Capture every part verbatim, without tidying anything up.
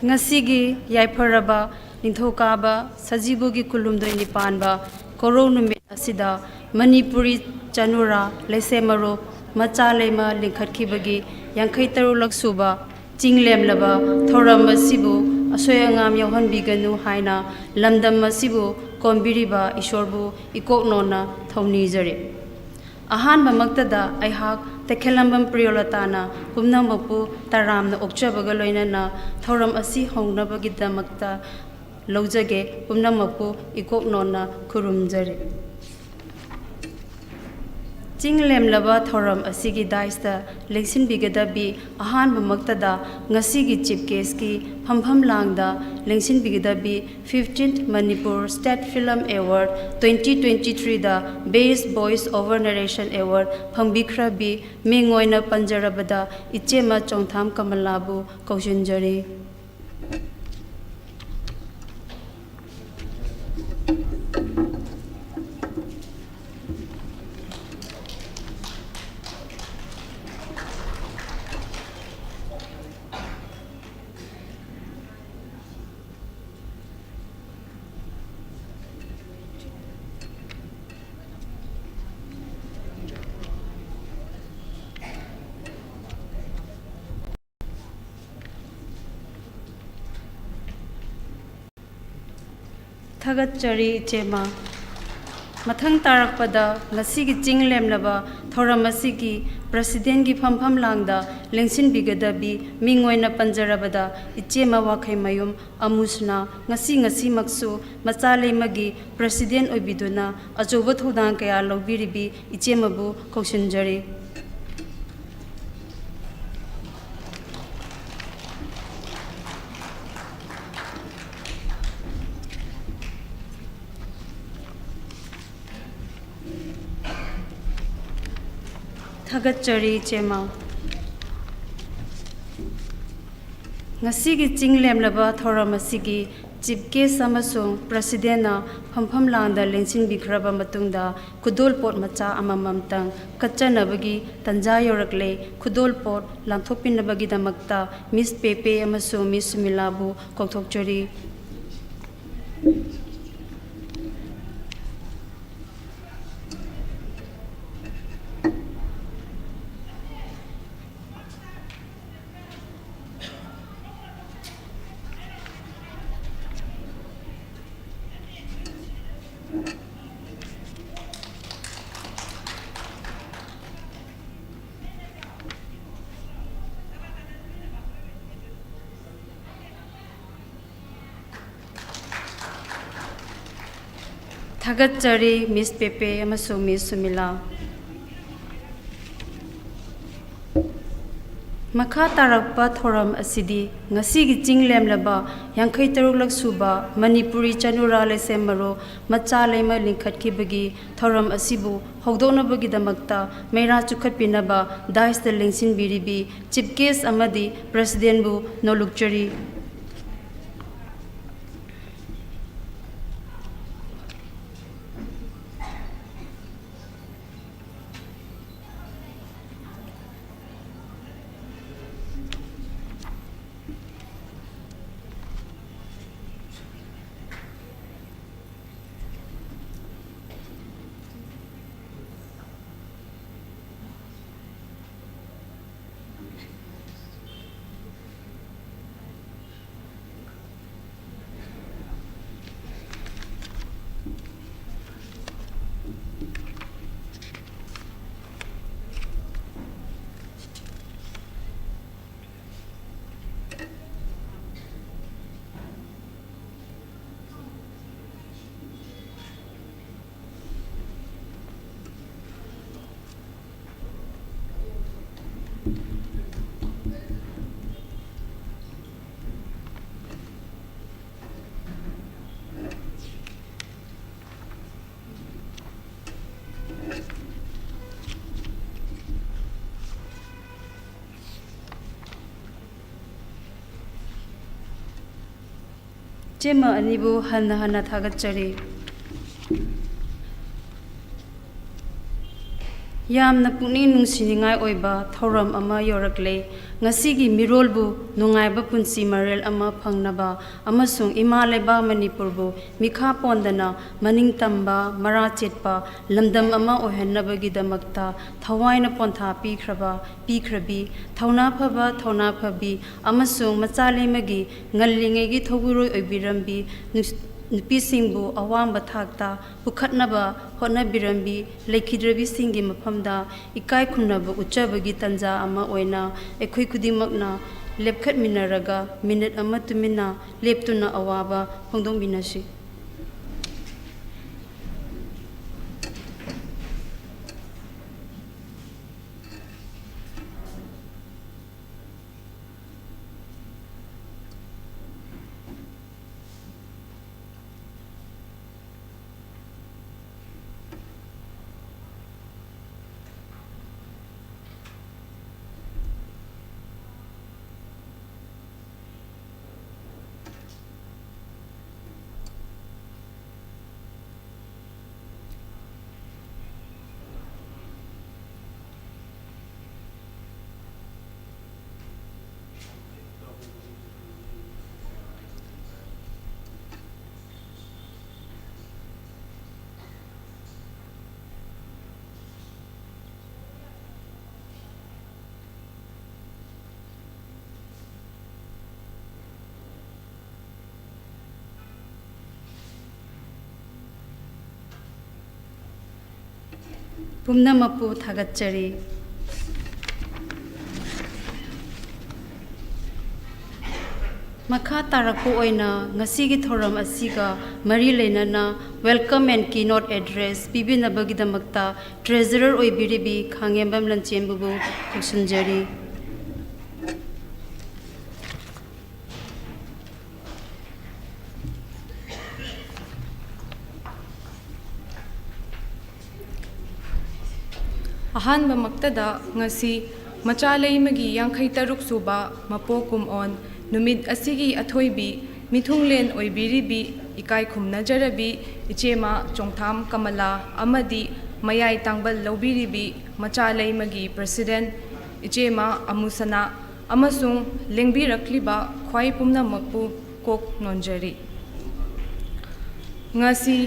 ꯉꯁꯤꯒꯤ ꯌꯥꯏꯐꯔꯕ ꯅꯤꯡꯊꯧꯀꯥꯕ ꯁꯖꯤꯕꯨꯒꯤ ꯀꯨꯟꯍꯨꯝꯗꯣꯏꯅꯤ ꯄꯥꯟꯕ ꯀꯣꯔꯧ ꯅꯨꯃꯤꯠ ꯑꯁꯤꯗ ꯃꯅꯤꯄꯨꯔꯤ ꯆꯅꯨꯔꯥ, ꯂꯩꯁꯦꯝꯃꯔꯨꯞ, ꯃꯆꯥ ꯂꯩꯃ ꯂꯤꯡꯈꯠꯈꯤꯕꯒꯤ ꯌꯥꯡꯈꯩ ꯇꯔꯨꯛꯂꯛ ꯁꯨꯕ ꯆꯤꯡ ꯂꯦꯝꯂꯕ ꯊꯧꯔꯝ ꯑꯁꯤꯕꯨ ꯑꯁꯣꯏ ꯑꯉꯥꯝ ꯌꯥꯎꯍꯟꯕꯤꯒꯅꯨ ꯍꯥꯏꯅ ꯂꯝꯗꯝ ꯑꯁꯤꯕꯨ ꯀꯣꯟꯕꯤꯔꯤꯕ ꯏꯁꯣꯔꯕꯨ ꯏꯀꯣꯛ ꯅꯣꯟꯅ ꯊꯧꯅꯤꯖꯔꯤ꯫ ꯑꯍꯥꯟꯕꯃꯛꯇꯗ ꯑꯩꯍꯥꯛ ꯇꯈꯦꯂꯝꯕꯝ ꯄ꯭ꯔꯤꯌꯣꯂꯇꯥꯅ ꯄꯨꯝꯅꯃꯛꯄꯨ ꯇꯔꯥꯝꯅ ꯑꯣꯛꯆꯕꯒ ꯂꯣꯏꯅꯅ ꯊꯧꯔꯝ ꯑꯁꯤ ꯍꯧꯅꯕꯒꯤꯗꯃꯛꯇ ꯂꯧꯖꯒꯦ꯫ ꯄꯨꯝꯅꯃꯛꯄꯨ ꯏꯀꯣꯛ ꯅꯣꯟꯅ ꯈꯨꯔꯨꯝꯖꯔꯤ꯫ ꯆꯤꯡ ꯂꯦꯝꯂꯕ ꯊꯧꯔꯝ ꯑꯁꯤꯒꯤ ꯗꯥꯏꯁꯇ ꯂꯦꯡꯁꯤꯟꯕꯤꯒꯗꯕꯤ ꯑꯍꯥꯟꯕꯃꯛꯇꯗ ꯉꯁꯤꯒꯤ ꯆꯤꯐ ꯒꯦꯁꯀꯤ ꯐꯝꯐꯝ ꯂꯥꯡꯗ ꯂꯦꯡꯁꯤꯟꯕꯤꯒꯗꯕꯤ fifteenth Manipur State Film Award twenty twenty-threeꯗ Best Voice Over Narration Award ꯐꯪꯕꯤꯈ꯭ꯔꯕꯤ ꯃꯤꯡ ꯑꯣꯏꯅ ꯄꯟꯖꯔꯕꯗ ꯏꯆꯦꯃ ꯆꯣꯡꯊꯥꯝ ꯀꯃꯂꯥꯕꯨ ꯀꯧꯁꯤꯟꯖꯔꯤ꯫ ꯊꯥꯒꯠꯆꯔꯤ ꯏꯆꯦꯃ꯫ ꯃꯊꯪ ꯇꯥꯔꯛꯄꯗ ꯉꯁꯤꯒꯤ ꯆꯤꯡ ꯂꯦꯝꯂꯕ ꯊꯧꯔꯝ ꯑꯁꯤꯒꯤ ꯄ꯭ꯔꯁꯤꯗꯦꯟꯒꯤ ꯐꯝꯐꯝ ꯂꯥꯡꯗ ꯂꯦꯡꯁꯤꯟꯕꯤꯒꯗꯕꯤ ꯃꯤꯡ ꯑꯣꯏꯅ ꯄꯟꯖꯔꯕꯗ ꯏꯆꯦꯃ ꯋꯥꯈꯩꯃꯌꯨꯝ ꯑꯃꯨꯁꯅꯥ, ꯉꯁꯤ ꯉꯁꯤꯃꯛꯁꯨ ꯃꯆꯥ ꯂꯩꯃꯒꯤ ꯄ꯭ꯔꯁꯤꯗꯦꯟ ꯑꯣꯏꯕꯤꯗꯨꯅ ꯑꯆꯧꯕ ꯊꯧꯗꯥꯡ ꯀꯌꯥ ꯂꯧꯕꯤꯔꯤꯕꯤ ꯏꯆꯦꯃꯕꯨ ꯀꯧꯁꯤꯟꯖꯔꯤ꯫ ꯊꯥꯒꯠꯆꯔꯤ ꯏꯆꯦꯃ꯫ ꯉꯁꯤꯒꯤ ꯆꯤꯡ ꯂꯦꯝꯂꯕ ꯊꯧꯔꯝ ꯑꯁꯤꯒꯤ Chief Guest ꯑꯃꯁꯨꯡ Presidentꯅ ꯐꯝꯐꯝ ꯂꯥꯡꯗ ꯂꯦꯡꯁꯤꯟꯕꯤꯈ꯭ꯔꯕ ꯃꯇꯨꯡꯗ, ꯈꯨꯗꯣꯜꯄꯣꯠ ꯃꯆꯥ ꯑꯃꯃꯝꯇꯪ ꯀꯠꯆꯅꯕꯒꯤ ꯇꯟꯖꯥ ꯌꯧꯔꯛꯂꯦ꯫ ꯈꯨꯗꯣꯜꯄꯣꯠ ꯂꯥꯟꯊꯣꯛꯄꯤꯅꯕꯒꯤꯗꯃꯛꯇ Miss ꯄꯦꯄꯦ ꯑꯃꯁꯨꯡ Miss ꯁꯨꯃꯤꯂꯥꯕꯨ ꯀꯧꯊꯣꯛꯆꯔꯤ꯫ ꯊꯥꯒꯠꯆꯔꯤ, Miss ꯄꯦꯄꯦ ꯑꯃꯁꯨꯡ Miss ꯁꯨꯃꯤꯂꯥ꯫ ꯃꯈꯥ ꯇꯥꯔꯛꯄ ꯊꯧꯔꯝ ꯑꯁꯤꯗꯤ ꯉꯁꯤꯒꯤ ꯆꯤꯡ ꯂꯦꯝꯂꯕ ꯌꯥꯡꯈꯩ ꯇꯔꯨꯛꯂꯛ ꯁꯨꯕ ꯃꯅꯤꯄꯨꯔꯤ ꯆꯅꯨꯔꯥ ꯂꯩꯁꯦꯝ ꯃꯔꯨ ꯃꯆꯥ ꯂꯩꯃ ꯂꯤꯡꯈꯠꯈꯤꯕꯒꯤ ꯊꯧꯔꯝ ꯑꯁꯤꯕꯨ ꯍꯧꯗꯣꯛꯅꯕꯒꯤꯗꯃꯛꯇ ꯃꯩꯔꯥ ꯆꯨꯈꯠꯄꯤꯅꯕ dais ꯇ ꯂꯦꯡꯁꯤꯟꯕꯤꯔꯤꯕꯤ Chief Guest ꯑꯃꯗꯤ President ꯕꯨ ꯅꯣꯂꯨꯛꯆꯔꯤ꯫ ꯏꯆꯦꯃ ꯑꯅꯤꯕꯨ ꯍꯟꯅ ꯍꯟꯅ ꯊꯥꯒꯠꯆꯔꯤ꯫ ꯌꯥꯝꯅ ꯄꯨꯛꯅꯤꯡ ꯅꯨꯡꯁꯤꯅꯤꯡꯉꯥꯏ ꯑꯣꯏꯕ ꯊꯧꯔꯝ ꯑꯃ ꯌꯧꯔꯛꯂꯦ꯫ ꯉꯁꯤꯒꯤ ꯃꯤꯔꯣꯜꯕꯨ ꯅꯨꯡꯉꯥꯏꯕ ꯄꯨꯟꯁꯤ ꯃꯔꯦꯜ ꯑꯃ ꯐꯪꯅꯕ ꯑꯃꯁꯨꯡ ꯏꯃꯥ ꯂꯩꯕꯥꯛ ꯃꯅꯤꯄꯨꯔꯕꯨ ꯃꯤꯈꯥ ꯄꯣꯟꯗꯅ ꯃꯅꯤꯡ ꯇꯝꯕ, ꯃꯔꯥ ꯆꯦꯠꯄ ꯂꯝꯗꯝ ꯑꯃ ꯑꯣꯏꯍꯟꯅꯕꯒꯤꯗꯃꯛꯇ ꯊꯋꯥꯏꯅ ꯄꯣꯟꯊꯥ ꯄꯤꯈ꯭ꯔꯕ, ꯄꯤꯈ꯭ꯔꯕꯤ, ꯊꯧꯅꯥ ꯐꯕ, ꯊꯧꯅꯥ ꯐꯕꯤ ꯑꯃꯁꯨꯡ ꯃꯆꯥ ꯂꯩꯃꯒꯤ ꯉꯜꯂꯤꯉꯩꯒꯤ ꯊꯧꯕꯨꯔꯣꯏ ꯑꯣꯏꯕꯤꯔꯝꯕꯤ ꯅꯨꯄꯤꯁꯤꯡꯕꯨ ꯑꯋꯥꯡꯕ ꯊꯥꯛꯇ ꯄꯨꯈꯠꯅꯕ ꯍꯣꯠꯅꯕꯤꯔꯝꯕꯤ ꯂꯩꯈꯤꯗ꯭ꯔꯕꯤꯁꯤꯡꯒꯤ ꯃꯐꯝꯗ ꯏꯀꯥꯏ ꯈꯨꯝꯅꯕ ꯎꯠꯆꯕꯒꯤ ꯇꯥꯟꯖꯥ ꯑꯃ ꯑꯣꯏꯅ ꯑꯩꯈꯣꯏ ꯈꯨꯗꯤꯡꯃꯛꯅ ꯂꯦꯞꯈꯠꯃꯤꯟꯅꯔꯒ ꯃꯤꯅꯤꯠ ꯑꯃ ꯇꯨꯃꯤꯟꯅ ꯂꯦꯞꯇꯨꯅ ꯑꯋꯥꯕ ꯐꯣꯡꯗꯣꯛꯃꯤꯟꯅꯁꯤ꯫ ꯄꯨꯝꯅꯃꯛꯄꯨ ꯊꯥꯒꯠꯆꯔꯤ꯫ ꯃꯈꯥ ꯇꯥꯔꯛꯄ ꯑꯣꯏꯅ ꯉꯁꯤꯒꯤ ꯊꯧꯔꯝ ꯑꯁꯤꯒ ꯃꯔꯤ ꯂꯩꯅꯅ Welcome and Keynote Address ꯄꯤꯕꯤꯅꯕꯒꯤꯗꯃꯛꯇ Treasurer ꯑꯣꯏꯕꯤꯔꯤꯕꯤ ꯈꯥꯉꯦꯝꯕꯝ ꯂꯟꯆꯦꯟꯕꯕꯨ ꯀꯧꯁꯤꯟꯖꯔꯤ꯫ ꯑꯍꯥꯟꯕꯃꯛꯇꯗ ꯉꯁꯤ ꯃꯆꯥꯂꯩꯃꯒꯤ ꯌꯥꯡꯈꯩ ꯇꯔꯨꯛ ꯁꯨꯕ ꯃꯄꯣꯛ ꯀꯨꯝꯑꯣꯟ ꯅꯨꯃꯤꯠ ꯑꯁꯤꯒꯤ ꯑꯊꯣꯏꯕꯤ ꯃꯤꯊꯨꯡꯂꯦꯟ ꯑꯣꯏꯕꯤꯔꯤꯕꯤ ꯏꯀꯥꯏ ꯈꯨꯝꯅꯖꯔꯕꯤ ꯏꯆꯦꯃ ꯆꯣꯡꯊꯥꯝ ꯀꯃꯂꯥ ꯑꯃꯗꯤ ꯃꯌꯥꯏ ꯇꯥꯡꯕꯜ ꯂꯧꯕꯤꯔꯤꯕꯤ ꯃꯆꯥ ꯂꯩꯃꯒꯤ ꯄ꯭ꯔꯁꯤꯗꯦꯟꯠ ꯏꯆꯦꯃ ꯑꯃꯨꯁꯅꯥ ꯑꯃꯁꯨꯡ ꯂꯦꯡꯕꯤꯔꯛꯂꯤꯕ ꯈ꯭ꯋꯥꯏ ꯄꯨꯝꯅꯃꯛꯄꯨ ꯀꯣꯛ ꯅꯣꯟꯖꯔꯤ꯫ ꯉꯁꯤ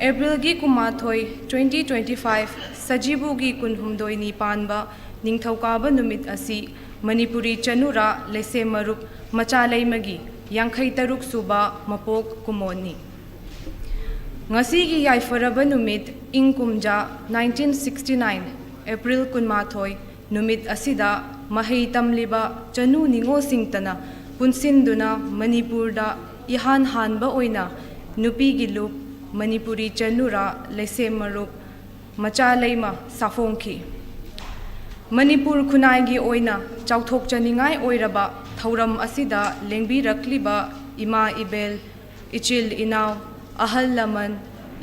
ꯑꯦꯄ꯭ꯔꯤꯜꯒꯤ ꯀꯨꯟꯃꯥꯊꯣꯏ, twenty twenty five, ꯁꯖꯤꯕꯨꯒꯤ ꯀꯨꯟꯍꯨꯝꯗꯣꯏꯅꯤ ꯄꯥꯟꯕ ꯅꯤꯡꯊꯧꯀꯥꯕ ꯅꯨꯃꯤꯠ ꯑꯁꯤ ꯃꯅꯤꯄꯨꯔꯤ ꯆꯅꯨꯔꯥ ꯂꯩꯁꯦꯝ ꯃꯔꯨꯞ ꯃꯆꯥ ꯂꯩꯃꯒꯤ ꯌꯥꯡꯈꯩ ꯇꯔꯨꯛ ꯁꯨꯕ ꯃꯄꯣꯛ ꯀꯨꯝꯑꯣꯟꯅꯤ꯫ ꯉꯁꯤꯒꯤ ꯌꯥꯏꯐꯔꯕ ꯅꯨꯃꯤꯠ ꯏꯪ ꯀꯨꯝꯖꯥ nineteen sixty nine, ꯑꯦꯄ꯭ꯔꯤꯜ ꯀꯨꯟꯃꯥꯊꯣꯏ, ꯅꯨꯃꯤꯠ ꯑꯁꯤꯗ ꯃꯍꯩ ꯇꯝꯂꯤꯕ ꯆꯅꯨ ꯅꯤꯉꯣꯜꯁꯤꯡꯇꯅ ꯄꯨꯟꯁꯤꯟꯗꯨꯅ ꯃꯅꯤꯄꯨꯔꯗ ꯏꯍꯥꯟ ꯍꯥꯟꯕ ꯑꯣꯏꯅ ꯅꯨꯄꯤꯒꯤ ꯂꯨꯞ ꯃꯅꯤꯄꯨꯔꯤ ꯆꯅꯨꯔꯥ ꯂꯩꯁꯦꯝ ꯃꯔꯨꯞ ꯃꯆꯥ ꯂꯩꯃ ꯁꯥꯐꯣꯡꯈꯤ꯫ ꯃꯅꯤꯄꯨꯔ ꯈꯨꯟꯅꯥꯏꯒꯤ ꯑꯣꯏꯅ ꯆꯥꯎꯊꯣꯛꯆꯅꯤꯡꯉꯥꯏ ꯑꯣꯏꯔꯕ ꯊꯧꯔꯝ ꯑꯁꯤꯗ ꯂꯦꯡꯕꯤꯔꯛꯂꯤꯕ ꯏꯃꯥ ꯏꯕꯦꯜ, ꯏꯆꯤꯜ ꯏꯅꯥꯎ, ꯑꯍꯜ ꯂꯃꯟ,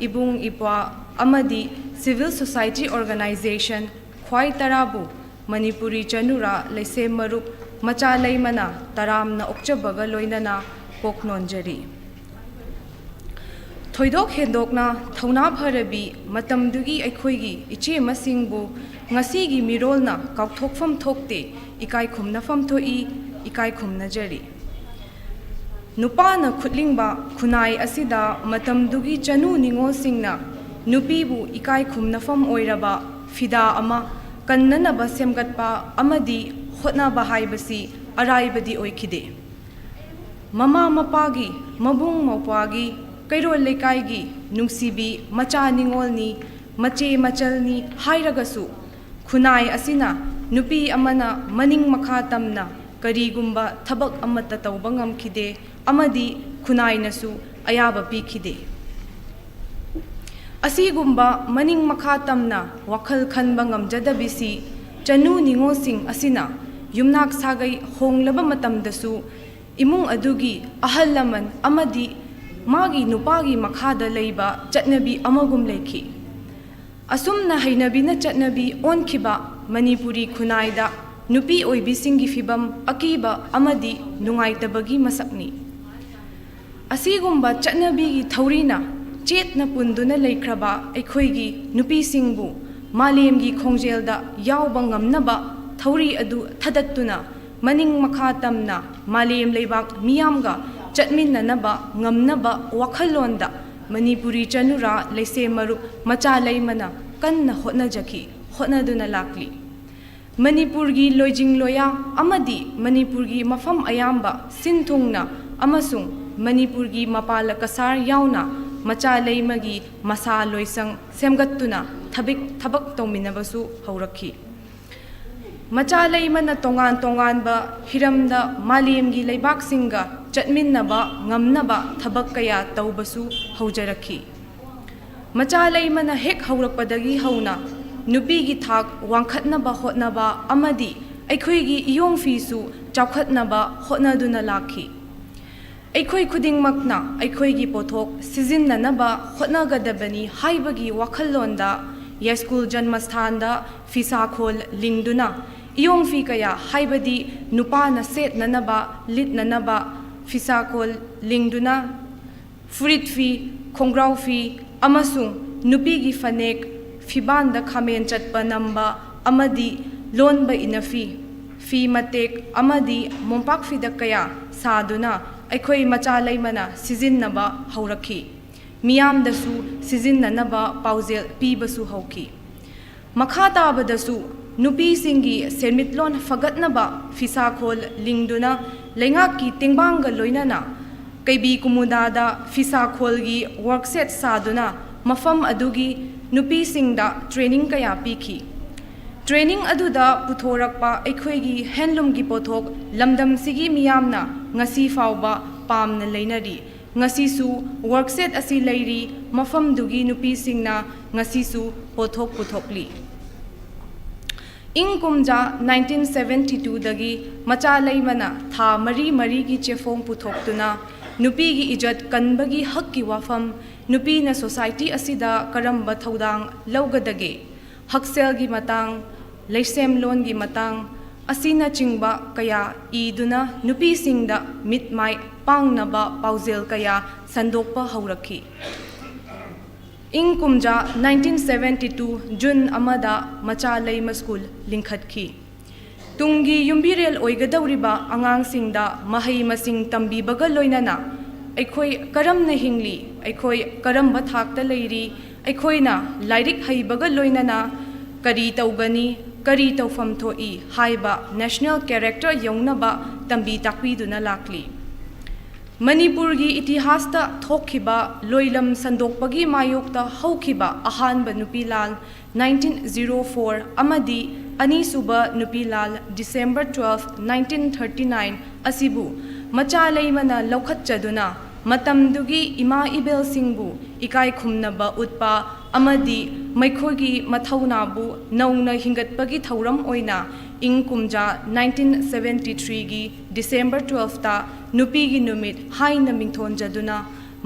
ꯏꯕꯨꯡ ꯏꯄ꯭ꯋꯥ ꯑꯃꯗꯤ civil society organization ꯈ꯭ꯋꯥꯏ ꯇꯔꯥꯕꯨ ꯃꯅꯤꯄꯨꯔꯤ ꯆꯅꯨꯔꯥ ꯂꯩꯁꯦꯝ ꯃꯔꯨꯞ ꯃꯆꯥ ꯂꯩꯃꯅ ꯇꯔꯥꯝꯅ ꯑꯣꯛꯆꯕꯒ ꯂꯣꯏꯅꯅ ꯀꯣꯛ ꯅꯣꯟꯖꯔꯤ꯫ ꯊꯣꯏꯗꯣꯛ ꯍꯦꯟꯗꯣꯛꯅ ꯊꯧꯅꯥ ꯐꯔꯕꯤ ꯃꯇꯝꯗꯨꯒꯤ ꯑꯩꯈꯣꯏꯒꯤ ꯏꯆꯦꯃꯁꯤꯡꯕꯨ ꯉꯁꯤꯒꯤ ꯃꯤꯔꯣꯜꯅ ꯀꯥꯎꯊꯣꯛꯐꯝ ꯊꯣꯛꯇꯦ, ꯏꯀꯥꯏ ꯈꯨꯝꯅꯐꯝ ꯊꯣꯛꯏ, ꯏꯀꯥꯏ ꯈꯨꯝꯅꯖꯔꯤ꯫ ꯅꯨꯄꯥꯅ ꯈꯨꯠꯂꯤꯡꯕ ꯈꯨꯟꯅꯥꯏ ꯑꯁꯤꯗ ꯃꯇꯝꯗꯨꯒꯤ ꯆꯅꯨ ꯅꯤꯉꯣꯜꯁꯤꯡꯅ ꯅꯨꯄꯤꯕꯨ ꯏꯀꯥꯏ ꯈꯨꯝꯅꯐꯝ ꯑꯣꯏꯔꯕ ꯐꯤꯗꯥ ꯑꯃ ꯀꯟꯅꯅꯕ ꯁꯦꯝꯒꯠꯄ ꯑꯃꯗꯤ ꯍꯣꯠꯅꯕ ꯍꯥꯏꯕꯁꯤ ꯑꯔꯥꯏꯕꯗꯤ ꯑꯣꯏꯈꯤꯗꯦ꯫ ꯃꯃꯥ ꯃꯄꯥꯒꯤ, ꯃꯕꯨꯡ ꯃꯧꯄ꯭ꯋꯥꯒꯤ, ꯀꯩꯔꯣꯜ ꯂꯩꯀꯥꯏꯒꯤ ꯅꯨꯡꯁꯤꯕꯤ ꯃꯆꯥ ꯅꯤꯉꯣꯜꯅꯤ, ꯃꯆꯦ ꯃꯆꯜꯅꯤ ꯍꯥꯏꯔꯒꯁꯨ, ꯈꯨꯟꯅꯥꯏ ꯑꯁꯤꯅ ꯅꯨꯄꯤ ꯑꯃꯅ ꯃꯅꯤꯡ ꯃꯈꯥ ꯇꯝꯅ ꯀꯔꯤꯒꯨꯝꯕ ꯊꯕꯛ ꯑꯃꯠꯇ ꯇꯧꯕ ꯉꯝꯈꯤꯗꯦ ꯑꯃꯗꯤ ꯈꯨꯟꯅꯥꯏꯅꯁꯨ ꯑꯌꯥꯕ ꯄꯤꯈꯤꯗꯦ꯫ ꯑꯁꯤꯒꯨꯝꯕ ꯃꯅꯤꯡ ꯃꯈꯥ ꯇꯝꯅ ꯋꯥꯈꯜ ꯈꯟꯕ ꯉꯝꯖꯗꯕꯤꯁꯤ ꯆꯅꯨ ꯅꯤꯉꯣꯜꯁꯤꯡ ꯑꯁꯤꯅ ꯌꯨꯝꯅꯥꯛ ꯁꯥꯒꯩ ꯍꯣꯡꯂꯕ ꯃꯇꯝꯗꯁꯨ ꯏꯃꯨꯡ ꯑꯗꯨꯒꯤ ꯑꯍꯜ ꯂꯃꯟ ꯑꯃꯗꯤ ꯃꯥꯒꯤ ꯅꯨꯄꯥꯒꯤ ꯃꯈꯥꯗ ꯂꯩꯕ ꯆꯠꯅꯕꯤ ꯑꯃꯒꯨꯝ ꯂꯩꯈꯤ꯫ ꯑꯁꯨꯝꯅ ꯍꯩꯅꯕꯤꯅ ꯆꯠꯅꯕꯤ ꯑꯣꯟꯈꯤꯕ ꯃꯅꯤꯄꯨꯔꯤ ꯈꯨꯟꯅꯥꯏꯗ ꯅꯨꯄꯤ ꯑꯣꯏꯕꯤꯁꯤꯡꯒꯤ ꯐꯤꯚꯝ ꯑꯀꯤꯕ ꯑꯃꯗꯤ ꯅꯨꯡꯉꯥꯏꯇꯕꯒꯤ ꯃꯁꯛꯅꯤ꯫ ꯑꯁꯤꯒꯨꯝꯕ ꯆꯠꯅꯕꯤꯒꯤ ꯊꯧꯔꯤꯅ ꯆꯦꯠꯅ ꯄꯨꯟꯗꯨꯅ ꯂꯩꯈ꯭ꯔꯕ ꯑꯩꯈꯣꯏꯒꯤ ꯅꯨꯄꯤꯁꯤꯡꯕꯨ ꯃꯥꯂꯦꯝꯒꯤ ꯈꯣꯡꯖꯦꯜꯗ ꯌꯥꯎꯕ ꯉꯝꯅꯕ ꯊꯧꯔꯤ ꯑꯗꯨ ꯊꯗꯠꯇꯨꯅ ꯃꯅꯤꯡ ꯃꯈꯥ ꯇꯝꯅ ꯃꯥꯂꯦꯝ ꯂꯩꯕꯥꯛ ꯃꯤꯌꯥꯝꯒ ꯆꯠꯃꯤꯟꯅꯅꯕ ꯉꯝꯅꯕ ꯋꯥꯈꯜꯂꯣꯟꯗ ꯃꯅꯤꯄꯨꯔꯤ ꯆꯅꯨꯔꯥ ꯂꯩꯁꯦꯝ ꯃꯔꯨꯞ ꯃꯆꯥ ꯂꯩꯃꯅ ꯀꯟꯅ ꯍꯣꯠꯅꯖꯈꯤ, ꯍꯣꯠꯅꯗꯨꯅ ꯂꯥꯛꯂꯤ꯫ ꯃꯅꯤꯄꯨꯔꯒꯤ ꯂꯣꯏꯖꯤꯡ ꯂꯣꯌꯥ ꯑꯃꯗꯤ ꯃꯅꯤꯄꯨꯔꯒꯤ ꯃꯐꯝ ꯑꯌꯥꯝꯕ ꯁꯤꯟ ꯊꯨꯡꯅ ꯑꯃꯁꯨꯡ ꯃꯅꯤꯄꯨꯔꯒꯤ ꯃꯄꯥꯜ ꯀꯁꯥꯔ ꯌꯥꯎꯅ ꯃꯆꯥ ꯂꯩꯃꯒꯤ ꯃꯁꯥ ꯂꯣꯏꯁꯪ ꯁꯦꯝꯒꯠꯇꯨꯅ ꯊꯕꯤꯛ-, ꯊꯕꯛ ꯇꯧꯃꯤꯟꯅꯕꯁꯨ ꯍꯧꯔꯛꯈꯤ꯫ ꯃꯆꯥ ꯂꯩꯃꯅ ꯇꯣꯉꯥꯟ ꯇꯣꯉꯥꯟꯕ ꯍꯤꯔꯝꯗ ꯃꯥꯂꯦꯝꯒꯤ ꯂꯩꯕꯥꯛꯁꯤꯡꯒ ꯆꯠꯃꯤꯟꯅꯕ ꯉꯝꯅꯕ ꯊꯕꯛ ꯀꯌꯥ ꯇꯧꯕꯁꯨ ꯍꯧꯖꯔꯛꯈꯤ꯫ ꯃꯆꯥ ꯂꯩꯃꯅ ꯍꯦꯛ ꯍꯧꯔꯛꯄꯗꯒꯤ ꯍꯧꯅ ꯅꯨꯄꯤꯒꯤ ꯊꯥꯛ ꯋꯥꯡꯈꯠꯅꯕ ꯍꯣꯠꯅꯕ ꯑꯃꯗꯤ ꯑꯩꯈꯣꯏꯒꯤ ꯏꯌꯣꯡ ꯐꯤꯁꯨ ꯆꯥꯎꯈꯠꯅꯕ ꯍꯣꯠꯅꯗꯨꯅ ꯂꯥꯛꯈꯤ꯫ ꯑꯩꯈꯣꯏ ꯈꯨꯗꯤꯡꯃꯛꯅ ꯑꯩꯈꯣꯏꯒꯤ ꯄꯣꯠꯊꯣꯛ ꯁꯤꯖꯤꯟꯅꯅꯕ ꯍꯣꯠꯅꯒꯗꯕꯅꯤ ꯍꯥꯏꯕꯒꯤ ꯋꯥꯈꯜꯂꯣꯟꯗ ꯌꯥꯏꯁ꯭ꯀꯨꯜ ꯖꯟꯃꯁꯊꯥꯟꯗ ꯐꯤꯁꯥꯈꯣꯜ ꯂꯤꯡꯗꯨꯅ ꯏꯌꯣꯡ ꯐꯤ ꯀꯌꯥ, ꯍꯥꯏꯕꯗꯤ ꯅꯨꯄꯥꯅ ꯁꯦꯠꯅꯅꯕ, ꯂꯤꯠꯅꯅꯕ ꯐꯤꯁꯥꯈꯣꯜ ꯂꯤꯡꯗꯨꯅ ꯐꯨꯔꯤꯠ ꯐꯤ, ꯈꯣꯡꯒ꯭ꯔꯥꯎ ꯐꯤ ꯑꯃꯁꯨꯡ ꯅꯨꯄꯤꯒꯤ ꯐꯅꯦꯛ, ꯐꯤꯕꯥꯟꯗ ꯈꯥꯃꯦꯟ ꯆꯠꯄ ꯅꯝꯕ ꯑꯃꯗꯤ ꯂꯣꯟꯕ ꯏꯅꯐꯤ, ꯐꯤ ꯃꯇꯦꯛ ꯑꯃꯗꯤ ꯃꯣꯝꯄꯥꯛ ꯐꯤꯗꯛ ꯀꯌꯥ ꯁꯥꯗꯨꯅ ꯑꯩꯈꯣꯏ ꯃꯆꯥ ꯂꯩꯃꯅ ꯁꯤꯖꯤꯟꯅꯕ ꯍꯧꯔꯛꯈꯤ꯫ ꯃꯤꯌꯥꯝꯗꯁꯨ ꯁꯤꯖꯤꯟꯅꯅꯕ ꯄꯥꯎꯖꯦꯜ ꯄꯤꯕꯁꯨ ꯍꯧꯈꯤ꯫ ꯃꯈꯥ ꯇꯥꯕꯗꯁꯨ ꯅꯨꯄꯤꯁꯤꯡꯒꯤ ꯁꯦꯟꯃꯤꯠꯂꯣꯟ ꯐꯒꯠꯅꯕ ꯐꯤꯁꯥꯈꯣꯜ ꯂꯤꯡꯗꯨꯅ ꯂꯩꯉꯥꯛꯀꯤ ꯇꯦꯡꯕꯥꯡꯒ ꯂꯣꯏꯅꯅ ꯀꯩꯕꯤ ꯀꯨꯃꯨꯗꯥꯗ ꯐꯤꯁꯥꯈꯣꯜꯒꯤ ꯋꯥꯔꯛꯁꯦꯠ ꯁꯥꯗꯨꯅ ꯃꯐꯝ ꯑꯗꯨꯒꯤ ꯅꯨꯄꯤꯁꯤꯡꯗ ꯇ꯭ꯔꯦꯅꯤꯡ ꯀꯌꯥ ꯄꯤꯈꯤ꯫ ꯇ꯭ꯔꯦꯅꯤꯡ ꯑꯗꯨꯗ ꯄꯨꯊꯣꯔꯛꯄ ꯑꯩꯈꯣꯏꯒꯤ ꯍꯦꯟꯂꯨꯝꯒꯤ ꯄꯣꯠꯊꯣꯛ ꯂꯝꯗꯝꯁꯤꯒꯤ ꯃꯤꯌꯥꯝꯅ ꯉꯁꯤ ꯐꯥꯎꯕ ꯄꯥꯝꯅ ꯂꯩꯅꯔꯤ꯫ ꯉꯁꯤꯁꯨ ꯋꯥꯔꯛꯁꯦꯠ ꯑꯁꯤ ꯂꯩꯔꯤ, ꯃꯐꯝꯗꯨꯒꯤ ꯅꯨꯄꯤꯁꯤꯡꯅ ꯉꯁꯤꯁꯨ ꯄꯣꯠꯊꯣꯛ ꯄꯨꯊꯣꯛꯂꯤ꯫ ꯏꯪ ꯀꯨꯝꯖꯥ ꯅꯥꯏꯟꯇꯤꯟ ꯁꯚꯦꯟꯇꯤ ꯇꯨꯗꯒꯤ ꯃꯆꯥ ꯂꯩꯃꯅ ꯊꯥ ꯃꯔꯤ ꯃꯔꯤꯒꯤ ꯆꯦꯐꯣꯡ ꯄꯨꯊꯣꯛꯇꯨꯅ ꯅꯨꯄꯤꯒꯤ ꯏꯖꯠ ꯀꯟꯕꯒꯤ ꯍꯛꯀꯤ ꯋꯥꯐꯝ, ꯅꯨꯄꯤꯅ ꯁꯣꯁꯥꯏꯇꯤ ꯑꯁꯤꯗ ꯀꯔꯝꯕ ꯊꯧꯗꯥꯡ ꯂꯧꯒꯗꯒꯦ, ꯍꯛꯁꯦꯜꯒꯤ ꯃꯇꯥꯡ, ꯂꯩꯁꯦꯝꯂꯣꯟꯒꯤ ꯃꯇꯥꯡ, ꯑꯁꯤꯅꯆꯤꯡꯕ ꯀꯌꯥ ꯏꯗꯨꯅ ꯅꯨꯄꯤꯁꯤꯡꯗ ꯃꯤꯠ ꯃꯥꯏ ꯄꯥꯡꯅꯕ ꯄꯥꯎꯖꯦꯜ ꯀꯌꯥ ꯁꯟꯗꯣꯛꯄ ꯍꯧꯔꯛꯈꯤ꯫ ꯏꯪ ꯀꯨꯝꯖꯥ nineteen seventy two June ꯑꯃꯗ ꯃꯆꯥ ꯂꯩꯃ ꯁ꯭ꯀꯨꯜ ꯂꯤꯡꯈꯠꯈꯤ꯫ ꯇꯨꯡꯒꯤ ꯌꯨꯝꯕꯤꯔꯦꯜ ꯑꯣꯏꯒꯗꯧꯔꯤꯕ ꯑꯉꯥꯡꯁꯤꯡꯗ ꯃꯍꯩ ꯃꯁꯤꯡ ꯇꯝꯕꯤꯕꯒ ꯂꯣꯏꯅꯅ ꯑꯩꯈꯣꯏ ꯀꯔꯝꯅ ꯍꯤꯡꯂꯤ, ꯑꯩꯈꯣꯏ ꯀꯔꯝꯕ ꯊꯥꯛꯇ ꯂꯩꯔꯤ, ꯑꯩꯈꯣꯏꯅ ꯂꯥꯏꯔꯤꯛ ꯍꯩꯕꯒ ꯂꯣꯏꯅꯅ ꯀꯔꯤ ꯇꯧꯒꯅꯤ, ꯀꯔꯤ ꯇꯧꯐꯝ ꯊꯣꯛꯏ ꯍꯥꯏꯕ national character ꯌꯧꯅꯕ ꯇꯝꯕꯤ ꯇꯥꯛꯄꯤꯗꯨꯅ ꯂꯥꯛꯂꯤ꯫ ꯃꯅꯤꯄꯨꯔꯒꯤ ꯏꯇꯤꯍꯥꯁꯇ ꯊꯣꯛꯈꯤꯕ ꯂꯣꯏꯂꯝ ꯁꯟꯗꯣꯛꯄꯒꯤ ꯃꯥꯌꯣꯛꯇ ꯍꯧꯈꯤꯕ ꯑꯍꯥꯟꯕ ꯅꯨꯄꯤ ꯂꯥꯜ nineteen zero four ꯑꯃꯗꯤ ꯑꯅꯤꯁꯨꯕ ꯅꯨꯄꯤ ꯂꯥꯜ December twelve, nineteen thirty nine ꯑꯁꯤꯕꯨ ꯃꯆꯥ ꯂꯩꯃꯅ ꯂꯧꯈꯠꯆꯗꯨꯅ ꯃꯇꯝꯗꯨꯒꯤ ꯏꯃꯥ ꯏꯕꯦꯜꯁꯤꯡꯕꯨ ꯏꯀꯥꯏ ꯈꯨꯝꯅꯕ ꯎꯠꯄ ꯑꯃꯗꯤ ꯃꯈꯣꯏꯒꯤ ꯃꯊꯧꯅꯥꯕꯨ ꯅꯧꯅ ꯍꯤꯡꯒꯠꯄꯒꯤ ꯊꯧꯔꯝ ꯑꯣꯏꯅ ꯏꯪ ꯀꯨꯝꯖꯥ nineteen seventy three ꯒꯤ December twelve ꯇ ꯅꯨꯄꯤꯒꯤ ꯅꯨꯃꯤꯠ ꯍꯥꯏꯅ ꯃꯤꯡꯊꯣꯟꯖꯗꯨꯅ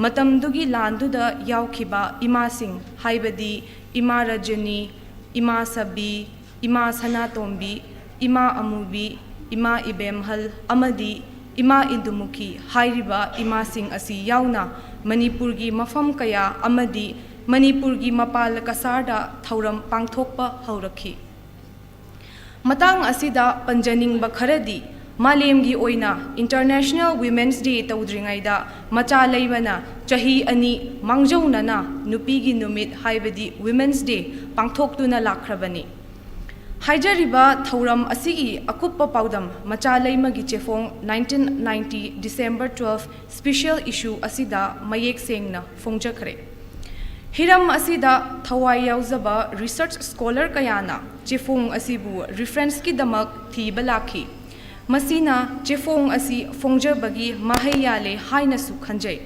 ꯃꯇꯝꯗꯨꯒꯤ ꯂꯥꯟꯗꯨꯗ ꯌꯥꯎꯈꯤꯕ ꯏꯃꯥꯁꯤꯡ, ꯍꯥꯏꯕꯗꯤ ꯏꯃꯥ ꯔꯖꯅꯤ, ꯏꯃꯥ ꯁꯕꯤ, ꯏꯃꯥ ꯁꯅꯥꯇꯣꯝꯕꯤ, ꯏꯃꯥ ꯑꯃꯨꯕꯤ, ꯏꯃꯥ ꯏꯕꯦꯝꯍꯜ ꯑꯃꯗꯤ ꯏꯃꯥ ꯏꯟꯗꯨꯃꯨꯈꯤ ꯍꯥꯏꯔꯤꯕ ꯏꯃꯥꯁꯤꯡ ꯑꯁꯤ ꯌꯥꯎꯅ ꯃꯅꯤꯄꯨꯔꯒꯤ ꯃꯐꯝ ꯀꯌꯥ ꯑꯃꯗꯤ ꯃꯅꯤꯄꯨꯔꯒꯤ ꯃꯄꯥꯜ ꯀꯁꯥꯔꯗ ꯊꯧꯔꯝ ꯄꯥꯡꯊꯣꯛꯄ ꯍꯧꯔꯛꯈꯤ꯫ ꯃꯇꯥꯡ ꯑꯁꯤꯗ ꯄꯟꯖꯅꯤꯡꯕ ꯈꯔꯗꯤ, ꯃꯥꯂꯦꯝꯒꯤ ꯑꯣꯏꯅ International Women's Day ꯇꯧꯗ꯭ꯔꯤꯉꯩꯗ ꯃꯆꯥ ꯂꯩꯃꯅ ꯆꯍꯤ ꯑꯅꯤ ꯃꯥꯡꯖꯧꯅꯅ ꯅꯨꯄꯤꯒꯤ ꯅꯨꯃꯤꯠ ꯍꯥꯏꯕꯗꯤ Women's Day ꯄꯥꯡꯊꯣꯛꯇꯨꯅ ꯂꯥꯛꯈ꯭ꯔꯕꯅꯤ꯫ ꯍꯥꯏꯖꯔꯤꯕ ꯊꯧꯔꯝ ꯑꯁꯤꯒꯤ ꯑꯀꯨꯞꯄ ꯄꯥꯎꯗꯝ ꯃꯆꯥ ꯂꯩꯃꯒꯤ ꯆꯦꯐꯣꯡ nineteen ninety December twelve special issue ꯑꯁꯤꯗ ꯃꯌꯦꯛ ꯁꯦꯡꯅ ꯐꯣꯡꯖꯈ꯭ꯔꯦ꯫ ꯍꯤꯔꯝ ꯑꯁꯤꯗ ꯊꯋꯥꯏ ꯌꯥꯎꯖꯕ research scholar ꯀꯌꯥꯅ ꯆꯦꯐꯣꯡ ꯑꯁꯤꯕꯨ reference ꯀꯤꯗꯃꯛ ꯊꯤꯕ ꯂꯥꯛꯈꯤ꯫ ꯃꯁꯤꯅ ꯆꯦꯐꯣꯡ ꯑꯁꯤ ꯐꯣꯡꯖꯕꯒꯤ ꯃꯍꯩ ꯌꯥꯜꯂꯦ ꯍꯥꯏꯅꯁꯨ ꯈꯟꯖꯩ꯫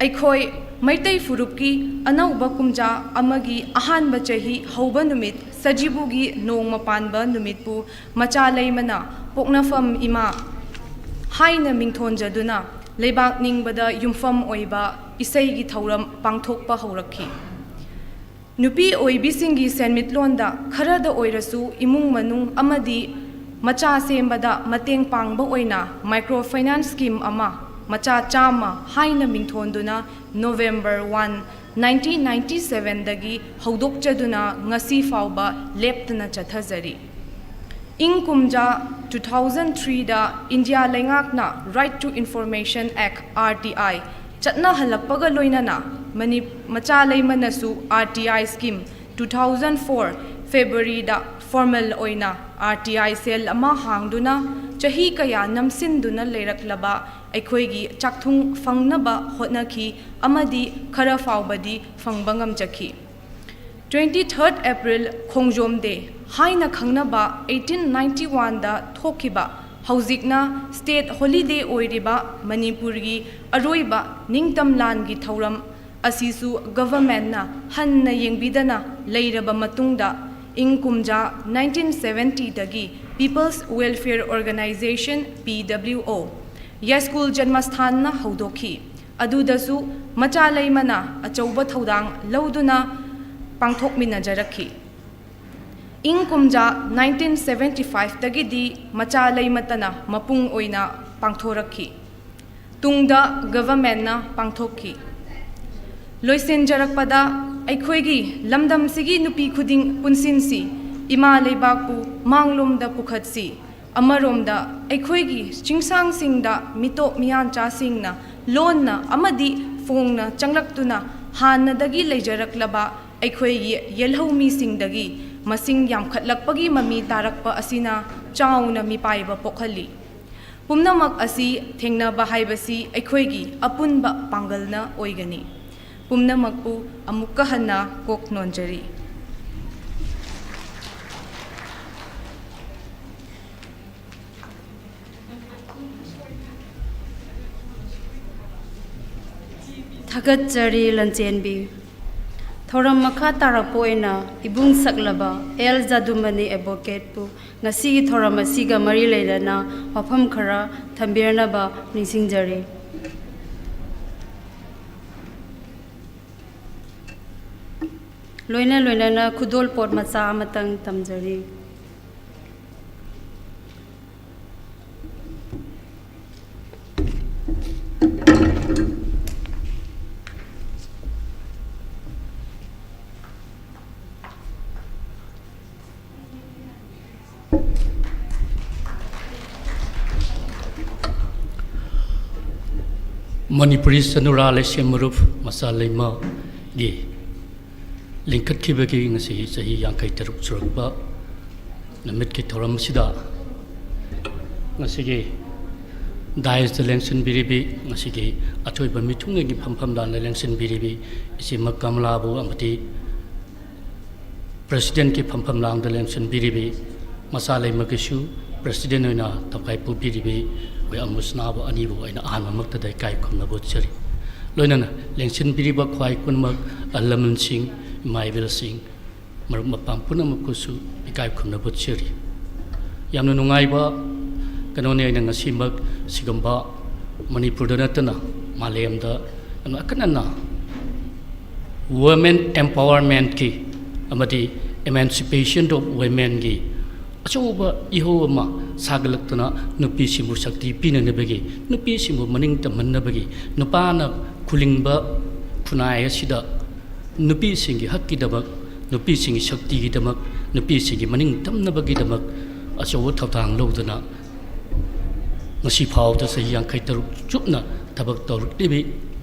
ꯑꯩꯈꯣꯏ ꯃꯩꯇꯩ ꯐꯨꯔꯨꯞꯀꯤ ꯑꯅꯧꯕ ꯀꯨꯝꯖꯥ ꯑꯃꯒꯤ ꯑꯍꯥꯟꯕ ꯆꯍꯤ ꯍꯧꯕ ꯅꯨꯃꯤꯠ ꯁꯖꯤꯕꯨꯒꯤ ꯅꯣꯡꯃ ꯄꯥꯟꯕ ꯅꯨꯃꯤꯠꯄꯨ ꯃꯆꯥ ꯂꯩꯃꯅ ꯄꯣꯛꯅꯐꯝ ꯏꯃꯥ ꯍꯥꯏꯅ ꯃꯤꯡꯊꯣꯟꯖꯗꯨꯅ ꯂꯩꯕꯥꯛ ꯅꯤꯡꯕꯗ ꯌꯨꯝꯐꯝ ꯑꯣꯏꯕ ꯏꯁꯩꯒꯤ ꯊꯧꯔꯝ ꯄꯥꯡꯊꯣꯛꯄ ꯍꯧꯔꯛꯈꯤ꯫ ꯅꯨꯄꯤ ꯑꯣꯏꯕꯤꯁꯤꯡꯒꯤ ꯁꯦꯟꯃꯤꯠꯂꯣꯟꯗ ꯈꯔꯗ ꯑꯣꯏꯔꯁꯨ ꯏꯃꯨꯡ ꯃꯅꯨꯡ ꯑꯃꯗꯤ ꯃꯆꯥ ꯁꯦꯝꯕꯗ ꯃꯇꯦꯡ ꯄꯥꯡꯕ ꯑꯣꯏꯅ microfinance scheme ꯑꯃ ꯃꯆꯥ ꯆꯥꯝꯃ ꯍꯥꯏꯅ ꯃꯤꯡꯊꯣꯟꯗꯨꯅ November one, nineteen ninety seven ꯗꯒꯤ ꯍꯧꯗꯣꯛꯆꯗꯨꯅ ꯉꯁꯤ ꯐꯥꯎꯕ ꯂꯦꯞꯇꯅ ꯆꯠꯊꯖꯔꯤ꯫ ꯏꯪ ꯀꯨꯝꯖꯥ two thousand three ꯗ ꯏꯟꯗꯤꯌꯥ ꯂꯩꯉꯥꯛꯅ Right to Information Act, R T I, ꯆꯠꯅꯍꯜꯂꯛꯄꯒ ꯂꯣꯏꯅꯅ ꯃꯅꯤ-, ꯃꯆꯥ ꯂꯩꯃꯅꯁꯨ R T I scheme two thousand four February the formal ꯑꯣꯏꯅ R T I cell ꯑꯃ ꯍꯥꯡꯗꯨꯅ ꯆꯍꯤ ꯀꯌꯥ ꯅꯝꯁꯤꯟꯗꯨꯅ ꯂꯩꯔꯛꯂꯕ ꯑꯩꯈꯣꯏꯒꯤ ꯆꯥꯛꯊꯨꯡ ꯐꯪꯅꯕ ꯍꯣꯠꯅꯈꯤ ꯑꯃꯗꯤ ꯈꯔ ꯐꯥꯎꯕꯗꯤ ꯐꯪꯕ ꯉꯝꯖꯈꯤ꯫ Twenty third April, ꯈꯣꯡꯖꯣꯝ Day ꯍꯥꯏꯅ ꯈꯪꯅꯕ eighteen ninety one ꯗ ꯊꯣꯛꯈꯤꯕ, ꯍꯧꯖꯤꯛꯅ state holiday ꯑꯣꯏꯔꯤꯕ ꯃꯅꯤꯄꯨꯔꯒꯤ ꯑꯔꯣꯏꯕ ꯅꯤꯡꯇꯝ ꯂꯥꯟꯒꯤ ꯊꯧꯔꯝ ꯑꯁꯤꯁꯨ government ꯅ ꯍꯟꯅ ꯌꯦꯡꯕꯤꯗꯅ ꯂꯩꯔꯕ ꯃꯇꯨꯡꯗ, ꯏꯪ ꯀꯨꯝꯖꯥ nineteen seventy ꯗꯒꯤ People's Welfare Organization, P W O, ꯌꯥꯏꯁ꯭ꯀꯨꯜ ꯖꯟꯃꯁꯊꯥꯟꯅ ꯍꯧꯗꯣꯛꯈꯤ꯫ ꯑꯗꯨꯗꯁꯨ ꯃꯆꯥ ꯂꯩꯃꯅ ꯑꯆꯧꯕ ꯊꯧꯗꯥꯡ ꯂꯧꯗꯨꯅ ꯄꯥꯡꯊꯣꯛꯃꯤꯟꯅꯖꯔꯛꯈꯤ꯫ ꯏꯪ ꯀꯨꯝꯖꯥ nineteen seventy five ꯇꯒꯤꯗꯤ ꯃꯆꯥ ꯂꯩꯃꯇꯅ ꯃꯄꯨꯡ ꯑꯣꯏꯅ ꯄꯥꯡꯊꯣꯔꯛꯈꯤ꯫ ꯇꯨꯡꯗ government ꯅ ꯄꯥꯡꯊꯣꯛꯈꯤ꯫ ꯂꯣꯏꯁꯤꯟꯖꯔꯛꯄꯗ, ꯑꯩꯈꯣꯏꯒꯤ ꯂꯝꯗꯝꯁꯤꯒꯤ ꯅꯨꯄꯤ ꯈꯨꯗꯤꯡ ꯄꯨꯟꯁꯤꯟꯁꯤ, ꯏꯃꯥ ꯂꯩꯕꯥꯛꯄꯨ ꯃꯥꯡꯂꯣꯝꯗ ꯄꯨꯈꯠꯁꯤ꯫ ꯑꯃꯔꯣꯝꯗ, ꯑꯩꯈꯣꯏꯒꯤ ꯆꯤꯡꯁꯥꯡꯁꯤꯡꯗ ꯃꯤꯇꯣꯞ ꯃꯤꯌꯥꯟꯆꯥꯁꯤꯡꯅ ꯂꯣꯟꯅ ꯑꯃꯗꯤ ꯐꯣꯡꯅ ꯆꯪꯂꯛꯇꯨꯅ ꯍꯥꯟꯅꯗꯒꯤ ꯂꯩꯖꯔꯛꯂꯕ ꯑꯩꯈꯣꯏꯒꯤ ꯌꯦꯜꯍꯧꯃꯤꯁꯤꯡꯗꯒꯤ ꯃꯁꯤꯡ ꯌꯥꯝꯈꯠꯂꯛꯄꯒꯤ ꯃꯃꯤ ꯇꯥꯔꯛꯄ ꯑꯁꯤꯅ ꯆꯥꯎꯅ ꯃꯤꯄꯥꯏꯕ ꯄꯣꯛꯍꯜꯂꯤ꯫ ꯄꯨꯝꯅꯃꯛ ꯑꯁꯤ ꯊꯦꯡꯅꯕ ꯍꯥꯏꯕꯁꯤ ꯑꯩꯈꯣꯏꯒꯤ ꯑꯄꯨꯟꯕ ꯄꯥꯡꯒꯜꯅ ꯑꯣꯏꯒꯅꯤ꯫ ꯄꯨꯝꯅꯃꯛꯄꯨ ꯑꯃꯨꯛꯀ ꯍꯟꯅ ꯀꯣꯛ ꯅꯣꯟꯖꯔꯤ꯫ ꯊꯥꯒꯠꯆꯔꯤ, ꯂꯟꯆꯦꯟꯕꯤ꯫ ꯊꯧꯔꯝ ꯃꯈꯥ ꯇꯥꯔꯛꯄ ꯑꯣꯏꯅ ꯏꯕꯨꯡ ꯁꯛꯂꯕ ꯑꯦꯜ ꯖꯥꯗꯨꯃꯅꯤ Advocate ꯄꯨ ꯉꯁꯤꯒꯤ ꯊꯧꯔꯝ ꯑꯁꯤꯒ ꯃꯔꯤ ꯂꯩꯅꯅ ꯋꯥꯐꯝ ꯈꯔ ꯊꯝꯕꯤꯔꯅꯕ ꯅꯤꯡꯁꯤꯡꯖꯔꯤ꯫ ꯂꯣꯏꯅ ꯂꯣꯏꯅꯅ ꯈꯨꯗꯣꯜꯄꯣꯠ ꯃꯆꯥ ꯑꯃꯇꯪ ꯇꯝꯖꯔꯤ꯫ ꯃꯅꯤꯄꯨꯔꯤ ꯆꯅꯨꯔꯥ ꯂꯩꯁꯦꯝ ꯃꯔꯨꯞ ꯃꯆꯥ ꯂꯩꯃꯒꯤ ꯂꯤꯡꯈꯠꯈꯤꯕꯒꯤ ꯉꯁꯤ ꯆꯍꯤ ꯌꯥꯡꯈꯩ ꯇꯔꯨꯛ ꯁꯨꯔꯛꯄ ꯅꯨꯃꯤꯠꯀꯤ ꯊꯧꯔꯝ ꯑꯁꯤꯗ ꯉꯁꯤꯒꯤ ꯗꯥꯏꯁꯇ ꯂꯦꯡꯁꯤꯟꯕꯤꯔꯤꯕꯤ, ꯉꯁꯤꯒꯤ ꯑꯊꯣꯏꯕ ꯃꯤꯊꯨꯡꯂꯦꯟꯒꯤ ꯐꯝꯐꯝ ꯂꯥꯟꯗ ꯂꯦꯡꯁꯤꯟꯕꯤꯔꯤꯕꯤ ꯏꯆꯦꯃ ꯀꯃꯂꯥꯕꯨ ꯑꯃꯗꯤ ꯄ꯭ꯔꯦꯁꯤꯗꯦꯟꯠꯀꯤ ꯐꯝꯐꯝ ꯂꯥꯡꯗ ꯂꯦꯡꯁꯤꯟꯕꯤꯔꯤꯕꯤ ꯃꯆꯥ ꯂꯩꯃꯒꯤꯁꯨ ꯄ꯭ꯔꯦꯁꯤꯗꯦꯟꯠ ꯑꯣꯏꯅ ꯇꯧꯈꯥꯏ ꯄꯨꯕꯤꯔꯤꯕꯤ ꯑꯩꯈꯣꯏ ꯑꯃꯨꯁꯅꯥꯕꯨ ꯑꯅꯤꯕꯨ ꯑꯩꯅ ꯑꯍꯥꯟꯕꯃꯛꯇꯗ ꯏꯀꯥꯏ ꯈꯨꯝꯅꯕ ꯎꯠꯆꯔꯤ꯫ ꯂꯣꯏꯅꯅ ꯂꯦꯡꯁꯤꯟꯕꯤꯔꯤꯕ ꯈ꯭ꯋꯥꯏ ꯄꯨꯝꯅꯃꯛ, ꯑꯍꯜ ꯂꯃꯟꯁꯤꯡ, ꯏꯃꯥ ꯏꯕꯦꯜꯁꯤꯡ, ꯃꯔꯨꯞ ꯃꯄꯥꯡ ꯄꯨꯝꯅꯃꯛꯄꯨꯁꯨ ꯏꯀꯥꯏ ꯈꯨꯝꯅꯕ ꯎꯠꯆꯔꯤ꯫ ꯌꯥꯝꯅ ꯅꯨꯡꯉꯥꯏꯕ ꯀꯩꯅꯣꯅꯤ, ꯑꯩꯅ ꯉꯁꯤꯃꯛ ꯁꯤꯒꯨꯝꯕ ꯃꯅꯤꯄꯨꯔꯗ ꯅꯠꯇꯅ ꯃꯥꯂꯦꯝꯗ ꯌꯥꯝꯅ ꯑꯈꯟꯅꯅ women empowermentꯀꯤ ꯑꯃꯗꯤ emancipation of womenꯒꯤ ꯑꯆꯧꯕ ꯏꯍꯧ ꯑꯃ ꯁꯥꯒꯠꯂꯛꯇꯨꯅ ꯅꯨꯄꯤꯁꯤꯡꯕꯨ ꯁꯛꯇꯤ ꯄꯤꯅꯅꯕꯒꯤ, ꯅꯨꯄꯤꯁꯤꯡꯕꯨ ꯃꯅꯤꯡ ꯇꯝꯍꯟꯅꯕꯒꯤ, ꯅꯨꯄꯥꯅ ꯈꯨꯂꯤꯡꯕ ꯈꯨꯟꯅꯥꯏ ꯑꯁꯤꯗ ꯅꯨꯄꯤꯁꯤꯡꯒꯤ ꯍꯛꯀꯤꯗꯃꯛ, ꯅꯨꯄꯤꯁꯤꯡꯒꯤ ꯁꯛꯇꯤꯒꯤꯗꯃꯛ, ꯅꯨꯄꯤꯁꯤꯡꯒꯤ ꯃꯅꯤꯡ ꯇꯝꯅꯕꯒꯤꯗꯃꯛ ꯑꯆꯧꯕ ꯊꯧꯗꯥꯡ ꯂꯧꯗꯨꯅ ꯉꯁꯤ ꯐꯥꯎꯕꯗ ꯆꯍꯤ ꯌꯥꯡꯈꯩ ꯇꯔꯨꯛ ꯆꯨꯞꯅ ꯊꯕꯛ ꯇꯧꯔꯛꯂꯤꯕꯤ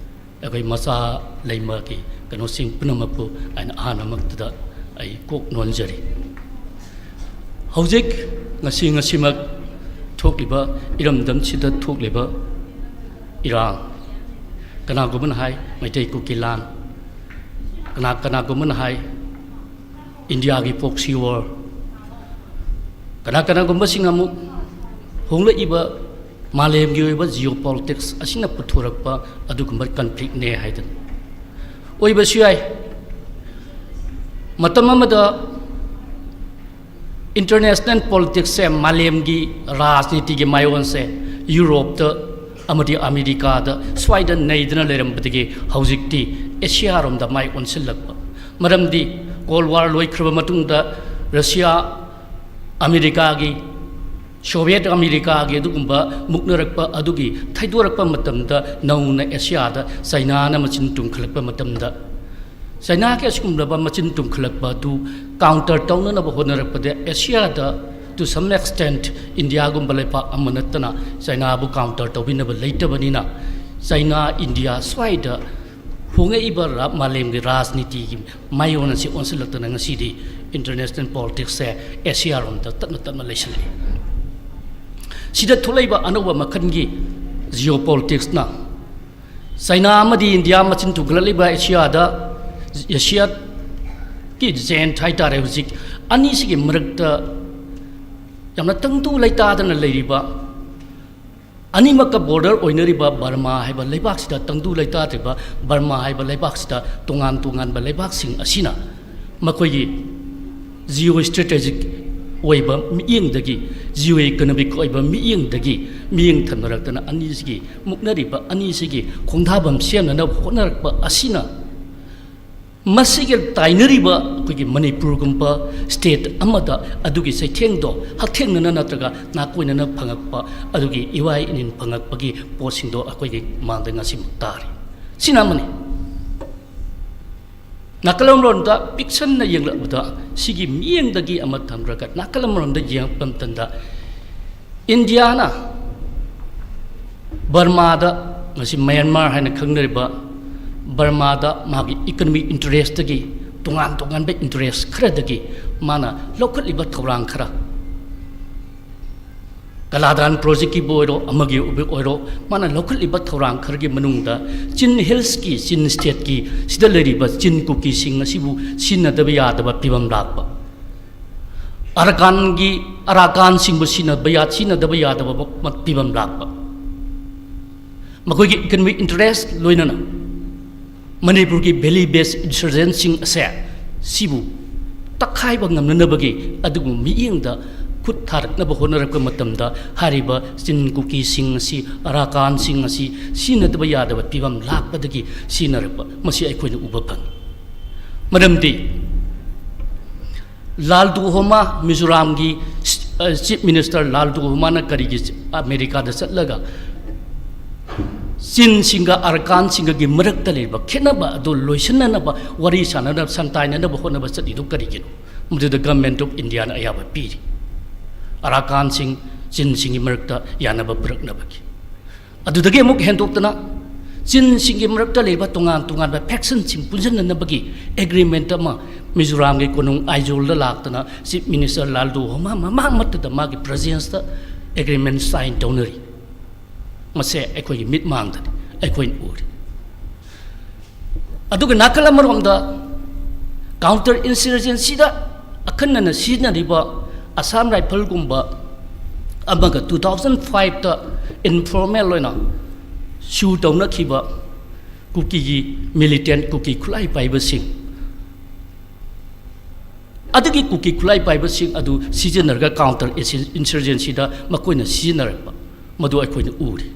ꯑꯩꯈꯣꯏ ꯃꯆꯥ ꯂꯩꯃꯒꯤ ꯀꯩꯅꯣꯁꯤꯡ ꯄꯨꯝꯅꯃꯛꯄꯨ ꯑꯩꯅ ꯑꯍꯥꯟꯕꯃꯛꯇꯗ ꯑꯩ ꯀꯣꯛ ꯅꯣꯟꯖꯔꯤ꯫ ꯍꯧꯖꯤꯛ ꯉꯁꯤ ꯉꯁꯤꯃꯛ ꯊꯣꯛꯂꯤꯕ ꯏꯔꯝꯗꯝꯁꯤꯗ ꯊꯣꯛꯂꯤꯕ ꯏꯔꯥꯡ, ꯀꯅꯥꯒꯨꯝꯕꯅ ꯍꯥꯏ ꯃꯩꯇꯩ ꯀꯨꯀꯤ ꯂꯥꯟ, ꯀꯅꯥ ꯀꯅꯥꯒꯨꯝꯕꯅ ꯍꯥꯏ ꯏꯟꯗꯤꯌꯥꯒꯤ proxy war, ꯀꯅꯥ ꯀꯅꯥꯒꯨꯝꯕꯁꯤꯡ ꯑꯃꯨꯛ ꯍꯣꯡꯂꯛꯏꯕ ꯃꯥꯂꯦꯝꯒꯤ ꯑꯣꯏꯕ geopolitics ꯑꯁꯤꯅ ꯄꯨꯊꯣꯔꯛꯄ ꯑꯗꯨꯒꯨꯝꯕ conflictꯅꯦ ꯍꯥꯏꯗꯅ ꯑꯣꯏꯕꯁꯨ ꯌꯥꯏ꯫ ꯃꯇꯝ ꯑꯃꯗ international politicsꯁꯦ, ꯃꯥꯂꯦꯝꯒꯤ ꯔꯥꯖꯅꯤꯇꯤꯒꯤ ꯃꯥꯏꯑꯣꯟꯁꯦ ꯌꯨꯔꯣꯞꯇ ꯑꯃꯗꯤ ꯑꯃꯦꯔꯤꯀꯥꯗ ꯁ꯭ꯋꯥꯏꯗ ꯅꯩꯗꯨꯅ ꯂꯩꯔꯝꯕꯗꯒꯤ ꯍꯧꯖꯤꯛꯇꯤ ꯑꯦꯁꯤꯌꯥꯔꯣꯝꯗ ꯃꯥꯏ ꯑꯣꯟꯁꯤꯜꯂꯛꯄ, ꯃꯔꯝꯗꯤ Cold War ꯂꯣꯏꯈ꯭ꯔꯕ ꯃꯇꯨꯡꯗ ꯔꯁꯤꯌꯥ, ꯑꯃꯦꯔꯤꯀꯥꯒꯤ, ꯁꯣꯚꯤꯌꯦꯠ ꯑꯃꯦꯔꯤꯀꯥꯒꯤ ꯑꯗꯨꯒꯨꯝꯕ ꯃꯨꯛꯅꯔꯛꯄ, ꯑꯗꯨꯒꯤ ꯊꯩꯗꯣꯔꯛꯄ ꯃꯇꯝꯗ ꯅꯧꯅ ꯑꯦꯁꯤꯌꯥꯗ ꯆꯩꯅꯥꯅ ꯃꯆꯤꯟ ꯇꯨꯝꯈꯠꯂꯛꯄ ꯃꯇꯝꯗ, ꯆꯩꯅꯥꯒꯤ ꯑꯁꯤꯒꯨꯝꯂꯕ ꯃꯆꯤꯟ ꯇꯨꯝꯈꯠꯂꯛꯄ ꯑꯗꯨ counter ꯇꯧꯅꯅꯕ ꯍꯣꯠꯅꯔꯛꯄꯗ ꯑꯦꯁꯤꯌꯥꯗ to some extent ꯏꯟꯗꯤꯌꯥꯒꯨꯝꯕ ꯂꯩꯄꯥꯛ ꯑꯃ ꯅꯠꯇꯅ ꯆꯩꯅꯥꯕꯨ counter ꯇꯧꯕꯤꯅꯕ ꯂꯩꯇꯕꯅꯤꯅ, ꯆꯩꯅꯥ, ꯏꯟꯗꯤꯌꯥ ꯁ꯭ꯋꯥꯏꯗ ꯍꯣꯡꯉꯛꯏꯕ ꯔꯥ-, ꯃꯥꯂꯦꯝꯒꯤ ꯔꯥꯖꯅꯤꯇꯤꯒꯤ ꯃꯥꯏꯑꯣꯟ ꯑꯁꯤ ꯑꯣꯟꯁꯤꯜꯂꯛꯇꯅ ꯉꯁꯤꯗꯤ international politicsꯁꯦ ꯑꯦꯁꯤꯌꯥꯔꯣꯝꯗ ꯇꯞꯅ ꯇꯞꯅ ꯂꯩꯁꯤꯜꯂꯛꯏ꯫ ꯁꯤꯗ ꯊꯣꯛꯂꯛꯏꯕ ꯑꯅꯧꯕ ꯃꯈꯜꯒꯤ geopoliticsꯅ ꯆꯩꯅꯥ ꯑꯃꯗꯤ ꯏꯟꯗꯤꯌꯥ ꯃꯆꯤꯟ ꯇꯨꯝꯈꯠꯂꯛꯂꯤꯕ ꯑꯦꯁꯤꯌꯥꯗ, ꯑꯦꯁꯤꯌꯥꯒꯤ giant ꯍꯥꯏꯇꯥꯔꯦ, ꯍꯧꯖꯤꯛ ꯑꯅꯤꯁꯤꯒꯤ ꯃꯔꯛꯇ ꯌꯥꯝꯅ ꯇꯪꯗꯨ ꯂꯩꯇꯥꯗꯅ ꯂꯩꯔꯤꯕ, ꯑꯅꯤꯃꯛꯀ border ꯑꯣꯏꯅꯔꯤꯕ ꯕꯔꯃꯥ ꯍꯥꯏꯕ ꯂꯩꯕꯥꯛꯁꯤꯗ, ꯇꯪꯗꯨ ꯂꯩꯇꯥꯗ꯭ꯔꯤꯕ ꯕꯔꯃꯥ ꯍꯥꯏꯕ ꯂꯩꯕꯥꯛꯁꯤꯗ ꯇꯣꯉꯥꯟ ꯇꯣꯉꯥꯟꯕ ꯂꯩꯕꯥꯛꯁꯤꯡ ꯑꯁꯤꯅ ꯃꯈꯣꯏꯒꯤ geostrategic ꯑꯣꯏꯕ ꯃꯤꯠꯌꯦꯡꯗꯒꯤ, geoeconomic ꯑꯣꯏꯕ ꯃꯤꯠꯌꯦꯡꯗꯒꯤ ꯃꯤꯠꯌꯦꯡ ꯊꯝꯅꯔꯛꯇꯅ ꯑꯅꯤꯁꯤꯒꯤ, ꯃꯨꯛꯅꯔꯤꯕ ꯑꯅꯤꯁꯤꯒꯤ ꯈꯣꯡꯗꯥꯐꯝ ꯁꯦꯝꯅꯅꯕ ꯍꯣꯠꯅꯔꯛꯄ ꯑꯁꯤꯅ ꯃꯁꯤꯒ ꯇꯥꯏꯅꯔꯤꯕ ꯑꯩꯈꯣꯏꯒꯤ ꯃꯅꯤꯄꯨꯔꯒꯨꯝꯕ state ꯑꯃꯗ ꯑꯗꯨꯒꯤ ꯆꯩꯊꯦꯡꯗꯣ, ꯍꯛꯊꯦꯡꯅꯅ ꯅꯠꯇ꯭ꯔꯒ ꯅꯥꯀꯣꯏꯅꯅ ꯐꯪꯉꯛꯄ, ꯑꯗꯨꯒꯤ ꯏꯋꯥ ꯏꯅꯤꯟ ꯐꯪꯉꯛꯄꯒꯤ ꯄꯣꯠꯁꯤꯡꯗꯣ ꯑꯩꯈꯣꯏꯒꯤ ꯃꯥꯡꯗ ꯉꯁꯤꯃꯛ ꯇꯥꯔꯤ꯫ ꯁꯤꯅ ꯑꯃꯅꯤ꯫ ꯅꯥꯀꯜ ꯑꯃꯔꯣꯝꯗ ꯄꯤꯛꯁꯟꯅ ꯌꯦꯡꯂꯛꯄꯗ, ꯁꯤꯒꯤ ꯃꯤꯠꯌꯦꯡꯗꯒꯤ ꯑꯃ ꯊꯝꯈ꯭ꯔꯒ ꯅꯥꯀꯜ ꯑꯃꯔꯣꯝꯗ ꯌꯦꯡꯉꯛꯄ ꯃꯇꯝꯗ, ꯏꯟꯗꯤꯌꯥꯅ ꯕꯔꯃꯥꯗ, ꯉꯁꯤ ꯃ꯭ꯌꯥꯟꯃꯥꯔ ꯍꯥꯏꯅ ꯈꯪꯅꯔꯤꯕ ꯕꯔꯃꯥꯗ ꯃꯥꯒꯤ economic interestꯇꯒꯤ, ꯇꯣꯉꯥꯟ ꯇꯣꯉꯥꯟꯕ interest ꯈꯔꯗꯒꯤ ꯃꯥꯅ ꯂꯧꯈꯠꯂꯤꯕ ꯊꯧꯔꯥꯡ ꯈꯔ, ꯀꯂꯥꯗꯥꯟ projectꯀꯤꯕꯨ ꯑꯣꯏꯔꯣ, ꯑꯃꯒꯤ ꯑꯣꯏꯔꯣ, ꯃꯥꯅ ꯂꯧꯈꯠꯂꯤꯕ ꯊꯧꯔꯥꯡ ꯈꯔꯒꯤ ꯃꯅꯨꯡꯗ ꯆꯤꯟ Hillsꯀꯤ, ꯆꯤꯟ stateꯀꯤ ꯁꯤꯗ ꯂꯩꯔꯤꯕ ꯆꯤꯟ ꯀꯨꯀꯤꯁꯤꯡ ꯑꯁꯤꯕꯨ ꯁꯤꯖꯤꯟꯅꯗꯕ ꯌꯥꯗꯕ ꯐꯤꯕꯝ ꯂꯥꯛꯄ, ꯑꯔꯥꯀꯥꯟꯒꯤ, ꯑꯔꯥꯀꯥꯟꯁꯤꯡꯕꯨ ꯁꯤꯖꯤꯟꯅꯕ ꯌꯥ-, ꯁꯤꯖꯤꯟꯅꯗꯕ ꯌꯥꯗꯕ ꯐꯤꯕꯝ ꯂꯥꯛꯄ, ꯃꯈꯣꯏꯒꯤ economic interest ꯂꯣꯏꯅꯅ ꯃꯅꯤꯄꯨꯔꯒꯤ valley based insurgencyꯁꯤꯡ ꯑꯁꯦ, ꯁꯤꯕꯨ ꯇꯛꯈꯥꯏꯕ ꯉꯝꯅꯅꯕꯒꯤ ꯑꯗꯨꯒꯨꯝꯕ ꯃꯤꯠꯌꯦꯡꯗ ꯈꯨꯠ ꯊꯥꯔꯛꯅꯕ ꯍꯣꯠꯅꯔꯛꯄ ꯃꯇꯝꯗ, ꯍꯥꯏꯔꯤꯕ ꯆꯤꯟ ꯀꯨꯀꯤꯁꯤꯡ ꯑꯁꯤ, ꯑꯔꯥꯀꯥꯟꯁꯤꯡ ꯑꯁꯤ ꯁꯤꯖꯤꯟꯅꯗꯕ ꯌꯥꯗꯕ ꯐꯤꯕꯝ ꯂꯥꯛꯄꯗꯒꯤ ꯁꯤꯖꯤꯟꯅꯔꯛꯄ, ꯃꯁꯤ ꯑꯩꯈꯣꯏꯅ ꯎꯕ ꯐꯪꯏ꯫ ꯃꯔꯝꯗꯤ ꯂꯥꯜꯗꯨꯍꯣꯃꯥ, ꯃꯤꯖꯣꯔꯥꯝꯒꯤ, ꯑ, ꯆꯤꯐ ꯃꯤꯅꯤꯁꯇꯔ ꯂꯥꯜꯗꯨꯍꯣꯃꯥꯅ ꯀꯔꯤꯒꯤ ꯑꯃꯦꯔꯤꯀꯥꯗ ꯆꯠꯂꯒ ꯆꯤꯟꯁꯤꯡꯒ ꯑꯔꯀꯥꯟꯁꯤꯡꯒꯒꯤ ꯃꯔꯛꯇ ꯂꯩꯔꯤꯕ ꯈꯦꯠꯅꯕ ꯑꯗꯨ ꯂꯣꯏꯁꯤꯟꯅꯅꯕ, ꯋꯥꯔꯤ ꯁꯥꯟꯅꯅꯕ, ꯁꯪꯇꯥꯏꯅꯅꯕ ꯍꯣꯠꯅꯕ ꯆꯠꯂꯤꯗꯨ ꯀꯔꯤꯒꯤꯅꯣ? ꯃꯗꯨꯗ ꯒꯚꯔꯟꯃꯦꯟꯠ ꯑꯣꯐ ꯏꯟꯗꯤꯌꯥꯅ ꯑꯌꯥꯕ ꯄꯤꯔꯤ꯫ ꯑꯔꯥꯀꯥꯟꯁꯤꯡ, ꯆꯤꯟꯁꯤꯡꯒꯤ ꯃꯔꯛꯇ ꯌꯥꯅꯕ ꯄꯨꯔꯛꯅꯕꯒꯤ꯫ ꯑꯗꯨꯗꯒꯤ ꯑꯃꯨꯛ ꯍꯦꯟꯗꯣꯛꯇꯅ ꯆꯤꯟꯁꯤꯡꯒꯤ ꯃꯔꯛꯇ ꯂꯩꯕ ꯇꯣꯉꯥꯟ ꯇꯣꯉꯥꯟꯕ ꯐꯦꯛꯁꯟꯁꯤꯡ ꯄꯨꯟꯁꯤꯟꯅꯅꯕꯒꯤ ꯑꯦꯒ꯭ꯔꯤꯃꯦꯟꯠ ꯑꯃ ꯃꯤꯖꯣꯔꯥꯝꯒꯤ ꯀꯣꯅꯨꯡ ꯑꯥꯏꯖꯣꯜꯗ ꯂꯥꯛꯇꯅ ꯆꯤꯐ ꯃꯤꯅꯤꯁꯇꯔ ꯂꯥꯜꯗꯨꯍꯣꯃꯥ ꯃꯃꯥꯡꯃꯛꯇꯗ ꯃꯥꯒꯤ ꯄ꯭ꯔꯦꯖꯦꯟꯁꯇ ꯑꯦꯒ꯭ꯔꯤꯃꯦꯟꯠ ꯁꯥꯏꯟ ꯇꯧꯅꯔꯤ꯫ ꯃꯁꯦ ꯑꯩꯈꯣꯏꯒꯤ ꯃꯤꯠꯃꯥꯡꯗꯅꯤ, ꯑꯩꯈꯣꯏꯅ ꯎꯔꯤ꯫ ꯑꯗꯨꯒ ꯅꯥꯀꯜ ꯑꯃꯔꯣꯝꯗ ꯀꯥꯎꯟꯇꯔ ꯏꯟꯁꯔꯖꯦꯟꯁꯤꯗ ꯑꯈꯟꯅꯅ ꯁꯤꯖꯤꯟꯅꯔꯤꯕ ꯑꯁꯥꯝ ꯔꯥꯏꯐꯜꯒꯨꯝꯕ ꯑꯃꯒ two thousand fiveꯇ ꯏꯟꯐꯣꯔꯃꯦꯜ ꯑꯣꯏꯅ ꯁꯨ ꯇꯧꯅꯈꯤꯕ ꯀꯨꯀꯤꯒꯤ ꯃꯤꯂꯤꯇꯦꯟꯠ, ꯀꯨꯀꯤ ꯈꯨꯠꯂꯥꯏ ꯄꯥꯏꯕꯁꯤꯡ, ꯑꯗꯨꯒꯤ ꯀꯨꯀꯤ ꯈꯨꯠꯂꯥꯏ ꯄꯥꯏꯕꯁꯤꯡ ꯑꯗꯨ ꯁꯤꯖꯤꯟꯅꯔꯒ ꯀꯥꯎꯟꯇꯔ ꯏꯟꯁꯔꯖꯦꯟꯁꯤꯗ ꯃꯈꯣꯏꯅ ꯁꯤꯖꯤꯟꯅꯔꯛꯄ, ꯃꯗꯨ ꯑꯩꯈꯣꯏꯅ ꯎꯔꯤ꯫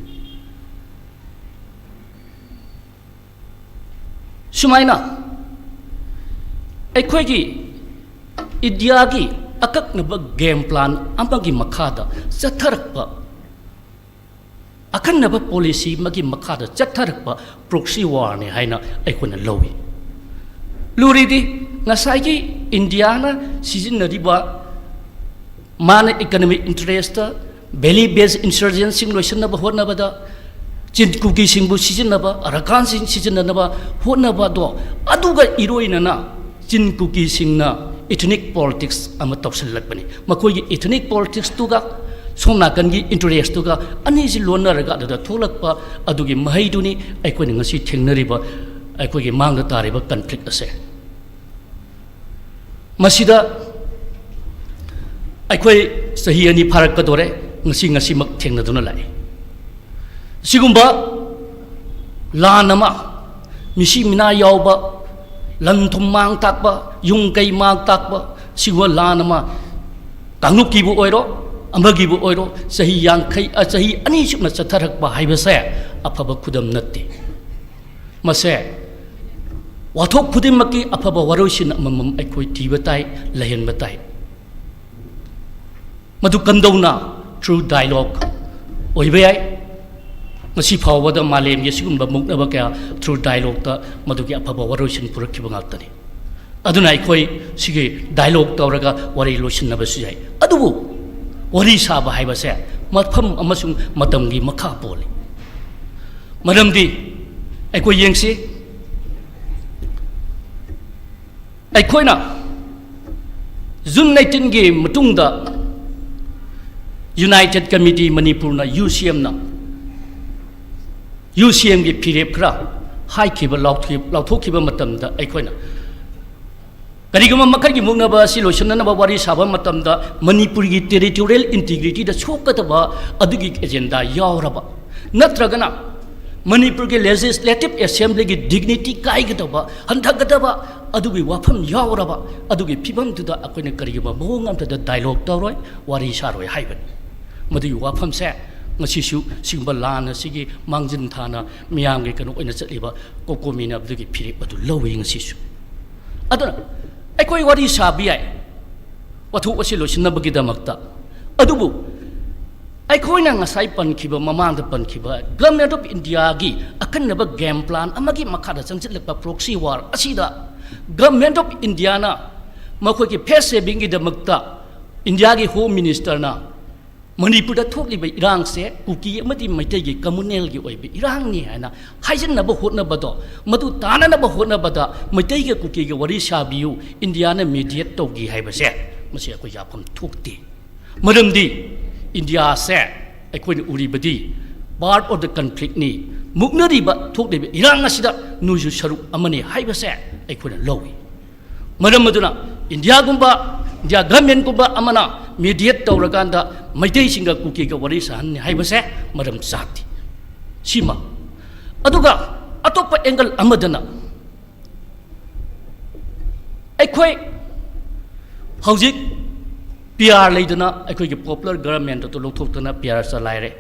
ꯁꯨꯃꯥꯏꯅ ꯑꯩꯈꯣꯏꯒꯤ ꯏꯟꯗꯤꯌꯥꯒꯤ ꯑꯀꯛꯅꯕ ꯒꯦꯝ ꯄ꯭ꯂꯥꯟ ꯑꯃꯒꯤ ꯃꯈꯥꯗ ꯆꯠꯊꯔꯛꯄ, ꯑꯈꯟꯅꯕ ꯄꯣꯂꯤꯁꯤ ꯑꯃꯒꯤ ꯃꯈꯥꯗ ꯆꯠꯊꯔꯛꯄ ꯄ꯭ꯔꯣꯛꯁꯤ ꯋꯥꯔꯅꯤ ꯍꯥꯏꯅ ꯑꯩꯈꯣꯏꯅ ꯂꯧꯏ꯫ ꯂꯨꯔꯤꯗꯤ ꯉꯁꯥꯏꯒꯤ ꯏꯟꯗꯤꯌꯥꯅ ꯁꯤꯖꯤꯟꯅꯔꯤꯕ ꯃꯥꯅ ꯏꯀꯅꯣꯃꯤꯛ ꯏꯟꯇꯔꯦꯁꯇ ꯚꯦꯂꯤ ꯕꯦꯁ ꯏꯟꯁꯔꯖꯦꯟꯁꯤꯡ ꯂꯣꯏꯁꯤꯟꯅꯕ ꯍꯣꯠꯅꯕꯗ, ꯆꯤꯟ ꯀꯨꯀꯤꯁꯤꯡꯕꯨ ꯁꯤꯖꯤꯟꯅꯕ, ꯑꯔꯀꯥꯟꯁꯤꯡ ꯁꯤꯖꯤꯟꯅꯅꯕ ꯍꯣꯠꯅꯕꯗꯣ, ꯑꯗꯨꯒ ꯏꯔꯣꯏꯅꯅ ꯆꯤꯟ ꯀꯨꯀꯤꯁꯤꯡꯅ ꯏꯊꯅꯤꯛ ꯄꯣꯂꯤꯇꯤꯛꯁ ꯑꯃ ꯇꯧꯁꯤꯜꯂꯛꯄꯅꯤ꯫ ꯃꯈꯣꯏꯒꯤ ꯏꯊꯅꯤꯛ ꯄꯣꯂꯤꯇꯤꯛꯁꯇꯨꯒ ꯁꯣꯝ ꯅꯥꯀꯟꯒꯤ ꯏꯟꯇꯔꯦꯁꯇꯨꯒ ꯑꯅꯤꯁꯤ ꯂꯣꯟꯅꯔꯒ ꯑꯗꯨꯗ ꯊꯣꯛꯂꯛꯄ ꯑꯗꯨꯒꯤ ꯃꯍꯩꯗꯨꯅꯤ ꯑꯩꯈꯣꯏꯅ ꯉꯁꯤ ꯊꯦꯡꯅꯔꯤꯕ, ꯑꯩꯈꯣꯏꯒꯤ ꯃꯥꯡꯗ ꯇꯥꯔꯤꯕ ꯀꯟꯐ꯭ꯂꯤꯛ ꯑꯁꯦ꯫ ꯃꯁꯤꯗ ꯑꯩꯈꯣꯏ ꯆꯍꯤ ꯑꯅꯤ ꯐꯥꯔꯛꯀꯗꯣꯔꯦ, ꯉꯁꯤ, ꯉꯁꯤꯃꯛ ꯊꯦꯡꯅꯗꯨꯅ ꯂꯥꯛꯏ꯫ ꯁꯤꯒꯨꯝꯕ ꯂꯥꯟ ꯑꯃ, ꯃꯤꯁꯤ ꯃꯤꯅꯥ ꯌꯥꯎꯕ, ꯂꯟ ꯊꯨꯝ ꯃꯥꯡ ꯇꯥꯛꯄ, ꯌꯨꯝ ꯀꯩ ꯃꯥꯡ ꯇꯥꯛꯄ, ꯁꯤꯒꯨꯝꯕ ꯂꯥꯟ ꯑꯃ ꯀꯥꯡꯂꯨꯞꯀꯤꯕꯨ ꯑꯣꯏꯔꯣ, ꯑꯃꯒꯤꯕꯨ ꯑꯣꯏꯔꯣ, ꯆꯍꯤ ꯌꯥꯡꯈꯩ, ꯑ, ꯆꯍꯤ ꯑꯅꯤ ꯆꯨꯞꯅ ꯆꯠꯊꯔꯛꯄ ꯍꯥꯏꯕꯁꯦ ꯑꯐꯕ ꯈꯨꯗꯝ ꯅꯠꯇꯦ꯫ ꯃꯁꯦ ꯋꯥꯊꯣꯛ ꯈꯨꯗꯤꯡꯃꯛꯀꯤ ꯑꯐꯕ ꯋꯥꯔꯣꯏꯁꯤꯟ ꯑꯃꯃꯝ ꯑꯩꯈꯣꯏ ꯊꯤꯕ ꯇꯥꯏ, ꯂꯩꯍꯟꯕ ꯇꯥꯏ꯫ ꯃꯗꯨ ꯀꯝꯗꯧꯅ? Through dialogue ꯑꯣꯏꯕ ꯌꯥꯏ꯫ ꯉꯁꯤ ꯐꯥꯎꯕꯗ ꯃꯥꯂꯦꯝꯒꯤ ꯑꯁꯤꯒꯨꯝꯕ ꯃꯨꯛꯅꯕ ꯀꯌꯥ through dialogueꯇ ꯃꯗꯨꯒꯤ ꯑꯐꯕ ꯋꯥꯔꯣꯏꯁꯤꯟ ꯄꯨꯔꯛꯈꯤꯕ ꯉꯥꯛꯇꯅꯤ꯫ ꯑꯗꯨꯅ ꯑꯩꯈꯣꯏ ꯁꯤꯒꯤ dialogue ꯇꯧꯔꯒ ꯋꯥꯔꯤ ꯂꯣꯏꯁꯤꯟꯅꯕꯁꯨ ꯌꯥꯏ꯫ ꯑꯗꯨꯕꯨ ꯋꯥꯔꯤ ꯁꯥꯕ ꯍꯥꯏꯕꯁꯦ ꯃꯐꯝ ꯑꯃꯁꯨꯡ ꯃꯇꯝꯒꯤ ꯃꯈꯥ ꯄꯣꯜꯂꯤ꯫ ꯃꯔꯝꯗꯤ ꯑꯩꯈꯣꯏ ꯌꯦꯡꯁꯤ, ꯑꯩꯈꯣꯏꯅ June nineteenꯒꯤ ꯃꯇꯨꯡꯗ United Committee ꯃꯅꯤꯄꯨꯔꯅ, UCMꯅ, UCMꯒꯤ ꯐꯤꯔꯦꯞ ꯈꯔ ꯍꯥꯏꯈꯤꯕ, ꯂꯥꯎꯊꯣꯛꯈꯤꯕ ꯃꯇꯝꯗ ꯑꯩꯈꯣꯏꯅ ꯀꯔꯤꯒꯨꯝꯕ ꯃꯈꯜꯒꯤ ꯃꯨꯛꯅꯕ ꯑꯁꯤ ꯂꯣꯏꯁꯤꯟꯅꯅꯕ ꯋꯥꯔꯤ ꯁꯥꯕ ꯃꯇꯝꯗ ꯃꯅꯤꯄꯨꯔꯒꯤ territorial integrityꯗ ꯁꯣꯛꯀꯗꯕ ꯑꯗꯨꯒꯤ agenda ꯌꯥꯎꯔꯕ, ꯅꯠꯇ꯭ꯔꯒꯅ ꯃꯅꯤꯄꯨꯔꯒꯤ Legislative Assemblyꯒꯤ dignity ꯀꯥꯏꯒꯗꯕ, ꯍꯟꯊꯒꯗꯕ ꯑꯗꯨꯒꯤ ꯋꯥꯐꯝ ꯌꯥꯎꯔꯕ, ꯑꯗꯨꯒꯤ ꯐꯤꯕꯝꯗꯨꯗ ꯑꯩꯈꯣꯏꯅ ꯀꯔꯤꯒꯨꯝꯕ ꯃꯑꯣꯡ ꯑꯃꯠꯇꯗ dialogue ꯇꯧꯔꯣꯏ, ꯋꯥꯔꯤ ꯁꯥꯔꯣꯏ ꯍꯥꯏꯕꯅꯤ꯫ ꯃꯗꯨꯒꯤ ꯋꯥꯐꯝꯁꯦ ꯉꯁꯤꯁꯨ ꯁꯤꯒꯨꯝꯕ ꯂꯥꯟ ꯑꯁꯤꯒꯤ ꯃꯥꯡꯖꯤꯟ ꯊꯥꯅ ꯃꯤꯌꯥꯝꯒꯤ ꯀꯩꯅꯣ ꯑꯣꯏꯅ ꯆꯠꯂꯤꯕ COCOMIꯅ ꯑꯗꯨꯒꯤ ꯐꯤꯔꯦꯞ ꯑꯗꯨ ꯂꯧꯏ ꯉꯁꯤꯁꯨ꯫ ꯑꯗꯨꯅ ꯑꯩꯈꯣꯏ ꯋꯥꯔꯤ ꯁꯥꯕ ꯌꯥꯏ, ꯋꯥꯊꯣꯛ ꯑꯁꯤ ꯂꯣꯏꯁꯤꯟꯅꯕꯒꯤꯗꯃꯛꯇ꯫ ꯑꯗꯨꯕꯨ ꯑꯩꯈꯣꯏꯅ ꯉꯁꯥꯏ ꯄꯟꯈꯤꯕ, ꯃꯃꯥꯡꯗ ꯄꯟꯈꯤꯕ Government of Indiaꯒꯤ ꯑꯈꯟꯅꯕ game plan ꯑꯃꯒꯤ ꯃꯈꯥꯗ ꯆꯪꯁꯤꯜꯂꯛꯄ proxy war ꯑꯁꯤꯗ Government of Indiaꯅ ꯃꯈꯣꯏꯒꯤ face savingꯒꯤꯗꯃꯛꯇ Indiaꯒꯤ Home Ministerꯅ ꯃꯅꯤꯄꯨꯔꯗ ꯊꯣꯛꯂꯤꯕ ꯏꯔꯥꯡꯁꯦ ꯀꯨꯀꯤ ꯑꯃꯗꯤ ꯃꯩꯇꯩꯒꯤ communalꯒꯤ ꯑꯣꯏꯕ ꯏꯔꯥꯡꯅꯤ ꯍꯥꯏꯅ ꯍꯥꯏꯖꯤꯟꯅꯕ ꯍꯣꯠꯅꯕꯗꯣ, ꯃꯗꯨ ꯇꯥꯅꯅꯕ ꯍꯣꯠꯅꯕꯗ ꯃꯩꯇꯩꯒ ꯀꯨꯀꯤꯒ ꯋꯥꯔꯤ ꯁꯥꯕꯤꯌꯨ, Indiaꯅ mediate ꯇꯧꯈꯤ ꯍꯥꯏꯕꯁꯦ, ꯃꯁꯤ ꯑꯩꯈꯣꯏ ꯌꯥꯐꯝ ꯊꯣꯛꯇꯦ꯫ ꯃꯔꯝꯗꯤ Indiaꯁꯦ ꯑꯩꯈꯣꯏꯅ ꯎꯔꯤꯕꯗꯤ part of the conflictꯅꯤ, ꯃꯨꯛꯅꯔꯤꯕ, ꯊꯣꯛꯂꯤꯕ ꯏꯔꯥꯡ ꯑꯁꯤꯗ ꯅꯣꯏꯁꯨ ꯁꯔꯨꯛ ꯑꯃꯅꯤ ꯍꯥꯏꯕꯁꯦ ꯑꯩꯈꯣꯏꯅ ꯂꯧꯏ꯫ ꯃꯔꯝ ꯑꯗꯨꯅ Indiaꯒꯨꯝꯕ, India governmentꯒꯨꯝꯕ ꯑꯃꯅ mediate ꯇꯧꯔꯀꯥꯟꯗ ꯃꯩꯇꯩꯁꯤꯡꯒ ꯀꯨꯀꯤꯒ ꯋꯥꯔꯤ ꯁꯥꯍꯟꯅꯤ ꯍꯥꯏꯕꯁꯦ ꯃꯔꯝ ꯆꯥꯗꯦ꯫ ꯁꯤꯃ꯫ ꯑꯗꯨꯒ ꯑꯇꯣꯞꯄ angle ꯑꯃꯗꯅ ꯑꯩꯈꯣꯏ ꯍꯧꯖꯤꯛ PR ꯂꯩꯗꯅ ꯑꯩꯈꯣꯏꯒꯤ popular government ꯑꯗꯨ ꯂꯧꯊꯣꯛꯇꯅ PR ꯆꯂꯥꯏꯔꯦ꯫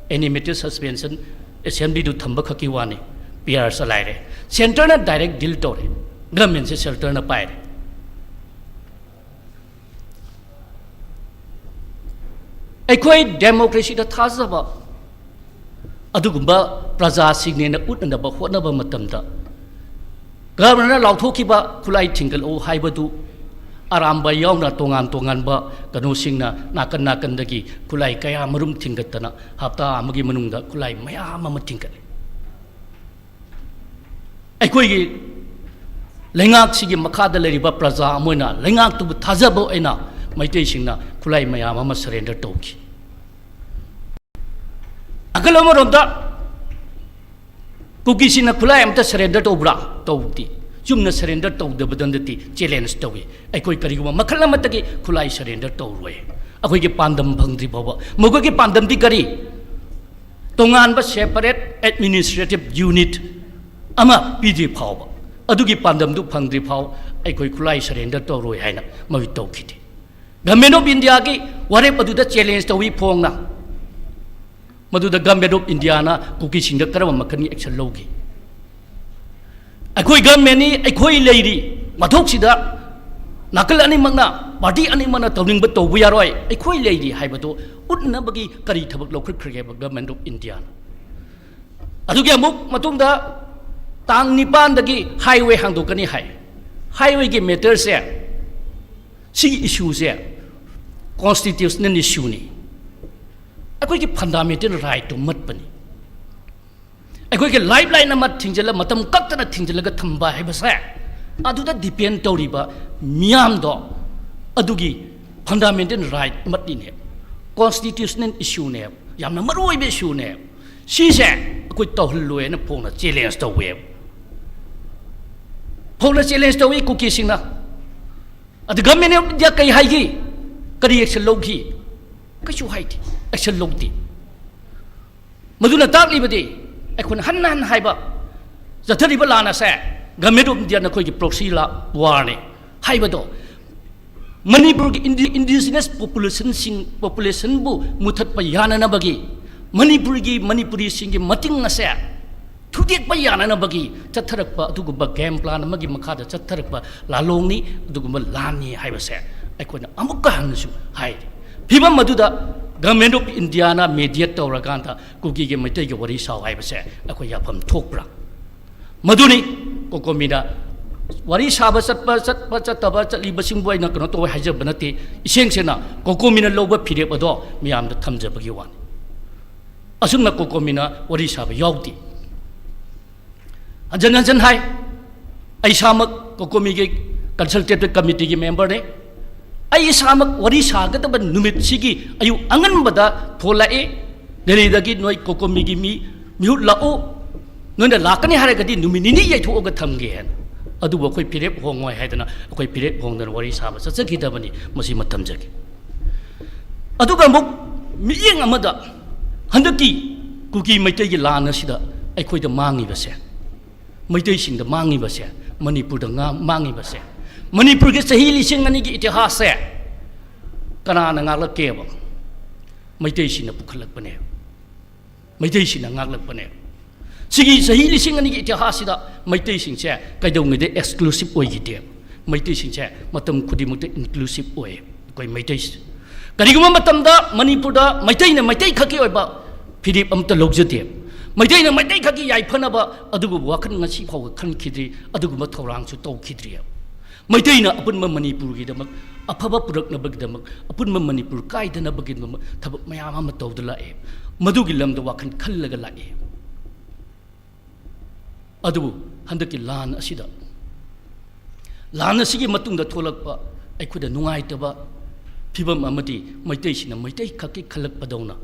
Animated suspension assemblyꯗꯨ ꯊꯝꯕ ꯈꯛꯀꯤ ꯋꯥꯅꯤ, PR ꯆꯂꯥꯏꯔꯦ꯫ ꯁꯦꯟꯇꯔꯅ ꯗꯥꯏꯔꯦꯛ ꯗꯤꯜ ꯇꯧꯔꯦ, ꯒꯃꯦꯟꯁꯦ ꯁꯦꯟꯇꯔꯅ ꯄꯥꯏꯔꯦ꯫ ꯑꯩꯈꯣꯏ ꯗꯦꯃꯣꯀ꯭ꯔꯦꯁꯤꯗ ꯊꯥꯖꯕ ꯑꯗꯨꯒꯨꯝꯕ ꯄ꯭ꯔꯖꯥꯁꯤꯡꯅꯦꯅ ꯎꯠꯅꯅꯕ ꯍꯣꯠꯅꯕ ꯃꯇꯝꯗ, ꯒꯚꯔꯅꯔꯅ ꯂꯥꯎꯊꯣꯛꯈꯤꯕ ꯈꯨꯠꯂꯥꯏ ꯊꯤꯡꯒꯠꯂꯛꯎ ꯍꯥꯏꯕꯗꯨ ꯑꯔꯥꯝꯕꯥꯏ ꯌꯥꯎꯅ ꯇꯣꯉꯥꯟ ꯇꯣꯉꯥꯟꯕ ꯀꯩꯅꯣꯁꯤꯡꯅ ꯅꯥꯀꯟ ꯅꯥꯀꯟꯗꯒꯤ ꯈꯨꯠꯂꯥꯏ ꯀꯌꯥ ꯃꯔꯨꯝ ꯊꯤꯡꯒꯠꯇꯅ ꯍꯞꯇꯥ ꯑꯃꯒꯤ ꯃꯅꯨꯡꯗ ꯈꯨꯠꯂꯥꯏ ꯃꯌꯥꯝ ꯑꯃ ꯊꯤꯡꯒꯠꯂꯤ꯫ ꯑꯩꯈꯣꯏꯒꯤ ꯂꯩꯉꯥꯛꯁꯤꯒꯤ ꯃꯈꯥꯗ ꯂꯩꯔꯤꯕ ꯄ꯭ꯔꯖꯥ ꯑꯃ ꯑꯣꯏꯅ, ꯂꯩꯉꯥꯛꯇꯨꯕꯨ ꯊꯥꯖꯕ ꯑꯣꯏꯅ ꯃꯩꯇꯩꯁꯤꯡꯅ ꯈꯨꯠꯂꯥꯏ ꯃꯌꯥꯝ ꯑꯃ ꯁꯔꯦꯟꯗꯔ ꯇꯧꯈꯤ꯫ ꯅꯥꯀꯜ ꯑꯃꯔꯣꯝꯗ ꯀꯨꯀꯤꯁꯤꯡꯅ ꯈꯨꯠꯂꯥꯏ ꯑꯃꯇ ꯁꯔꯦꯟꯗꯔ ꯇꯧꯕ꯭ꯔꯥ? ꯇꯧꯗꯦ꯫ ꯆꯨꯝꯅ ꯁꯔꯦꯟꯗꯔ ꯇꯧꯗꯕꯗ ꯅꯠꯇꯦ, ꯆꯦꯂꯦꯟꯖ ꯇꯧꯏ꯫ ꯑꯩꯈꯣꯏ ꯀꯔꯤꯒꯨꯝꯕ ꯃꯈꯜ ꯑꯃꯠꯇꯒꯤ ꯈꯨꯠꯂꯥꯏ ꯁꯔꯦꯟꯗꯔ ꯇꯧꯔꯣꯏ, ꯑꯩꯈꯣꯏꯒꯤ ꯄꯥꯟꯗꯝ ꯐꯪꯗ꯭ꯔꯤ ꯐꯥꯎꯕ꯫ ꯃꯈꯣꯏꯒꯤ ꯄꯥꯟꯗꯝꯗꯤ ꯀꯔꯤ? ꯇꯣꯉꯥꯟꯕ separate administrative unit ꯑꯃ ꯄꯤꯗ꯭ꯔꯤ ꯐꯥꯎꯕ, ꯑꯗꯨꯒꯤ ꯄꯥꯟꯗꯝꯗꯨ ꯐꯪꯗ꯭ꯔꯤ ꯐꯥꯎ ꯑꯩꯈꯣꯏ ꯈꯨꯠꯂꯥꯏ ꯁꯔꯦꯟꯗꯔ ꯇꯧꯔꯣꯏ ꯍꯥꯏꯅ ꯃꯣꯏ ꯇꯧꯈꯤꯗꯦ꯫ ꯒꯚꯔꯟꯃꯦꯟ ꯑꯣꯐ ꯏꯟꯗꯤꯌꯥꯒꯤ ꯋꯥꯔꯦꯞ ꯑꯗꯨꯗ ꯆꯦꯂꯦꯟꯖ ꯇꯧꯏ ꯐꯣꯡꯅ꯫ ꯃꯗꯨꯗ ꯒꯚꯔꯟꯃꯦꯟ ꯑꯣꯐ ꯏꯟꯗꯤꯌꯥꯅ ꯀꯨꯀꯤꯁꯤꯡꯗ ꯀꯔꯝꯕ ꯃꯈꯜꯒꯤ ꯑꯦꯛꯁꯟ ꯂꯧꯈꯤ? ꯑꯩꯈꯣꯏ ꯒꯚꯔꯟꯃꯦꯟꯅꯤ, ꯑꯩꯈꯣꯏ ꯂꯩꯔꯤ, ꯃꯊꯧꯁꯤꯗ ꯅꯥꯀꯜ ꯑꯅꯤꯃꯛꯅ, ꯄꯥꯔꯇꯤ ꯑꯅꯤꯃꯛꯅ ꯇꯧꯅꯤꯡꯕ ꯇꯧꯕ ꯌꯥꯔꯣꯏ, ꯑꯩꯈꯣꯏ ꯂꯩꯔꯤ ꯍꯥꯏꯕꯗꯨ ꯎꯠꯅꯕꯒꯤ ꯀꯔꯤ ꯊꯕꯛ ꯂꯧꯈꯠꯈ꯭ꯔꯒꯦꯕ ꯒꯚꯔꯟꯃꯦꯟ ꯑꯣꯐ ꯏꯟꯗꯤꯌꯥꯅ? ꯑꯗꯨꯒꯤ ꯑꯃꯨꯛ ꯃꯇꯨꯡꯗ ꯇꯥꯡ ꯅꯤꯄꯥꯟꯗꯒꯤ ꯍꯥꯏꯋꯦ ꯍꯥꯡꯗꯣꯛꯀꯅꯤ ꯍꯥꯏ꯫ ꯍꯥꯏꯋꯦꯒꯤ ꯃꯦꯇꯔꯁꯦ, ꯁꯤꯒꯤ ꯏꯁꯨꯁꯦ ꯀꯣꯟꯁꯇꯤꯇ꯭ꯌꯨꯁꯅꯦꯜ ꯏꯁꯨꯅꯤ, ꯑꯩꯈꯣꯏꯒꯤ ꯐꯟꯗꯥꯃꯦꯟꯇꯦꯜ ꯔꯥꯏꯠꯇꯨ ꯃꯠꯄꯅꯤ꯫ ꯑꯩꯈꯣꯏꯒꯤ ꯂꯥꯏꯐ ꯂꯥꯏꯟ ꯑꯃ ꯊꯤꯡꯖꯤꯜꯂ, ꯃꯇꯝ ꯀꯛꯇꯅ ꯊꯤꯡꯖꯤꯜꯂꯒ ꯊꯝꯕ ꯍꯥꯏꯕꯁꯦ, ꯑꯗꯨꯗ ꯗꯤꯄꯦꯟ ꯇꯧꯔꯤꯕ ꯃꯤꯌꯥꯝꯗꯣ ꯑꯗꯨꯒꯤ ꯐꯟꯗꯥꯃꯦꯟꯇꯦꯜ ꯔꯥꯏꯠ ꯑꯃꯅꯤꯅꯦ, ꯀꯣꯟꯁꯇꯤꯇ꯭ꯌꯨꯁꯅꯦꯜ ꯏꯁꯨꯅꯦ, ꯌꯥꯝꯅ ꯃꯔꯨ ꯑꯣꯏꯕ ꯏꯁꯨꯅꯦ꯫ ꯁꯤꯁꯦ ꯑꯩꯈꯣꯏ ꯇꯧꯍꯜꯂꯣꯏꯅ ꯐꯣꯡꯅ ꯆꯦꯂꯦꯟꯖ ꯇꯧꯋꯦꯕ꯫ ꯐꯣꯡꯅ ꯆꯦꯂꯦꯟꯖ ꯇꯧꯏ ꯀꯨꯀꯤꯁꯤꯡꯅ꯫ ꯑꯗꯨ ꯒꯚꯔꯟꯃꯦꯟ ꯑꯣꯐ ꯏꯟꯗꯤꯌꯥ ꯀꯔꯤ ꯍꯥꯏꯈꯤ? ꯀꯔꯤ ꯑꯦꯛꯁꯟ ꯂꯧꯈꯤ? ꯀꯩꯁꯨ ꯍꯥꯏꯗꯦ, ꯑꯦꯛꯁꯟ ꯂꯧꯗꯦ꯫ ꯃꯗꯨꯅ ꯇꯥꯛꯂꯤꯕꯗꯤ, ꯑꯩꯈꯣꯏꯅ ꯍꯟꯅ ꯍꯟꯅ ꯍꯥꯏꯕ, ꯆꯠꯊꯔꯤꯕ ꯂꯥꯟ ꯑꯁꯦ ꯒꯚꯔꯟꯃꯦꯟ ꯑꯣꯐ ꯏꯟꯗꯤꯌꯥ ꯅꯈꯣꯏꯒꯤ ꯄ꯭ꯔꯣꯛꯁꯤ ꯂꯥ ꯋꯥꯔꯅꯤ ꯍꯥꯏꯕꯗꯣ, ꯃꯅꯤꯄꯨꯔꯒꯤ ꯏꯟꯗꯤ-, ꯏꯟꯗꯤꯖꯤꯅꯁ ꯄꯣꯄꯨꯂꯦꯁꯟꯁꯤꯡ, ꯄꯣꯄꯨꯂꯦꯁꯟꯕꯨ ꯃꯨꯊꯠꯄ ꯌꯥꯅꯅꯕꯒꯤ ꯃꯅꯤꯄꯨꯔꯒꯤ, ꯃꯅꯤꯄꯨꯔꯤꯁꯤꯡꯒꯤ ꯃꯇꯤꯡ ꯑꯁꯦ ꯊꯨꯗꯦꯛꯄ ꯌꯥꯅꯅꯕꯒꯤ ꯆꯠꯊꯔꯛꯄ ꯑꯗꯨꯒꯨꯝꯕ game plan ꯑꯃꯒꯤ ꯃꯈꯥꯗ ꯆꯠꯊꯔꯛꯄ ꯂꯥꯂꯣꯡꯅꯤ, ꯑꯗꯨꯒꯨꯝꯕ ꯂꯥꯟꯅꯤ ꯍꯥꯏꯕꯁꯦ ꯑꯩꯈꯣꯏꯅ ꯑꯃꯨꯛꯀ ꯍꯟꯅꯁꯨ ꯍꯥꯏꯔꯤ꯫ ꯐꯤꯕꯝ ꯑꯗꯨꯗ Government of Indiaꯅ mediate ꯇꯧꯔꯀꯥꯟꯗ ꯀꯨꯀꯤꯒꯤ ꯃꯩꯇꯩꯒꯤ ꯋꯥꯔꯤ ꯁꯥꯎ ꯍꯥꯏꯕꯁꯦ ꯑꯩꯈꯣꯏ ꯌꯥꯐꯝ ꯊꯣꯛꯄ꯭ꯔꯥ? ꯃꯗꯨꯅꯤ ꯀꯣꯀꯣꯃꯤꯅ ꯋꯥꯔꯤ ꯁꯥꯕ ꯆꯠꯄ, ꯆꯠꯄ ꯆꯠꯇꯕ, ꯆꯠꯂꯤꯕꯁꯤꯡꯕꯨ ꯑꯩꯅ ꯀꯩꯅꯣ ꯇꯧꯋꯦ ꯍꯥꯏꯖꯕ ꯅꯠꯇꯦ꯫ ꯏꯁꯦꯡ ꯁꯦꯡꯅ ꯀꯣꯀꯣꯃꯤꯅ ꯂꯧꯕ ꯐꯤꯔꯦꯞ ꯑꯗꯣ ꯃꯌꯥꯝꯗ ꯊꯝꯖꯕꯒꯤ ꯋꯥꯅꯤ꯫ ꯑꯁꯨꯝꯅ ꯀꯣꯀꯣꯃꯤꯅ ꯋꯥꯔꯤ ꯁꯥꯕ ꯌꯥꯎꯗꯦ꯫ ꯍꯟꯖꯟ ꯍꯟꯖꯟ ꯍꯥꯏ, ꯑꯩ ꯏꯁꯥꯃꯛ ꯀꯣꯀꯣꯃꯤꯒꯤ consultative committeeꯒꯤ memberꯅꯤ꯫ ꯑꯩ ꯏꯁꯥꯃꯛ ꯋꯥꯔꯤ ꯁꯥꯒꯗꯕ ꯅꯨꯃꯤꯠꯁꯤꯒꯤ ꯑꯌꯨꯛ ꯑꯉꯟꯕꯗ phone ꯂꯥꯛꯏ, "ꯗꯦꯜꯂꯤꯗꯒꯤ ꯅꯣꯏ ꯀꯣꯀꯣꯃꯤꯒꯤ ꯃꯤ ꯃꯤꯍꯨꯠ ꯂꯥꯛꯎ, ꯅꯣꯏꯅ ꯂꯥꯛꯀꯅꯤ ꯍꯥꯏꯔꯒꯗꯤ ꯅꯨꯃꯤꯠ ꯅꯤꯅꯤ ꯌꯩꯊꯣꯛꯑꯒ ꯊꯝꯒꯦ" ꯍꯥꯏꯅ꯫ ꯑꯗꯨꯕꯨ ꯑꯩꯈꯣꯏ ꯐꯤꯔꯦꯞ ꯍꯣꯡꯉꯣꯏ ꯍꯥꯏꯗꯅ ꯑꯩꯈꯣꯏ ꯐꯤꯔꯦꯞ ꯍꯣꯡꯗꯅ ꯋꯥꯔꯤ ꯁꯥꯕ ꯆꯠꯆꯈꯤꯗꯕꯅꯤ꯫ ꯃꯁꯤ ꯃꯇꯝꯖꯒꯦ꯫ ꯑꯗꯨꯒ ꯑꯃꯨꯛ ꯃꯤꯠꯌꯦꯡ ꯑꯃꯗ ꯍꯟꯗꯛꯀꯤ ꯀꯨꯀꯤ ꯃꯩꯇꯩꯒꯤ ꯂꯥꯟ ꯑꯁꯤꯗ ꯑꯩꯈꯣꯏꯗ ꯃꯥꯡꯉꯤꯕꯁꯦ, ꯃꯩꯇꯩꯁꯤꯡꯗ ꯃꯥꯡꯉꯤꯕꯁꯦ, ꯃꯅꯤꯄꯨꯔꯗ ꯉꯥ-, ꯃꯥꯡꯉꯤꯕꯁꯦ, ꯃꯅꯤꯄꯨꯔꯒꯤ ꯆꯍꯤ ꯂꯤꯁꯤꯡ ꯑꯅꯤꯒꯤ ꯏꯇꯤꯍꯥꯁꯁꯦ ꯀꯅꯥꯅ ꯉꯥꯛꯂꯛꯀꯦꯕ? ꯃꯩꯇꯩꯁꯤꯡꯅ ꯄꯨꯈꯠꯂꯛꯄꯅꯦ, ꯃꯩꯇꯩꯁꯤꯡꯅ ꯉꯥꯛꯂꯛꯄꯅꯦ꯫ ꯁꯤꯒꯤ ꯆꯍꯤ ꯂꯤꯁꯤꯡ ꯑꯅꯤꯒꯤ ꯏꯇꯤꯍꯥꯁꯁꯤꯗ ꯃꯩꯇꯩꯁꯤꯡꯁꯦ ꯀꯩꯗꯧꯉꯩꯗ exclusive ꯑꯣꯏꯈꯤꯗꯦ? ꯃꯩꯇꯩꯁꯤꯡꯁꯦ ꯃꯇꯝ ꯈꯨꯗꯤꯡꯃꯛꯇ inclusive ꯑꯣꯏ꯫ ꯑꯩꯈꯣꯏ ꯃꯩꯇꯩꯁꯦ ꯀꯔꯤꯒꯨꯝꯕ ꯃꯇꯝꯗ ꯃꯅꯤꯄꯨꯔꯗ ꯃꯩꯇꯩꯅ ꯃꯩꯇꯩ ꯈꯛꯀꯤ ꯑꯣꯏꯕ ꯐꯤꯔꯦꯞ ꯑꯃꯠꯇ ꯂꯧꯖꯗꯦ꯫ ꯃꯩꯇꯩꯅ ꯃꯩꯇꯩ ꯈꯛꯀꯤ ꯌꯥꯏꯐꯅꯕ ꯑꯗꯨꯒꯨꯝꯕ ꯋꯥꯈꯜ ꯉꯁꯤ ꯐꯥꯎꯕ ꯈꯟꯈꯤꯗ꯭ꯔꯤ, ꯑꯗꯨꯒꯨꯝꯕ ꯊꯧꯔꯥꯡꯁꯨ ꯇꯧꯈꯤꯗ꯭ꯔꯤ꯫ ꯃꯩꯇꯩꯅ ꯑꯄꯨꯟꯕ ꯃꯅꯤꯄꯨꯔꯒꯤꯗꯃꯛ, ꯑꯐꯕ ꯄꯨꯔꯛꯅꯕꯒꯤꯗꯃꯛ, ꯑꯄꯨꯟꯕ ꯃꯅꯤꯄꯨꯔ ꯀꯥꯏꯗꯅꯕꯒꯤꯗꯃꯛ ꯊꯕꯛ ꯃꯌꯥꯝ ꯑꯃ ꯇꯧꯗꯨꯅ ꯂꯥꯛꯑꯦ꯫ ꯃꯗꯨꯒꯤ ꯂꯝꯗ ꯋꯥꯈꯜ ꯈꯜꯂꯒ ꯂꯥꯛꯑꯦ꯫ ꯑꯗꯨꯕꯨ ꯍꯟꯗꯛꯀꯤ ꯂꯥꯟ ꯑꯁꯤꯗ, ꯂꯥꯟ ꯑꯁꯤꯒꯤ ꯃꯇꯨꯡꯗ ꯊꯣꯛꯂꯛꯄ ꯑꯩꯈꯣꯏꯗ ꯅꯨꯡꯉꯥꯏꯇꯕ ꯐꯤꯕꯝ ꯑꯃꯗꯤ ꯃꯩꯇꯩꯁꯤꯅ ꯃꯩꯇꯩ ꯈꯛꯀꯤ ꯈꯜꯂꯛꯄꯗꯧꯅ,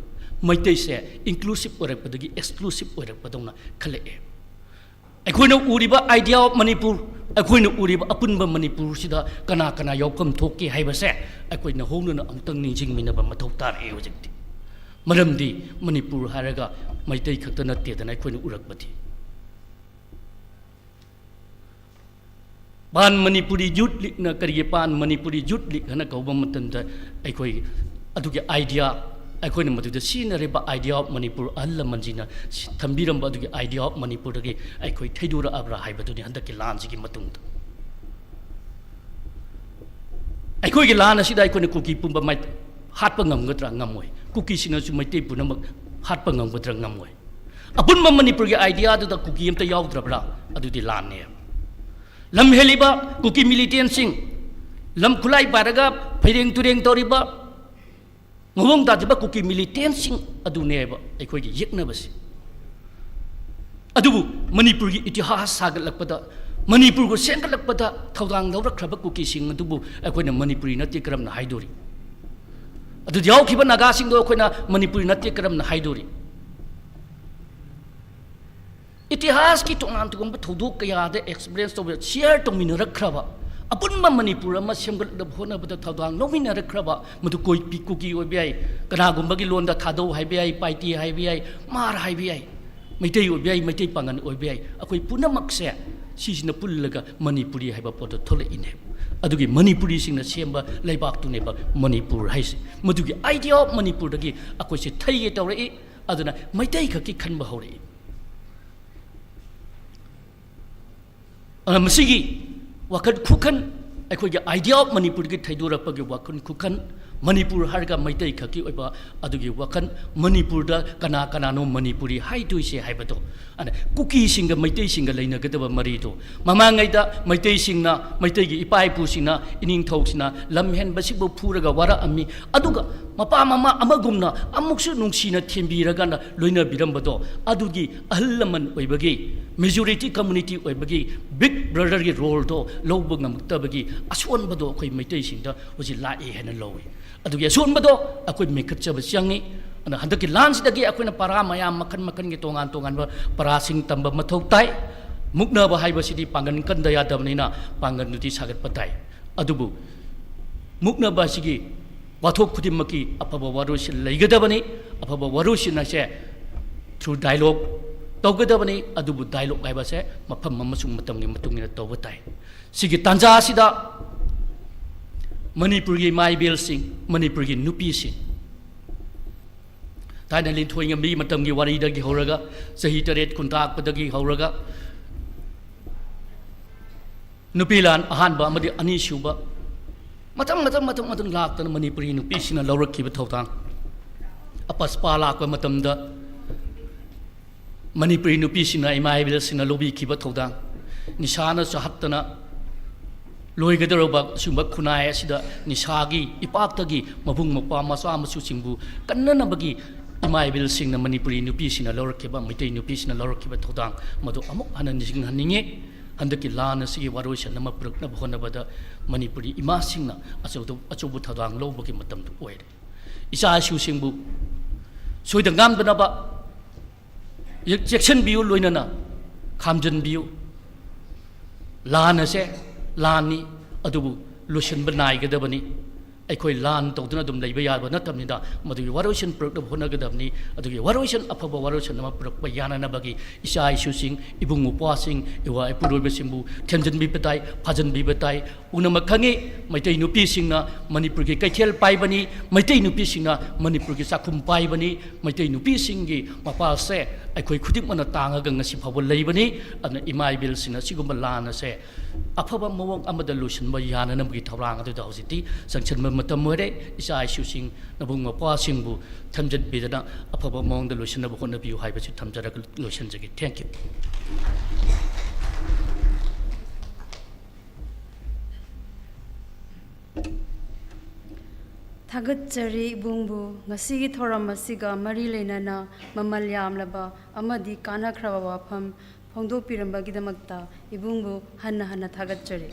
ꯃꯩꯇꯩꯁꯦ inclusive ꯑꯣꯏꯔꯛꯄꯗꯒꯤ exclusive ꯑꯣꯏꯔꯛꯄꯗꯧꯅ ꯈꯜꯂꯛꯑꯦ꯫ ꯑꯩꯈꯣꯏꯅ ꯎꯔꯤꯕ idea of ꯃꯅꯤꯄꯨꯔ, ꯑꯩꯈꯣꯏꯅ ꯎꯔꯤꯕ ꯑꯄꯨꯟꯕ ꯃꯅꯤꯄꯨꯔꯁꯤꯗ ꯀꯅꯥ ꯀꯅꯥ ꯌꯥꯎꯐꯝ ꯊꯣꯛꯀꯦ ꯍꯥꯏꯕꯁꯦ ꯑꯩꯈꯣꯏ ꯅꯧꯍꯧꯅꯅ ꯑꯃꯨꯛꯇꯪ ꯅꯤꯡꯁꯤꯡꯃꯤꯟꯅꯕ ꯃꯊꯧ ꯇꯥꯔꯛꯑꯦ ꯍꯧꯖꯤꯛꯇꯤ꯫ ꯃꯔꯝꯗꯤ ꯃꯅꯤꯄꯨꯔ ꯍꯥꯏꯔꯒ ꯃꯩꯇꯩ ꯈꯛꯇ ꯅꯠꯇꯦꯗꯅ ꯑꯩꯈꯣꯏꯅ ꯎꯔꯛꯄꯗꯤ꯫ Pan Manipuri Youth Leagueꯅ ꯀꯔꯤꯒꯤ Pan Manipuri Youth League ꯍꯥꯏꯅ ꯀꯧꯕ ꯃꯇꯝꯗ ꯑꯩꯈꯣꯏ ꯑꯗꯨꯒꯤ idea ꯑꯩꯈꯣꯏꯅ ꯃꯗꯨꯗ ꯁꯤꯖꯤꯟꯅꯔꯤꯕ idea of Manipur, ꯑꯍꯜ ꯂꯃꯟꯁꯤꯡꯅ ꯊꯝꯕꯤꯔꯝꯕ ꯑꯗꯨꯒꯤ idea of Manipurꯗꯒꯤ ꯑꯩꯈꯣꯏ ꯊꯩꯗꯣꯔꯛꯑꯕ꯭ꯔꯥ ꯍꯥꯏꯕꯗꯨꯅꯤ ꯍꯟꯗꯛꯀꯤ ꯂꯥꯟꯁꯤꯒꯤ ꯃꯇꯨꯡꯗ꯫ ꯑꯩꯈꯣꯏꯒꯤ ꯂꯥꯟ ꯑꯁꯤꯗ ꯑꯩꯈꯣꯏꯅ ꯀꯨꯀꯤ ꯄꯨꯝꯕ ꯃꯩ-, ꯍꯥꯠꯄ ꯉꯝꯒꯗ꯭ꯔꯥ? ꯉꯝꯃꯣꯏ꯫ ꯀꯨꯀꯤꯁꯤꯡꯅꯁꯨ ꯃꯩꯇꯩ ꯄꯨꯝꯅꯃꯛ ꯍꯥꯠꯄ ꯉꯝꯒꯗ꯭ꯔꯥ? ꯉꯝꯃꯣꯏ꯫ ꯑꯄꯨꯟꯕ ꯃꯅꯤꯄꯨꯔꯒꯤ idea ꯑꯗꯨꯗ ꯀꯨꯀꯤ ꯑꯝꯇ ꯌꯥꯎꯗ꯭ꯔꯕ꯭ꯔꯥ? ꯑꯗꯨꯗꯤ ꯂꯥꯟꯅꯦ꯫ ꯂꯝ ꯍꯦꯜꯂꯤꯕ ꯀꯨꯀꯤ militantꯁꯤꯡ, ꯂꯝ ꯈꯨꯠꯂꯥꯏ ꯄꯥꯏꯔꯒ ꯐꯩꯔꯦꯡ ꯇꯨꯔꯦꯡ ꯇꯧꯔꯤꯕ, ꯃꯑꯣꯡ ꯇꯥꯗꯕ ꯀꯨꯀꯤ militantꯁꯤꯡ ꯑꯗꯨꯅꯦꯕ ꯑꯩꯈꯣꯏꯒꯤ ꯌꯦꯛꯅꯕꯁꯦ꯫ ꯑꯗꯨꯕꯨ ꯃꯅꯤꯄꯨꯔꯒꯤ ꯏꯇꯤꯍꯥꯁ ꯁꯥꯒꯠꯂꯛꯄꯗ, ꯃꯅꯤꯄꯨꯔꯕꯨ ꯁꯦꯝꯒꯠꯂꯛꯄꯗ ꯊꯧꯗꯥꯡ ꯂꯧꯔꯛꯈ꯭ꯔꯕ ꯀꯨꯀꯤꯁꯤꯡ ꯑꯗꯨꯕꯨ ꯑꯩꯈꯣꯏꯅ ꯃꯅꯤꯄꯨꯔꯤ ꯅꯠꯇꯦ ꯀꯔꯝꯅ ꯍꯥꯏꯗꯣꯔꯤ? ꯑꯗꯨꯗ ꯌꯥꯎꯈꯤꯕ ꯅꯥꯒꯥꯁꯤꯡꯗꯣ ꯑꯩꯈꯣꯏꯅ ꯃꯅꯤꯄꯨꯔꯤ ꯅꯠꯇꯦ ꯀꯔꯝꯅ ꯍꯥꯏꯗꯣꯔꯤ? ꯏꯇꯤꯍꯥꯁꯀꯤ ꯇꯣꯉꯥꯟ ꯇꯣꯉꯥꯟꯕ ꯊꯧꯗꯣꯛ ꯀꯌꯥꯗ experience ꯇꯧꯕ, share ꯇꯧꯃꯤꯟꯅꯔꯛꯈ꯭ꯔꯕ, ꯑꯄꯨꯟꯕ ꯃꯅꯤꯄꯨꯔ ꯑꯃ ꯁꯦꯝꯒꯠꯅꯕ ꯍꯣꯠꯅꯕꯗ ꯊꯧꯗꯥꯡ ꯂꯧꯃꯤꯟꯅꯔꯛꯈ꯭ꯔꯕ, ꯃꯗꯨ ꯀꯣꯏꯄꯤ ꯀꯨꯀꯤ ꯑꯣꯏꯕ ꯌꯥꯏ, ꯀꯅꯥꯒꯨꯝꯕꯒꯤ ꯂꯣꯟꯗ ꯊꯥꯗꯧ ꯍꯥꯏꯕ ꯌꯥꯏ, ꯄꯥꯏꯇꯦ ꯍꯥꯏꯕ ꯌꯥꯏ, ꯃꯥꯔ ꯍꯥꯏꯕ ꯌꯥꯏ, ꯃꯩꯇꯩ ꯑꯣꯏꯕ ꯌꯥꯏ, ꯃꯩꯇꯩ ꯄꯥꯉꯟ ꯑꯣꯏꯕ ꯌꯥꯏ, ꯑꯩꯈꯣꯏ ꯄꯨꯝꯅꯃꯛꯁꯦ ꯁꯤꯁꯤꯅ ꯄꯨꯜꯂꯒ ꯃꯅꯤꯄꯨꯔꯤ ꯍꯥꯏꯕ ꯄꯣꯠꯇꯣ ꯊꯣꯛꯂꯛꯏꯅꯦ꯫ ꯑꯗꯨꯒꯤ ꯃꯅꯤꯄꯨꯔꯤꯁꯤꯡꯅ ꯁꯦꯝꯕ ꯂꯩꯕꯥꯛꯇꯨꯅꯦꯕ ꯃꯅꯤꯄꯨꯔ ꯍꯥꯏꯁꯦ꯫ ꯃꯗꯨꯒꯤ idea of ꯃꯅꯤꯄꯨꯔꯗꯒꯤ ꯑꯩꯈꯣꯏꯁꯦ ꯊꯩꯒꯦ ꯇꯧꯔꯛꯏ꯫ ꯑꯗꯨꯅ ꯃꯩꯇꯩ ꯈꯛꯀꯤ ꯈꯟꯕ ꯍꯧꯔꯛꯏ꯫ ꯑꯗꯨꯅ ꯃꯁꯤꯒꯤ ꯋꯥꯈꯜ ꯈꯨꯈꯟ, ꯑꯩꯈꯣꯏꯒꯤ idea of ꯃꯅꯤꯄꯨꯔꯒꯤ ꯊꯩꯗꯣꯔꯛꯄꯒꯤ ꯋꯥꯈꯜ ꯈꯨꯈꯟ, ꯃꯅꯤꯄꯨꯔ ꯍꯥꯏꯔꯒ ꯃꯩꯇꯩ ꯈꯛꯀꯤ ꯑꯣꯏꯕ ꯑꯗꯨꯒꯤ ꯋꯥꯈꯜ, ꯃꯅꯤꯄꯨꯔꯗ ꯀꯅꯥ ꯀꯅꯥꯅꯣ ꯃꯅꯤꯄꯨꯔꯤ ꯍꯥꯏꯗꯣꯏꯁꯦ ꯍꯥꯏꯕꯗꯣ, ꯑꯗꯨꯅ ꯀꯨꯀꯤꯁꯤꯡꯒ ꯃꯩꯇꯩꯁꯤꯡꯒ ꯂꯩꯅꯒꯗꯕ ꯃꯔꯤꯗꯣ, ꯃꯃꯥꯡꯉꯩꯗ ꯃꯩꯇꯩꯁꯤꯡꯅ, ꯃꯩꯇꯩꯒꯤ ꯏꯄꯥ ꯏꯄꯨꯁꯤꯡꯅ, ꯏꯅꯤꯡꯊꯧꯁꯤꯡꯅ ꯂꯝ ꯍꯦꯟꯕꯁꯤꯕꯨ ꯐꯨꯔꯒ ꯋꯥꯔꯛꯑꯝꯃꯤ꯫ ꯑꯗꯨꯒ ꯃꯄꯥ ꯃꯃꯥ ꯑꯃꯒꯨꯝꯅ ꯑꯃꯨꯛꯁꯨ ꯅꯨꯡꯁꯤꯅ ꯊꯦꯝꯕꯤꯔꯒ ꯂꯣꯏꯅꯕꯤꯔꯝꯕꯗꯣ, ꯑꯗꯨꯒꯤ ꯑꯍꯜ ꯂꯃꯟ ꯑꯣꯏꯕꯒꯤ, majority community ꯑꯣꯏꯕꯒꯤ big brotherꯒꯤ roleꯗꯣ ꯂꯧꯕ ꯉꯝꯃꯛꯇꯕꯒꯤ ꯑꯁꯣꯟꯕꯗꯣ ꯑꯩꯈꯣꯏ ꯃꯩꯇꯩꯁꯤꯡꯗ ꯍꯧꯖꯤꯛ ꯂꯥꯛꯑꯦ ꯍꯥꯏꯅ ꯂꯧꯏ꯫ ꯑꯗꯨꯒꯤ ꯑꯁꯣꯟꯕꯗꯣ ꯑꯩꯈꯣꯏ ꯃꯦꯟꯈꯠꯆꯕ ꯆꯪꯉꯤ꯫ ꯑꯗꯨꯅ ꯍꯟꯗꯛꯀꯤ ꯂꯥꯟꯁꯤꯗꯒꯤ ꯑꯩꯈꯣꯏꯅ ꯄꯔꯥ ꯃꯌꯥꯝ ꯃꯈꯜ ꯃꯈꯜꯒꯤ ꯇꯣꯉꯥꯟ ꯇꯣꯉꯥꯟꯕ ꯄꯔꯥꯁꯤꯡ ꯇꯝꯕ ꯃꯊꯧ ꯇꯥꯏ꯫ ꯃꯨꯛꯅꯕ ꯍꯥꯏꯕꯁꯤꯗꯤ ꯄꯥꯡꯒꯜ ꯀꯟꯗ ꯌꯥꯗꯕꯅꯤꯅ ꯄꯥꯡꯒꯜꯗꯨꯗꯤ ꯁꯥꯒꯠꯄ ꯇꯥꯏ꯫ ꯑꯗꯨꯕꯨ ꯃꯨꯛꯅꯕ ꯑꯁꯤꯒꯤ ꯋꯥꯊꯣꯛ ꯈꯨꯗꯤꯡꯃꯛꯀꯤ ꯑꯐꯕ ꯋꯥꯔꯣꯏꯁꯤꯟ ꯂꯩꯒꯗꯕꯅꯤ꯫ ꯑꯐꯕ ꯋꯥꯔꯣꯏꯁꯤꯟ ꯑꯁꯦ through dialogue ꯇꯧꯒꯗꯕꯅꯤ꯫ ꯑꯗꯨꯕꯨ dialogue ꯍꯥꯏꯕꯁꯦ ꯃꯐꯝ ꯑꯃꯁꯨꯡ ꯃꯇꯝꯒꯤ ꯃꯇꯨꯡ ꯏꯟꯅ ꯇꯧꯕ ꯇꯥꯏ꯫ ꯁꯤꯒꯤ ꯇꯥꯟꯖꯥ ꯑꯁꯤꯗ ꯃꯅꯤꯄꯨꯔꯒꯤ ꯏꯃꯥ ꯏꯕꯦꯜꯁꯤꯡ, ꯃꯅꯤꯄꯨꯔꯒꯤ ꯅꯨꯄꯤꯁꯤꯡ, ꯊꯥꯏꯅ ꯂꯤꯟꯊꯣꯏ ꯉꯝꯕꯤ ꯃꯇꯝꯒꯤ ꯋꯥꯔꯤꯗꯒꯤ ꯍꯧꯔꯒ, ꯆꯍꯤ ꯇꯔꯦꯠ ꯈꯨꯟꯇꯥꯛꯄꯗꯒꯤ ꯍꯧꯔꯒ, ꯅꯨꯄꯤ ꯂꯥꯟ ꯑꯍꯥꯟꯕ ꯑꯃꯗꯤ ꯑꯅꯤꯁꯨꯕ, ꯃꯊꯪ ꯃꯊꯪ ꯃꯊꯪ ꯃꯊꯪ ꯂꯥꯛꯇꯅ ꯃꯅꯤꯄꯨꯔꯤ ꯅꯨꯄꯤꯁꯤꯡꯅ ꯂꯧꯔꯛꯈꯤꯕ ꯊꯧꯗꯥꯡ, ꯑꯄꯁꯄꯥ ꯂꯥꯛꯄ ꯃꯇꯝꯗ ꯃꯅꯤꯄꯨꯔꯤ ꯅꯨꯄꯤꯁꯤꯡꯅ, ꯏꯃꯥ ꯏꯕꯦꯜꯁꯤꯡꯅ ꯂꯧꯕꯤꯈꯤꯕ ꯊꯧꯗꯥꯡ, ꯅꯤꯁꯥꯅ ꯆꯥꯍꯠꯇꯅ ꯂꯣꯏꯒꯗꯧꯔꯕ ꯑꯁꯤꯒꯨꯝꯕ ꯈꯨꯟꯅꯥꯏ ꯑꯁꯤꯗ ꯅꯤꯁꯥꯒꯤ ꯏꯄꯥꯛꯇꯒꯤ ꯃꯕꯨꯡ ꯃꯧꯄ꯭ꯋꯥ ꯃꯆꯥ ꯃꯁꯨꯁꯤꯡꯕꯨ ꯀꯟꯅꯅꯕꯒꯤ ꯏꯃꯥ ꯏꯕꯦꯜꯁꯤꯡꯅ, ꯃꯅꯤꯄꯨꯔꯤ ꯅꯨꯄꯤꯁꯤꯡꯅ ꯂꯧꯔꯛꯈꯤꯕ, ꯃꯩꯇꯩ ꯅꯨꯄꯤꯁꯤꯡꯅ ꯂꯧꯔꯛꯈꯤꯕ ꯊꯧꯗꯥꯡ ꯃꯗꯨ ꯑꯃꯨꯛ ꯍꯟꯅ ꯅꯤꯡꯁꯤꯡꯍꯟꯅꯤꯡꯉꯤ꯫ ꯍꯟꯗꯛꯀꯤ ꯂꯥꯟ ꯑꯁꯤꯒꯤ ꯋꯥꯔꯣꯏꯁꯤꯟ ꯑꯃ ꯄꯨꯔꯛꯅꯕ ꯍꯣꯠꯅꯕꯗ ꯃꯅꯤꯄꯨꯔꯤ ꯏꯃꯥꯁꯤꯡꯅ ꯑꯆꯧꯕ, ꯑꯆꯧꯕ ꯊꯧꯗꯥꯡ ꯂꯧꯕꯒꯤ ꯃꯇꯝꯗꯨ ꯑꯣꯏꯔꯦ꯫ ꯏꯆꯥ ꯏꯁꯨꯁꯤꯡꯕꯨ ꯁꯣꯏꯗ ꯉꯥꯝꯗꯅꯕ ꯆꯦꯛꯁꯤꯟꯕꯤꯌꯨ, ꯂꯣꯏꯅꯅ ꯈꯥꯝꯖꯤꯟꯕꯤꯌꯨ꯫ ꯂꯥꯟ ꯑꯁꯦ ꯂꯥꯟꯅꯤ, ꯑꯗꯨꯕꯨ ꯂꯣꯏꯁꯤꯟꯕ ꯅꯥꯏꯒꯗꯕꯅꯤ꯫ ꯑꯩꯈꯣꯏ ꯂꯥꯟ ꯇꯧꯗꯨꯅ ꯑꯗꯨꯝ ꯂꯩꯕ ꯌꯥꯕ ꯅꯠꯇꯕꯅꯤꯅ, ꯃꯗꯨꯒꯤ ꯋꯥꯔꯣꯏꯁꯤꯟ ꯄꯨꯔꯛꯅꯕ ꯍꯣꯠꯅꯒꯗꯕꯅꯤ꯫ ꯑꯗꯨꯒꯤ ꯋꯥꯔꯣꯏꯁꯤꯟ, ꯑꯐꯕ ꯋꯥꯔꯣꯏꯁꯤꯟ ꯑꯃ ꯄꯨꯔꯛꯄ ꯌꯥꯅꯅꯕꯒꯤ ꯏꯆꯥ ꯏꯁꯨꯁꯤꯡ, ꯏꯕꯨꯡ ꯃꯧꯄ꯭ꯋꯥꯁꯤꯡ, ꯏꯋꯥ ꯏꯄꯨꯔꯣꯏꯕꯁꯤꯡꯕꯨ ꯊꯦꯝꯖꯤꯟꯕꯤꯕ ꯇꯥꯏ, ꯐꯥꯖꯤꯟꯕꯤꯕ ꯇꯥꯏ꯫ ꯄꯨꯝꯅꯃꯛ ꯈꯪꯉꯤ, ꯃꯩꯇꯩ ꯅꯨꯄꯤꯁꯤꯡꯅ ꯃꯅꯤꯄꯨꯔꯒꯤ ꯀꯩꯊꯦꯜ ꯄꯥꯏꯕꯅꯤ, ꯃꯩꯇꯩ ꯅꯨꯄꯤꯁꯤꯡꯅ ꯃꯅꯤꯄꯨꯔꯒꯤ ꯆꯥꯛꯈꯨꯝ ꯄꯥꯏꯕꯅꯤ, ꯃꯩꯇꯩ ꯅꯨꯄꯤꯁꯤꯡꯒꯤ ꯃꯄꯥꯜꯁꯦ ꯑꯩꯈꯣꯏ ꯈꯨꯗꯤꯡꯃꯛꯅ ꯇꯥꯡꯉꯒ ꯉꯁꯤ ꯐꯥꯎꯕ ꯂꯩꯕꯅꯤ꯫ ꯑꯗꯨꯅ ꯏꯃꯥ ꯏꯕꯦꯜꯁꯤꯡꯅ ꯁꯤꯒꯨꯝꯕ ꯂꯥꯟ ꯑꯁꯦ ꯑꯐꯕ ꯃꯑꯣꯡ ꯑꯃꯗ ꯂꯣꯏꯁꯤꯟꯕ ꯌꯥꯅꯅꯕꯒꯤ ꯊꯧꯔꯥꯡ ꯑꯗꯨꯗ ꯍꯧꯖꯤꯛꯇꯤ ꯆꯪꯁꯤꯟꯕ ꯃꯇꯝ ꯑꯣꯏꯔꯦ꯫ ꯏꯆꯥ ꯏꯁꯨꯁꯤꯡ, ꯅꯕꯨꯡ ꯃꯧꯄ꯭ꯋꯥꯁꯤꯡꯕꯨ ꯊꯦꯝꯖꯤꯟꯕꯤꯗꯅ ꯑꯐꯕ ꯃꯑꯣꯡꯗ ꯂꯣꯏꯁꯤꯟꯅꯕ ꯍꯣꯠꯅꯕꯤꯌꯨ ꯍꯥꯏꯕꯁꯤ ꯊꯝꯖꯔꯒ ꯂꯣꯏꯁꯤꯟꯖꯒꯦ꯫ Thank you꯫ ꯊꯥꯒꯠꯆꯔꯤ ꯏꯕꯨꯡꯕꯨ, ꯉꯁꯤꯒꯤ ꯊꯧꯔꯝ ꯑꯁꯤꯒ ꯃꯔꯤ ꯂꯩꯅꯅ ꯃꯃꯜ ꯌꯥꯝꯂꯕ ꯑꯃꯗꯤ ꯀꯥꯟꯅꯈ꯭ꯔꯕ ꯋꯥꯐꯝ ꯐꯣꯡꯗꯣꯛꯄꯤꯔꯝꯕꯒꯤꯗꯃꯛꯇ ꯏꯕꯨꯡꯕꯨ ꯍꯟꯅ ꯍꯟꯅ ꯊꯥꯒꯠꯆꯔꯤ꯫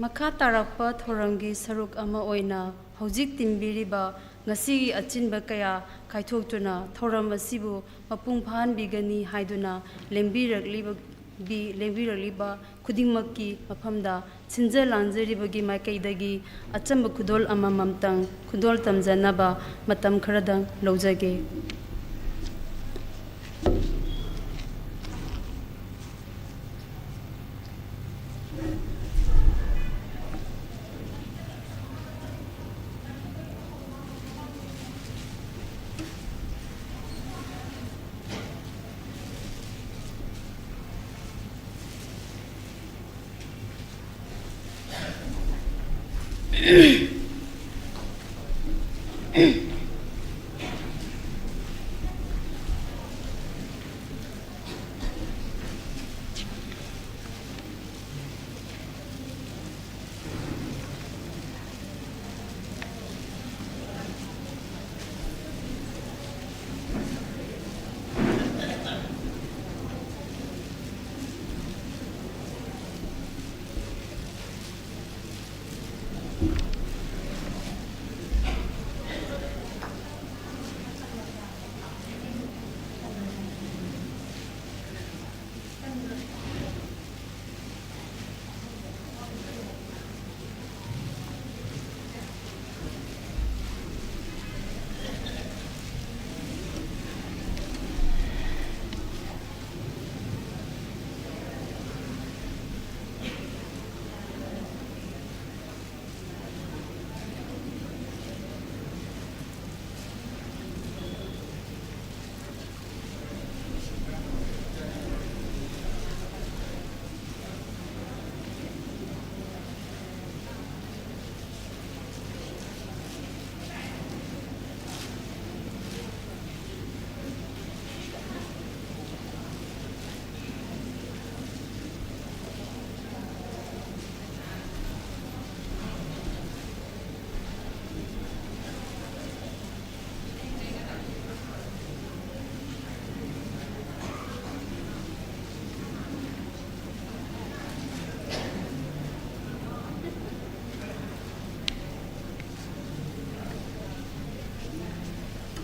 ꯃꯈꯥ ꯇꯥꯔꯛꯄ ꯊꯧꯔꯝꯒꯤ ꯁꯔꯨꯛ ꯑꯃ ꯑꯣꯏꯅ ꯍꯧꯖꯤꯛ ꯇꯤꯟꯕꯤꯔꯤꯕ ꯉꯁꯤꯒꯤ ꯑꯆꯤꯟꯕ ꯀꯌꯥ ꯀꯥꯏꯊꯣꯛꯇꯨꯅ ꯊꯧꯔꯝ ꯑꯁꯤꯕꯨ ꯃꯄꯨꯡ ꯐꯥꯍꯟꯕꯤꯒꯅꯤ ꯍꯥꯏꯗꯨꯅ ꯂꯦꯡꯕꯤꯔꯛꯂꯤꯕ, ꯕꯤ-, ꯂꯦꯡꯕꯤꯔꯛꯂꯤꯕ ꯈꯨꯗꯤꯡꯃꯛꯀꯤ ꯃꯐꯝꯗ ꯁꯤꯟꯖ ꯂꯥꯡꯖꯔꯤꯕꯒꯤ ꯃꯥꯏꯀꯩꯗꯒꯤ ꯑꯆꯝꯕ ꯈꯨꯗꯣꯜ ꯑꯃꯃꯝꯇꯪ ꯈꯨꯗꯣꯜ ꯇꯝꯖꯅꯕ ꯃꯇꯝ ꯈꯔꯗꯪ ꯂꯧꯖꯒꯦ꯫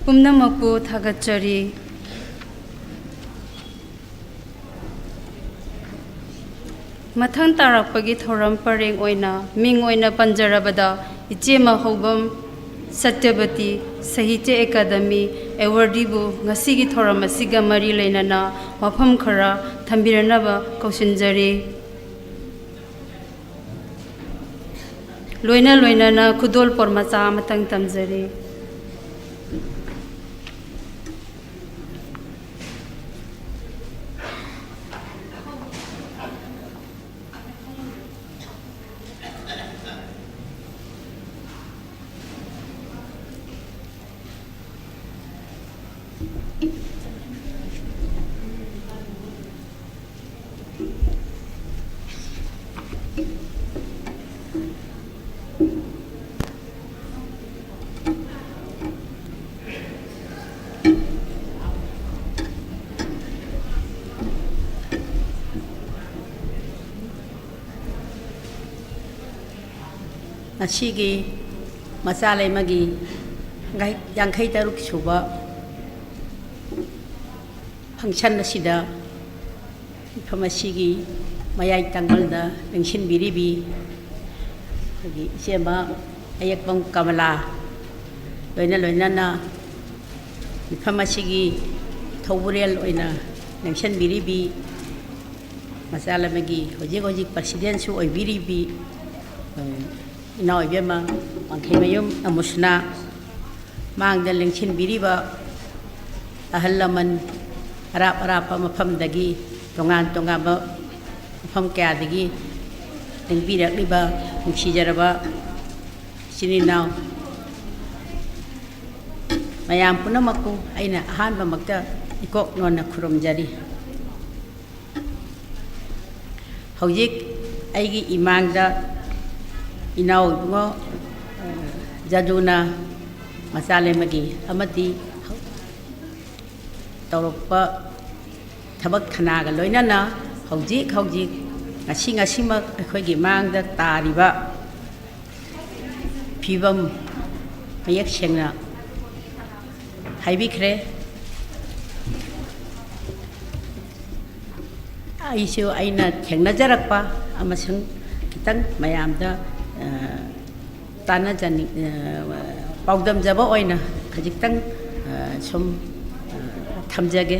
ꯄꯨꯝꯅꯃꯛꯄꯨ ꯊꯥꯒꯠꯆꯔꯤ꯫ ꯃꯊꯪ ꯇꯥꯔꯛꯄꯒꯤ ꯊꯧꯔꯝ ꯄꯔꯦꯡ ꯑꯣꯏꯅ ꯃꯤꯡ ꯑꯣꯏꯅ ꯄꯟꯖꯔꯕꯗ, ꯏꯆꯦꯃ ꯍꯧꯕꯝ ꯁꯇ꯭ꯌꯕꯇꯤ ꯁꯥꯍꯤꯇ꯭ꯌ ꯑꯦꯀꯥꯗꯃꯤ ꯑꯦꯋꯥꯔꯗꯤꯕꯨ ꯉꯁꯤꯒꯤ ꯊꯧꯔꯝ ꯑꯁꯤꯒ ꯃꯔꯤ ꯂꯩꯅꯅ ꯋꯥꯐꯝ ꯈꯔ ꯊꯝꯕꯤꯔꯅꯕ ꯀꯧꯁꯤꯟꯖꯔꯤ꯫ ꯂꯣꯏꯅ ꯂꯣꯏꯅꯅ ꯈꯨꯗꯣꯜꯄꯣꯠ ꯃꯆꯥ ꯑꯃꯇꯪ ꯇꯝꯖꯔꯤ꯫ ꯉꯁꯤꯒꯤ ꯃꯆꯥ ꯂꯩꯃꯒꯤ ꯌꯥꯡꯈꯩ ꯇꯔꯨꯛ ꯁꯨꯕ function ꯑꯁꯤꯗ ꯃꯤꯐꯝ ꯑꯁꯤꯒꯤ ꯃꯌꯥꯏ ꯇꯪꯕꯜꯗ ꯂꯦꯡꯁꯤꯟꯕꯤꯔꯤꯕꯤ ꯑꯩꯈꯣꯏꯒꯤ ꯏꯆꯦꯃ ꯑꯌꯦꯛꯄꯝ ꯀꯃꯂꯥ, ꯂꯣꯏꯅ ꯂꯣꯏꯅꯅ ꯃꯤꯐꯝ ꯑꯁꯤꯒꯤ ꯊꯧꯕꯨꯔꯦꯜ ꯑꯣꯏꯅ ꯂꯦꯡꯁꯤꯟꯕꯤꯔꯤꯕꯤ ꯃꯆꯥ ꯂꯩꯃꯒꯤ ꯍꯧꯖꯤꯛ ꯍꯧꯖꯤꯛ presidentꯁꯨ ꯑꯣꯏꯕꯤꯔꯤꯕꯤ, ꯑ, ꯏꯅꯥꯎ ꯏꯕꯦꯝꯃ ꯋꯥꯡꯈꯩꯃꯌꯨꯝ ꯑꯃꯨꯁꯅꯥ, ꯃꯥꯡꯗ ꯂꯦꯡꯁꯤꯟꯕꯤꯔꯤꯕ ꯑꯍꯜ ꯂꯃꯟ, ꯑꯔꯥꯞ ꯑꯔꯥꯞꯄ ꯃꯐꯝꯗꯒꯤ, ꯇꯣꯉꯥꯟ ꯇꯣꯉꯥꯟꯕ ꯃꯐꯝ ꯀꯌꯥꯗꯒꯤ ꯂꯦꯡꯕꯤꯔꯛꯂꯤꯕ ꯅꯨꯡꯁꯤꯖꯔꯕ ꯏꯆꯤꯟ ꯏꯅꯥꯎ ꯃꯌꯥꯝ ꯄꯨꯝꯅꯃꯛꯄꯨ ꯑꯩꯅ ꯑꯍꯥꯟꯕꯃꯛꯇ ꯏꯀꯣꯛ ꯅꯣꯟꯅ ꯈꯨꯔꯨꯝꯖꯔꯤ꯫ ꯍꯧꯖꯤꯛ ꯑꯩꯒꯤ ꯏꯃꯥꯡꯗ ꯏꯅꯥꯎ ꯏꯕꯨꯡꯉꯣ, ꯑ, ꯖꯗꯨꯅ ꯃꯆꯥ ꯂꯩꯃꯒꯤ ꯑꯃꯗꯤ ꯇꯧꯔꯛꯄ ꯊꯕꯛ ꯊꯅꯥꯒ ꯂꯣꯏꯅꯅ ꯍꯧꯖꯤꯛ ꯍꯧꯖꯤꯛ ꯉꯁꯤ ꯉꯁꯤꯃꯛ ꯑꯩꯈꯣꯏꯒꯤ ꯃꯥꯡꯗ ꯇꯥꯔꯤꯕ ꯐꯤꯕꯝ ꯃꯌꯦꯛ ꯁꯦꯡꯅ ꯍꯥꯏꯕꯤꯈ꯭ꯔꯦ꯫ ꯑꯩꯁꯨ ꯑꯩꯅ ꯊꯦꯡꯅꯖꯔꯛꯄ ꯑꯃꯁꯨꯡ ꯈꯤꯇꯪ ꯃꯌꯥꯝꯗ, ꯑ, ꯇꯥꯟꯅꯖꯅꯤꯡ-, ꯑ, ꯄꯥꯎꯗꯝꯖꯕ ꯑꯣꯏꯅ ꯈꯖꯤꯛꯇꯪ, ꯑ, ꯁꯨꯝ, ꯑ, ꯊꯝꯖꯒꯦ꯫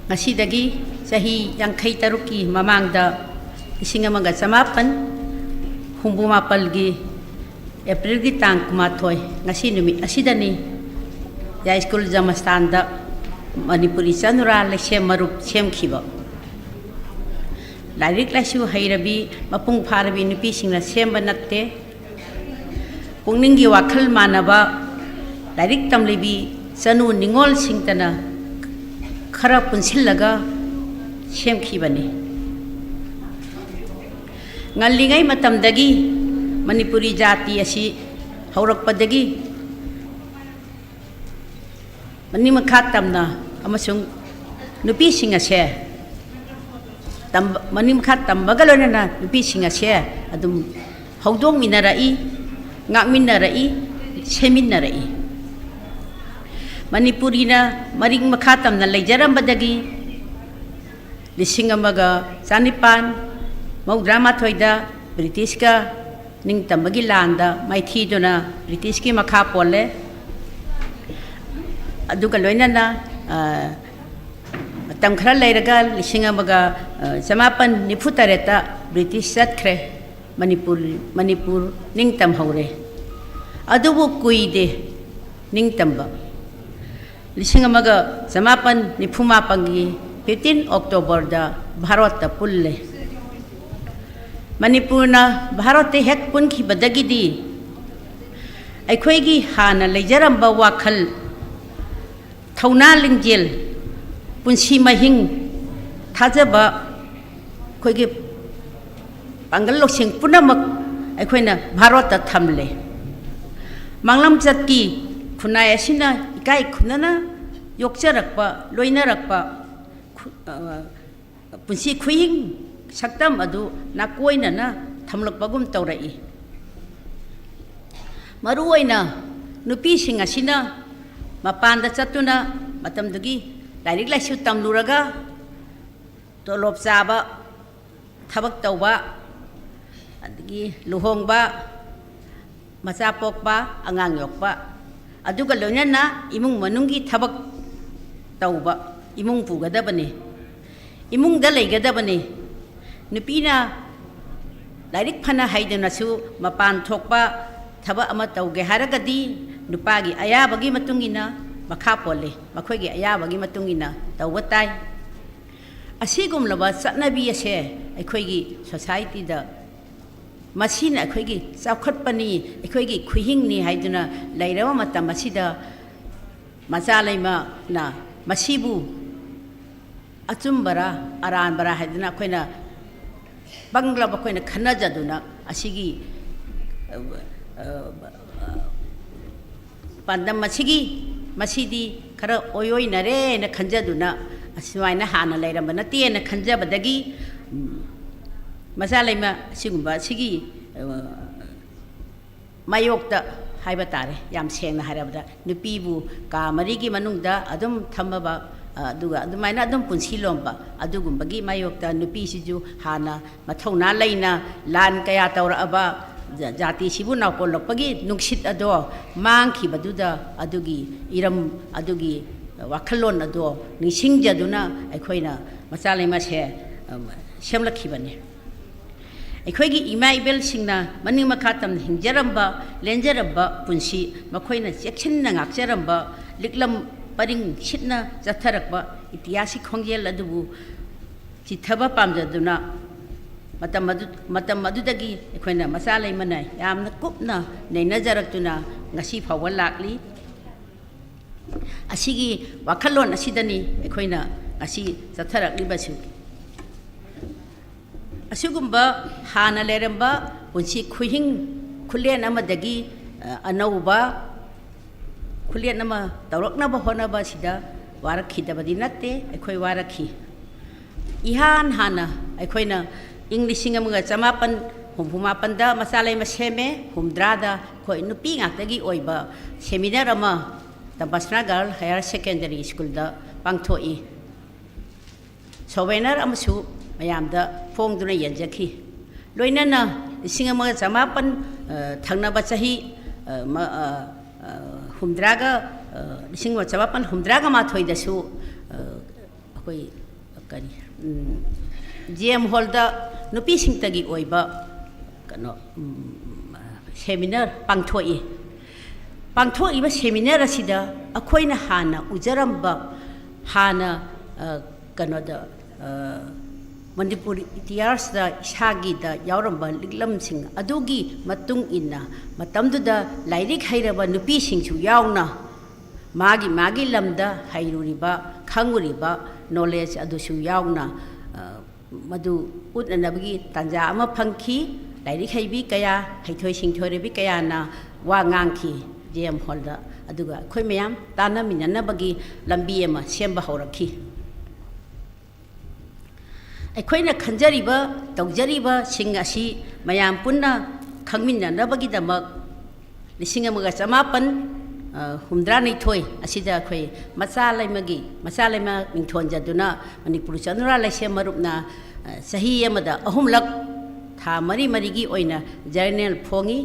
ꯉꯁꯤꯗꯒꯤ ꯆꯍꯤ ꯌꯥꯡꯈꯩ ꯇꯔꯨꯛꯀꯤ ꯃꯃꯥꯡꯗ, ꯂꯤꯁꯤꯡ ꯑꯃꯒ ꯆꯃꯥꯄꯟ ꯍꯨꯝꯐꯨ ꯃꯥꯄꯜꯒꯤ ꯑꯦꯄ꯭ꯔꯤꯜꯒꯤ ꯇꯥꯡ ꯀꯨꯟꯃꯥꯊꯣꯏ, ꯉꯁꯤ ꯅꯨꯃꯤꯠ ꯑꯁꯤꯗꯅꯤ ꯌꯥꯏꯁ꯭ꯀꯨꯜ ꯖꯃꯁꯇꯥꯟꯗ ꯃꯅꯤꯄꯨꯔꯤ ꯆꯅꯨꯔꯥ ꯂꯩꯁꯦꯝ ꯃꯔꯨꯞ ꯁꯦꯝꯈꯤꯕ꯫ ꯂꯥꯏꯔꯤꯛ ꯂꯥꯏꯁꯨ ꯍꯩꯔꯕꯤ, ꯃꯄꯨꯡ ꯐꯥꯔꯕꯤ ꯅꯨꯄꯤꯁꯤꯡꯅ ꯁꯦꯝꯕ ꯅꯠꯇꯦ꯫ ꯄꯨꯛꯅꯤꯡꯒꯤ ꯋꯥꯈꯜ ꯃꯥꯟꯅꯕ ꯂꯥꯏꯔꯤꯛ ꯇꯝꯂꯤꯕꯤ ꯆꯅꯨ ꯅꯤꯉꯣꯜꯁꯤꯡꯇꯅ ꯈꯔ ꯄꯨꯟꯁꯤꯜꯂꯒ ꯁꯦꯝꯈꯤꯕꯅꯤ꯫ ꯉꯜꯂꯤꯉꯩ ꯃꯇꯝꯗꯒꯤ ꯃꯅꯤꯄꯨꯔꯤ ꯖꯥꯇꯤ ꯑꯁꯤ ꯍꯧꯔꯛꯄꯗꯒꯤ ꯃꯅꯤꯡ ꯃꯈꯥ ꯇꯝꯅ ꯑꯃꯁꯨꯡ ꯅꯨꯄꯤꯁꯤꯡ ꯑꯁꯦ ꯇꯝꯕ, ꯃꯅꯤꯡ ꯃꯈꯥ ꯇꯝꯕꯒ ꯂꯣꯏꯅꯅ ꯅꯨꯄꯤꯁꯤꯡ ꯑꯁꯦ ꯑꯗꯨꯝ ꯍꯧꯗꯣꯛꯃꯤꯟꯅꯔꯛꯏ, ꯉꯥꯛꯃꯤꯟꯅꯔꯛꯏ, ꯁꯦꯝꯃꯤꯟꯅꯔꯛꯏ꯫ ꯃꯅꯤꯄꯨꯔꯤꯅ ꯃꯔꯤꯡ ꯃꯈꯥ ꯇꯝꯅ ꯂꯩꯖꯔꯝꯕꯗꯒꯤ ꯂꯤꯁꯤꯡ ꯑꯃꯒ ꯆꯅꯤꯄꯥꯟ ꯃꯧꯗ꯭ꯔꯥ ꯃꯥꯊꯣꯏꯗ ꯕ꯭ꯔꯤꯇꯤꯁꯀ ꯅꯤꯡꯇꯝꯕꯒꯤ ꯂꯥꯟꯗ ꯃꯥꯏꯊꯤꯗꯨꯅ ꯕ꯭ꯔꯤꯇꯤꯁꯀꯤ ꯃꯈꯥ ꯄꯣꯜꯂꯦ꯫ ꯑꯗꯨꯒ ꯂꯣꯏꯅꯅ, ꯑ, ꯃꯇꯝ ꯈꯔ ꯂꯩꯔꯒ ꯂꯤꯁꯤꯡ ꯑꯃꯒ ꯆꯃꯥꯄꯟ ꯅꯤꯐꯨ ꯇꯔꯦꯠꯇ ꯕ꯭ꯔꯤꯇꯤꯁ ꯆꯠꯈ꯭ꯔꯦ꯫ ꯃꯅꯤꯄꯨꯔ, ꯃꯅꯤꯄꯨꯔ ꯅꯤꯡꯇꯝꯍꯧꯔꯦ꯫ ꯑꯗꯨꯕꯨ ꯀꯨꯏꯗꯦ ꯅꯤꯡꯇꯝꯕ꯫ ꯂꯤꯁꯤꯡ ꯑꯃꯒ ꯆꯃꯥꯄꯟ ꯅꯤꯐꯨ ꯃꯥꯄꯟꯒꯤ fifteen Octoberꯗ ꯚꯥꯔꯠꯇ ꯄꯨꯜꯂꯦ꯫ ꯃꯅꯤꯄꯨꯔꯅ ꯚꯥꯔꯠꯇ ꯍꯦꯛ ꯄꯨꯟꯈꯤꯕꯗꯒꯤꯗꯤ ꯑꯩꯈꯣꯏꯒꯤ ꯍꯥꯟꯅ ꯂꯩꯖꯔꯝꯕ ꯋꯥꯈꯜ, ꯊꯧꯅꯥ ꯂꯤꯡꯖꯦꯜ, ꯄꯨꯟꯁꯤ ꯃꯍꯤꯡ, ꯊꯥꯖꯕ, ꯑꯩꯈꯣꯏꯒꯤ ꯄꯥꯡꯒꯜ ꯂꯧꯁꯤꯡ ꯄꯨꯝꯅꯃꯛ ꯑꯩꯈꯣꯏꯅ ꯚꯥꯔꯠꯇ ꯊꯝꯂꯦ꯫ ꯃꯥꯡꯂꯝꯆꯠꯀꯤ ꯈꯨꯟꯅꯥꯏ ꯑꯁꯤꯅ ꯏꯀꯥꯏ ꯈꯨꯝꯅꯅ ꯌꯣꯛꯆꯔꯛꯄ, ꯂꯣꯏꯅꯔꯛꯄ ꯈꯨ-, ꯑ, ꯄꯨꯟꯁꯤ ꯈꯨꯍꯤꯡ ꯁꯛꯇꯝ ꯑꯗꯨ ꯅꯥꯀꯣꯏꯅꯅ ꯊꯝꯂꯛꯄꯒꯨꯝ ꯇꯧꯔꯛꯏ꯫ ꯃꯔꯨꯑꯣꯏꯅ ꯅꯨꯄꯤꯁꯤꯡ ꯑꯁꯤꯅ ꯃꯄꯥꯟꯗ ꯆꯠꯇꯨꯅ ꯃꯇꯝꯗꯨꯒꯤ ꯂꯥꯏꯔꯤꯛ ꯂꯥꯏꯁꯨ ꯇꯝꯂꯨꯔꯒ ꯇꯣꯂꯣꯞ ꯆꯥꯕ, ꯊꯕꯛ ꯇꯧꯕ, ꯑꯗꯒꯤ ꯂꯨꯍꯣꯡꯕ, ꯃꯆꯥ ꯄꯣꯛꯄ, ꯑꯉꯥꯡ ꯌꯣꯛꯄ, ꯑꯗꯨꯒ ꯂꯣꯏꯅꯅ ꯏꯃꯨꯡ ꯃꯅꯨꯡꯒꯤ ꯊꯕꯛ ꯇꯧꯕ, ꯏꯃꯨꯡ ꯄꯨꯒꯗꯕꯅꯤ, ꯏꯃꯨꯡꯗ ꯂꯩꯒꯗꯕꯅꯤ꯫ ꯅꯨꯄꯤꯅ ꯂꯥꯏꯔꯤꯛ ꯐꯅ ꯍꯩꯗꯨꯅꯁꯨ ꯃꯄꯥꯟ ꯊꯣꯛꯄ ꯊꯕꯛ ꯑꯃ ꯇꯧꯒꯦ ꯍꯥꯏꯔꯒꯗꯤ ꯅꯨꯄꯥꯒꯤ ꯑꯌꯥꯕꯒꯤ ꯃꯇꯨꯡ ꯏꯟꯅ ꯃꯈꯥ ꯄꯣꯜꯂꯤ, ꯃꯈꯣꯏꯒꯤ ꯑꯌꯥꯕꯒꯤ ꯃꯇꯨꯡ ꯏꯟꯅ ꯇꯧꯕ ꯇꯥꯏ꯫ ꯑꯁꯤꯒꯨꯝꯂꯕ ꯆꯠꯅꯕꯤ ꯑꯁꯦ ꯑꯩꯈꯣꯏꯒꯤ ꯁꯣꯁꯥꯏꯇꯤꯗ, ꯃꯁꯤꯅ ꯑꯩꯈꯣꯏꯒꯤ ꯆꯥꯎꯈꯠꯄꯅꯤ, ꯑꯩꯈꯣꯏꯒꯤ ꯈꯨꯍꯤꯡꯅꯤ ꯍꯥꯏꯗꯨꯅ ꯂꯩꯔꯕ ꯃꯇꯝ ꯑꯁꯤꯗ, ꯃꯆꯥ ꯂꯩꯃꯅ ꯃꯁꯤꯕꯨ ꯑꯆꯨꯝꯕꯔꯥ ꯑꯔꯥꯟꯕꯔꯥ ꯍꯥꯏꯗꯨꯅ ꯑꯩꯈꯣꯏꯅ ꯄꯪꯂꯕ ꯑꯩꯈꯣꯏꯅ ꯈꯟꯅꯖꯗꯨꯅ ꯑꯁꯤꯒꯤ, ꯑ, ꯑ, ꯄꯥꯟꯗꯝ ꯑꯁꯤꯒꯤ, ꯃꯁꯤꯗꯤ ꯈꯔ ꯑꯣꯏꯑꯣꯏꯅꯔꯦꯅ ꯈꯟꯖꯗꯨꯅ ꯑꯁꯨꯃꯥꯏꯅ ꯍꯥꯟꯅ ꯂꯩꯔꯝꯕ ꯅꯠꯇꯦꯅ ꯈꯟꯖꯕꯗꯒꯤ, ꯎꯝ, ꯃꯆꯥ ꯂꯩꯃ ꯑꯁꯤꯒꯨꯝꯕ ꯑꯁꯤꯒꯤ, ꯑ, ꯃꯥꯌꯣꯛꯇ ꯍꯥꯏꯕ ꯇꯥꯔꯦ, ꯌꯥꯝ ꯁꯦꯡꯅ ꯍꯥꯏꯔꯕꯗ, ꯅꯨꯄꯤꯕꯨ ꯀꯥ ꯃꯔꯤꯒꯤ ꯃꯅꯨꯡꯗ ꯑꯗꯨꯝ ꯊꯝꯃꯕ, ꯑ, ꯑꯗꯨꯒ ꯑꯗꯨꯃꯥꯏꯅ ꯑꯗꯨꯝ ꯄꯨꯟꯁꯤ ꯂꯣꯝꯕ, ꯑꯗꯨꯒꯨꯝꯕꯒꯤ ꯃꯥꯌꯣꯛꯇ ꯅꯨꯄꯤꯁꯤꯁꯨ ꯍꯥꯟꯅ ꯃꯊꯧꯅꯥ ꯂꯩꯅ ꯂꯥꯟ ꯀꯌꯥ ꯇꯧꯔꯛꯑꯕ, ꯖ-, ꯖꯥꯇꯤꯁꯤꯕꯨ ꯅꯥꯎꯀꯣꯜꯂꯛꯄꯒꯤ ꯅꯨꯡꯁꯤꯠ ꯑꯗꯣ ꯃꯥꯡꯈꯤꯕꯗꯨꯗ, ꯑꯗꯨꯒꯤ ꯏꯔꯝ, ꯑꯗꯨꯒꯤ ꯋꯥꯈꯜꯂꯣꯟ ꯑꯗꯣ ꯅꯤꯡꯁꯤꯡꯖꯗꯨꯅ ꯑꯩꯈꯣꯏꯅ ꯃꯆꯥ ꯂꯩꯃꯁꯦ, ꯑꯝ, ꯁꯦꯝꯂꯛꯈꯤꯕꯅꯤ꯫ ꯑꯩꯈꯣꯏꯒꯤ ꯏꯃꯥ ꯏꯕꯦꯜꯁꯤꯡꯅ ꯃꯅꯤꯡ ꯃꯈꯥ ꯇꯝꯅ ꯍꯤꯡꯖꯔꯝꯕ, ꯂꯦꯟꯖꯔꯝꯕ ꯄꯨꯟꯁꯤ, ꯃꯈꯣꯏꯅ ꯆꯦꯛꯁꯤꯟꯅ ꯉꯥꯛꯆꯔꯝꯕ, ꯂꯤꯛꯂꯝ ꯄꯔꯤꯡ ꯁꯤꯠꯅ ꯆꯠꯊꯔꯛꯄ ꯏꯇꯤꯍꯥꯁꯀꯤ ꯈꯣꯡꯖꯦꯜ ꯑꯗꯨꯕꯨ ꯆꯤꯊꯕ ꯄꯥꯝꯖꯗꯨꯅ ꯃꯇꯝ ꯑꯗꯨ, ꯃꯇꯝ ꯑꯗꯨꯗꯒꯤ ꯑꯩꯈꯣꯏꯅ ꯃꯆꯥ ꯂꯩꯃꯅ ꯌꯥꯝꯅ ꯀꯨꯞꯅ ꯅꯩꯅꯖꯔꯛꯇꯨꯅ ꯉꯁꯤ ꯐꯥꯎꯕ ꯂꯥꯛꯂꯤ꯫ ꯑꯁꯤꯒꯤ ꯋꯥꯈꯜꯂꯣꯟ ꯑꯁꯤꯗꯅꯤ ꯑꯩꯈꯣꯏꯅ ꯉꯁꯤ ꯆꯠꯊꯔꯛꯂꯤꯕꯁꯨ꯫ ꯑꯁꯤꯒꯨꯝꯕ ꯍꯥꯟꯅ ꯂꯩꯔꯝꯕ ꯄꯨꯟꯁꯤ ꯈꯨꯍꯤꯡ ꯈꯨꯂꯦꯟ ꯑꯃꯗꯒꯤ, ꯑ, ꯑꯅꯧꯕ ꯈꯨꯂꯦꯟ ꯑꯃ ꯇꯧꯔꯛꯅꯕ ꯍꯣꯠꯅꯕ ꯑꯁꯤꯗ ꯋꯥꯔꯛꯈꯤꯗꯕꯗꯤ ꯅꯠꯇꯦ, ꯑꯩꯈꯣꯏ ꯋꯥꯔꯛꯈꯤ꯫ ꯏꯍꯥꯟ ꯍꯥꯟꯅ ꯑꯩꯈꯣꯏꯅ ꯏꯪ ꯂꯤꯁꯤꯡ ꯑꯃꯒ ꯆꯃꯥꯄꯟ ꯍꯨꯝꯐꯨ ꯃꯥꯄꯟꯗ ꯃꯆꯥ ꯂꯩꯃ ꯁꯦꯝꯃꯦ, ꯍꯨꯝꯗ꯭ꯔꯥꯗ ꯑꯩꯈꯣꯏ ꯅꯨꯄꯤ ꯉꯥꯛꯇꯒꯤ ꯑꯣꯏꯕ seminar ꯑꯃ ꯇꯝꯄꯥꯁꯅꯥ Girl Higher Secondary Schoolꯗ ꯄꯥꯡꯊꯣꯛꯏ꯫ Souvenir ꯑꯃꯁꯨ ꯃꯌꯥꯝꯗ ꯐꯣꯡꯗꯨꯅ ꯌꯦꯟꯖꯈꯤ꯫ ꯂꯣꯏꯅꯅ ꯂꯤꯁꯤꯡ ꯑꯃꯒ ꯆꯃꯥꯄꯟ, ꯑ, ꯊꯪꯅꯕ ꯆꯍꯤ, ꯑ, ꯃ-, ꯑ, ꯑ, ꯍꯨꯝꯗ꯭ꯔꯥꯒ, ꯑ, ꯂꯤꯁꯤꯡ ꯑꯃ ꯆꯃꯥꯄꯟ ꯍꯨꯝꯗ꯭ꯔꯥꯒ ꯃꯥꯊꯣꯏꯗꯁꯨ, ꯑ, ꯑꯩꯈꯣꯏ ꯀꯔꯤ, ꯎꯝ, J M Hallꯗ ꯅꯨꯄꯤꯁꯤꯡꯇꯒꯤ ꯑꯣꯏꯕ ꯀꯩꯅꯣ, ꯎꯝ, seminar ꯄꯥꯡꯊꯣꯛꯏ꯫ ꯄꯥꯡꯊꯣꯛꯏꯕ seminar ꯑꯁꯤꯗ ꯑꯩꯈꯣꯏꯅ ꯍꯥꯟꯅ ꯎꯖꯔꯝꯕ, ꯍꯥꯟꯅ, ꯑ, ꯀꯩꯅꯣꯗ, ꯑ, ꯃꯅꯤꯄꯨꯔ ꯏꯇꯤꯍꯥꯁꯇ ꯏꯁꯥꯒꯤꯗ ꯌꯥꯎꯔꯝꯕ ꯂꯤꯛꯂꯝꯁꯤꯡ ꯑꯗꯨꯒꯤ ꯃꯇꯨꯡ ꯏꯟꯅ ꯃꯇꯝꯗꯨꯗ ꯂꯥꯏꯔꯤꯛ ꯍꯩꯔꯕ ꯅꯨꯄꯤꯁꯤꯡꯁꯨ ꯌꯥꯎꯅ ꯃꯥꯒꯤ ꯃꯥꯒꯤ ꯂꯝꯗ ꯍꯩꯔꯨꯔꯤꯕ, ꯈꯪꯉꯨꯔꯤꯕ knowledge ꯑꯗꯨꯁꯨ ꯌꯥꯎꯅ, ꯑ, ꯃꯗꯨ ꯎꯠꯅꯅꯕꯒꯤ ꯇꯥꯟꯖꯥ ꯑꯃ ꯐꯪꯈꯤ꯫ ꯂꯥꯏꯔꯤꯛ ꯍꯩꯕꯤ ꯀꯌꯥ, ꯍꯩꯊꯣꯏ ꯁꯤꯡꯊꯣꯏꯔꯕꯤ ꯀꯌꯥꯅ ꯋꯥ ꯉꯥꯡꯈꯤ J M Hallꯗ꯫ ꯑꯗꯨꯒ ꯑꯩꯈꯣꯏ ꯃꯌꯥꯝ ꯇꯥꯟꯅꯃꯤꯟꯅꯅꯕꯒꯤ ꯂꯝꯕꯤ ꯑꯃ ꯁꯦꯝꯕ ꯍꯧꯔꯛꯈꯤ꯫ ꯑꯩꯈꯣꯏꯅ ꯈꯟꯖꯔꯤꯕ, ꯇꯧꯖꯔꯤꯕꯁꯤꯡ ꯑꯁꯤ ꯃꯌꯥꯝ ꯄꯨꯟꯅ ꯈꯪꯃꯤꯟꯅꯅꯕꯒꯤꯗꯃꯛ ꯂꯤꯁꯤꯡ ꯑꯃꯒ ꯆꯃꯥꯄꯟ ꯍꯨꯝꯗ꯭ꯔꯥꯅꯤꯊꯣꯏ ꯑꯁꯤꯗ ꯑꯩꯈꯣꯏ ꯃꯆꯥ ꯂꯩꯃꯒꯤ, ꯃꯆꯥ ꯂꯩꯃ ꯃꯤꯡꯊꯣꯟꯖꯗꯨꯅ ꯃꯅꯤꯄꯨꯔ ꯆꯅꯨꯔꯥ ꯂꯩꯁꯦꯝ ꯃꯔꯨꯞꯅ, ꯑ, ꯆꯍꯤ ꯑꯃꯗ ꯑꯍꯨꯝꯂꯛ ꯊꯥ ꯃꯔꯤ ꯃꯔꯤꯒꯤ ꯑꯣꯏꯅ ꯖꯔꯅꯦꯜ ꯐꯣꯡꯉꯤ꯫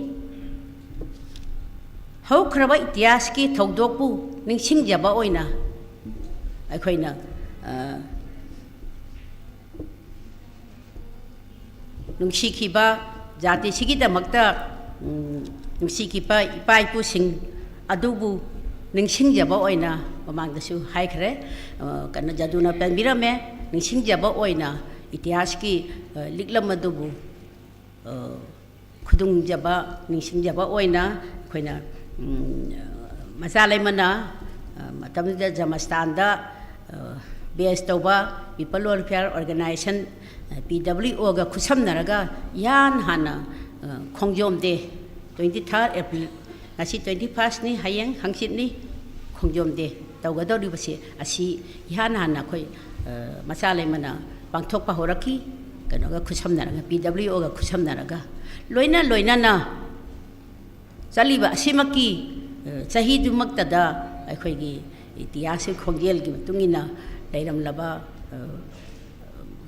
ꯍꯧꯈ꯭ꯔꯕ ꯏꯇꯤꯍꯥꯁꯀꯤ ꯊꯧꯗꯣꯛꯄꯨ ꯅꯤꯡꯁꯤꯡꯖꯕ ꯑꯣꯏꯅ ꯑꯩꯈꯣꯏꯅ, ꯑ, ꯅꯨꯡꯁꯤꯈꯤꯕ ꯖꯥꯇꯤꯁꯤꯒꯤꯗꯃꯛꯇ, ꯎꯝ, ꯅꯨꯡꯁꯤꯈꯤꯕ ꯏꯄꯥ ꯏꯄꯨꯁꯤꯡ ꯑꯗꯨꯕꯨ ꯅꯤꯡꯁꯤꯡꯖꯕ ꯑꯣꯏꯅ ꯃꯃꯥꯡꯗꯁꯨ ꯍꯥꯏꯈ꯭ꯔꯦ, ꯑ, ꯀꯩꯅꯣ, ꯖꯗꯨꯅ ꯄꯟꯕꯤꯔꯝꯃꯦ, ꯅꯤꯡꯁꯤꯡꯖꯕ ꯑꯣꯏꯅ ꯏꯇꯤꯍꯥꯁꯀꯤ, ꯑ, ꯂꯤꯛꯂꯝ ꯑꯗꯨꯕꯨ, ꯑ, ꯈꯨꯗꯨꯝꯖꯕ, ꯅꯤꯡꯁꯤꯡꯖꯕ ꯑꯣꯏꯅ ꯑꯩꯈꯣꯏꯅ, ꯎꯝ, ꯃꯆꯥ ꯂꯩꯃꯅ, ꯑ, ꯃꯇꯝꯗꯨꯗ ꯖꯃꯁꯇꯥꯟꯗ, ꯑ, ꯕꯦꯁ ꯇꯧꯕ People Welfare Organization, ꯑ, P W O ꯒ ꯈꯨꯠꯁꯝꯅꯔꯒ ꯏꯍꯥꯟ ꯍꯥꯟꯅ, ꯑ, ꯈꯣꯡꯖꯣꯝ ꯗꯦ, twenty third April, ꯉꯁꯤ twenty first ꯅꯤ, ꯍꯌꯦꯡ ꯍꯪꯆꯤꯠꯅꯤ, ꯈꯣꯡꯖꯣꯝ ꯗꯦ ꯇꯧꯒꯗꯧꯔꯤꯕꯁꯦ, ꯑꯁꯤ ꯏꯍꯥꯟ ꯍꯥꯟꯅ ꯑꯩꯈꯣꯏ, ꯑ, ꯃꯆꯥ ꯂꯩꯃꯅ ꯄꯥꯡꯊꯣꯛꯄ ꯍꯧꯔꯛꯈꯤ, ꯀꯩꯅꯣꯒ ꯈꯨꯠꯁꯝꯅꯔꯒ, P W O ꯒ ꯈꯨꯠꯁꯝꯅꯔꯒ, ꯂꯣꯏꯅ ꯂꯣꯏꯅꯅ ꯆꯠꯂꯤꯕ ꯑꯁꯤꯃꯛꯀꯤ, ꯑ, ꯆꯍꯤꯗꯨꯃꯛꯇꯗ ꯑꯩꯈꯣꯏꯒꯤ ꯏꯇꯤꯍꯥꯁꯀꯤ ꯈꯣꯡꯖꯦꯜꯒꯤ ꯃꯇꯨꯡ ꯏꯟꯅ ꯂꯩꯔꯝꯂꯕ, ꯑ,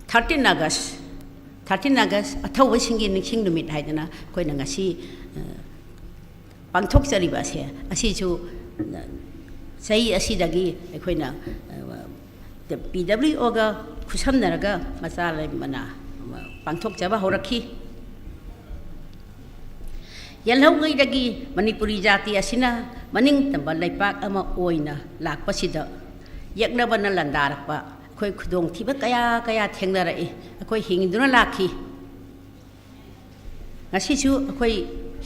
thirteen August, thirteen August ꯑꯊꯧꯕꯁꯤꯡꯒꯤ ꯅꯤꯡꯁꯤꯡ ꯅꯨꯃꯤꯠ ꯍꯥꯏꯗꯅ ꯑꯩꯈꯣꯏꯅ ꯉꯁꯤ, ꯑ, ꯄꯥꯡꯊꯣꯛꯆꯔꯤꯕ ꯑꯁꯦ, ꯑꯁꯤꯁꯨ, ꯑ, ꯆꯍꯤ ꯑꯁꯤꯗꯒꯤ ꯑꯩꯈꯣꯏꯅ, ꯑ, P W O ꯒ ꯈꯨꯠꯁꯝꯅꯔꯒ ꯃꯆꯥ ꯂꯩꯃꯅ ꯄꯥꯡꯊꯣꯛꯆꯕ ꯍꯧꯔꯛꯈꯤ꯫ ꯌꯦꯜꯍꯧꯉꯩꯗꯒꯤ ꯃꯅꯤꯄꯨꯔꯤ ꯖꯥꯇꯤ ꯑꯁꯤꯅ ꯃꯅꯤꯡ ꯇꯝꯕ ꯂꯩꯄꯥꯛ ꯑꯃ ꯑꯣꯏꯅ ꯂꯥꯛꯄꯁꯤꯗ ꯌꯦꯛꯅꯕꯅ ꯂꯥꯟꯗꯥꯔꯛꯄ ꯑꯩꯈꯣꯏ ꯈꯨꯗꯣꯡꯊꯤꯕ ꯀꯌꯥ ꯀꯌꯥ ꯊꯦꯡꯅꯔꯛꯏ, ꯑꯩꯈꯣꯏ ꯍꯤꯡꯗꯨꯅ ꯂꯥꯛꯈꯤ꯫ ꯉꯁꯤꯁꯨ ꯑꯩꯈꯣꯏ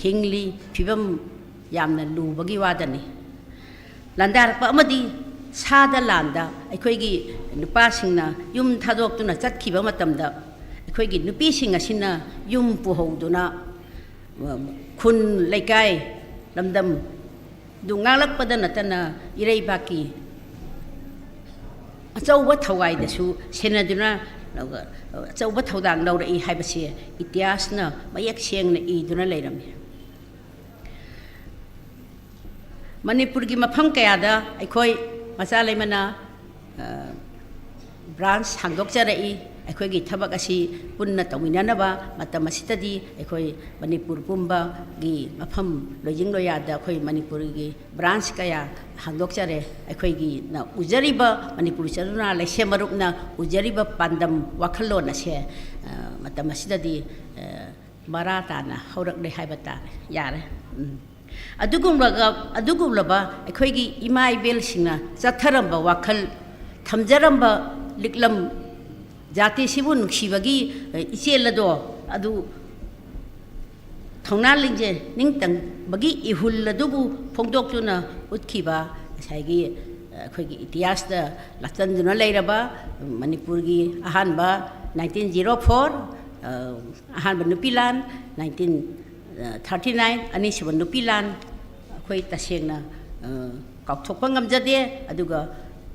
ꯍꯤꯡꯂꯤ, ꯐꯤꯕꯝ ꯌꯥꯝꯅ ꯂꯨꯕꯒꯤ ꯋꯥꯗꯅꯤ꯫ ꯂꯥꯟꯗꯥꯔꯛꯄ ꯑꯃꯗꯤ ꯁꯥꯗ ꯂꯥꯟꯗ ꯑꯩꯈꯣꯏꯒꯤ ꯅꯨꯄꯥꯁꯤꯡꯅ ꯌꯨꯝ ꯊꯥꯗꯣꯛꯇꯨꯅ ꯆꯠꯈꯤꯕ ꯃꯇꯝꯗ, ꯑꯩꯈꯣꯏꯒꯤ ꯅꯨꯄꯤꯁꯤꯡ ꯑꯁꯤꯅ ꯌꯨꯝ ꯄꯨꯍꯧꯗꯨꯅ, ꯈꯨꯟ, ꯂꯩꯀꯥꯏ, ꯂꯝꯗꯝ ꯑꯗꯨ ꯉꯥꯛꯂꯛꯄꯗ ꯅꯠꯇꯅ ꯏꯔꯩꯕꯥꯛꯀꯤ ꯑꯆꯧꯕ ꯊꯋꯥꯏꯗꯁꯨ ꯁꯦꯟꯅꯗꯨꯅ ꯑꯆꯧꯕ ꯊꯧꯗꯥꯡ ꯂꯧꯔꯛꯏ ꯍꯥꯏꯕꯁꯤ ꯏꯇꯤꯍꯥꯁꯅ ꯃꯌꯦꯛ ꯁꯦꯡꯅ ꯏꯗꯨꯅ ꯂꯩꯔꯝꯃꯤ꯫ ꯃꯅꯤꯄꯨꯔꯒꯤ ꯃꯐꯝ ꯀꯌꯥꯗ ꯑꯩꯈꯣꯏ ꯃꯆꯥ ꯂꯩꯃꯅ branch ꯍꯥꯡꯗꯣꯛꯆꯔꯛꯏ꯫ ꯑꯩꯈꯣꯏꯒꯤ ꯊꯕꯛ ꯑꯁꯤ ꯄꯨꯟꯅ ꯇꯧꯃꯤꯟꯅꯅꯕ ꯃꯇꯝ ꯑꯁꯤꯗꯗꯤ ꯑꯩꯈꯣꯏ ꯃꯅꯤꯄꯨꯔ ꯄꯨꯝꯕꯒꯤ ꯃꯐꯝ ꯂꯣꯏꯖꯤꯡ ꯂꯣꯌꯥꯗ ꯑꯩꯈꯣꯏ ꯃꯅꯤꯄꯨꯔꯒꯤ branch ꯀꯌꯥ ꯍꯥꯡꯗꯣꯛꯆꯔꯦ꯫ ꯑꯩꯈꯣꯏꯒꯤꯅ ꯎꯖꯔꯤꯕ, ꯃꯅꯤꯄꯨꯔ ꯆꯅꯨꯅꯥ ꯂꯩꯁꯦꯝ ꯃꯔꯨꯞꯅ ꯎꯖꯔꯤꯕ ꯄꯥꯟꯗꯝ ꯋꯥꯈꯜꯂꯣꯟ ꯑꯁꯦ, ꯑ, ꯃꯇꯝ ꯑꯁꯤꯗꯗꯤ, ꯑ, ꯃꯔꯥ ꯇꯥꯅ ꯍꯧꯔꯛꯂꯦ ꯍꯥꯏꯕ ꯇꯥꯔꯦ, ꯌꯥꯔꯦ꯫ ꯎꯝ꯫ ꯑꯗꯨꯒꯨꯝꯂꯒ, ꯑꯗꯨꯒꯨꯝꯂꯕ ꯑꯩꯈꯣꯏꯒꯤ ꯏꯃꯥ ꯏꯕꯦꯜꯁꯤꯡꯅ ꯆꯠꯊꯔꯝꯕ ꯋꯥꯈꯜ, ꯊꯝꯖꯔꯝꯕ ꯂꯤꯛꯂꯝ, ꯖꯥꯇꯤꯁꯤꯕꯨ ꯅꯨꯡꯁꯤꯕꯒꯤ, ꯑ, ꯏꯆꯦꯜ ꯑꯗꯣ, ꯑꯗꯨ ꯊꯧꯅꯥ ꯂꯤꯡꯖꯦꯜ ꯅꯤꯡꯇꯝꯕꯒꯤ ꯏꯍꯨꯜ ꯑꯗꯨꯕꯨ ꯐꯣꯡꯗꯣꯛꯇꯨꯅ ꯎꯠꯈꯤꯕ ꯉꯁꯥꯏꯒꯤ, ꯑ, ꯑꯩꯈꯣꯏꯒꯤ ꯏꯇꯤꯍꯥꯁꯇ ꯂꯥꯆꯟꯗꯨꯅ ꯂꯩꯔꯕ ꯃꯅꯤꯄꯨꯔꯒꯤ ꯑꯍꯥꯟꯕ nineteen zero four, ꯑ, ꯑꯍꯥꯟꯕ ꯅꯨꯄꯤ ꯂꯥꯟ, nineteen thirty nine, ꯑꯅꯤꯁꯨꯕ ꯅꯨꯄꯤ ꯂꯥꯟ, ꯑꯩꯈꯣꯏ ꯇꯁꯦꯡꯅ, ꯑ, ꯀꯥꯎꯊꯣꯛꯄ ꯉꯝꯖꯗꯦ꯫ ꯑꯗꯨꯒ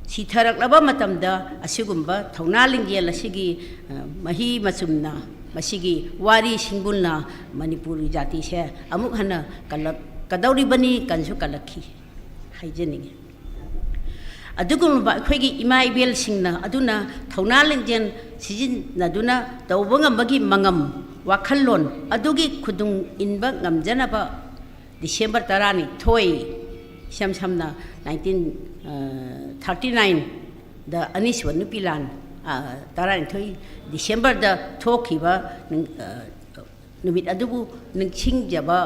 ꯁꯤꯊꯔꯛꯂꯕ ꯃꯇꯝꯗ ꯑꯁꯤꯒꯨꯝꯕ ꯊꯧꯅꯥ ꯂꯤꯡꯖꯦꯜ ꯑꯁꯤꯒꯤ, ꯑ, ꯃꯍꯤ ꯃꯆꯨꯝꯅ, ꯃꯁꯤꯒꯤ ꯋꯥꯔꯤ ꯁꯤꯡꯕꯨꯜꯅ ꯃꯅꯤꯄꯨꯔꯤ ꯖꯥꯇꯤꯁꯦ ꯑꯃꯨꯛ ꯍꯟꯅ ꯀꯜꯂꯛꯀꯗꯧꯔꯤꯕꯅꯤ, ꯀꯟꯁꯨ ꯀꯜꯂꯛꯈꯤ ꯍꯥꯏꯖꯅꯤꯡꯉꯤ꯫ ꯑꯗꯨꯒꯨꯝꯂꯕ ꯑꯩꯈꯣꯏꯒꯤ ꯏꯃꯥ ꯏꯕꯦꯜꯁꯤꯡꯅ ꯑꯗꯨꯅ ꯊꯧꯅꯥ ꯂꯤꯡꯖꯦꯜ ꯁꯤꯖꯤꯟꯅꯗꯨꯅ ꯇꯧꯕ ꯉꯝꯕꯒꯤ ꯃꯉꯝ, ꯋꯥꯈꯜꯂꯣꯟ ꯑꯗꯨꯒꯤ ꯈꯨꯗꯨꯡ ꯏꯟꯕ ꯉꯝꯖꯅꯕ December ꯇꯔꯥꯅꯤꯊꯣꯏ, ꯏꯁꯝ ꯁꯝꯅ nineteen thirty nineꯗ ꯑꯅꯤꯁꯨꯕ ꯅꯨꯄꯤ ꯂꯥꯟ, ꯑ, ꯇꯔꯥꯅꯤꯊꯣꯏ Decemberꯗ ꯊꯣꯛꯈꯤꯕ ꯅꯤꯡ-, ꯑ, ꯅꯨꯃꯤꯠ ꯑꯗꯨꯕꯨ ꯅꯤꯡꯁꯤꯡꯖꯕ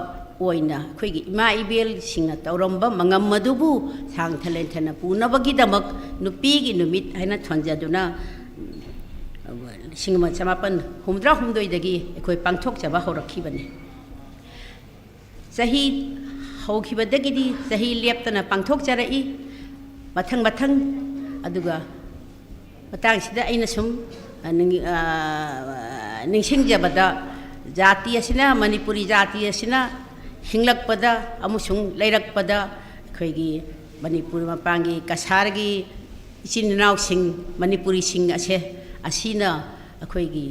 ꯑꯣꯏꯅ ꯑꯩꯈꯣꯏꯒꯤ ꯏꯃꯥ ꯏꯕꯦꯜꯁꯤꯡꯅ ꯇꯧꯔꯝꯕ ꯃꯉꯝ ꯑꯗꯨꯕꯨ ꯁꯥꯡꯊ ꯂꯦꯟꯊꯅ ꯄꯨꯅꯕꯒꯤꯗꯃꯛ ꯅꯨꯄꯤꯒꯤ ꯅꯨꯃꯤꯠ ꯍꯥꯏꯅ ꯊꯣꯟꯖꯗꯨꯅ, ꯎꯝ, ꯂꯤꯁꯤꯡ ꯑꯃ ꯆꯃꯥꯄꯟ ꯍꯨꯝꯐꯨꯇꯔꯥ ꯍꯨꯝꯗꯣꯏꯗꯒꯤ ꯑꯩꯈꯣꯏ ꯄꯥꯡꯊꯣꯛꯆꯕ ꯍꯧꯔꯛꯈꯤꯕꯅꯤ꯫ ꯆꯍꯤ ꯍꯧꯈꯤꯕꯗꯒꯤꯗꯤ ꯆꯍꯤ ꯂꯦꯞꯇꯅ ꯄꯥꯡꯊꯣꯛꯆꯔꯛꯏ꯫ ꯃꯊꯪ ꯃꯊꯪ, ꯑꯗꯨꯒ ꯃꯇꯥꯡꯁꯤꯗ ꯑꯩꯅ ꯁꯨꯝ, ꯑ, ꯅꯤꯡ-, ꯑ, ꯅꯤꯡꯁꯤꯡꯖꯕꯗ, ꯖꯥꯇꯤ ꯑꯁꯤꯅ, ꯃꯅꯤꯄꯨꯔꯤ ꯖꯥꯇꯤ ꯑꯁꯤꯅ ꯍꯤꯡꯂꯛꯄꯗ ꯑꯃꯁꯨꯡ ꯂꯩꯔꯛꯄꯗ ꯑꯩꯈꯣꯏꯒꯤ ꯃꯅꯤꯄꯨꯔ ꯃꯄꯥꯟꯒꯤ ꯀꯁꯥꯔꯒꯤ ꯏꯆꯤꯟ ꯏꯅꯥꯎꯁꯤꯡ, ꯃꯅꯤꯄꯨꯔꯤꯁꯤꯡ ꯑꯁꯦ ꯑꯁꯤꯅ ꯑꯩꯈꯣꯏꯒꯤ,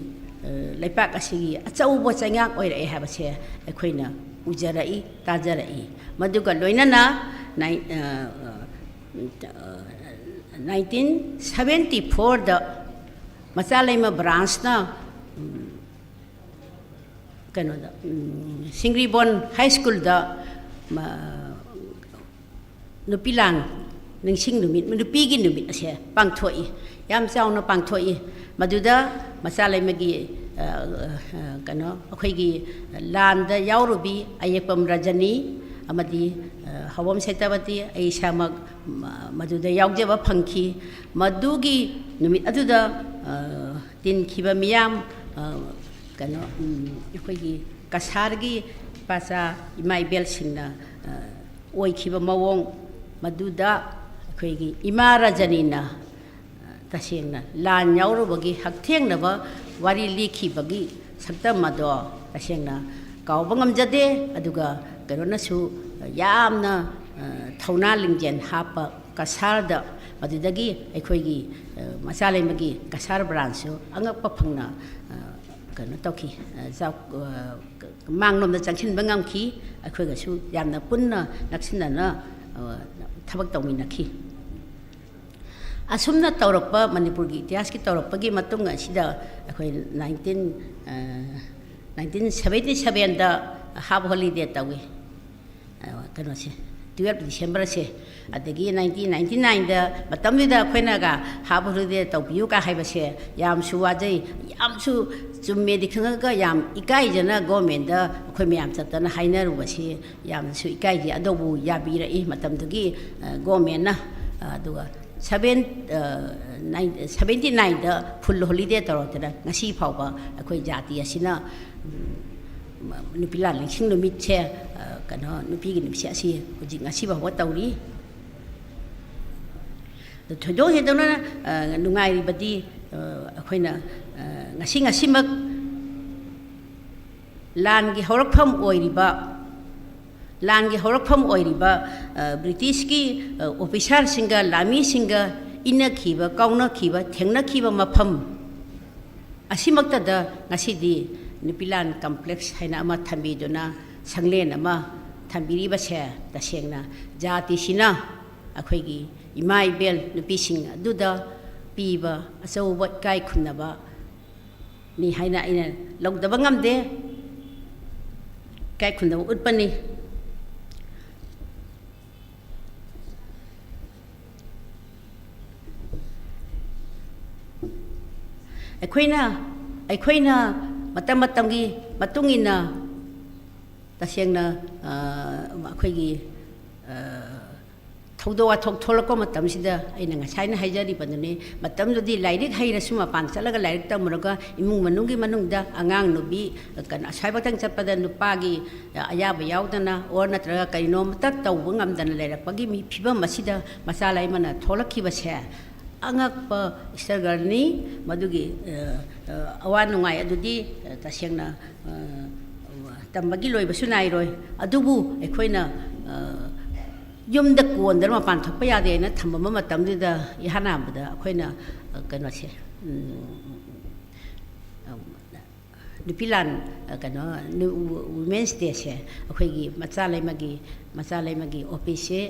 ꯑ, ꯂꯩꯄꯥꯛ ꯑꯁꯤꯒꯤ ꯑꯆꯧꯕ ꯆꯩꯉꯥꯛ ꯑꯣꯏꯔꯛꯑꯦ ꯍꯥꯏꯕꯁꯦ ꯑꯩꯈꯣꯏꯅ ꯎꯖꯔꯛꯏ, ꯇꯥꯖꯔꯛꯏ꯫ ꯃꯗꯨꯒ ꯂꯣꯏꯅꯅ ꯅꯥꯏ-, ꯑ, ꯑ, nineteen seventy fourꯗ ꯃꯆꯥꯂꯩꯃ branchꯅ, ꯎꯝ, ꯀꯩꯅꯣꯗ, ꯎꯝ, ꯁꯤꯡꯒ꯭ꯔꯤꯕꯣꯟ High Schoolꯗ, ꯃ-, ꯅꯨꯄꯤ ꯂꯥꯟ ꯅꯤꯡꯁꯤꯡ ꯅꯨꯃꯤꯠ, ꯅꯨꯄꯤꯒꯤ ꯅꯨꯃꯤꯠ ꯑꯁꯦ ꯄꯥꯡꯊꯣꯛꯏ, ꯌꯥꯝ ꯆꯥꯎꯅ ꯄꯥꯡꯊꯣꯛꯏ꯫ ꯃꯗꯨꯗ ꯃꯆꯥꯂꯩꯃꯒꯤ, ꯑ, ꯑ, ꯀꯩꯅꯣ, ꯑꯩꯈꯣꯏꯒꯤ ꯂꯥꯟꯗ ꯌꯥꯎꯔꯨꯕꯤ ꯑꯌꯦꯛꯄꯝ ꯔꯖꯅꯤ ꯑꯃꯗꯤ, ꯑ, ꯍꯧꯕꯝ ꯁꯦꯇꯥꯄꯇꯤ, ꯑꯩ ꯏꯁꯥꯃꯛ ꯃ-, ꯃꯗꯨꯗ ꯌꯥꯎꯖꯕ ꯐꯪꯈꯤ꯫ ꯃꯗꯨꯒꯤ ꯅꯨꯃꯤꯠ ꯑꯗꯨꯗ, ꯑ, ꯇꯤꯟꯈꯤꯕ ꯃꯤꯌꯥꯝ, ꯑ, ꯀꯩꯅꯣ, ꯎꯝ, ꯑꯩꯈꯣꯏꯒꯤ ꯀꯁꯥꯔꯒꯤ ꯏꯄꯥꯆꯥ ꯏꯃꯥ ꯏꯕꯦꯜꯁꯤꯡꯅ, ꯑ, ꯑꯣꯏꯈꯤꯕ ꯃꯑꯣꯡ ꯃꯗꯨꯗ ꯑꯩꯈꯣꯏꯒꯤ ꯏꯃꯥ ꯔꯖꯅꯤꯅ, ꯑ, ꯇꯁꯦꯡꯅ ꯂꯥꯟ ꯌꯥꯎꯔꯨꯕꯒꯤ ꯍꯛꯊꯦꯡꯅꯕ ꯋꯥꯔꯤ ꯂꯤꯈꯤꯕꯒꯤ ꯁꯛꯇꯝ ꯑꯗꯣ ꯇꯁꯦꯡꯅ ꯀꯥꯎꯕ ꯉꯝꯖꯗꯦ꯫ ꯑꯗꯨꯒ ꯀꯩꯅꯣꯅꯁꯨ ꯌꯥꯝꯅ, ꯑ, ꯊꯧꯅꯥ ꯂꯤꯡꯖꯦꯜ ꯍꯥꯞꯄ ꯀꯁꯥꯔꯗ, ꯃꯗꯨꯗꯒꯤ ꯑꯩꯈꯣꯏꯒꯤ, ꯑ, ꯃꯆꯥꯂꯩꯃꯒꯤ ꯀꯁꯥꯔ branchꯁꯨ ꯑꯉꯛꯄ ꯐꯪꯅ, ꯑ, ꯀꯩꯅꯣ ꯇꯧꯈꯤ, ꯑ, ꯆꯥꯎ-, ꯑ, ꯃꯥꯡꯂꯣꯝꯗ ꯆꯪꯁꯤꯟꯕ ꯉꯝꯈꯤ꯫ ꯑꯩꯈꯣꯏꯒꯁꯨ ꯌꯥꯝꯅ ꯄꯨꯟꯅ ꯅꯛꯁꯤꯟꯅꯅ, ꯑ, ꯊꯕꯛ ꯇꯧꯃꯤꯟꯅꯈꯤ꯫ ꯑꯁꯨꯝꯅ ꯇꯧꯔꯛꯄ, ꯃꯅꯤꯄꯨꯔꯒꯤ ꯏꯇꯤꯍꯥꯁꯀꯤ ꯇꯧꯔꯛꯄꯒꯤ ꯃꯇꯨꯡ ꯑꯁꯤꯗ ꯑꯩꯈꯣꯏ nineteen, ꯑ, nineteen seventy sevenꯗ half holiday ꯇꯧꯏ꯫ ꯑ, ꯀꯩꯅꯣꯁꯦ, twelve Decemberꯁꯦ꯫ ꯑꯗꯒꯤ nineteen ninety nineꯗ, ꯃꯇꯝꯗꯨꯗ ꯑꯩꯈꯣꯏꯅꯒ half holiday ꯇꯧꯕꯤꯌꯨ ꯀ ꯍꯥꯏꯕꯁꯦ ꯌꯥꯝꯁꯨ ꯋꯥꯖꯩ, ꯌꯥꯝꯁꯨ ꯆꯨꯝꯃꯦꯗꯤ ꯈꯪꯉꯒ ꯌꯥꯝ ꯏꯀꯥꯏꯖꯅ governmentꯗ ꯑꯩꯈꯣꯏ ꯃꯌꯥꯝ ꯆꯠꯇꯅ ꯍꯥꯏꯅꯔꯨꯕꯁꯤ ꯌꯥꯝꯅꯁꯨ ꯏꯀꯥꯏꯖꯩ꯫ ꯑꯗꯨꯕꯨ ꯌꯥꯕꯤꯔꯛꯏ ꯃꯇꯝꯗꯨꯒꯤ, ꯑ, governmentꯅ꯫ ꯑ, ꯑꯗꯨꯒ seven, ꯑ, nine, seventy nineꯗ full holiday ꯇꯧꯔꯛꯇꯅ ꯉꯁꯤ ꯐꯥꯎꯕ ꯑꯩꯈꯣꯏ ꯖꯥꯇꯤ ꯑꯁꯤꯅ, ꯎꯝ, ꯅꯨꯄꯤ ꯂꯥꯟ ꯅꯤꯡꯁꯤꯡ ꯅꯨꯃꯤꯠꯁꯦ, ꯑ, ꯀꯩꯅꯣ, ꯅꯨꯄꯤꯒꯤ ꯅꯨꯃꯤꯠꯁꯦ ꯑꯁꯤ ꯍꯧꯖꯤꯛ ꯉꯁꯤ ꯐꯥꯎꯕ ꯇꯧꯔꯤ꯫ ꯑꯗꯣ ꯊꯣꯏꯗꯣꯛ ꯍꯦꯟꯗꯣꯛꯅ, ꯑ, ꯅꯨꯡꯉꯥꯏꯔꯤꯕꯗꯤ, ꯑ, ꯑꯩꯈꯣꯏꯅ, ꯑ, ꯉꯁꯤ ꯉꯁꯤꯃꯛ ꯂꯥꯟꯒꯤ ꯍꯧꯔꯛꯐꯝ ꯑꯣꯏꯔꯤꯕ, ꯂꯥꯟꯒꯤ ꯍꯧꯔꯛꯐꯝ ꯑꯣꯏꯔꯤꯕ, ꯑ, Britishꯀꯤ, ꯑ, officerꯁꯤꯡꯒ ꯂꯥꯟꯃꯤꯁꯤꯡꯒ ꯏꯟꯅꯈꯤꯕ, ꯀꯥꯎꯅꯈꯤꯕ, ꯊꯦꯡꯅꯈꯤꯕ ꯃꯐꯝ, ꯑꯁꯤꯃꯛꯇꯗ ꯉꯁꯤꯗꯤ ꯅꯨꯄꯤꯂꯥꯟ ꯀꯝꯄ꯭ꯂꯦꯛꯁ ꯍꯥꯏꯅ ꯑꯃ ꯊꯝꯕꯤꯗꯨꯅ ꯁꯪꯂꯦꯟ ꯑꯃ ꯊꯝꯕꯤꯔꯤꯕꯁꯦ ꯇꯁꯦꯡꯅ ꯖꯥꯇꯤꯁꯤꯅ ꯑꯩꯈꯣꯏꯒꯤ ꯏꯃꯥ ꯏꯕꯦꯜ ꯅꯨꯄꯤꯁꯤꯡ ꯑꯗꯨꯗ ꯄꯤꯕ ꯑꯆꯧꯕ ꯏꯀꯥꯏ ꯈꯨꯝꯅꯕꯅꯤ ꯍꯥꯏꯅ ꯑꯩꯅ ꯂꯧꯗꯕ ꯉꯝꯗꯦ꯫ ꯏꯀꯥꯏ ꯈꯨꯝꯅꯕ ꯎꯠꯄꯅꯤ꯫ ꯑꯩꯈꯣꯏꯅ ꯑꯩꯈꯣꯏꯅ ꯃꯇꯝ ꯃꯇꯝꯒꯤ ꯃꯇꯨꯡ ꯏꯟꯅ ꯇꯁꯦꯡꯅ ꯑꯩꯈꯣꯏꯒꯤ ꯊꯧꯗꯣꯛ ꯋꯥꯊꯣꯛ ꯊꯣꯛꯂꯛꯄ ꯃꯇꯝꯁꯤꯗ ꯑꯩꯅ ꯉꯁꯥꯏꯅ ꯍꯥꯏꯖꯔꯤꯕꯗꯨꯅꯤ꯫ ꯃꯇꯝꯗꯨꯗꯤ ꯂꯥꯏꯔꯤꯛ ꯍꯩꯔꯁꯨ ꯃꯄꯥꯟ ꯆꯠꯂꯒ ꯂꯥꯏꯔꯤꯛ ꯇꯝꯃꯨꯔꯒ ꯏꯃꯨꯡ ꯃꯅꯨꯡꯒꯤ ꯃꯅꯨꯡꯗ ꯑꯉꯥꯡ ꯅꯨꯄꯤ ꯀꯩꯅꯣ ꯑꯁ꯭ꯋꯥꯏꯐꯥꯎꯇꯪ ꯆꯠꯄꯗ ꯅꯨꯄꯥꯒꯤ ꯑꯌꯥꯕ ꯌꯥꯎꯗꯅ ꯑꯣꯔ ꯅꯠꯇ꯭ꯔꯒ ꯀꯔꯤꯅꯣꯃꯇ ꯇꯧꯕ ꯉꯝꯗꯅ ꯂꯩꯔꯛꯄꯒꯤ ꯃꯤ ꯐꯤꯕꯝ ꯑꯁꯤꯗ ꯃꯆꯥ ꯂꯩꯃꯅ ꯊꯣꯛꯂꯛꯈꯤꯕꯁꯦ ꯑꯉꯛꯄ ꯏꯁꯇ꯭ꯔꯒꯜꯅꯤ꯫ ꯃꯗꯨꯒꯤ ꯑꯋꯥ ꯅꯨꯡꯉꯥꯏ ꯑꯗꯨꯗꯤ ꯇꯁꯦꯡꯅ ꯇꯝꯕꯒꯤ ꯂꯣꯏꯕꯁꯨ ꯅꯥꯏꯔꯣꯏ꯫ ꯑꯗꯨꯕꯨ ꯑꯩꯈꯣꯏꯅ ꯌꯨꯝꯗ ꯀꯣꯟꯗꯅ ꯃꯄꯥꯟ ꯊꯣꯛꯄ ꯌꯥꯗꯦ ꯍꯥꯏꯅ ꯊꯝꯕ ꯃꯇꯝꯗꯨꯗ ꯏꯍꯥꯟ ꯍꯥꯟꯕꯗ ꯑꯩꯈꯣꯏꯅ ꯀꯩꯅꯣꯁꯦ ꯅꯨꯄꯤ ꯂꯥꯟ ꯀꯩꯅꯣ ꯋꯨꯃꯦꯟꯁ ꯗꯦꯁꯦ ꯑꯩꯈꯣꯏꯒꯤ ꯃꯆꯥ ꯂꯩꯃꯒꯤ ꯃꯆꯥ ꯂꯩꯃꯒꯤ ꯑꯣꯐꯤꯁꯁꯦ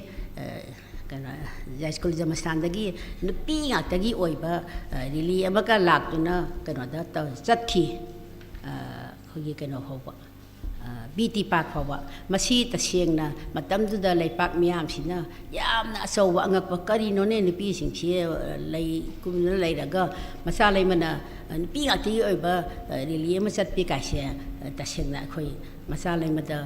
ꯀꯩꯅꯣ ꯌꯥꯏꯁ꯭ꯀꯨꯜ ꯖꯃꯁꯇꯥꯟꯗꯒꯤ ꯅꯨꯄꯤ ꯉꯥꯛꯇꯒꯤ ꯑꯣꯏꯕ ꯔꯦꯂꯤ ꯑꯃꯒ ꯂꯥꯛꯇꯨꯅ ꯀꯩꯅꯣꯗ ꯆꯠꯈꯤ꯫ ꯑꯩꯈꯣꯏꯒꯤ ꯀꯩꯅꯣ ꯐꯥꯎꯕ ꯕꯤ ꯇꯤ ꯄꯥꯛ ꯐꯥꯎꯕ꯫ ꯃꯁꯤ ꯇꯁꯦꯡꯅ ꯃꯇꯝꯗꯨꯗ ꯂꯩꯄꯥꯛ ꯃꯤꯌꯥꯝꯁꯤꯅ ꯌꯥꯝꯅ ꯑꯆꯧꯕ ꯑꯉꯛꯄ, "ꯀꯔꯤꯅꯣꯅꯦ ꯅꯨꯄꯤꯁꯤꯡꯁꯤ ꯂꯩ ꯀꯨꯝꯗꯨꯅ ꯂꯩꯔꯒ ꯃꯆꯥ ꯂꯩꯃꯅ ꯅꯨꯄꯤ ꯉꯥꯛꯇꯒꯤ ꯑꯣꯏꯕ ꯔꯦꯂꯤ ꯑꯃ ꯆꯠꯄꯤ ꯀꯥꯏꯁꯦ?" ꯇꯁꯦꯡꯅ ꯑꯩꯈꯣꯏ ꯃꯆꯥ ꯂꯩꯃꯗ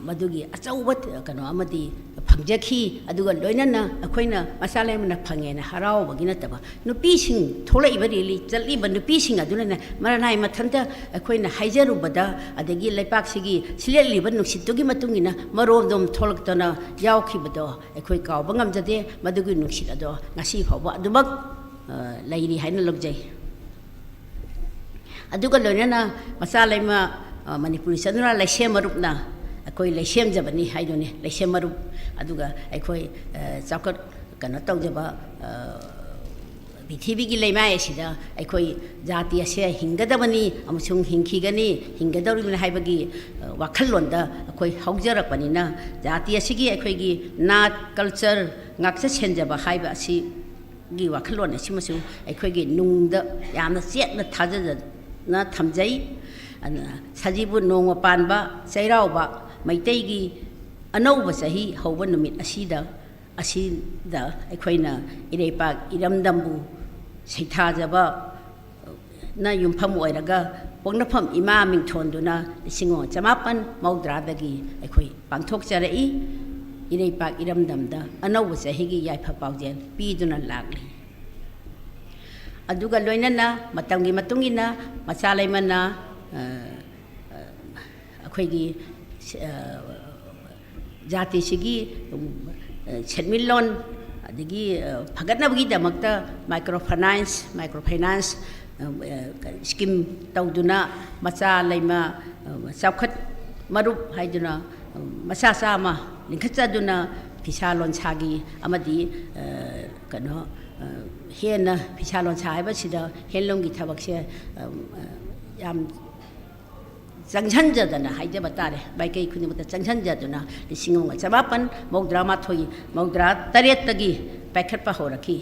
ꯃꯗꯨꯒꯤ ꯑꯆꯧꯕ ꯀꯩꯅꯣ ꯑꯃꯗꯤ ꯐꯪꯖꯈꯤ꯫ ꯑꯗꯨꯒ ꯂꯣꯏꯅꯅ ꯑꯩꯈꯣꯏꯅ ꯃꯆꯥ ꯂꯩꯃꯅ ꯐꯪꯉꯦꯅ ꯍꯔꯥꯎꯕꯒꯤ ꯅꯠꯇꯕ, ꯅꯨꯄꯤꯁꯤꯡ ꯊꯣꯛꯂꯛꯏꯕ ꯔꯦꯂꯤ ꯆꯠꯂꯤꯕ ꯅꯨꯄꯤꯁꯤꯡ ꯑꯗꯨꯅꯅꯦ ꯃꯔꯅꯥꯏ ꯃꯊꯟꯇ ꯑꯩꯈꯣꯏꯅ ꯍꯥꯏꯖꯔꯨꯕꯗ, ꯑꯗꯒꯤ ꯂꯩꯄꯥꯛꯁꯤꯒꯤ ꯁꯤꯜꯂꯛꯂꯤꯕ ꯅꯨꯡꯁꯤꯠꯇꯨꯒꯤ ꯃꯇꯨꯡ ꯏꯟꯅ ꯃꯔꯣꯝꯗꯣꯝ ꯊꯣꯛꯂꯛꯇꯅ ꯌꯥꯎꯈꯤꯕꯗꯣ ꯑꯩꯈꯣꯏ ꯀꯥꯎꯕ ꯉꯝꯖꯗꯦ꯫ ꯃꯗꯨꯒꯤ ꯅꯨꯡꯁꯤꯠ ꯑꯗꯣ ꯉꯁꯤ ꯐꯥꯎꯕ ꯑꯗꯨꯃꯛ ꯂꯩꯔꯤ ꯍꯥꯏꯅ ꯂꯧꯖꯩ꯫ ꯑꯗꯨꯒ ꯂꯣꯏꯅꯅ ꯃꯆꯥ ꯂꯩꯃ, ꯃꯅꯤꯄꯨꯔꯤ ꯆꯠꯅꯔ ꯂꯩꯁꯦꯝ ꯃꯔꯨꯞꯅ ꯑꯩꯈꯣꯏ ꯂꯩꯁꯦꯝꯖꯕꯅꯤ ꯍꯥꯏꯗꯨꯅꯤ꯫ ꯂꯩꯁꯦꯝ ꯃꯔꯨꯞ ꯑꯗꯨꯒ ꯑꯩꯈꯣꯏ ꯆꯥꯎꯈꯠ ꯀꯩꯅꯣ ꯇꯧꯖꯕ ꯄ꯭ꯔꯤꯊꯤꯕꯤꯒꯤ ꯂꯩꯃꯥꯏ ꯑꯁꯤꯗ ꯑꯩꯈꯣꯏ ꯖꯥꯇꯤ ꯑꯁꯦ ꯍꯤꯡꯒꯗꯕꯅꯤ ꯑꯃꯁꯨꯡ ꯍꯤꯡꯈꯤꯒꯅꯤ, ꯍꯤꯡꯒꯗꯧꯔꯤꯕꯅꯤ ꯍꯥꯏꯕꯒꯤ, ꯑ, ꯋꯥꯈꯜꯂꯣꯟꯗ ꯑꯩꯈꯣꯏ ꯍꯧꯖꯔꯛꯄꯅꯤꯅ, ꯖꯥꯇꯤ ꯑꯁꯤꯒꯤ ꯑꯩꯈꯣꯏꯒꯤ ꯅꯥꯠ, ꯀꯜꯆꯔ ꯉꯥꯛꯆ ꯁꯦꯟꯖꯕ ꯍꯥꯏꯕ ꯑꯁꯤꯒꯤ ꯋꯥꯈꯜꯂꯣꯟ ꯑꯁꯤꯃꯁꯨ ꯑꯩꯈꯣꯏꯒꯤ ꯅꯨꯡꯗ ꯌꯥꯝꯅ ꯆꯦꯠꯅ ꯊꯥꯖꯖꯅ ꯊꯝꯖꯩ꯫ ꯑꯗꯨꯅ ꯁꯖꯤꯕꯨ ꯅꯣꯡꯃ ꯄꯥꯟꯕ ꯆꯩꯔꯥꯎꯕ, ꯃꯩꯇꯩꯒꯤ ꯑꯅꯧꯕ ꯆꯍꯤ ꯍꯧꯕ ꯅꯨꯃꯤꯠ ꯑꯁꯤꯗ, ꯑꯁꯤꯗ ꯑꯩꯈꯣꯏꯅ ꯏꯔꯩꯄꯥꯛ ꯏꯔꯝꯗꯝꯕꯨ ꯁꯩꯊꯥꯖꯕꯅ ꯌꯨꯝꯐꯝ ꯑꯣꯏꯔꯒ ꯄꯣꯛꯅꯐꯝ ꯏꯃꯥ ꯃꯤꯡꯊꯣꯟꯗꯨꯅ ꯂꯤꯁꯤꯡ ꯑꯃ ꯆꯃꯥꯄꯟ ꯃꯧꯗ꯭ꯔꯥꯗꯒꯤ ꯑꯩꯈꯣꯏ ꯄꯥꯡꯊꯣꯛꯆꯔꯛꯏ꯫ ꯏꯔꯩꯄꯥꯛ ꯏꯔꯝꯗꯝꯗ ꯑꯅꯧꯕ ꯆꯍꯤꯒꯤ ꯌꯥꯏꯐ ꯄꯥꯎꯖꯦꯜ ꯄꯤꯗꯨꯅ ꯂꯥꯛꯂꯤ꯫ ꯑꯗꯨꯒ ꯂꯣꯏꯅꯅ ꯃꯇꯝꯒꯤ ꯃꯇꯨꯡ ꯏꯟꯅ ꯃꯆꯥ ꯂꯩꯃꯅ, ꯑ, ꯑ, ꯑꯩꯈꯣꯏꯒꯤ, ꯑ, ꯖꯥꯇꯤꯁꯤꯒꯤ, ꯎꯝ, ꯑ, ꯁꯦꯟꯃꯤꯠꯂꯣꯟ ꯑꯗꯒꯤ, ꯑ, ꯐꯒꯠꯅꯕꯒꯤꯗꯃꯛꯇ ꯃꯥꯏꯀ꯭ꯔꯣ ꯐꯥꯏꯅꯥꯟꯁ, ꯃꯥꯏꯀ꯭ꯔꯣ ꯐꯥꯏꯅꯥꯟꯁ, ꯑ, ꯑ, ꯁ꯭ꯀꯤꯝ ꯇꯧꯗꯨꯅ ꯃꯆꯥ ꯂꯩꯃ, ꯑ, ꯆꯥꯎꯈꯠ ꯃꯔꯨꯞ ꯍꯥꯏꯗꯨꯅ, ꯑ, ꯃꯆꯥ ꯆꯥꯝꯃ ꯂꯤꯡꯈꯠꯆꯗꯨꯅ ꯐꯤꯁꯥ ꯂꯣꯟꯁꯥꯒꯤ ꯑꯃꯗꯤ, ꯑ, ꯀꯩꯅꯣ, ꯑ, ꯍꯦꯟꯅ ꯐꯤꯁꯥ ꯂꯣꯟꯁꯥ ꯍꯥꯏꯕꯁꯤꯗ ꯍꯦꯟꯂꯨꯝꯒꯤ ꯊꯕꯛꯁꯦ, ꯑ, ꯑ, ꯌꯥꯝ ꯆꯪꯁꯤꯟꯖꯗꯅ ꯍꯥꯏꯖꯕ ꯇꯥꯔꯦ, ꯃꯥꯏꯀꯩ ꯈꯨꯗꯤꯡꯃꯛꯇ ꯆꯪꯁꯤꯟꯖꯗꯨꯅ ꯂꯤꯁꯤꯡ ꯑꯃꯒ ꯆꯃꯥꯄꯟ ꯃꯧꯗ꯭ꯔꯥ ꯃꯥꯊꯣꯏ, ꯃꯧꯗ꯭ꯔꯥ ꯇꯔꯦꯠꯇꯒꯤ ꯄꯥꯏꯈꯠꯄ ꯍꯧꯔꯛꯈꯤ꯫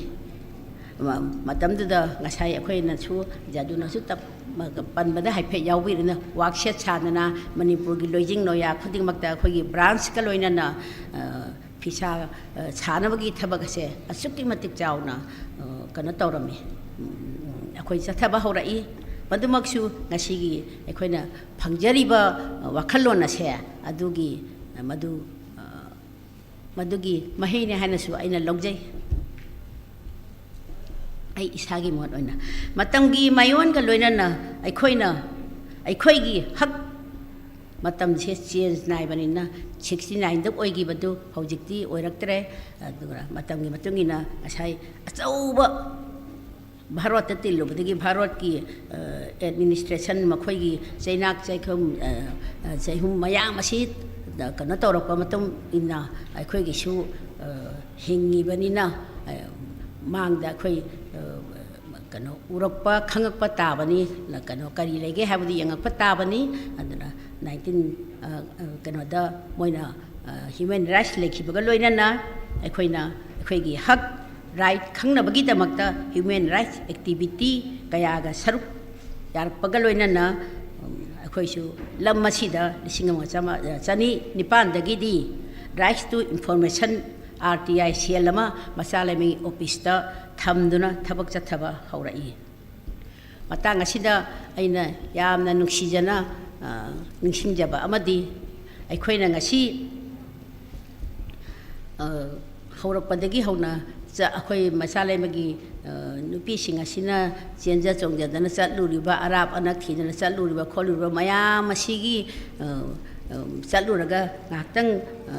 ꯃ-, ꯃꯇꯝꯗꯨꯗ ꯉꯁꯥꯏ ꯑꯩꯈꯣꯏꯅꯁꯨ, ꯖꯥꯗꯨꯅꯁꯨ ꯇꯞ-, ꯃ-, ꯄꯟꯕꯗ ꯍꯥꯏꯐꯦꯠ ꯌꯥꯎꯕꯤꯔꯤꯅ, ꯋꯥꯛꯁꯦꯠ ꯁꯥꯗꯅ ꯃꯅꯤꯄꯨꯔꯒꯤ ꯂꯣꯏꯖꯤꯡ ꯂꯣꯌꯥ ꯈꯨꯗꯤꯡꯃꯛꯇ ꯑꯩꯈꯣꯏꯒꯤ ꯕ꯭ꯔꯥꯟꯁꯀ ꯂꯣꯏꯅꯅ, ꯑ, ꯐꯤꯁꯥ, ꯑ, ꯁꯥꯅꯕꯒꯤ ꯊꯕꯛ ꯑꯁꯦ ꯑꯁꯨꯛꯀꯤ ꯃꯇꯤꯛ ꯆꯥꯎꯅ, ꯑ, ꯀꯩꯅꯣ ꯇꯧꯔꯝꯃꯤ, ꯎꯝ, ꯑꯩꯈꯣꯏ ꯆꯠꯊꯕ ꯍꯧꯔꯛꯏ꯫ ꯃꯗꯨꯃꯛꯁꯨ ꯉꯁꯤꯒꯤ ꯑꯩꯈꯣꯏꯅ ꯐꯪꯖꯔꯤꯕ, ꯑ, ꯋꯥꯈꯜꯂꯣꯟ ꯑꯁꯦ ꯑꯗꯨꯒꯤ, ꯑ, ꯃꯗꯨ, ꯑ, ꯃꯗꯨꯒꯤ ꯃꯍꯩꯅꯤ ꯍꯥꯏꯅꯁꯨ ꯑꯩꯅ ꯂꯧꯖꯩ꯫ ꯑꯩ ꯏꯁꯥꯒꯤ ꯃꯣꯠ ꯑꯣꯏꯅ ꯃꯇꯝꯒꯤ ꯃꯥꯏꯑꯣꯟꯒ ꯂꯣꯏꯅꯅ ꯑꯩꯈꯣꯏꯅ, ꯑꯩꯈꯣꯏꯒꯤ ꯍꯛ, ꯃꯇꯝꯁꯦ ꯆꯦꯟꯖ ꯅꯥꯏꯕꯅꯤꯅ ꯁꯤꯛꯁꯇꯤ ꯅꯥꯏꯟꯗ ꯑꯣꯏꯈꯤꯕꯗꯨ ꯍꯧꯖꯤꯛꯇꯤ ꯑꯣꯏꯔꯛꯇ꯭ꯔꯦ꯫ ꯑꯗꯨꯒ ꯃꯇꯝꯒꯤ ꯃꯇꯨꯡ ꯏꯟꯅ ꯉꯁꯥꯏ ꯑꯆꯧꯕ ꯚꯥꯔꯣꯠꯇ ꯇꯤꯜꯂꯨꯕꯗꯒꯤ ꯚꯥꯔꯣꯠꯀꯤ, ꯑ, ꯑꯦꯗꯃꯤꯅꯤꯁꯇ꯭ꯔꯦꯁꯟ, ꯃꯈꯣꯏꯒꯤ ꯆꯩꯅꯥꯛ ꯆꯩꯈꯨꯝ, ꯑ, ꯑ, ꯆꯩꯍꯨꯝ ꯃꯌꯥꯝ ꯑꯁꯤ, ꯑ, ꯀꯩꯅꯣ ꯇꯧꯔꯛꯄ ꯃꯇꯨꯡ ꯏꯟꯅ ꯑꯩꯈꯣꯏꯒꯤꯁꯨ, ꯑ, ꯍꯤꯡꯉꯤꯕꯅꯤꯅ, ꯑ, ꯃꯥꯡꯗ ꯑꯩꯈꯣꯏ, ꯑ, ꯀꯩꯅꯣ ꯎꯔꯛꯄ, ꯈꯪꯉꯛꯄ ꯇꯥꯕꯅꯤ꯫ ꯀꯩꯅꯣ ꯀꯔꯤ ꯂꯩꯒꯦ ꯍꯥꯏꯕꯗꯨ ꯌꯦꯡꯉꯛꯄ ꯇꯥꯕꯅꯤ꯫ ꯑꯗꯨꯅ ꯅꯥꯏꯟꯇꯤꯟ, ꯑ, ꯑ, ꯀꯩꯅꯣꯗ ꯃꯣꯏꯅ, ꯑ, human rights ꯂꯩꯈꯤꯕꯒ ꯂꯣꯏꯅꯅ ꯑꯩꯈꯣꯏꯅ ꯑꯩꯈꯣꯏꯒꯤ ꯍꯛ, right ꯈꯪꯅꯕꯒꯤꯗꯃꯛꯇ human rights activity ꯀꯌꯥꯒ ꯁꯔꯨꯛ ꯌꯥꯔꯛꯄꯒ ꯂꯣꯏꯅꯅ, ꯎꯝ, ꯑꯩꯈꯣꯏꯁꯨ ꯂꯝ ꯑꯁꯤꯗ ꯂꯤꯁꯤꯡ ꯑꯃ ꯆꯥꯝꯃ-, ꯆꯅꯤ ꯅꯤꯄꯥꯟꯗꯒꯤꯗꯤ Rights to Information, R T I cell ꯑꯃ ꯃꯆꯥ ꯂꯩꯃꯒꯤ ꯑꯣꯐꯤꯁꯇ ꯊꯝꯗꯨꯅ ꯊꯕꯛ ꯆꯠꯊꯕ ꯍꯧꯔꯛꯏ꯫ ꯃꯇꯥꯡ ꯑꯁꯤꯗ ꯑꯩꯅ ꯌꯥꯝꯅ ꯅꯨꯡꯁꯤꯖꯅ, ꯑ, ꯅꯤꯡꯁꯤꯡꯖꯕ ꯑꯃꯗꯤ, ꯑꯩꯈꯣꯏꯅ ꯉꯁꯤ, ꯑ, ꯍꯧꯔꯛꯄꯗꯒꯤ ꯍꯧꯅ ꯆ-, ꯑꯩꯈꯣꯏ ꯃꯆꯥ ꯂꯩꯃꯒꯤ, ꯑ, ꯅꯨꯄꯤꯁꯤꯡ ꯑꯁꯤꯅ ꯆꯦꯟꯖ ꯆꯣꯡꯖꯗꯅ ꯆꯠꯂꯨꯔꯤꯕ, ꯑꯔꯥꯞ ꯑꯅꯛ ꯊꯤꯗꯅ ꯆꯠꯂꯨꯔꯤꯕ ꯈꯣꯠꯂꯨꯔꯤꯕ ꯃꯌꯥꯝ ꯑꯁꯤꯒꯤ, ꯑ, ꯑ, ꯆꯠꯂꯨꯔꯒ ꯉꯥꯏꯍꯥꯛꯇꯪ, ꯑ,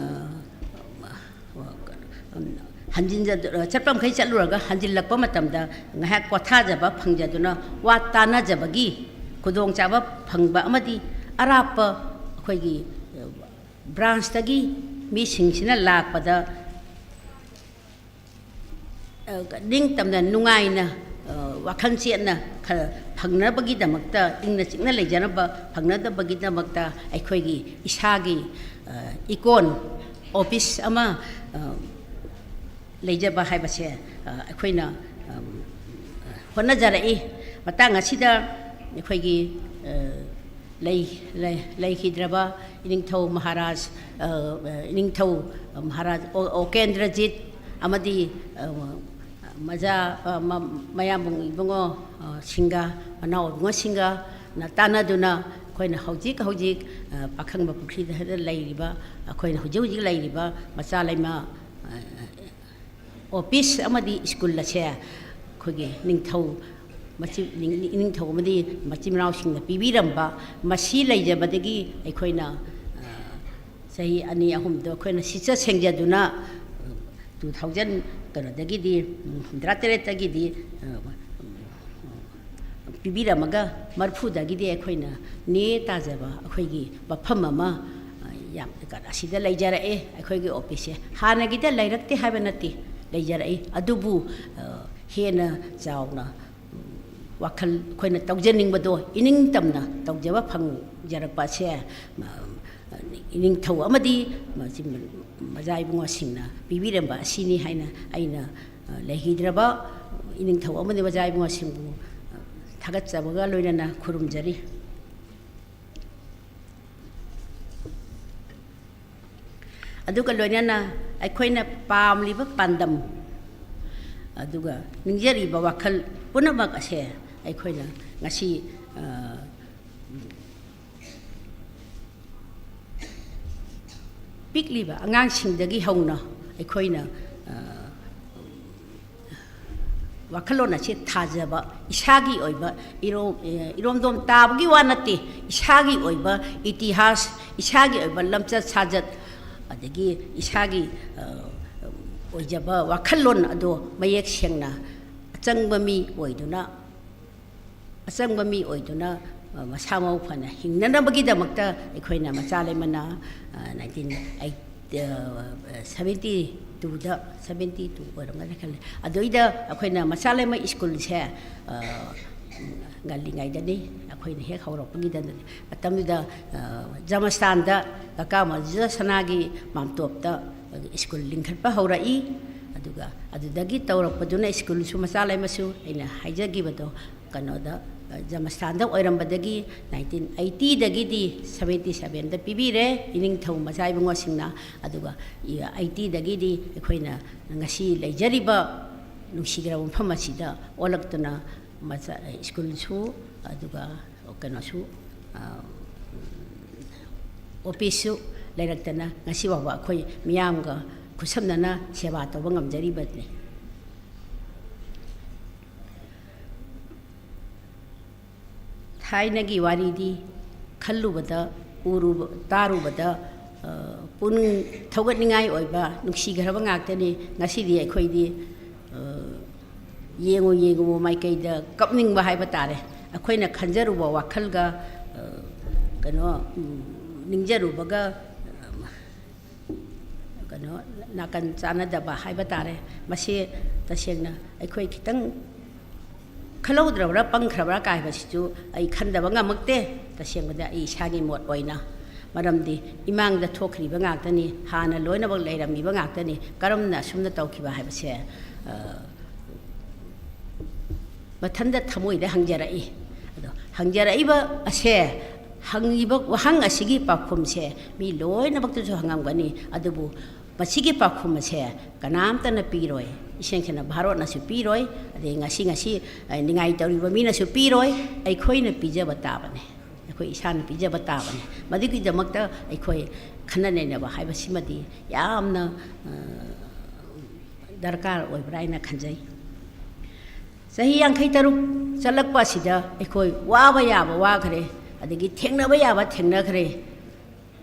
ꯍꯟꯖꯤꯟꯖ-, ꯆꯠꯄ ꯃꯈꯩ ꯆꯠꯂꯨꯔꯒ ꯍꯟꯖꯤꯜꯂꯛꯄ ꯃꯇꯝꯗ ꯉꯥꯏꯍꯥꯛ ꯄꯣꯊꯥꯖꯕ ꯐꯪꯖꯗꯨꯅ ꯋꯥ ꯇꯥꯅꯖꯕꯒꯤ ꯈꯨꯗꯣꯡꯆꯥꯕ ꯐꯪꯕ ꯑꯃꯗꯤ ꯑꯔꯥꯞꯄ ꯑꯩꯈꯣꯏꯒꯤ branchꯇꯒꯤ ꯃꯤꯁꯤꯡꯁꯤꯅ ꯂꯥꯛꯄꯗ, ꯑ, ꯅꯤꯡꯇꯝꯅ ꯅꯨꯡꯉꯥꯏꯅ, ꯑ, ꯋꯥꯈꯜ ꯆꯦꯠꯅ ꯈꯔ ꯐꯪꯅꯕꯒꯤꯗꯃꯛꯇ, ꯏꯪꯅ ꯆꯤꯛꯅ ꯂꯩꯖꯅꯕ ꯐꯪꯅꯗꯕꯒꯤꯗꯃꯛꯇ ꯑꯩꯈꯣꯏꯒꯤ ꯏꯁꯥꯒꯤ, ꯑ, ꯏꯀꯣꯟ ꯑꯣꯐꯤꯁ ꯑꯃ, ꯑ, ꯂꯩꯖꯕ ꯍꯥꯏꯕꯁꯦ, ꯑ, ꯑꯩꯈꯣꯏꯅ, ꯑꯝ, ꯍꯣꯠꯅꯖꯔꯛꯏ꯫ ꯃꯇꯥꯡ ꯑꯁꯤꯗ ꯑꯩꯈꯣꯏꯒꯤ, ꯑ, ꯂꯩ-, ꯂꯩ-, ꯂꯩꯈꯤꯗ꯭ꯔꯕ ꯏꯅꯤꯡꯊꯧ ꯃꯍꯥꯔꯥꯖ, ꯑ, ꯏꯅꯤꯡꯊꯧ ꯃꯍꯥꯔꯥꯖ ꯑꯣ-, ꯑꯣꯀꯦꯟꯗ꯭ꯔꯖꯤꯠ ꯑꯃꯗꯤ, ꯑ, ꯃꯖꯥ-, ꯑ, ꯃ-, ꯃꯌꯥꯝꯕꯨꯡ ꯏꯕꯨꯡꯉꯣ, ꯑ, ꯁꯤꯡꯒ, ꯃꯅꯥꯎ ꯏꯕꯨꯡꯉꯣꯁꯤꯡꯒꯅ ꯇꯥꯟꯅꯗꯨꯅ ꯑꯩꯈꯣꯏꯅ ꯍꯧꯖꯤꯛ ꯍꯧꯖꯤꯛ, ꯑ, ꯄꯥꯈꯪꯕ ꯄꯨꯈ꯭ꯔꯤꯗ ꯂꯩꯔꯤꯕ, ꯑꯩꯈꯣꯏꯅ ꯍꯧꯖꯤꯛ ꯍꯧꯖꯤꯛ ꯂꯩꯔꯤꯕ ꯃꯆꯥ ꯂꯩꯃ, ꯑ, ꯑꯣꯐꯤꯁ ꯑꯃꯗꯤ ꯁ꯭ꯀꯨꯜ ꯑꯁꯦ ꯑꯩꯈꯣꯏꯒꯤ ꯅꯤꯡꯊꯧ ꯃꯆꯤꯟ-, ꯅꯤꯡ-, ꯅꯤꯡꯊꯧ ꯑꯃꯗꯤ ꯃꯆꯤꯟ ꯃꯅꯥꯎꯁꯤꯡꯅ ꯄꯤꯕꯤꯔꯝꯕ, ꯃꯁꯤ ꯂꯩꯖꯕꯗꯒꯤ ꯑꯩꯈꯣꯏꯅ, ꯑ, ꯆꯍꯤ ꯑꯅꯤ ꯑꯍꯨꯝꯗꯣ ꯑꯩꯈꯣꯏꯅ ꯁꯤꯠꯆ ꯁꯦꯡꯖꯗꯨꯅ, ꯇꯨ ꯊꯥꯎꯖꯟ ꯀꯩꯅꯣꯗꯒꯤꯗꯤ, ꯎꯝ, ꯍꯨꯝꯗ꯭ꯔꯥ ꯇꯔꯦꯠꯇꯒꯤꯗꯤ, ꯑ, ꯄꯤꯕꯤꯔꯝꯃꯒ ꯃꯔꯐꯨꯗꯒꯤꯗꯤ ꯑꯩꯈꯣꯏꯅ ꯅꯦ ꯇꯥꯖꯕ ꯑꯩꯈꯣꯏꯒꯤ ꯃꯐꯝ ꯑꯃ, ꯑ, ꯌꯥꯝ, ꯑꯁꯤꯗ ꯂꯩꯖꯔꯛꯑꯦ꯫ ꯑꯩꯈꯣꯏꯒꯤ ꯑꯣꯐꯤꯁꯁꯦ ꯍꯥꯟꯅꯒꯤꯗ ꯂꯩꯔꯛꯇꯦ ꯍꯥꯏꯕ ꯅꯠꯇꯦ, ꯂꯩꯖꯔꯛꯏ꯫ ꯑꯗꯨꯕꯨ, ꯑ, ꯍꯦꯟꯅ ꯆꯥꯎꯅ ꯋꯥꯈꯜ ꯑꯩꯈꯣꯏꯅ ꯇꯧꯖꯅꯤꯡꯕꯗꯣ ꯏꯅꯤꯡ ꯇꯝꯅ ꯇꯧꯖꯕ ꯐꯪꯖꯔꯛꯄ ꯑꯁꯦ, ꯃ-, ꯏꯅꯤꯡꯊꯧ ꯑꯃꯗꯤ ꯃꯁꯤ ꯃꯖꯥ ꯏꯕꯨꯡꯉꯣꯁꯤꯡꯅ ꯄꯤꯕꯤꯔꯝꯕ ꯑꯁꯤꯅꯤ ꯍꯥꯏꯅ ꯑꯩꯅ, ꯑ, ꯂꯩꯈꯤꯗ꯭ꯔꯕ ꯏꯅꯤꯡꯊꯧ ꯑꯃꯗꯤ ꯃꯖꯥ ꯏꯕꯨꯡꯉꯣꯁꯤꯡꯕꯨ, ꯑ, ꯊꯥꯒꯠꯆꯕꯒ ꯂꯣꯏꯅꯅ ꯈꯨꯔꯨꯝꯖꯔꯤ꯫ ꯑꯗꯨꯒ ꯂꯣꯏꯅꯅ ꯑꯩꯈꯣꯏꯅ ꯄꯥꯝꯂꯤꯕ ꯄꯥꯟꯗꯝ ꯑꯗꯨꯒ ꯅꯤꯡꯖꯔꯤꯕ ꯋꯥꯈꯜ ꯄꯨꯝꯅꯃꯛ ꯑꯁꯦ ꯑꯩꯈꯣꯏꯅ ꯉꯁꯤ, ꯑ, ꯄꯤꯛꯂꯤꯕ ꯑꯉꯥꯡꯁꯤꯡꯗꯒꯤ ꯍꯧꯅ ꯑꯩꯈꯣꯏꯅ, ꯑ, ꯋꯥꯈꯜꯂꯣꯟ ꯑꯁꯤ ꯊꯥꯖꯕ, ꯏꯁꯥꯒꯤ ꯑꯣꯏꯕ ꯏꯔꯣꯝ-, ꯑꯦ, ꯏꯔꯣꯝꯗꯣꯝ ꯇꯥꯕꯒꯤ ꯋꯥ ꯅꯠꯇꯦ, ꯏꯁꯥꯒꯤ ꯑꯣꯏꯕ ꯏꯇꯤꯍꯥꯁ, ꯏꯁꯥꯒꯤ ꯑꯣꯏꯕ ꯂꯝꯆꯠ ꯁꯥꯖꯠ, ꯑꯗꯒꯤ ꯏꯁꯥꯒꯤ, ꯑ, ꯑꯣꯏꯖꯕ ꯋꯥꯈꯜꯂꯣꯟ ꯑꯗꯣ ꯃꯌꯦꯛ ꯁꯦꯡꯅ ꯑꯆꯪꯕ ꯃꯤ ꯑꯣꯏꯗꯨꯅ, ꯑꯆꯪꯕ ꯃꯤ ꯑꯣꯏꯗꯨꯅ, ꯑ, ꯃꯁꯥ ꯃꯎ ꯐꯅ ꯍꯤꯡꯅꯅꯕꯒꯤꯗꯃꯛꯇ ꯑꯩꯈꯣꯏꯅ ꯃꯆꯥ ꯂꯩꯃꯅ, ꯑ, ꯅꯥꯏꯟꯇꯤꯟ ꯑꯩꯠ-, ꯑ, ꯁꯚꯦꯟꯇꯤ ꯇꯨꯗ, ꯁꯚꯦꯟꯇꯤ ꯇꯨ ꯑꯣꯏꯔꯝꯒꯅꯤ ꯈꯜꯂꯦ, ꯑꯗꯨꯏꯗ ꯑꯩꯈꯣꯏꯅ ꯃꯆꯥ ꯂꯩꯃ ꯁ꯭ꯀꯨꯜꯁꯦ, ꯑ, ꯉꯜꯂꯤꯉꯩꯗꯅꯤ, ꯑꯩꯈꯣꯏꯅ ꯍꯦꯛ ꯍꯧꯔꯛꯄꯒꯤꯗꯅꯤ꯫ ꯃꯇꯝꯗꯨꯗ, ꯑ, ꯖꯃꯁꯇꯥꯟꯗ ꯀꯀꯥ ꯃꯖꯤꯗ ꯁꯅꯥꯒꯤ ꯃꯥꯝꯇꯣꯞꯇ ꯁ꯭ꯀꯨꯜ ꯂꯤꯡꯈꯠꯄ ꯍꯧꯔꯛꯏ꯫ ꯑꯗꯨꯒ ꯑꯗꯨꯗꯒꯤ ꯇꯧꯔꯛꯄꯗꯨꯅ ꯁ꯭ꯀꯨꯜꯁꯨ ꯃꯆꯥ ꯂꯩꯃꯁꯨ ꯑꯩꯅ ꯍꯥꯏꯖꯈꯤꯕꯗꯣ ꯀꯩꯅꯣꯗ, ꯖꯃꯁꯇꯥꯟꯗ ꯑꯣꯏꯔꯝꯕꯗꯒꯤ ꯅꯥꯏꯟꯇꯤꯟ ꯑꯩꯠꯇꯤꯗꯒꯤꯗꯤ ꯁꯚꯦꯟꯇꯤ ꯁꯚꯦꯟꯗ ꯄꯤꯕꯤꯔꯦ ꯏꯅꯤꯡꯊꯧ ꯃꯆꯥ ꯏꯕꯨꯡꯉꯣꯁꯤꯡꯅ꯫ ꯑꯗꯨꯒ ꯑꯩꯠꯇꯤꯗꯒꯤꯗꯤ ꯑꯩꯈꯣꯏꯅ ꯉꯁꯤ ꯂꯩꯖꯔꯤꯕ ꯅꯨꯡꯁꯤꯈ꯭ꯔꯕ ꯃꯐꯝ ꯑꯁꯤꯗ ꯑꯣꯜꯂꯛꯇꯨꯅ ꯃꯆꯥ, ꯁ꯭ꯀꯨꯜꯁꯨ, ꯑꯗꯨꯒ ꯀꯩꯅꯣꯁꯨ, ꯑ, ꯑꯣꯐꯤꯁꯁꯨ ꯂꯩꯔꯛꯇꯅ ꯉꯁꯤ ꯐꯥꯎꯕ ꯑꯩꯈꯣꯏ ꯃꯤꯌꯥꯝꯒ ꯈꯨꯠꯁꯝꯅꯅ ꯁꯦꯕꯥ ꯇꯧꯕ ꯉꯝꯖꯔꯤꯕꯅꯤ꯫ ꯊꯥꯏꯅꯒꯤ ꯋꯥꯔꯤꯗꯤ ꯈꯜꯂꯨꯕꯗ, ꯎꯔꯨꯕ-, ꯇꯥꯔꯨꯕꯗ, ꯑ, ꯄꯨꯛꯅꯤꯡ ꯊꯧꯒꯠꯅꯤꯡꯉꯥꯏ ꯑꯣꯏꯕ, ꯅꯨꯡꯁꯤꯈ꯭ꯔꯕ ꯉꯥꯛꯇꯅꯤ꯫ ꯉꯁꯤꯗꯤ ꯑꯩꯈꯣꯏꯗꯤ, ꯑ, ꯌꯦꯡꯉꯨ ꯌꯦꯡꯉꯨ ꯃꯥꯏꯀꯩꯗ ꯀꯞꯅꯤꯡꯕ ꯍꯥꯏꯕ ꯇꯥꯔꯦ꯫ ꯑꯩꯈꯣꯏꯅ ꯈꯟꯖꯔꯨꯕ ꯋꯥꯈꯜꯒ, ꯑ, ꯀꯩꯅꯣ, ꯎꯝ, ꯅꯤꯡꯖꯔꯨꯕꯒ, ꯀꯩꯅꯣ, ꯅꯥꯀꯟ ꯆꯥꯟꯅꯗꯕ ꯍꯥꯏꯕ ꯇꯥꯔꯦ꯫ ꯃꯁꯤ ꯇꯁꯦꯡꯅ ꯑꯩꯈꯣꯏ ꯈꯤꯇꯪ ꯈꯜꯍꯧꯗ꯭ꯔꯕ꯭ꯔꯥ, ꯄꯪꯈ꯭ꯔꯕ꯭ꯔꯥ ꯀꯥꯏꯕꯁꯤꯁꯨ ꯑꯩ ꯈꯟꯗꯕ ꯉꯝꯃꯛꯇꯦ꯫ ꯇꯁꯦꯡꯕꯗ ꯑꯩ ꯏꯁꯥꯒꯤ ꯃꯣꯠ ꯑꯣꯏꯅ, ꯃꯔꯝꯗꯤ ꯏꯃꯥꯡꯗ ꯊꯣꯛꯈ꯭ꯔꯤꯕ ꯉꯥꯛꯇꯅꯤ, ꯍꯥꯟꯅ ꯂꯣꯏꯅꯃꯛ ꯂꯩꯔꯝꯃꯤꯕ ꯉꯥꯛꯇꯅꯤ꯫ ꯀꯔꯝꯅ ꯑꯁꯨꯝꯅ ꯇꯧꯈꯤꯕ ꯍꯥꯏꯕꯁꯦ, ꯑ, ꯃꯊꯟꯇ ꯊꯃꯣꯏꯗ ꯍꯪꯖꯔꯛꯏ꯫ ꯑꯗꯣ ꯍꯪꯖꯔꯛꯏꯕ ꯑꯁꯦ, ꯍꯪꯉꯤꯕ ꯋꯥꯍꯪ ꯑꯁꯤꯒꯤ ꯄꯥꯎꯈꯨꯝꯁꯦ ꯃꯤ ꯂꯣꯏꯅꯃꯛꯇꯁꯨ ꯍꯪꯉꯝꯒꯅꯤ, ꯑꯗꯨꯕꯨ ꯃꯁꯤꯒꯤ ꯄꯥꯎꯈꯨꯝ ꯑꯁꯦ ꯀꯅꯥꯝꯇꯅ ꯄꯤꯔꯣꯏ꯫ ꯏꯁꯦꯡ ꯁꯦꯡꯅ ꯚꯥꯔꯠꯅꯁꯨ ꯄꯤꯔꯣꯏ, ꯑꯗꯩ ꯉꯁꯤ, ꯉꯁꯤ, ꯑ, ꯅꯤꯡꯉꯥꯏ ꯇꯧꯔꯤꯕ ꯃꯤꯅꯁꯨ ꯄꯤꯔꯣꯏ꯫ ꯑꯩꯈꯣꯏꯅ ꯄꯤꯖꯕ ꯇꯥꯕꯅꯤ, ꯑꯩꯈꯣꯏ ꯏꯁꯥꯅ ꯄꯤꯖꯕ ꯇꯥꯕꯅꯤ꯫ ꯃꯗꯨꯒꯤꯗꯃꯛꯇ ꯑꯩꯈꯣꯏ ꯈꯟꯅ ꯅꯩꯅꯕ ꯍꯥꯏꯕꯁꯤꯃꯗꯤ ꯌꯥꯝꯅ, ꯑ, ꯗꯔꯀꯥꯔ ꯑꯣꯏꯕ꯭ꯔꯥ ꯍꯥꯏꯅ ꯈꯟꯖꯩ꯫ ꯆꯍꯤ ꯌꯥꯡꯈꯩ ꯇꯔꯨꯛ ꯆꯠꯂꯛꯄ ꯑꯁꯤꯗ ꯑꯩꯈꯣꯏ ꯋꯥꯕ ꯌꯥꯕ ꯋꯥꯈ꯭ꯔꯦ, ꯑꯗꯒꯤ ꯊꯦꯡꯅꯕ ꯌꯥꯕ ꯊꯦꯡꯅꯈ꯭ꯔꯦ꯫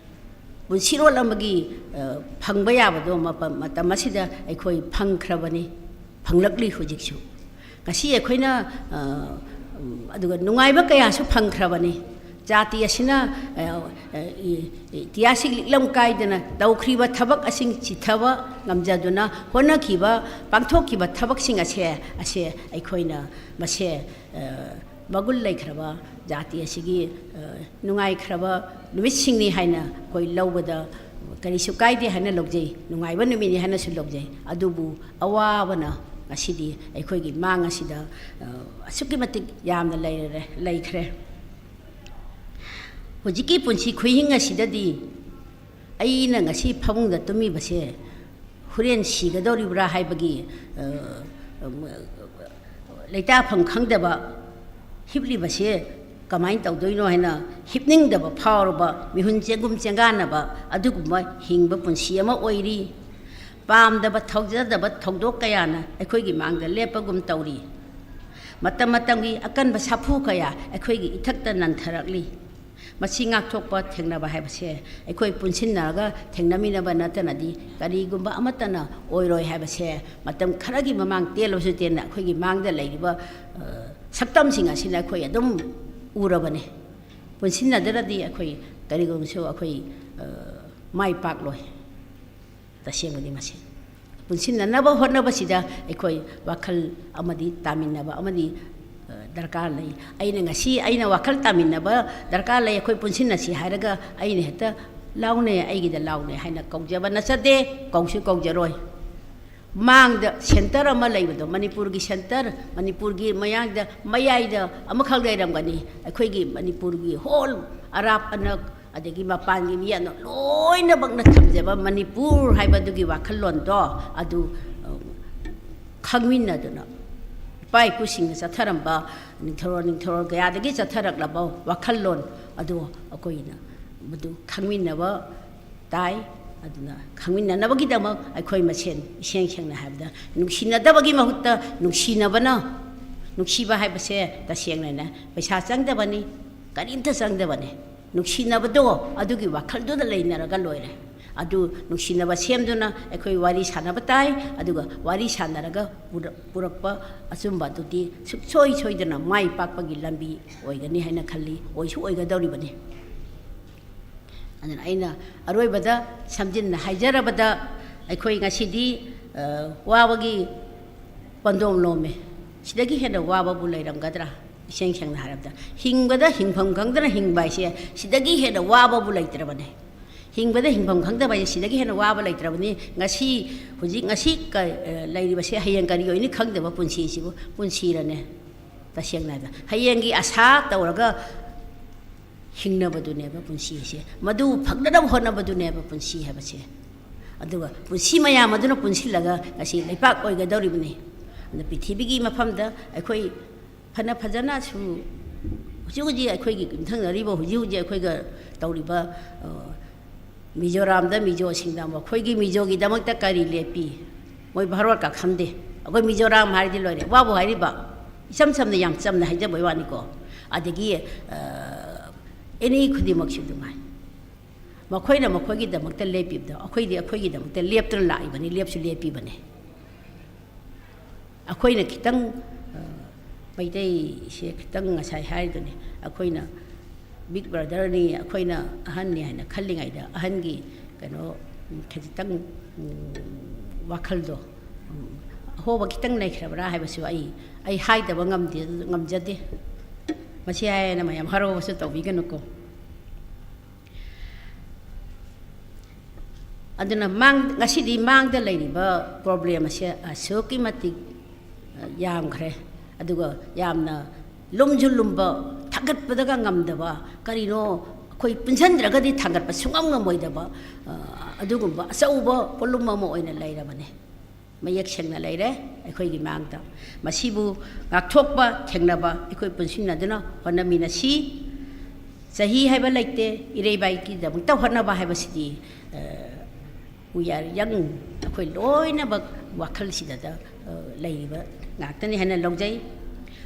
ꯄꯨꯟꯁꯤꯔꯣꯜ ꯑꯃꯒꯤ, ꯑ, ꯐꯪꯕ ꯌꯥꯕꯗꯣ ꯃꯄ-, ꯃꯇꯝ ꯑꯁꯤꯗ ꯑꯩꯈꯣꯏ ꯐꯪꯈ꯭ꯔꯕꯅꯤ, ꯐꯪꯂꯛꯂꯤ ꯍꯧꯖꯤꯛꯁꯨ꯫ ꯉꯁꯤ ꯑꯩꯈꯣꯏꯅ, ꯑ, ꯑꯗꯨꯒ ꯅꯨꯡꯉꯥꯏꯕ ꯀꯌꯥꯁꯨ ꯐꯪꯈ꯭ꯔꯕꯅꯤ꯫ ꯖꯥꯇꯤ ꯑꯁꯤꯅ, ꯑ, ꯑ, ꯏ-, ꯏ-, ꯏꯇꯤꯍꯥꯁꯀꯤ ꯂꯤꯛꯂꯝ ꯀꯥꯏꯗꯅ ꯇꯧꯈ꯭ꯔꯤꯕ ꯊꯕꯛ ꯑꯁꯤꯡ ꯆꯤꯊꯕ ꯉꯝꯖꯗꯨꯅ ꯍꯣꯠꯅꯈꯤꯕ, ꯄꯥꯡꯊꯣꯛꯈꯤꯕ ꯊꯕꯛꯁꯤꯡ ꯑꯁꯦ, ꯑꯁꯦ ꯑꯩꯈꯣꯏꯅ ꯃꯁꯦ, ꯑ, ꯃꯒꯨꯟ ꯂꯩꯈ꯭ꯔꯕ ꯖꯥꯇꯤ ꯑꯁꯤꯒꯤ, ꯑ, ꯅꯨꯡꯉꯥꯏꯈ꯭ꯔꯕ ꯅꯨꯃꯤꯠꯁꯤꯡꯅꯤ ꯍꯥꯏꯅ ꯑꯩꯈꯣꯏ ꯂꯧꯕꯗ ꯀꯔꯤꯁꯨ ꯀꯥꯏꯗꯦ ꯍꯥꯏꯅ ꯂꯧꯖꯩ, ꯅꯨꯡꯉꯥꯏꯕ ꯅꯨꯃꯤꯠꯅꯤ ꯍꯥꯏꯅꯁꯨ ꯂꯧꯖꯩ꯫ ꯑꯗꯨꯕꯨ ꯑꯋꯥꯕꯅ ꯉꯁꯤꯗꯤ ꯑꯩꯈꯣꯏꯒꯤ ꯃꯥꯡ ꯑꯁꯤꯗ, ꯑ, ꯑꯁꯨꯛꯀꯤ ꯃꯇꯤꯛ ꯌꯥꯝꯅ ꯂꯩꯔꯦ, ꯂꯩꯈ꯭ꯔꯦ꯫ ꯍꯧꯖꯤꯛꯀꯤ ꯄꯨꯟꯁꯤ ꯈꯨꯍꯤꯡ ꯑꯁꯤꯗꯗꯤ ꯑꯩꯅ ꯉꯁꯤ ꯐꯃꯨꯡꯗ ꯇꯨꯝꯃꯤꯕꯁꯦ ꯍꯣꯔꯦꯟ ꯁꯤꯒꯗꯧꯔꯤꯕ꯭ꯔꯥ ꯍꯥꯏꯕꯒꯤ, ꯑ, ꯂꯩꯇꯥꯐꯝ ꯈꯪꯗꯕ, ꯍꯤꯞꯂꯤꯕꯁꯦ ꯀꯃꯥꯏꯅ ꯇꯧꯗꯣꯏꯅꯣ ꯍꯥꯏꯅ ꯍꯤꯞꯅꯤꯡꯗꯕ ꯐꯥꯎꯔꯕ, ꯃꯤꯍꯨꯟ ꯆꯦꯡꯒꯨꯝ ꯆꯦꯡꯒꯥꯟꯅꯕ ꯑꯗꯨꯒꯨꯝꯕ ꯍꯤꯡꯕ ꯄꯨꯟꯁꯤ ꯑꯃ ꯑꯣꯏꯔꯤ꯫ ꯄꯥꯝꯗꯕ, ꯊꯧꯖꯗꯕ ꯊꯧꯗꯣꯛ ꯀꯌꯥꯅ ꯑꯩꯈꯣꯏꯒꯤ ꯃꯥꯡꯗ ꯂꯦꯞꯄꯒꯨꯝ ꯇꯧꯔꯤ꯫ ꯃꯇꯝ ꯃꯇꯝꯒꯤ ꯑꯀꯟꯕ ꯁꯥꯐꯨ ꯀꯌꯥ ꯑꯩꯈꯣꯏꯒꯤ ꯏꯊꯛꯇ ꯅꯟꯊꯔꯛꯂꯤ꯫ ꯃꯁꯤ ꯉꯥꯛꯊꯣꯛꯄ ꯊꯦꯡꯅꯕ ꯍꯥꯏꯕꯁꯦ ꯑꯩꯈꯣꯏ ꯄꯨꯟꯁꯤꯟꯅꯔꯒ ꯊꯦꯡꯅꯃꯤꯟꯅꯕ ꯅꯠꯇꯅꯗꯤ ꯀꯔꯤꯒꯨꯝꯕ ꯑꯃꯠꯇꯅ ꯑꯣꯏꯔꯣꯏ ꯍꯥꯏꯕꯁꯦ ꯃꯇꯝ ꯈꯔꯒꯤ ꯃꯃꯥꯡ ꯇꯦꯜꯂꯕꯁꯨ ꯇꯦꯟꯅ ꯑꯩꯈꯣꯏꯒꯤ ꯃꯥꯡꯗ ꯂꯩꯔꯤꯕ, ꯑ, ꯁꯛꯇꯝꯁꯤꯡ ꯑꯁꯤꯅ ꯑꯩꯈꯣꯏ ꯑꯗꯨꯝ ꯎꯔꯕꯅꯤ꯫ ꯄꯨꯟꯁꯤꯟꯅꯗ꯭ꯔꯗꯤ ꯑꯩꯈꯣꯏ ꯀꯔꯤꯒꯨꯝꯕꯁꯨ ꯑꯩꯈꯣꯏ, ꯑ, ꯃꯥꯏ ꯄꯥꯛꯂꯣꯏ꯫ ꯇꯁꯦꯡꯕꯗꯤ ꯃꯁꯤ ꯄꯨꯟꯁꯤꯟꯅꯅꯕ ꯍꯣꯠꯅꯕꯁꯤꯗ ꯑꯩꯈꯣꯏ ꯋꯥꯈꯜ ꯑꯃꯗꯤ ꯇꯥꯃꯤꯟꯅꯕ ꯑꯃꯗꯤ ꯗꯔꯀꯥꯔ ꯂꯩ꯫ ꯑꯩꯅ ꯉꯁꯤ ꯑꯩꯅ ꯋꯥꯈꯜ ꯇꯥꯃꯤꯟꯅꯕ ꯗꯔꯀꯥꯔ ꯂꯩ, ꯑꯩꯈꯣꯏ ꯄꯨꯟꯁꯤꯟꯅꯁꯤ ꯍꯥꯏꯔꯒ ꯑꯩꯅ ꯍꯦꯛꯇ "ꯂꯥꯎꯅꯦ, ꯑꯩꯒꯤꯗ ꯂꯥꯎꯅꯦ" ꯍꯥꯏꯅ ꯀꯧꯖꯕ ꯅꯠꯆꯗꯦ, ꯀꯧꯁꯨ ꯀꯧꯖꯔꯣꯏ꯫ ꯃꯥꯡꯗ ꯁꯦꯟꯇꯔ ꯑꯃ ꯂꯩꯕꯗꯣ, ꯃꯅꯤꯄꯨꯔꯒꯤ ꯁꯦꯟꯇꯔ, ꯃꯅꯤꯄꯨꯔꯒꯤ ꯃꯌꯥꯡꯗ, ꯃꯌꯥꯏꯗ ꯑꯃꯈꯛ ꯂꯩꯔꯝꯒꯅꯤ꯫ ꯑꯩꯈꯣꯏꯒꯤ ꯃꯅꯤꯄꯨꯔꯒꯤ ꯍꯣꯜ ꯑꯔꯥꯞ ꯑꯅꯛ, ꯑꯗꯒꯤ ꯃꯄꯥꯟꯒꯤ ꯃꯤ ꯑꯅ ꯂꯣꯏꯅꯃꯛꯅ ꯊꯝꯖꯕ ꯃꯅꯤꯄꯨꯔ ꯍꯥꯏꯕꯗꯨꯒꯤ ꯋꯥꯈꯜꯂꯣꯟꯗꯣ ꯑꯗꯨ, ꯑ, ꯈꯪꯃꯤꯟꯅꯗꯨꯅ, ꯏꯄꯥ ꯏꯄꯨꯁꯤꯡꯅ ꯆꯠꯊꯔꯝꯕ, ꯅꯤꯡꯊꯧꯔꯣꯜ ꯅꯤꯡꯊꯧꯔꯣꯜ ꯀꯌꯥꯗꯒꯤ ꯆꯠꯊꯔꯛꯂꯕ ꯋꯥꯈꯜꯂꯣꯟ ꯑꯗꯨ ꯑꯩꯈꯣꯏꯅ ꯃꯗꯨ ꯈꯪꯃꯤꯟꯅꯕ ꯇꯥꯏ꯫ ꯑꯗꯨꯅ ꯈꯪꯃꯤꯟꯅꯅꯕꯒꯤꯗꯃꯛ ꯑꯩꯈꯣꯏ ꯃꯁꯦꯟ, ꯏꯁꯦꯡ ꯁꯦꯡꯅ ꯍꯥꯏꯕꯗ, ꯅꯨꯡꯁꯤꯅꯗꯕꯒꯤ ꯃꯍꯨꯠꯇ ꯅꯨꯡꯁꯤꯅꯕꯅ, ꯅꯨꯡꯁꯤꯕ ꯍꯥꯏꯕꯁꯦ ꯇꯁꯦꯡꯅꯅꯦ ꯄꯩꯁꯥ ꯆꯪꯗꯕꯅꯤ, ꯀꯔꯤꯝꯇ ꯆꯪꯗꯕꯅꯤ꯫ ꯅꯨꯡꯁꯤꯅꯕꯗꯣ ꯑꯗꯨꯒꯤ ꯋꯥꯈꯜꯗꯨꯗ ꯂꯩꯅꯔꯒ ꯂꯣꯏꯔꯦ꯫ ꯑꯗꯨ ꯅꯨꯡꯁꯤꯅꯕ ꯁꯦꯝꯗꯨꯅ ꯑꯩꯈꯣꯏ ꯋꯥꯔꯤ ꯁꯥꯟꯅꯕ ꯇꯥꯏ, ꯑꯗꯨꯒ ꯋꯥꯔꯤ ꯁꯥꯟꯅꯔꯒ ꯄꯨꯔꯛ-, ꯄꯨꯔꯛꯄ ꯑꯆꯨꯝꯕ ꯑꯗꯨꯗꯤ ꯁꯨꯡꯁꯣꯏ ꯁꯣꯏꯗꯅ ꯃꯥꯏ ꯄꯥꯛꯄꯒꯤ ꯂꯝꯕꯤ ꯑꯣꯏꯒꯅꯤ ꯍꯥꯏꯅ ꯈꯜꯂꯤ, ꯑꯣꯏꯁꯨ ꯑꯣꯏꯒꯗꯧꯔꯤꯕꯅꯤ꯫ ꯑꯗꯨꯅ ꯑꯩꯅ ꯑꯔꯣꯏꯕꯗ ꯁꯝꯖꯤꯟꯅ ꯍꯥꯏꯖꯔꯕꯗ, ꯑꯩꯈꯣꯏ ꯉꯁꯤꯗꯤ, ꯑ, ꯋꯥꯕꯒꯤ ꯄꯟꯗꯣꯝ ꯂꯣꯝꯃꯦ꯫ ꯁꯤꯗꯒꯤ ꯍꯦꯟꯅ ꯋꯥꯕꯕꯨ ꯂꯩꯔꯝꯒꯗ꯭ꯔꯥ? ꯏꯁꯦꯡ ꯁꯦꯡꯅ ꯍꯥꯏꯔꯕꯗ, ꯍꯤꯡꯕꯗ ꯍꯤꯡꯐꯝ ꯈꯪꯗꯅ ꯍꯤꯡꯕ ꯍꯥꯏꯁꯦ ꯁꯤꯗꯒꯤ ꯍꯦꯟꯅ ꯋꯥꯕꯕꯨ ꯂꯩꯇ꯭ꯔꯕꯅꯦ꯫ ꯍꯤꯡꯕꯗ ꯍꯤꯡꯐꯝ ꯈꯪꯗꯕ ꯍꯥꯏꯁꯦ ꯁꯤꯗꯒꯤ ꯍꯦꯟꯅ ꯋꯥꯕ ꯂꯩꯇ꯭ꯔꯕꯅꯤ꯫ ꯉꯁꯤ, ꯍꯧꯖꯤꯛ, ꯉꯁꯤ ꯀ-, ꯑ, ꯂꯩꯔꯤꯕꯁꯦ ꯍꯌꯦꯡ ꯀꯔꯤ ꯑꯣꯏꯅꯤ ꯈꯪꯗꯕ ꯄꯨꯟꯁꯤꯁꯤꯕꯨ ꯄꯨꯟꯁꯤꯔꯅꯦ? ꯇꯁꯦꯡꯅ ꯍꯥꯏꯕꯗ, ꯍꯌꯦꯡꯒꯤ ꯑꯁꯥ ꯇꯧꯔꯒ ꯍꯤꯡꯅꯕꯗꯨꯅꯦꯕ ꯄꯨꯟꯁꯤ ꯍꯥꯏꯁꯦ꯫ ꯃꯗꯨ ꯐꯪꯅꯅꯕ ꯍꯣꯠꯅꯕꯗꯨꯅꯦꯕ ꯄꯨꯟꯁꯤ ꯍꯥꯏꯕꯁꯦ꯫ ꯑꯗꯨꯒ ꯄꯨꯟꯁꯤ ꯃꯌꯥꯝ ꯑꯗꯨꯅ ꯄꯨꯟꯁꯤꯜꯂꯒ ꯉꯁꯤ ꯂꯩꯄꯥꯛ ꯑꯣꯏꯒꯗꯧꯔꯤꯕꯅꯤ꯫ ꯑꯗꯨꯅ ꯄ꯭ꯔꯤꯊꯤꯕꯤꯒꯤ ꯃꯐꯝꯗ ꯑꯩꯈꯣꯏ ꯐꯅ ꯐꯖꯅꯁꯨ ꯍꯧꯖꯤꯛ ꯍꯧꯖꯤꯛ ꯑꯩꯈꯣꯏꯒꯤ ꯌꯨꯝꯊꯪꯅꯔꯤꯕ, ꯍꯧꯖꯤꯛ ꯍꯧꯖꯤꯛ ꯑꯩꯈꯣꯏꯒ ꯇꯧꯔꯤꯕ, ꯑ, ꯃꯤꯖꯣꯔꯥꯝꯗ ꯃꯤꯖꯣꯁꯤꯡꯗ ꯃꯈꯣꯏꯒꯤ ꯃꯤꯖꯣꯒꯤꯗꯃꯛꯇ ꯀꯔꯤ ꯂꯦꯞꯄꯤ? ꯃꯣꯏ ꯚꯥꯔꯣꯠꯀ ꯈꯟꯗꯦ꯫ ꯑꯩꯈꯣꯏ ꯃꯤꯖꯣꯔꯥꯝ ꯍꯥꯏꯔꯗꯤ ꯂꯣꯏꯔꯦ꯫ ꯋꯥꯕꯨ ꯍꯥꯏꯔꯤꯕ, ꯏꯆꯝ ꯆꯝꯅ, ꯌꯥꯝ ꯆꯝꯅ ꯍꯥꯏꯖꯕꯩ ꯋꯥꯅꯤꯀꯣ꯫ ꯑꯗꯒꯤ, ꯑ, ꯑꯦꯅꯤ ꯈꯨꯗꯤꯡꯃꯛꯁꯨ ꯑꯗꯨꯃꯥꯏ꯫ ꯃꯈꯣꯏꯅ ꯃꯈꯣꯏꯒꯤꯗꯃꯛꯇ ꯂꯦꯞꯄꯤꯕꯗꯣ ꯑꯩꯈꯣꯏꯗꯤ ꯑꯩꯈꯣꯏꯒꯤꯗꯃꯛꯇ ꯂꯦꯞꯇꯨꯅ ꯂꯥꯛꯏꯕꯅꯤ, ꯂꯦꯞꯁꯨ ꯂꯦꯞꯄꯤꯕꯅꯤ꯫ ꯑꯩꯈꯣꯏꯅ ꯈꯤꯇꯪ, ꯑ, ꯃꯩꯇꯩꯁꯦ ꯈꯤꯇꯪ ꯉꯁꯥꯏ ꯍꯥꯏꯔꯤꯗꯨꯅꯤ, ꯑꯩꯈꯣꯏꯅ big brotherꯅꯤ, ꯑꯩꯈꯣꯏꯅ ꯑꯍꯟꯅꯤ ꯍꯥꯏꯅ ꯈꯜꯂꯤꯉꯩꯗ ꯑꯍꯟꯒꯤ ꯀꯩꯅꯣ, ꯎꯝ, ꯈꯖꯤꯛꯇꯪ, ꯎꯝ, ꯋꯥꯈꯜꯗꯣ, ꯎꯝ, ꯑꯍꯣꯕ ꯈꯤꯇꯪ ꯂꯩꯈ꯭ꯔꯕ꯭ꯔꯥ ꯍꯥꯏꯕꯁꯨ ꯑꯩ ꯑꯩ ꯍꯥꯏꯗꯕ ꯉꯝꯗꯦ, ꯉꯝꯖꯗꯦ꯫ ꯃꯁꯤ ꯍꯥꯏꯌꯦꯅ ꯃꯌꯥꯝ ꯍꯔꯥꯎꯕꯁꯨ ꯇꯧꯕꯤꯒꯅꯨꯀꯣ꯫ ꯑꯗꯨꯅ ꯃꯥꯡ-, ꯉꯁꯤꯗꯤ ꯃꯥꯡꯗ ꯂꯩꯔꯤꯕ problem ꯑꯁꯦ ꯑꯁꯨꯛꯀꯤ ꯃꯇꯤꯛ, ꯑ, ꯌꯥꯝꯈ꯭ꯔꯦ꯫ ꯑꯗꯨꯒ ꯌꯥꯝꯅ ꯂꯨꯝꯁꯨ ꯂꯨꯝꯕ, ꯊꯥꯡꯒꯠꯄꯗꯒ ꯉꯝꯗꯕ, ꯀꯔꯤꯅꯣ ꯑꯩꯈꯣꯏ ꯄꯨꯟꯁꯤꯟꯗ꯭ꯔꯒꯗꯤ ꯊꯥꯡꯒꯠꯄ ꯁꯨꯡꯉꯝ ꯉꯝꯃꯣꯏꯗꯕ, ꯑ, ꯑꯗꯨꯒꯨꯝꯕ ꯑꯆꯧꯕ ꯄꯣꯠꯂꯨꯝ ꯑꯃ ꯑꯣꯏꯅ ꯂꯩꯔꯕꯅꯦ꯫ ꯃꯌꯦꯛ ꯁꯦꯡꯅ ꯂꯩꯔꯦ ꯑꯩꯈꯣꯏꯒꯤ ꯃꯥꯡꯗ꯫ ꯃꯁꯤꯕꯨ ꯉꯥꯛꯊꯣꯛꯄ, ꯊꯦꯡꯅꯕ ꯑꯩꯈꯣꯏ ꯄꯨꯟꯁꯤꯟꯅꯗꯨꯅ ꯍꯣꯠꯅꯃꯤꯟꯅꯁꯤ꯫ ꯆꯍꯤ ꯍꯥꯏꯕ ꯂꯩꯇꯦ, ꯏꯔꯩꯕꯥꯛꯀꯤꯗꯃꯛꯇ ꯍꯣꯠꯅꯕ ꯍꯥꯏꯕꯁꯤꯗꯤ, ꯑ, we are young, ꯑꯩꯈꯣꯏ ꯂꯣꯏꯅꯃꯛ ꯋꯥꯈꯜꯁꯤꯗ, ꯑ, ꯂꯩꯔꯤꯕ ꯉꯥꯛꯇꯅꯤ ꯍꯥꯏꯅ ꯂꯧꯖꯩ꯫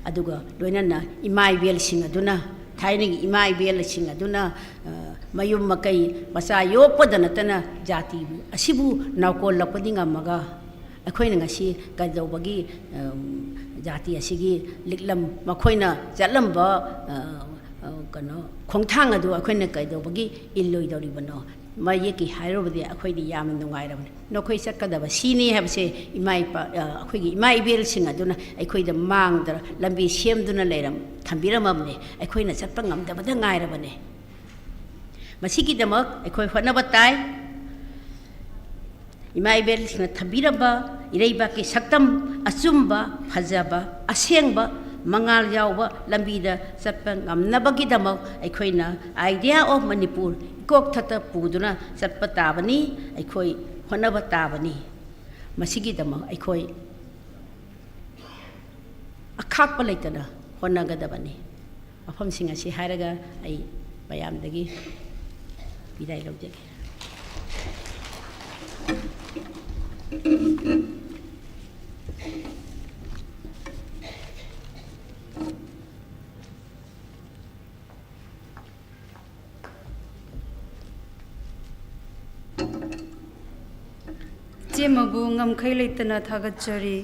ꯑꯗꯨꯒ ꯂꯣꯏꯅꯅ ꯏꯃꯥ ꯏꯕꯦꯜꯁꯤꯡ ꯑꯗꯨꯅ, ꯊꯥꯏꯅꯒꯤ ꯏꯃꯥ ꯏꯕꯦꯜꯁꯤꯡ ꯑꯗꯨꯅ, ꯑ, ꯃꯌꯨꯝ ꯃꯀꯩ ꯃꯆꯥ ꯌꯣꯛꯄꯗ ꯅꯠꯇꯅ ꯖꯥꯇꯤ ꯑꯁꯤꯕꯨ ꯅꯥꯎꯀꯣꯜꯂꯛꯄꯗꯤ ꯉꯝꯃꯒ, ꯑꯩꯈꯣꯏꯅ ꯉꯁꯤ ꯀꯩꯗꯧꯕꯒꯤ, ꯑꯝ, ꯖꯥꯇꯤ ꯑꯁꯤꯒꯤ ꯂꯤꯛꯂꯝ, ꯃꯈꯣꯏꯅ ꯆꯠꯂꯝꯕ, ꯑ, ꯑ, ꯀꯩꯅꯣ, ꯈꯣꯡꯊꯥꯡ ꯑꯗꯨ ꯑꯩꯈꯣꯏꯅ ꯀꯩꯗꯧꯕꯒꯤ ꯏꯜꯂꯣꯏꯗꯧꯔꯤꯕꯅꯣ? ꯃꯌꯦꯛꯀꯤ ꯍꯥꯏꯔꯨꯕꯗꯤ ꯑꯩꯈꯣꯏꯗꯤ ꯌꯥꯝꯅ ꯅꯨꯡꯉꯥꯏꯔꯕꯅꯤ꯫ ꯅꯈꯣꯏ ꯆꯠꯀꯗꯕ ꯁꯤꯅꯤ ꯍꯥꯏꯕꯁꯦ ꯏꯃꯥ ꯏꯄꯥ, ꯑ, ꯑꯩꯈꯣꯏꯒꯤ ꯏꯃꯥ ꯏꯕꯦꯜꯁꯤꯡ ꯑꯗꯨꯅ ꯑꯩꯈꯣꯏꯗ ꯃꯥꯡꯗ ꯂꯝꯕꯤ ꯁꯦꯝꯗꯨꯅ ꯂꯩꯔꯝ-, ꯊꯝꯕꯤꯔꯝꯃꯕꯅꯤ꯫ ꯑꯩꯈꯣꯏꯅ ꯆꯠꯄ ꯉꯝꯗꯕꯗ ꯉꯥꯏꯔꯕꯅꯤ꯫ ꯃꯁꯤꯒꯤꯗꯃꯛ ꯑꯩꯈꯣꯏ ꯍꯣꯠꯅꯕ ꯇꯥꯏ꯫ ꯏꯃꯥ ꯏꯕꯦꯜꯁꯤꯡꯅ ꯊꯝꯕꯤꯔꯝꯕ ꯏꯔꯩꯕꯥꯛꯀꯤ ꯁꯛꯇꯝ ꯑꯆꯨꯝꯕ, ꯐꯖꯕ, ꯑꯁꯦꯡꯕ, ꯃꯉꯥꯜ ꯌꯥꯎꯕ ꯂꯝꯕꯤꯗ ꯆꯠꯄ ꯉꯝꯅꯕꯒꯤꯗꯃꯛ ꯑꯩꯈꯣꯏꯅ Idea of Manipur ꯏꯀꯣꯛꯊꯛꯇ ꯄꯨꯗꯨꯅ ꯆꯠꯄ ꯇꯥꯕꯅꯤ, ꯑꯩꯈꯣꯏ ꯍꯣꯠꯅꯕ ꯇꯥꯕꯅꯤ꯫ ꯃꯁꯤꯒꯤꯗꯃꯛ ꯑꯩꯈꯣꯏ ꯑꯈꯥꯛꯄ ꯂꯩꯇꯅ ꯍꯣꯠꯅꯒꯗꯕꯅꯤ꯫ ꯋꯥꯐꯝꯁꯤꯡ ꯑꯁꯤ ꯍꯥꯏꯔꯒ ꯑꯩ ꯃꯌꯥꯝꯗꯒꯤ ꯕꯤꯗꯥꯏ ꯂꯧꯖꯒꯦ꯫ ꯏꯆꯦꯃꯕꯨ ꯉꯝꯈꯩ ꯂꯩꯇꯅ ꯊꯥꯒꯠꯆꯔꯤ꯫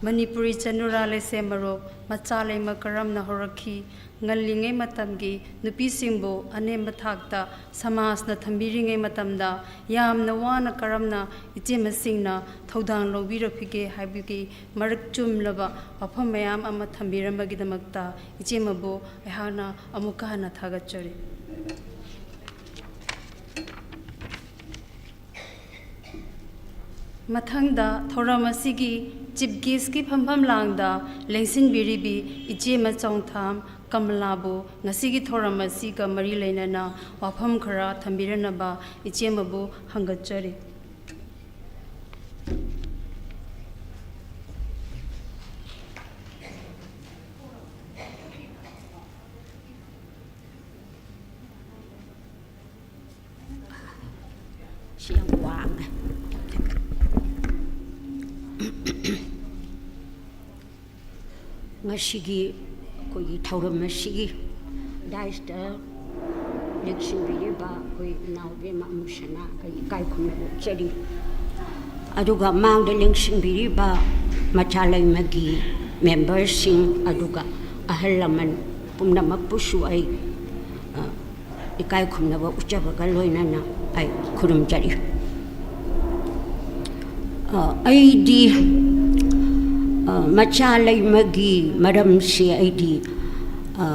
ꯃꯅꯤꯄꯨꯔꯤ ꯆꯅꯨꯔꯥ ꯂꯩꯁꯦꯝ ꯃꯔꯨꯞ ꯃꯆꯥ ꯂꯩꯃ ꯀꯔꯝꯅ ꯍꯧꯔꯛꯈꯤ? ꯉꯜꯂꯤꯉꯩ ꯃꯇꯝꯒꯤ ꯅꯨꯄꯤꯁꯤꯡꯕꯨ ꯑꯅꯦꯝꯕ ꯊꯥꯛꯇ ꯁꯃꯥꯖꯅ ꯊꯝꯕꯤꯔꯤꯉꯩ ꯃꯇꯝꯗ ꯌꯥꯝꯅ ꯋꯥꯅ ꯀꯔꯝꯅ ꯏꯆꯦꯃꯁꯤꯡꯅ ꯊꯧꯗꯥꯡ ꯂꯧꯕꯤꯔꯛꯈꯤꯒꯦ ꯍꯥꯏꯕꯒꯤ ꯃꯔꯤꯛ ꯆꯨꯝꯂꯕ ꯋꯥꯐꯝ ꯃꯌꯥꯝ ꯑꯃ ꯊꯝꯕꯤꯔꯝꯕꯒꯤꯗꯃꯛꯇ ꯏꯆꯦꯃꯕꯨ ꯑꯩꯍꯥꯛꯅ ꯑꯃꯨꯛꯀ ꯍꯟꯅ ꯊꯥꯒꯠꯆꯔꯤ꯫ ꯃꯊꯪꯗ ꯊꯧꯔꯝ ꯑꯁꯤꯒꯤ ꯆꯤꯐ ꯒꯦꯁꯀꯤ ꯐꯝꯐꯝ ꯂꯥꯡꯗ ꯂꯦꯡꯁꯤꯟꯕꯤꯔꯤꯕꯤ ꯏꯆꯦꯃ ꯆꯣꯡꯊꯥꯝ ꯀꯃꯂꯥꯕꯨ ꯉꯁꯤꯒꯤ ꯊꯧꯔꯝ ꯑꯁꯤꯒ ꯃꯔꯤ ꯂꯩꯅꯅ ꯋꯥꯐꯝ ꯈꯔ ꯊꯝꯕꯤꯔꯅꯕ ꯏꯆꯦꯃꯕꯨ ꯍꯪꯒꯠꯆꯔꯤ꯫ ꯁꯤ ꯌꯥꯝ ꯋꯥꯡꯉꯦ꯫ ꯉꯁꯤꯒꯤ ꯑꯩꯈꯣꯏꯒꯤ ꯊꯧꯔꯝ ꯑꯁꯤꯒꯤ ꯗꯥꯏꯁꯇ ꯂꯦꯡꯁꯤꯟꯕꯤꯔꯤꯕ ꯑꯩꯈꯣꯏ ꯏꯅꯥꯎ ꯏꯕꯦꯝꯃ ꯑꯃꯨꯁꯅ ꯑꯩ ꯏꯀꯥꯏ ꯈꯨꯝꯅꯕ ꯎꯠꯆꯔꯤ꯫ ꯑꯗꯨꯒ ꯃꯥꯡꯗ ꯂꯦꯡꯁꯤꯟꯕꯤꯔꯤꯕ ꯃꯆꯥ ꯂꯩꯃꯒꯤ ꯃꯦꯝꯕꯔꯁꯤꯡ, ꯑꯗꯨꯒ ꯑꯍꯜ ꯂꯃꯟ ꯄꯨꯝꯅꯃꯛꯄꯨꯁꯨ ꯑꯩ, ꯑ, ꯏꯀꯥꯏ ꯈꯨꯝꯅꯕ ꯎꯠꯆꯕꯒ ꯂꯣꯏꯅꯅ ꯑꯩ ꯈꯨꯔꯨꯝꯖꯔꯤ꯫ ꯑ, ꯑꯩꯗꯤ, ꯑ, ꯃꯆꯥ ꯂꯩꯃꯒꯤ ꯃꯔꯝꯁꯤ ꯑꯩꯗꯤ, ꯑ,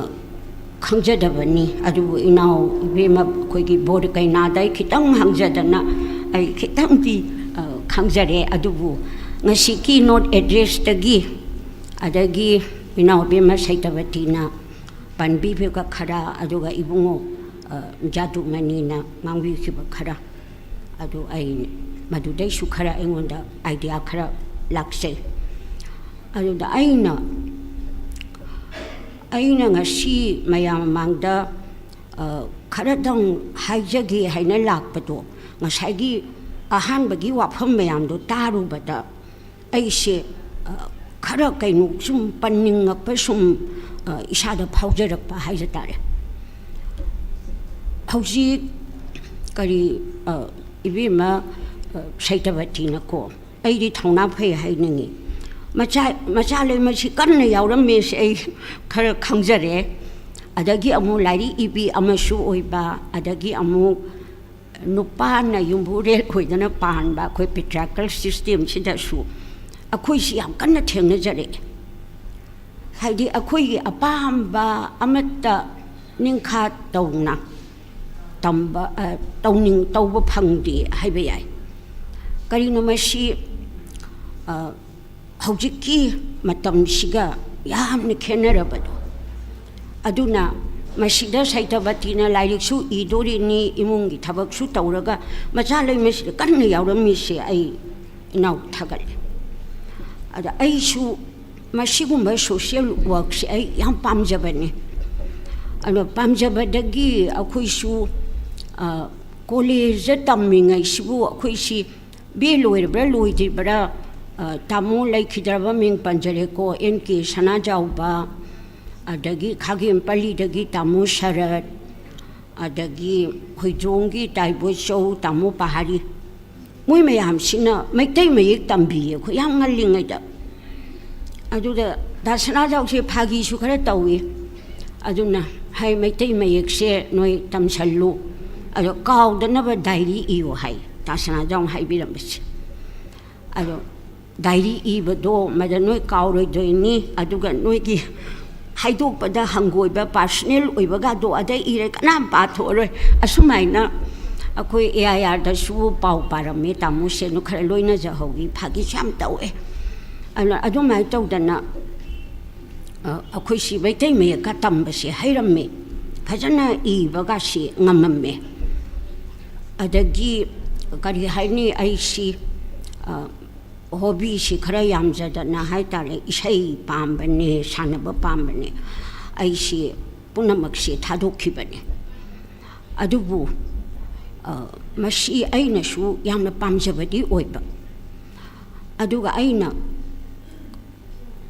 ꯈꯪꯖꯗꯕꯅꯤ, ꯑꯗꯨꯕꯨ ꯏꯅꯥꯎ ꯏꯕꯦꯝꯃ ꯑꯩꯈꯣꯏꯒꯤ ꯕꯣꯔ ꯀꯩꯅꯥꯗ ꯑꯩ ꯈꯤꯇꯪ ꯍꯪꯖꯗꯅ ꯑꯩ ꯈꯤꯇꯪꯗꯤ, ꯑ, ꯈꯪꯖꯔꯦ꯫ ꯑꯗꯨꯕꯨ ꯉꯁꯤ ꯀꯤ ꯅꯣꯠ ꯑꯦꯗ꯭ꯔꯦꯁꯇꯒꯤ, ꯑꯗꯒꯤ ꯏꯅꯥꯎ ꯏꯕꯦꯝꯃ ꯁꯩꯇꯕꯇꯤꯅ ꯄꯟꯕꯤꯈꯤꯕ ꯈꯔ, ꯑꯗꯨꯒ ꯏꯕꯨꯡꯉꯣ, ꯑ, ꯖꯥꯗꯨꯃꯅꯤꯅ ꯉꯥꯡꯕꯤꯈꯤꯕ ꯈꯔ, ꯑꯗꯨ ꯑꯩ ꯃꯗꯨꯗꯩꯁꯨ ꯈꯔ ꯑꯩꯉꯣꯟꯗ ꯑꯥꯏꯗꯤꯌꯥ ꯈꯔ ꯂꯥꯛꯆꯩ꯫ ꯑꯗꯨꯗ ꯑꯩꯅ, ꯑꯩꯅ ꯉꯁꯤ ꯃꯌꯥꯝ ꯃꯃꯥꯡꯗ, ꯑ, ꯈꯔꯗꯪ ꯍꯥꯏꯖꯒꯦ ꯍꯥꯏꯅ ꯂꯥꯛꯄꯗꯣ, ꯉꯁꯥꯏꯒꯤ ꯑꯍꯥꯟꯕꯒꯤ ꯋꯥꯐꯝ ꯃꯌꯥꯝꯗꯣ ꯇꯥꯔꯨꯕꯗ, ꯑꯩꯁꯦ, ꯑ, ꯈꯔ ꯀꯩꯅꯣ ꯁꯨꯝ ꯄꯟꯅꯤꯡꯉꯛꯄ, ꯁꯨꯝ, ꯑ, ꯏꯁꯥꯗ ꯐꯥꯎꯖꯔꯛꯄ ꯍꯥꯏꯖ ꯇꯥꯔꯦ꯫ ꯍꯧꯖꯤꯛ ꯀꯔꯤ, ꯑ, ꯏꯕꯦꯝꯃ, ꯑ, ꯁꯩꯇꯕꯇꯤꯅꯀꯣ, ꯑꯩꯗꯤ ꯊꯧꯅꯥ ꯐꯩ ꯍꯥꯏꯅꯤꯡꯉꯤ꯫ ꯃꯆꯥ ꯃꯆꯥ ꯂꯩꯃꯁꯤ ꯀꯟꯅ ꯌꯥꯎꯔꯝꯃꯦꯁꯦ ꯑꯩ ꯈꯔ ꯈꯪꯖꯔꯦ꯫ ꯑꯗꯒꯤ ꯑꯃꯨꯛ ꯂꯥꯏꯔꯤꯛ ꯏꯕꯤ ꯑꯃꯁꯨ ꯑꯣꯏꯕ, ꯑꯗꯒꯤ ꯑꯃꯨꯛ ꯅꯨꯄꯥꯅ ꯌꯨꯝꯕꯨꯔꯦꯜ ꯑꯣꯏꯗꯅ ꯄꯥꯟꯕ ꯑꯩꯈꯣꯏ patriarchal systemꯁꯤꯗꯁꯨ ꯑꯩꯈꯣꯏꯁꯤ ꯌꯥꯝ ꯀꯟꯅ ꯊꯦꯡꯅꯖꯔꯛꯑꯦ꯫ ꯍꯥꯏꯗꯤ ꯑꯩꯈꯣꯏꯒꯤ ꯑꯄꯥꯝꯕ ꯑꯃꯠꯇ ꯅꯤꯡꯈꯥ ꯇꯧꯅ ꯇꯝꯕ, ꯑ, ꯇꯧꯅꯤꯡ-, ꯇꯧꯕ ꯐꯪꯗꯦ ꯍꯥꯏꯕ ꯌꯥꯏ꯫ ꯀꯔꯤꯅꯣ ꯃꯁꯤ, ꯑ, ꯍꯧꯖꯤꯛꯀꯤ ꯃꯇꯝꯁꯤꯒ ꯌꯥꯝꯅ ꯈꯦꯠꯅꯔꯕꯗꯣ꯫ ꯑꯗꯨꯅ ꯃꯁꯤꯗ ꯁꯩꯇꯕꯇꯤꯅ ꯂꯥꯏꯔꯤꯛꯁꯨ ꯏꯗꯣꯔꯤꯅꯤ, ꯏꯃꯨꯡꯒꯤ ꯊꯕꯛꯁꯨ ꯇꯧꯔꯒ ꯃꯆꯥ ꯂꯩꯃꯁꯤꯗ ꯀꯟꯅ ꯌꯥꯎꯔꯝꯃꯤꯁꯦ ꯑꯩ ꯏꯅꯥꯎ ꯊꯥꯒꯠꯂꯤ꯫ ꯑꯗ ꯑꯩꯁꯨ ꯃꯁꯤꯒꯨꯝꯕ social workꯁꯦ ꯑꯩ ꯌꯥꯝ ꯄꯥꯝꯖꯕꯅꯤ꯫ ꯑꯗꯣ ꯄꯥꯝꯖꯕꯗꯒꯤ ꯑꯩꯈꯣꯏꯁꯨ, ꯑ, ꯀꯣꯂꯦꯖꯇ ꯇꯝꯃꯤꯉꯩꯁꯤꯕꯨ ꯑꯩꯈꯣꯏꯁꯤ ꯕꯤ ꯑꯦ ꯂꯣꯏꯔꯕ꯭ꯔꯥ ꯂꯣꯏꯗ꯭ꯔꯤꯕ꯭ꯔꯥ, ꯑ, ꯇꯥꯃꯣ ꯂꯩꯈꯤꯗ꯭ꯔꯕ ꯃꯤꯡ ꯄꯟꯖꯔꯦꯀꯣ, ꯑꯦꯟ ꯀꯦ ꯁꯅꯥꯖꯥꯎꯕ, ꯑꯗꯒꯤ ꯈꯥꯒꯦꯝꯄꯜꯂꯤꯗꯒꯤ ꯇꯥꯃꯣ ꯁꯔꯠ, ꯑꯗꯒꯤ ꯍꯨꯏꯗ꯭ꯔꯣꯝꯒꯤ ꯇꯥꯏꯕꯣꯏꯆꯧ, ꯇꯥꯃꯣ ꯄꯍꯥꯔꯤ, ꯃꯣꯏ ꯃꯌꯥꯝꯁꯤꯅ ꯃꯩꯇꯩ ꯃꯌꯦꯛ ꯇꯝꯕꯤꯌꯦ ꯑꯩꯈꯣꯏ ꯌꯥꯝ ꯉꯜꯂꯤꯉꯩꯗ꯫ ꯑꯗꯨꯗ ꯗꯥ ꯁꯅꯥꯖꯥꯎꯁꯦ ꯐꯥꯒꯤꯁꯨ ꯈꯔ ꯇꯧꯏ꯫ ꯑꯗꯨꯅ ꯍꯥꯏ, "ꯃꯩꯇꯩ ꯃꯌꯦꯛꯁꯦ ꯅꯣꯏ ꯇꯝꯁꯜꯂꯨ, ꯑꯗꯣ ꯀꯥꯎꯗꯅꯕ ꯗꯥꯏꯔꯤ ꯏꯌꯨ" ꯍꯥꯏ ꯗꯥ ꯁꯅꯥꯖꯥꯎꯅ ꯍꯥꯏꯕꯤꯔꯝꯕꯁꯦ꯫ ꯑꯗꯣ ꯗꯥꯏꯔꯤ ꯏꯕꯗꯣ ꯃꯗ ꯅꯣꯏ ꯀꯥꯎꯔꯣꯏꯗꯣꯏꯅꯤ, ꯑꯗꯨꯒ ꯅꯣꯏꯒꯤ ꯍꯥꯏꯗꯣꯛꯄꯗ ꯍꯪꯒꯣꯏꯕ, personal ꯑꯣꯏꯕꯒꯗꯣ ꯑꯗꯩ ꯏꯔꯦ ꯀꯅꯥꯝ ꯄꯥꯊꯣꯛꯑꯔꯣꯏ꯫ ꯑꯁꯨꯃꯥꯏꯅ ꯑꯩꯈꯣꯏ ꯑꯦ ꯑꯥꯏ ꯑꯥꯔꯗꯁꯨ ꯄꯥꯎ ꯄꯥꯔꯝꯃꯦ, ꯇꯥꯃꯣꯁꯦ ꯑꯗꯨ ꯈꯔ ꯂꯣꯏꯅꯖꯍꯧꯔꯤ, ꯐꯥꯒꯤꯁꯨ ꯌꯥꯝ ꯇꯧꯋꯦ꯫ ꯑꯗꯨꯅ ꯑꯗꯨꯃꯥꯏꯅ ꯇꯧꯗꯅ, ꯑ, ꯑꯩꯈꯣꯏꯁꯤ ꯃꯩꯇꯩ ꯃꯌꯦꯛꯀ ꯇꯝꯕꯁꯦ ꯍꯩꯔꯝꯃꯦ, ꯐꯖꯅ ꯏꯕꯒꯁꯤ ꯉꯝꯃꯝꯃꯦ꯫ ꯑꯗꯒꯤ ꯀꯔꯤ ꯍꯥꯏꯅꯤ, ꯑꯩꯁꯤ, ꯑ, ꯍꯣꯕꯤꯁꯤ ꯈꯔ ꯌꯥꯝꯖꯗꯅ ꯍꯥꯏ ꯇꯥꯔꯦ, ꯏꯁꯩ ꯄꯥꯝꯕꯅꯦ, ꯁꯥꯟꯅꯕ ꯄꯥꯝꯕꯅꯦ, ꯑꯩꯁꯤ ꯄꯨꯝꯅꯃꯛꯁꯤ ꯊꯥꯗꯣꯛꯈꯤꯕꯅꯦ꯫ ꯑꯗꯨꯕꯨ, ꯑ, ꯃꯁꯤ ꯑꯩꯅꯁꯨ ꯌꯥꯝꯅ ꯄꯥꯝꯖꯕꯗꯤ ꯑꯣꯏꯕ꯫ ꯑꯗꯨꯒ ꯑꯩꯅ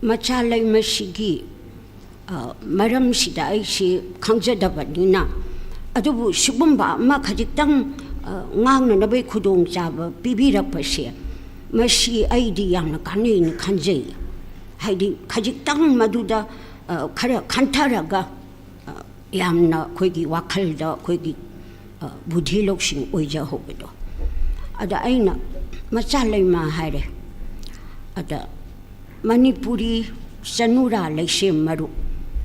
ꯃꯆꯥ ꯂꯩꯃꯁꯤꯒꯤ, ꯑ, ꯃꯔꯝꯁꯤꯗ ꯑꯩꯁꯤ ꯈꯪꯖꯗꯕꯅꯤꯅ, ꯑꯗꯨꯕꯨ ꯁꯤꯒꯨꯝꯕ ꯑꯃ ꯈꯖꯤꯛꯇꯪ, ꯑ, ꯉꯥꯡꯅꯅꯕꯒꯤ ꯈꯨꯗꯣꯡꯆꯥꯕ ꯄꯤꯕꯤꯔꯛꯄꯁꯦ ꯃꯁꯤ ꯑꯩꯗꯤ ꯌꯥꯝꯅ ꯀꯥꯟꯅꯩꯅ ꯈꯟꯖꯩ꯫ ꯍꯥꯏꯗꯤ ꯈꯖꯤꯛꯇꯪ ꯃꯗꯨꯗ, ꯑ, ꯈꯔ ꯈꯟꯊꯔꯒ, ꯑ, ꯌꯥꯝꯅ ꯑꯩꯈꯣꯏꯒꯤ ꯋꯥꯈꯜꯗ ꯑꯩꯈꯣꯏꯒꯤ, ꯑ, ꯕꯨꯙꯤ ꯂꯧꯁꯤꯡ ꯑꯣꯏꯖꯍꯧꯕꯗꯣ꯫ ꯑꯗ ꯑꯩꯅ ꯃꯆꯥ ꯂꯩꯃ ꯍꯥꯏꯔꯦ꯫ ꯑꯗ ꯃꯅꯤꯄꯨꯔꯤ ꯆꯅꯨꯔꯥ ꯂꯩꯁꯦꯝ ꯃꯔꯨ꯫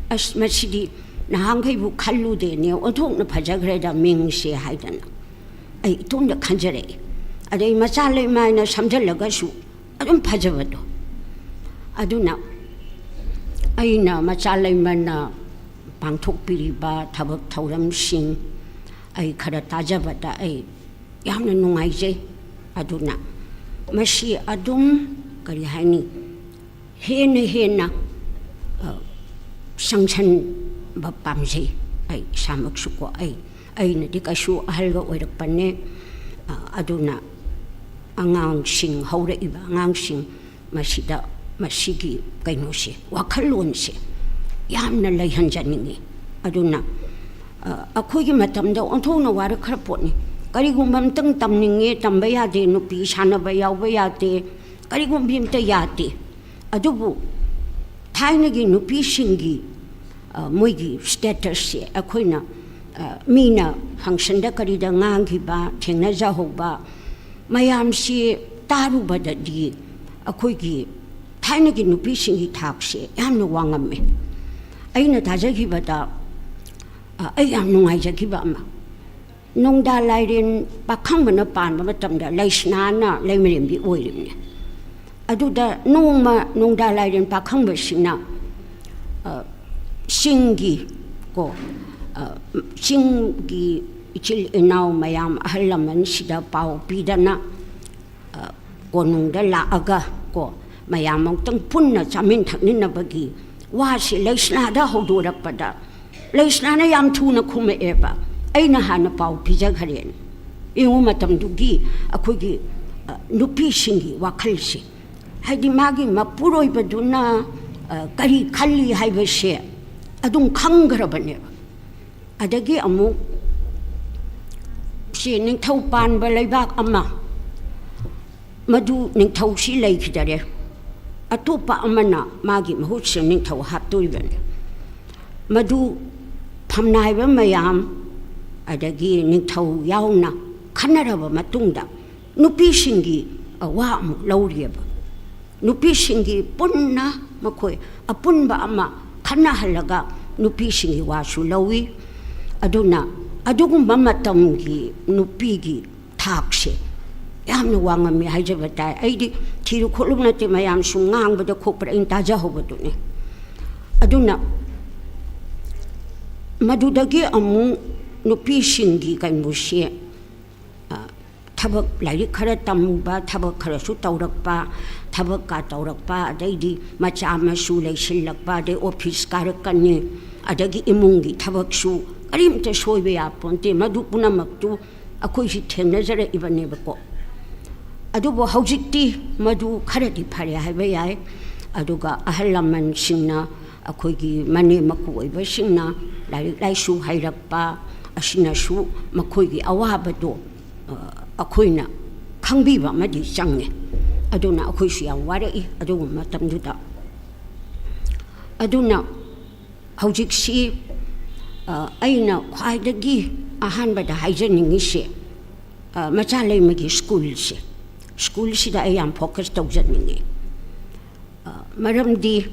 ꯑꯁ, ꯃꯁꯤꯗꯤ ꯅꯍꯥꯟꯈꯩꯕꯨ ꯈꯜꯂꯨꯗꯦꯅꯦ, ꯑꯣꯟꯊꯣꯛꯅ ꯐꯖꯈ꯭ꯔꯦꯗ ꯃꯤꯡꯁꯦ ꯍꯥꯏꯗꯅ ꯑꯩ ꯏꯇꯣꯝꯗ ꯈꯟꯖꯔꯛꯏ꯫ ꯑꯗꯩ ꯃꯆꯥ ꯂꯩꯃ ꯍꯥꯏꯅ ꯁꯝꯖꯜꯂꯒꯁꯨ ꯑꯗꯨꯝ ꯐꯖꯕꯗꯣ꯫ ꯑꯗꯨꯅ ꯑꯩꯅ ꯃꯆꯥ ꯂꯩꯃꯅ ꯄꯥꯡꯊꯣꯛꯄꯤꯔꯤꯕ ꯊꯕꯛ ꯊꯧꯔꯝꯁꯤꯡ ꯑꯩ ꯈꯔ ꯇꯥꯖꯕꯗ ꯑꯩ ꯌꯥꯝꯅ ꯅꯨꯡꯉꯥꯏꯖꯩ꯫ ꯑꯗꯨꯅ ꯃꯁꯤ ꯑꯗꯨꯝ, ꯀꯔꯤ ꯍꯥꯏꯅꯤ, ꯍꯦꯟꯅ ꯍꯦꯟꯅ, ꯑ, ꯆꯪꯁꯟꯕ ꯄꯥꯝꯖꯩ꯫ ꯑꯩ ꯏꯁꯥꯃꯛꯁꯨꯀꯣ, ꯑꯩ, ꯑꯩꯅꯗꯤ ꯀꯩꯁꯨ ꯑꯍꯜꯒ ꯑꯣꯏꯔꯛꯄꯅꯦ꯫ ꯑ, ꯑꯗꯨꯅ ꯑꯉꯥꯡꯁꯤꯡ, ꯍꯧꯔꯛꯏꯕ ꯑꯉꯥꯡꯁꯤꯡ ꯃꯁꯤꯗ ꯃꯁꯤꯒꯤ ꯀꯩꯅꯣꯁꯦ, ꯋꯥꯈꯜꯂꯣꯟꯁꯦ ꯌꯥꯝꯅ ꯂꯩꯍꯟꯖꯅꯤꯡꯉꯤ꯫ ꯑꯗꯨꯅ, ꯑ, ꯑꯩꯈꯣꯏꯒꯤ ꯃꯇꯝꯗ ꯑꯣꯟꯊꯣꯛꯅ ꯋꯥꯔꯛꯈ꯭ꯔ ꯄꯣꯠꯅꯤ꯫ ꯀꯔꯤꯒꯨꯝꯕ ꯑꯝꯇꯪ ꯇꯝꯅꯤꯡꯉꯦ, ꯇꯝꯕ ꯌꯥꯗꯦ, ꯅꯨꯄꯤ ꯁꯥꯟꯅꯕ ꯌꯥꯎꯕ ꯌꯥꯗꯦ, ꯀꯔꯤꯒꯨꯝꯕ ꯑꯝꯇ ꯌꯥꯗꯦ꯫ ꯑꯗꯨꯕꯨ ꯊꯥꯏꯅꯒꯤ ꯅꯨꯄꯤꯁꯤꯡꯒꯤ, ꯑ, ꯃꯣꯏꯒꯤ statusꯁꯦ ꯑꯩꯈꯣꯏꯅ, ꯑ, ꯃꯤꯅ functionꯗ ꯀꯔꯤꯗ ꯉꯥꯡꯈꯤꯕ, ꯊꯦꯡꯅꯖꯍꯧꯕ ꯃꯌꯥꯝꯁꯤ ꯇꯥꯔꯨꯕꯗꯗꯤ ꯑꯩꯈꯣꯏꯒꯤ ꯊꯥꯏꯅꯒꯤ ꯅꯨꯄꯤꯁꯤꯡꯒꯤ ꯊꯥꯛꯁꯦ ꯌꯥꯝꯅ ꯋꯥꯡꯉꯝꯃꯦ꯫ ꯑꯩꯅ ꯇꯥꯖꯈꯤꯕꯗ, ꯑ, ꯑꯩ ꯌꯥꯝ ꯅꯨꯡꯉꯥꯏꯖꯈꯤꯕ ꯑꯃ, ꯅꯣꯡꯗꯥ ꯂꯥꯏꯔꯦꯟ ꯄꯥꯈꯪꯕꯅ ꯄꯥꯟꯕ ꯃꯇꯝꯗ ꯂꯩꯁꯅꯥꯅ ꯂꯩꯃꯔꯦꯝꯕꯤ ꯑꯣꯏꯔꯤꯕꯅꯤ꯫ ꯑꯗꯨꯗ ꯅꯣꯡꯃ ꯅꯣꯡꯗꯥ ꯂꯥꯏꯔꯦꯟ ꯄꯥꯈꯪꯕꯁꯤꯅ, ꯑ, ꯆꯤꯡꯒꯤ, ꯀꯣ, ꯑ, ꯆꯤꯡꯒꯤ ꯏꯆꯤꯜ ꯏꯅꯥꯎ ꯃꯌꯥꯝ, ꯑꯍꯜ ꯂꯃꯟꯁꯤꯗ ꯄꯥꯎ ꯄꯤꯗꯅ, ꯑ, ꯀꯣꯅꯨꯡꯗ ꯂꯥꯛꯑꯒ, ꯀꯣ, ꯃꯌꯥꯝ ꯑꯃꯨꯛꯇꯪ ꯄꯨꯟꯅ ꯆꯥꯃꯤꯟ ꯊꯛꯃꯤꯟꯅꯕꯒꯤ ꯋꯥꯁꯤ ꯂꯩꯁꯅꯥꯗ ꯍꯧꯗꯣꯔꯛꯄꯗ, ꯂꯩꯁꯅꯥꯅ ꯌꯥꯝ ꯊꯨꯅ ꯈꯨꯝꯃꯛꯑꯦꯕ, "ꯑꯩꯅ ꯍꯥꯟꯅ ꯄꯥꯎ ꯄꯤꯖꯈ꯭ꯔꯦꯅ"꯫ ꯌꯦꯡꯉꯨ, ꯃꯇꯝꯗꯨꯒꯤ ꯑꯩꯈꯣꯏꯒꯤ, ꯑ, ꯅꯨꯄꯤꯁꯤꯡꯒꯤ ꯋꯥꯈꯜꯁꯦ, ꯍꯥꯏꯗꯤ ꯃꯥꯒꯤ ꯃꯄꯨꯔꯣꯏꯕꯗꯨꯅ, ꯑ, ꯀꯔꯤ ꯈꯜꯂꯤ ꯍꯥꯏꯕꯁꯦ ꯑꯗꯨꯝ ꯈꯪꯈ꯭ꯔꯕꯅꯦꯕ꯫ ꯑꯗꯒꯤ ꯑꯃꯨꯛ ꯁꯤ ꯅꯤꯡꯊꯧ ꯄꯥꯟꯕ ꯂꯩꯕꯥꯛ ꯑꯃ, ꯃꯗꯨ ꯅꯤꯡꯊꯧꯁꯤ ꯂꯩꯈꯤꯗꯔꯦ, ꯑꯇꯣꯞꯄ ꯑꯃꯅ ꯃꯥꯒꯤ ꯃꯍꯨꯠꯁꯤꯗ ꯅꯤꯡꯊꯧ ꯍꯥꯞꯇꯣꯔꯤꯕꯅꯤ꯫ ꯃꯗꯨ ꯐꯝꯅꯥꯏꯕ ꯃꯌꯥꯝ ꯑꯗꯒꯤ ꯅꯤꯡꯊꯧ ꯌꯥꯎꯅ ꯈꯟꯅꯔꯕ ꯃꯇꯨꯡꯗ ꯅꯨꯄꯤꯁꯤꯡꯒꯤ ꯋꯥ ꯑꯃꯨꯛ ꯂꯧꯔꯤꯑꯕ꯫ ꯅꯨꯄꯤꯁꯤꯡꯒꯤ ꯄꯨꯟꯅ ꯃꯈꯣꯏ ꯑꯄꯨꯟꯕ ꯑꯃ ꯈꯟꯅꯍꯜꯂꯒ ꯅꯨꯄꯤꯁꯤꯡꯒꯤ ꯋꯥꯁꯨ ꯂꯧꯏ꯫ ꯑꯗꯨꯅ ꯑꯗꯨꯒꯨꯝꯕ ꯃꯇꯝꯒꯤ ꯅꯨꯄꯤꯒꯤ ꯊꯥꯛꯁꯦ ꯌꯥꯝꯅ ꯋꯥꯡꯉꯝꯃꯤ ꯍꯥꯏꯖꯕ ꯇꯥꯏ꯫ ꯑꯩꯗꯤ ꯊꯤꯔꯨ ꯈꯣꯠꯂꯨꯕ ꯅꯠꯇꯦ, ꯃꯌꯥꯝ ꯁꯨꯝ ꯉꯥꯡꯕꯗ ꯈꯣꯠꯄꯗ ꯑꯩꯅ ꯇꯥꯖꯍꯧꯕꯗꯨꯅꯤ꯫ ꯑꯗꯨꯅ ꯃꯗꯨꯗꯒꯤ ꯑꯃꯨꯛ ꯅꯨꯄꯤꯁꯤꯡꯒꯤ ꯀꯩꯅꯣꯁꯦ, ꯑ, ꯊꯕꯛ, ꯂꯥꯏꯔꯤꯛ ꯈꯔ ꯇꯝꯕ, ꯊꯕꯛ ꯈꯔꯁꯨ ꯇꯧꯔꯛꯄ, ꯊꯕꯛꯀ ꯇꯧꯔꯛꯄ, ꯑꯗꯩꯗꯤ ꯃꯆꯥ ꯃꯁꯨ ꯂꯩꯁꯤꯜꯂꯛꯄ, ꯑꯗꯩ ꯑꯣꯐꯤꯁ ꯀꯥꯔꯛꯀꯅꯤ, ꯑꯗꯒꯤ ꯏꯃꯨꯡꯒꯤ ꯊꯕꯛꯁꯨ ꯀꯔꯤꯝꯇ ꯁꯣꯏꯕ ꯌꯥꯄꯣꯟꯇꯦ꯫ ꯃꯗꯨ ꯄꯨꯝꯅꯃꯛꯇꯨ ꯑꯩꯈꯣꯏꯁꯤ ꯊꯦꯡꯅꯖꯔꯛꯏꯕꯅꯦꯕꯀꯣ꯫ ꯑꯗꯨꯕꯨ ꯍꯧꯖꯤꯛꯇꯤ ꯃꯗꯨ ꯈꯔꯗꯤ ꯐꯔꯦ ꯍꯥꯏꯕ ꯌꯥꯏ꯫ ꯑꯗꯨꯒ ꯑꯍꯜ ꯂꯃꯟꯁꯤꯡꯅ, ꯑꯩꯈꯣꯏꯒꯤ ꯃꯅꯦꯝ ꯃꯀꯨ ꯑꯣꯏꯕꯁꯤꯡꯅ ꯂꯥꯏꯔꯤꯛ ꯂꯥꯏꯁꯨ ꯍꯩꯔꯛꯄ ꯑꯁꯤꯅꯁꯨ ꯃꯈꯣꯏꯒꯤ ꯑꯋꯥꯕꯗꯣ, ꯑ, ꯑꯩꯈꯣꯏꯅ ꯈꯪꯕꯤꯕ ꯑꯃꯗꯤ ꯆꯪꯉꯦ꯫ ꯑꯗꯨꯅ ꯑꯩꯈꯣꯏꯁꯨ ꯌꯥꯝ ꯋꯥꯔꯛꯏ ꯑꯗꯨꯒꯨꯝꯕ ꯃꯇꯝꯗꯨꯗ꯫ ꯑꯗꯨꯅ ꯍꯧꯖꯤꯛꯁꯤ, ꯑ, ꯑꯩꯅ ꯈ꯭ꯋꯥꯏꯗꯒꯤ ꯑꯍꯥꯟꯕꯗ ꯍꯥꯏꯖꯅꯤꯡꯉꯤꯁꯦ, ꯑ, ꯃꯆꯥ ꯂꯩꯃꯒꯤ ꯁ꯭ꯀꯨꯜꯁꯦ, ꯁ꯭ꯀꯨꯜꯁꯤꯗ ꯑꯩ ꯌꯥꯝ ꯐꯣꯀꯁ ꯇꯧꯖꯅꯤꯡꯉꯤ꯫ ꯑ, ꯃꯔꯝꯗꯤ,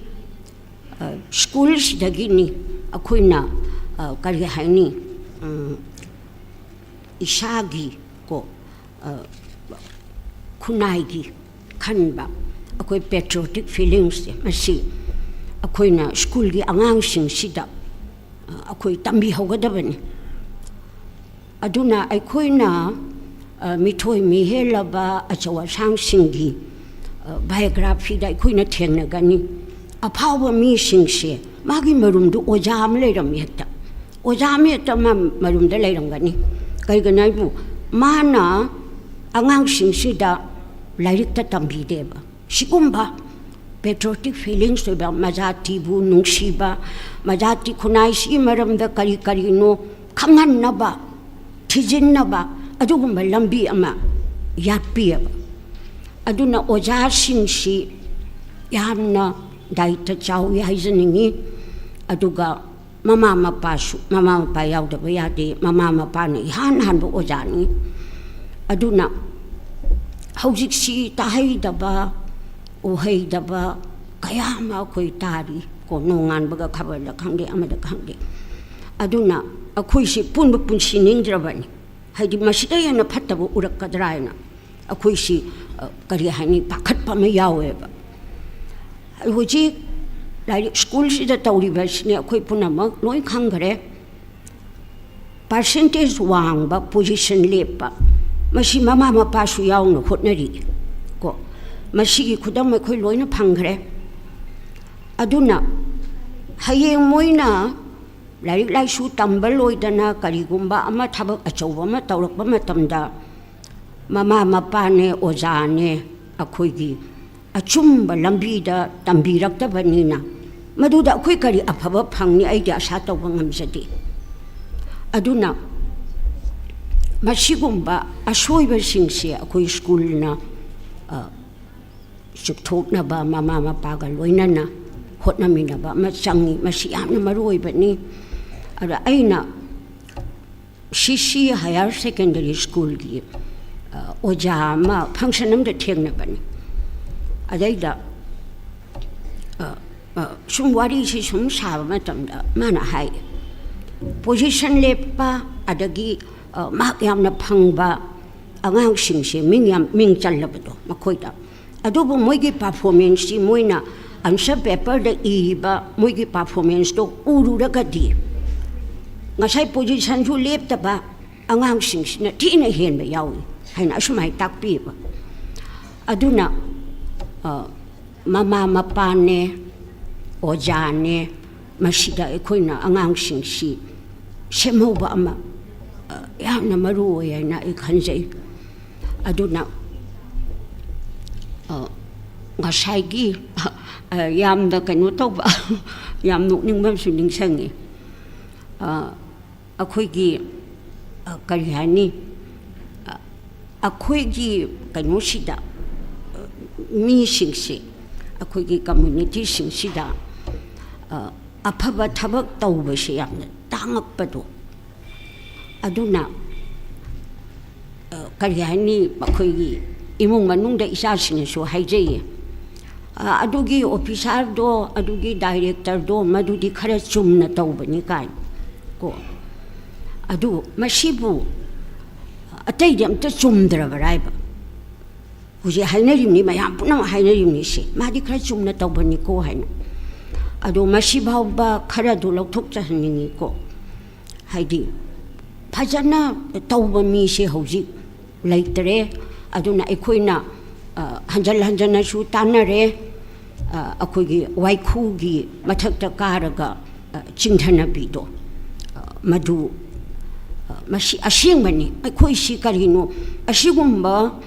ꯑ, ꯁ꯭ꯀꯨꯜꯁꯤꯗꯒꯤꯅꯤ ꯑꯩꯈꯣꯏꯅ, ꯑ, ꯀꯔꯤ ꯍꯥꯏꯅꯤ, ꯎꯝ, ꯏꯁꯥꯒꯤ ꯀꯣ, ꯑ, ꯈꯨꯟꯅꯥꯏꯒꯤ ꯈꯟꯕ, ꯑꯩꯈꯣꯏ ꯄꯦꯇ꯭ꯔꯣꯇꯤꯛ ꯐꯤꯂꯤꯡꯁꯁꯦ, ꯃꯁꯤ ꯑꯩꯈꯣꯏꯅ ꯁ꯭ꯀꯨꯜꯒꯤ ꯑꯉꯥꯡꯁꯤꯡꯁꯤꯗ, ꯑ, ꯑꯩꯈꯣꯏ ꯇꯝꯕꯤꯍꯧꯒꯗꯕꯅꯤ꯫ ꯑꯗꯨꯅ ꯑꯩꯈꯣꯏꯅ, ꯑ, ꯃꯤꯊꯣꯏ ꯃꯤꯍꯦꯜꯂꯕ ꯑꯆꯧ ꯑꯁꯥꯡꯁꯤꯡꯒꯤ, ꯑ, ꯕꯥꯏꯑꯣꯒ꯭ꯔꯥꯐꯤꯗ ꯑꯩꯈꯣꯏꯅ ꯊꯦꯡꯅꯒꯅꯤ꯫ ꯑꯐꯥꯎꯕ ꯃꯤꯁꯤꯡꯁꯦ ꯃꯥꯒꯤ ꯃꯔꯨꯝꯗꯨ ꯑꯣꯖꯥ ꯑꯃ ꯂꯩꯔꯝꯃꯤ ꯍꯦꯛꯇ꯫ ꯑꯣꯖꯥ ꯑꯃ ꯍꯦꯛꯇ ꯃꯥ ꯃꯔꯨꯝꯗ ꯂꯩꯔꯝꯒꯅꯤ꯫ ꯀꯩꯒꯤꯅꯣ ꯍꯥꯏꯕꯨ ꯃꯥꯅ ꯑꯉꯥꯡꯁꯤꯡꯁꯤꯗ ꯂꯥꯏꯔꯤꯛꯇ ꯇꯝꯕꯤꯗꯦꯕ꯫ ꯁꯤꯒꯨꯝꯕ ꯄꯦꯇ꯭ꯔꯣꯇꯤꯛ ꯐꯤꯂꯤꯡꯁ ꯑꯣꯏꯕ, ꯃꯖꯥꯇꯤꯕꯨ ꯅꯨꯡꯁꯤꯕ, ꯃꯖꯥꯇꯤ ꯈꯨꯟꯅꯥꯏꯁꯤꯒꯤ ꯃꯔꯝꯗ ꯀꯔꯤ ꯀꯔꯤꯅꯣ ꯈꯪꯍꯟꯅꯕ, ꯊꯤꯖꯤꯟꯅꯕ ꯑꯗꯨꯒꯨꯝꯕ ꯂꯝꯕꯤ ꯑꯃ ꯌꯥꯠꯄꯤꯑꯕ꯫ ꯑꯗꯨꯅ ꯑꯣꯖꯥꯁꯤꯡꯁꯤ ꯌꯥꯝꯅ ꯗꯥꯏꯇ ꯆꯥꯎꯏ ꯍꯥꯏꯖꯅꯤꯡꯏ꯫ ꯑꯗꯨꯒ ꯃꯃꯥ ꯃꯄꯥꯁꯨ, ꯃꯃꯥ ꯃꯄꯥ ꯌꯥꯎꯗꯕ ꯌꯥꯗꯦ, ꯃꯃꯥ ꯃꯄꯥꯅ ꯏꯍꯥꯟ ꯍꯥꯟꯕ ꯑꯣꯖꯥꯅꯤ꯫ ꯑꯗꯨꯅ ꯍꯧꯖꯤꯛꯁꯤ ꯇꯥꯍꯩꯗꯕ ꯎꯍꯩꯗꯕ ꯀꯌꯥ ꯑꯃ ꯑꯩꯈꯣꯏ ꯇꯥꯔꯤ ꯀꯣ, ꯅꯣꯡꯉꯥꯟꯕꯒ ꯈꯕꯔꯗ ꯈꯪꯗꯦ, ꯑꯃꯗ ꯈꯪꯗꯦ꯫ ꯑꯗꯨꯅ ꯑꯩꯈꯣꯏꯁꯤ ꯄꯨꯟꯕ ꯄꯨꯟꯁꯤ ꯅꯤꯡꯗ꯭ꯔꯕꯅꯤ꯫ ꯍꯥꯏꯗꯤ ꯃꯁꯤꯗ ꯍꯦꯟꯅ ꯐꯠꯇꯕ ꯎꯔꯛꯀꯗ꯭ꯔꯥ ꯍꯥꯏꯅ ꯑꯩꯈꯣꯏꯁꯤ, ꯑ, ꯀꯔꯤ ꯍꯥꯏꯅꯤ, ꯄꯥꯈꯠꯄ ꯑꯃ ꯌꯥꯎꯋꯦꯕ꯫ ꯍꯧꯖꯤꯛ ꯂꯥꯏꯔꯤꯛ ꯁ꯭ꯀꯨꯜꯁꯤꯗ ꯇꯧꯔꯤꯕꯁꯤꯅꯤ ꯑꯩꯈꯣꯏ ꯄꯨꯝꯅꯃꯛ ꯂꯣꯏ ꯈꯪꯈ꯭ꯔꯦ꯫ ꯄꯥꯔꯁꯦꯟꯇꯦꯖ ꯋꯥꯡꯕ, ꯄꯣꯖꯤꯁꯟ ꯂꯦꯞꯄ, ꯃꯁꯤ ꯃꯃꯥ ꯃꯄꯥꯁꯨ ꯌꯥꯎꯅ ꯍꯣꯠꯅꯔꯤ ꯀꯣ꯫ ꯃꯁꯤꯒꯤ ꯈꯨꯗꯝ ꯑꯩꯈꯣꯏ ꯂꯣꯏꯅ ꯐꯪꯈ꯭ꯔꯦ꯫ ꯑꯗꯨꯅ ꯍꯌꯦꯡ ꯃꯣꯏꯅ ꯂꯥꯏꯔꯤꯛ ꯂꯥꯏꯁꯨ ꯇꯝꯕ ꯂꯣꯏꯗꯅ ꯀꯔꯤꯒꯨꯝꯕ ꯑꯃ, ꯊꯕꯛ ꯑꯆꯧꯕ ꯑꯃ ꯇꯧꯔꯛꯄ ꯃꯇꯝꯗ, ꯃꯃꯥ ꯃꯄꯥꯅꯦ, ꯑꯣꯖꯥꯅꯦ, ꯑꯩꯈꯣꯏꯒꯤ ꯑꯆꯨꯝꯕ ꯂꯝꯕꯤꯗ ꯇꯝꯕꯤꯔꯛꯇꯕꯅꯤꯅ, ꯃꯗꯨꯗ ꯑꯩꯈꯣꯏ ꯀꯔꯤ ꯑꯐꯕ ꯐꯪꯅꯤ? ꯑꯩꯗꯤ ꯑꯁꯥ ꯇꯧꯕ ꯉꯝꯖꯗꯦ꯫ ꯑꯗꯨꯅ ꯃꯁꯤꯒꯨꯝꯕ ꯑꯁꯣꯏꯕꯁꯤꯡꯁꯦ ꯑꯩꯈꯣꯏ ꯁ꯭ꯀꯨꯜꯅ, ꯑ, ꯆꯨꯞꯊꯣꯛꯅꯕ ꯃꯃꯥ ꯃꯄꯥꯒ ꯂꯣꯏꯅꯅ ꯍꯣꯠꯅꯃꯤꯟꯅꯕ ꯑꯃ ꯆꯪꯉꯤ꯫ ꯃꯁꯤ ꯌꯥꯝꯅ ꯃꯔꯨ ꯑꯣꯏꯕꯅꯤ꯫ ꯑꯗ ꯑꯩꯅ ꯁꯤ ꯁꯤ ꯍꯥꯌꯔ ꯁꯦꯀꯦꯟꯗꯔꯤ ꯁ꯭ꯀꯨꯜꯒꯤ, ꯑ, ꯑꯣꯖꯥ ꯑꯃ ꯐꯪꯁꯟ ꯑꯃꯗ ꯊꯦꯡꯅꯕꯅꯤ꯫ ꯑꯗꯩꯗ, ꯑ, ꯑ, ꯁꯨꯝ ꯋꯥꯔꯤꯁꯤ ꯁꯨꯝ ꯁꯥꯕ ꯃꯇꯝꯗ ꯃꯥꯅ ꯍꯥꯏ, ꯄꯣꯖꯤꯁꯟ ꯂꯦꯞꯄ, ꯑꯗꯒꯤ, ꯑ, ꯃꯥꯔꯛ ꯌꯥꯝꯅ ꯐꯪꯕ ꯑꯉꯥꯡꯁꯤꯡꯁꯦ ꯃꯤꯡ ꯌꯥꯝ, ꯃꯤꯡ ꯆꯜꯂꯕꯗꯣ ꯃꯈꯣꯏꯗ, ꯑꯗꯨꯕꯨ ꯃꯣꯏꯒꯤ ꯄꯔꯐꯣꯔꯃꯦꯟꯁꯁꯤ, ꯃꯣꯏꯅ ꯑꯟꯁꯔ ꯄꯦꯄꯔꯗ ꯏꯔꯤꯕ ꯃꯣꯏꯒꯤ ꯄꯔꯐꯣꯔꯃꯦꯟꯁꯇꯣ ꯎꯔꯨꯔꯒꯗꯤ, ꯉꯁꯥꯏ ꯄꯣꯖꯤꯁꯟꯁꯨ ꯂꯦꯞꯇꯕ ꯑꯉꯥꯡꯁꯤꯡꯁꯤꯅ ꯊꯤꯅ ꯍꯦꯟꯕ ꯌꯥꯎꯏ ꯍꯥꯏꯅ ꯑꯁꯨꯃꯥꯏꯅ ꯇꯥꯛꯄꯤꯕ꯫ ꯑꯗꯨꯅ, ꯑ, ꯃꯃꯥ ꯃꯄꯥꯅꯦ, ꯑꯣꯖꯥꯅꯦ, ꯃꯁꯤꯗ ꯑꯩꯈꯣꯏꯅ ꯑꯉꯥꯡꯁꯤꯡꯁꯤ ꯁꯦꯝꯍꯧꯕ ꯑꯃ, ꯑ, ꯌꯥꯝꯅ ꯃꯔꯨ ꯑꯣꯏ ꯍꯥꯏꯅ ꯑꯩ ꯈꯟꯖꯩ꯫ ꯑꯗꯨꯅ, ꯑ, ꯉꯁꯥꯏꯒꯤ, ꯑ, ꯌꯥꯝꯅ ꯀꯩꯅꯣ ꯇꯧꯕ, ꯌꯥꯝ ꯅꯣꯛꯅꯤꯡꯕ ꯑꯃꯁꯨ ꯅꯤꯡꯁꯤꯡꯉꯤ꯫ ꯑ, ꯑꯩꯈꯣꯏꯒꯤ, ꯑ, ꯀꯔꯤ ꯍꯥꯏꯅꯤ, ꯑ, ꯑꯩꯈꯣꯏꯒꯤ ꯀꯩꯅꯣꯁꯤꯗ, ꯃꯤꯁꯤꯡꯁꯤ, ꯑꯩꯈꯣꯏꯒꯤ ꯀꯝꯃ꯭ꯌꯨꯅꯤꯇꯤꯁꯤꯡꯁꯤꯗ, ꯑ, ꯑꯐꯕ ꯊꯕꯛ ꯇꯧꯕꯁꯦ ꯌꯥꯝꯅ ꯇꯥꯡꯉꯛꯄꯗꯣ, ꯑꯗꯨꯅ, ꯑ, ꯀꯔꯤ ꯍꯥꯏꯅꯤ, ꯑꯩꯈꯣꯏꯒꯤ ꯏꯃꯨꯡ ꯃꯅꯨꯡꯗ ꯏꯆꯥꯁꯤꯡꯅꯁꯨ ꯍꯥꯏꯖꯩꯌꯦ, "ꯑ, ꯑꯗꯨꯒꯤ ꯑꯣꯐꯤꯁꯥꯔꯗꯣ, ꯑꯗꯨꯒꯤ ꯗꯥꯏꯔꯦꯛꯇꯔꯗꯣ, ꯃꯗꯨꯗꯤ ꯈꯔ ꯆꯨꯝꯅ ꯇꯧꯕꯅꯤ" ꯀꯥꯏꯅ ꯀꯣ꯫ ꯑꯗꯨ ꯃꯁꯤꯕꯨ ꯑꯇꯩꯗꯤ ꯑꯝꯇ ꯆꯨꯝꯗ꯭ꯔꯕꯔꯥ ꯍꯥꯏꯕ? ꯍꯧꯖꯤꯛ ꯍꯥꯏꯅꯔꯤꯕꯅꯤ, ꯃꯌꯥꯝ ꯄꯨꯝꯅꯃꯛ ꯍꯥꯏꯅꯔꯤꯕꯅꯤ, ꯁꯤ ꯃꯥꯗꯤ ꯈꯔ ꯆꯨꯝꯅ ꯇꯧꯕꯅꯤꯀꯣ ꯍꯥꯏꯅ꯫ ꯑꯗꯣ ꯃꯁꯤꯐꯥꯎꯕ ꯈꯔꯗꯨ ꯂꯧꯊꯣꯛꯆꯍꯟꯅꯤꯡꯉꯤꯀꯣ, ꯍꯥꯏꯗꯤ ꯐꯖꯅ ꯇꯧꯕ ꯃꯤꯁꯦ ꯍꯧꯖꯤꯛ ꯂꯩꯇ꯭ꯔꯦ꯫ ꯑꯗꯨꯅ ꯑꯩꯈꯣꯏꯅ, ꯑ, ꯍꯟꯖꯟ ꯍꯟꯖꯟꯅꯁꯨ ꯇꯥꯟꯅꯔꯦ꯫ ꯑ, ꯑꯩꯈꯣꯏꯒꯤ ꯋꯥꯏꯈꯨꯒꯤ ꯃꯊꯛꯇ ꯀꯥꯔꯒ, ꯑ, ꯆꯤꯡꯊꯅꯕꯤꯗꯣ, ꯑ, ꯃꯗꯨ, ꯑ, ꯃꯁꯤ ꯑꯁꯦꯡꯕꯅꯤ꯫ ꯑꯩꯈꯣꯏꯁꯤ ꯀꯔꯤꯅꯣ, ꯑꯁꯤꯒꯨꯝꯕ,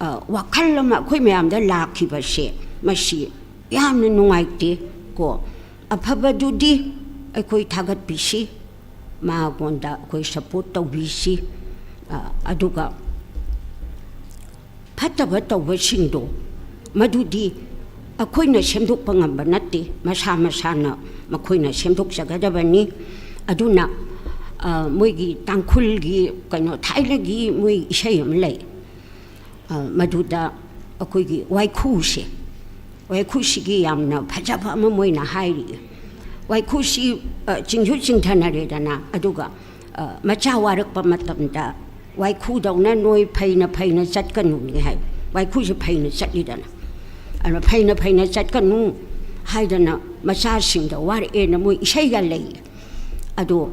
ꯑ, ꯋꯥꯈꯜ ꯑꯃ ꯑꯩꯈꯣꯏ ꯃꯌꯥꯝꯗ ꯂꯥꯛꯈꯤꯕꯁꯦ, ꯃꯁꯤ ꯌꯥꯝꯅ ꯅꯨꯡꯉꯥꯏꯇꯦ ꯀꯣ꯫ ꯑꯐꯕꯗꯨꯗꯤ ꯑꯩꯈꯣꯏ ꯊꯥꯒꯠꯄꯤꯁꯤ, ꯃꯉꯣꯟꯗ ꯑꯩꯈꯣꯏ ꯁꯄꯣꯔꯠ ꯇꯧꯕꯤꯁꯤ꯫ ꯑ, ꯑꯗꯨꯒ ꯐꯠꯇꯕ ꯇꯧꯕꯁꯤꯡꯗꯣ, ꯃꯗꯨꯗꯤ ꯑꯩꯈꯣꯏꯅ ꯁꯦꯝꯗꯣꯛꯄ ꯉꯝꯕ ꯅꯠꯇꯦ, ꯃꯁꯥ ꯃꯁꯥꯅ ꯃꯈꯣꯏꯅ ꯁꯦꯝꯗꯣꯛꯆꯒꯗꯕꯅꯤ꯫ ꯑꯗꯨꯅ, ꯑ, ꯃꯣꯏꯒꯤ ꯇꯥꯡꯈꯨꯜꯒꯤ ꯀꯩꯅꯣ, ꯊꯥꯏꯅꯒꯤ ꯃꯣꯏ ꯏꯁꯩ ꯑꯃ ꯂꯩ, ꯑ, ꯃꯗꯨꯗ ꯑꯩꯈꯣꯏꯒꯤ ꯋꯥꯏꯈꯨꯁꯦ, ꯋꯥꯏꯈꯨꯁꯤꯒꯤ ꯌꯥꯝꯅ ꯐꯖꯕ ꯑꯃ ꯃꯣꯏꯅ ꯍꯥꯏꯔꯤ꯫ ꯋꯥꯏꯈꯨꯁꯤ, ꯑ, ꯆꯤꯡꯁꯨ ꯆꯤꯡꯊꯅꯔꯦꯗꯅ, ꯑꯗꯨꯒ, ꯑ, ꯃꯆꯥ ꯋꯥꯔꯛꯄ ꯃꯇꯝꯗ ꯋꯥꯏꯈꯨꯗꯧꯅ ꯅꯣꯏ ꯐꯩꯅ ꯐꯩꯅ ꯆꯠꯀꯅꯨꯅꯤ ꯍꯥꯏ꯫ ꯋꯥꯏꯈꯨꯁꯦ ꯐꯩꯅ ꯆꯠꯂꯤꯗꯅ, ꯑꯗꯨꯅ ꯐꯩꯅ ꯐꯩꯅ ꯆꯠꯀꯅꯨ ꯍꯥꯏꯗꯅ ꯃꯆꯥꯁꯤꯡꯗ ꯋꯥꯔꯛꯑꯦꯅ ꯃꯣꯏ ꯏꯁꯩꯒ ꯂꯩ꯫ ꯑꯗꯣ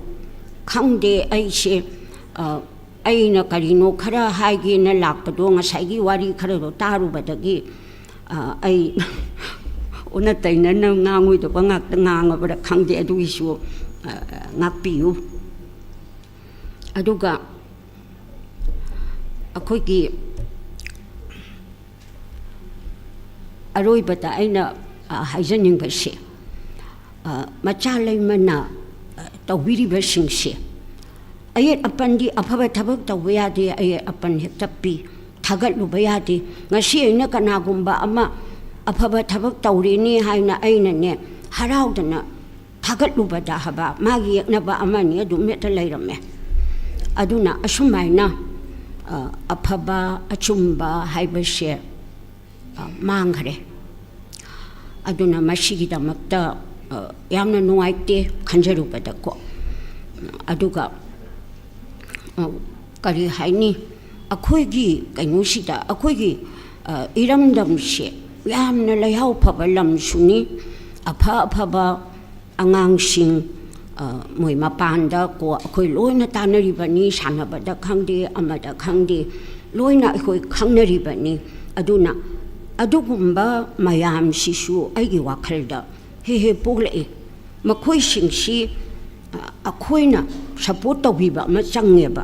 ꯈꯪꯗꯦ, ꯑꯩꯁꯦ, ꯑ, ꯑꯩꯅ ꯀꯔꯤꯅꯣ ꯈꯔ ꯍꯥꯏꯒꯦꯅ ꯂꯥꯛꯄꯗꯣ, ꯉꯁꯥꯏꯒꯤ ꯋꯥꯔꯤ ꯈꯔꯗꯣ ꯇꯥꯔꯨꯕꯗꯒꯤ, ꯑ, ꯑꯩ ꯑꯣꯟꯅ ꯇꯩꯅꯅ ꯉꯥꯡꯉꯣꯏꯗꯕ ꯉꯥꯛꯇ ꯉꯥꯡꯉꯕ꯭ꯔꯥ ꯈꯪꯗꯦ, ꯑꯗꯨꯒꯤꯁꯨ, ꯑ, ꯉꯥꯛꯄꯤꯌꯨ꯫ ꯑꯗꯨꯒ ꯑꯩꯈꯣꯏꯒꯤ ꯑꯔꯣꯏꯕꯗ ꯑꯩꯅ, ꯑ, ꯍꯥꯏꯖꯅꯤꯡꯕꯁꯦ, ꯑ, ꯃꯆꯥ ꯂꯩꯃꯅ, ꯑ, ꯇꯧꯕꯤꯔꯤꯕꯁꯤꯡꯁꯦ, ꯑꯌꯦꯠ ꯑꯄꯟꯗꯤ, ꯑꯐꯕ ꯊꯕꯛ ꯇꯧꯕ ꯌꯥꯗꯦ, ꯑꯌꯦꯠ ꯑꯄꯟ ꯍꯦꯛꯇ ꯄꯤ꯫ ꯊꯥꯒꯠꯂꯨꯕ ꯌꯥꯗꯦ꯫ ꯉꯁꯤ ꯑꯩꯅ ꯀꯅꯥꯒꯨꯝꯕ ꯑꯃ ꯑꯐꯕ ꯊꯕꯛ ꯇꯧꯔꯤꯅꯤ ꯍꯥꯏꯅ ꯑꯩꯅꯅꯦ ꯍꯔꯥꯎꯗꯅ ꯊꯥꯒꯠꯂꯨꯕꯗ ꯍꯥꯏꯕ, ꯃꯥꯒꯤ ꯌꯦꯛꯅꯕ ꯑꯃꯅꯤ ꯑꯗꯨꯝ ꯍꯦꯛꯇ ꯂꯩꯔꯝꯃꯦ꯫ ꯑꯗꯨꯅ ꯑꯁꯨꯃꯥꯏꯅ, ꯑ, ꯑꯐꯕ ꯑꯆꯨꯝꯕ ꯍꯥꯏꯕꯁꯦ, ꯑ, ꯃꯥꯡꯈ꯭ꯔꯦ꯫ ꯑꯗꯨꯅ ꯃꯁꯤꯒꯤꯗꯃꯛꯇ, ꯑ, ꯌꯥꯝꯅ ꯅꯨꯡꯉꯥꯏꯇꯦ ꯈꯟꯖꯔꯨꯕꯗꯀꯣ꯫ ꯑꯗꯨꯒ, ꯑ, ꯀꯔꯤ ꯍꯥꯏꯅꯤ, ꯑꯩꯈꯣꯏꯒꯤ ꯀꯩꯅꯣꯁꯤꯗ, ꯑꯩꯈꯣꯏꯒꯤ, ꯑ, ꯏꯔꯝꯗꯝꯁꯦ ꯌꯥꯝꯅ ꯂꯩꯍꯥꯎ ꯐꯕ ꯂꯝꯁꯨꯅꯤ, ꯑꯐ ꯑꯐꯕ ꯑꯉꯥꯡꯁꯤꯡ, ꯑ, ꯃꯣꯏ ꯃꯄꯥꯟꯗ ꯀꯣ ꯑꯩꯈꯣꯏ ꯂꯣꯏꯅ ꯇꯥꯟꯅꯔꯤꯕꯅꯤ, ꯁꯥꯟꯅꯕꯗ ꯈꯪꯗꯦ, ꯑꯃꯗ ꯈꯪꯗꯦ, ꯂꯣꯏꯅ ꯑꯩꯈꯣꯏ ꯈꯪꯅꯔꯤꯕꯅꯤ꯫ ꯑꯗꯨꯅ ꯑꯗꯨꯒꯨꯝꯕ ꯃꯌꯥꯝꯁꯤꯁꯨ ꯑꯩꯒꯤ ꯋꯥꯈꯜꯗ ꯍꯦꯛ ꯍꯦꯛ ꯄꯣꯛꯂꯛꯏ꯫ ꯃꯈꯣꯏꯁꯤꯡꯁꯤ, ꯑ, ꯑꯩꯈꯣꯏꯅ ꯁꯞꯄꯣꯔꯠ ꯇꯧꯕꯤꯕ ꯑꯃ ꯆꯪꯉꯦꯕ꯫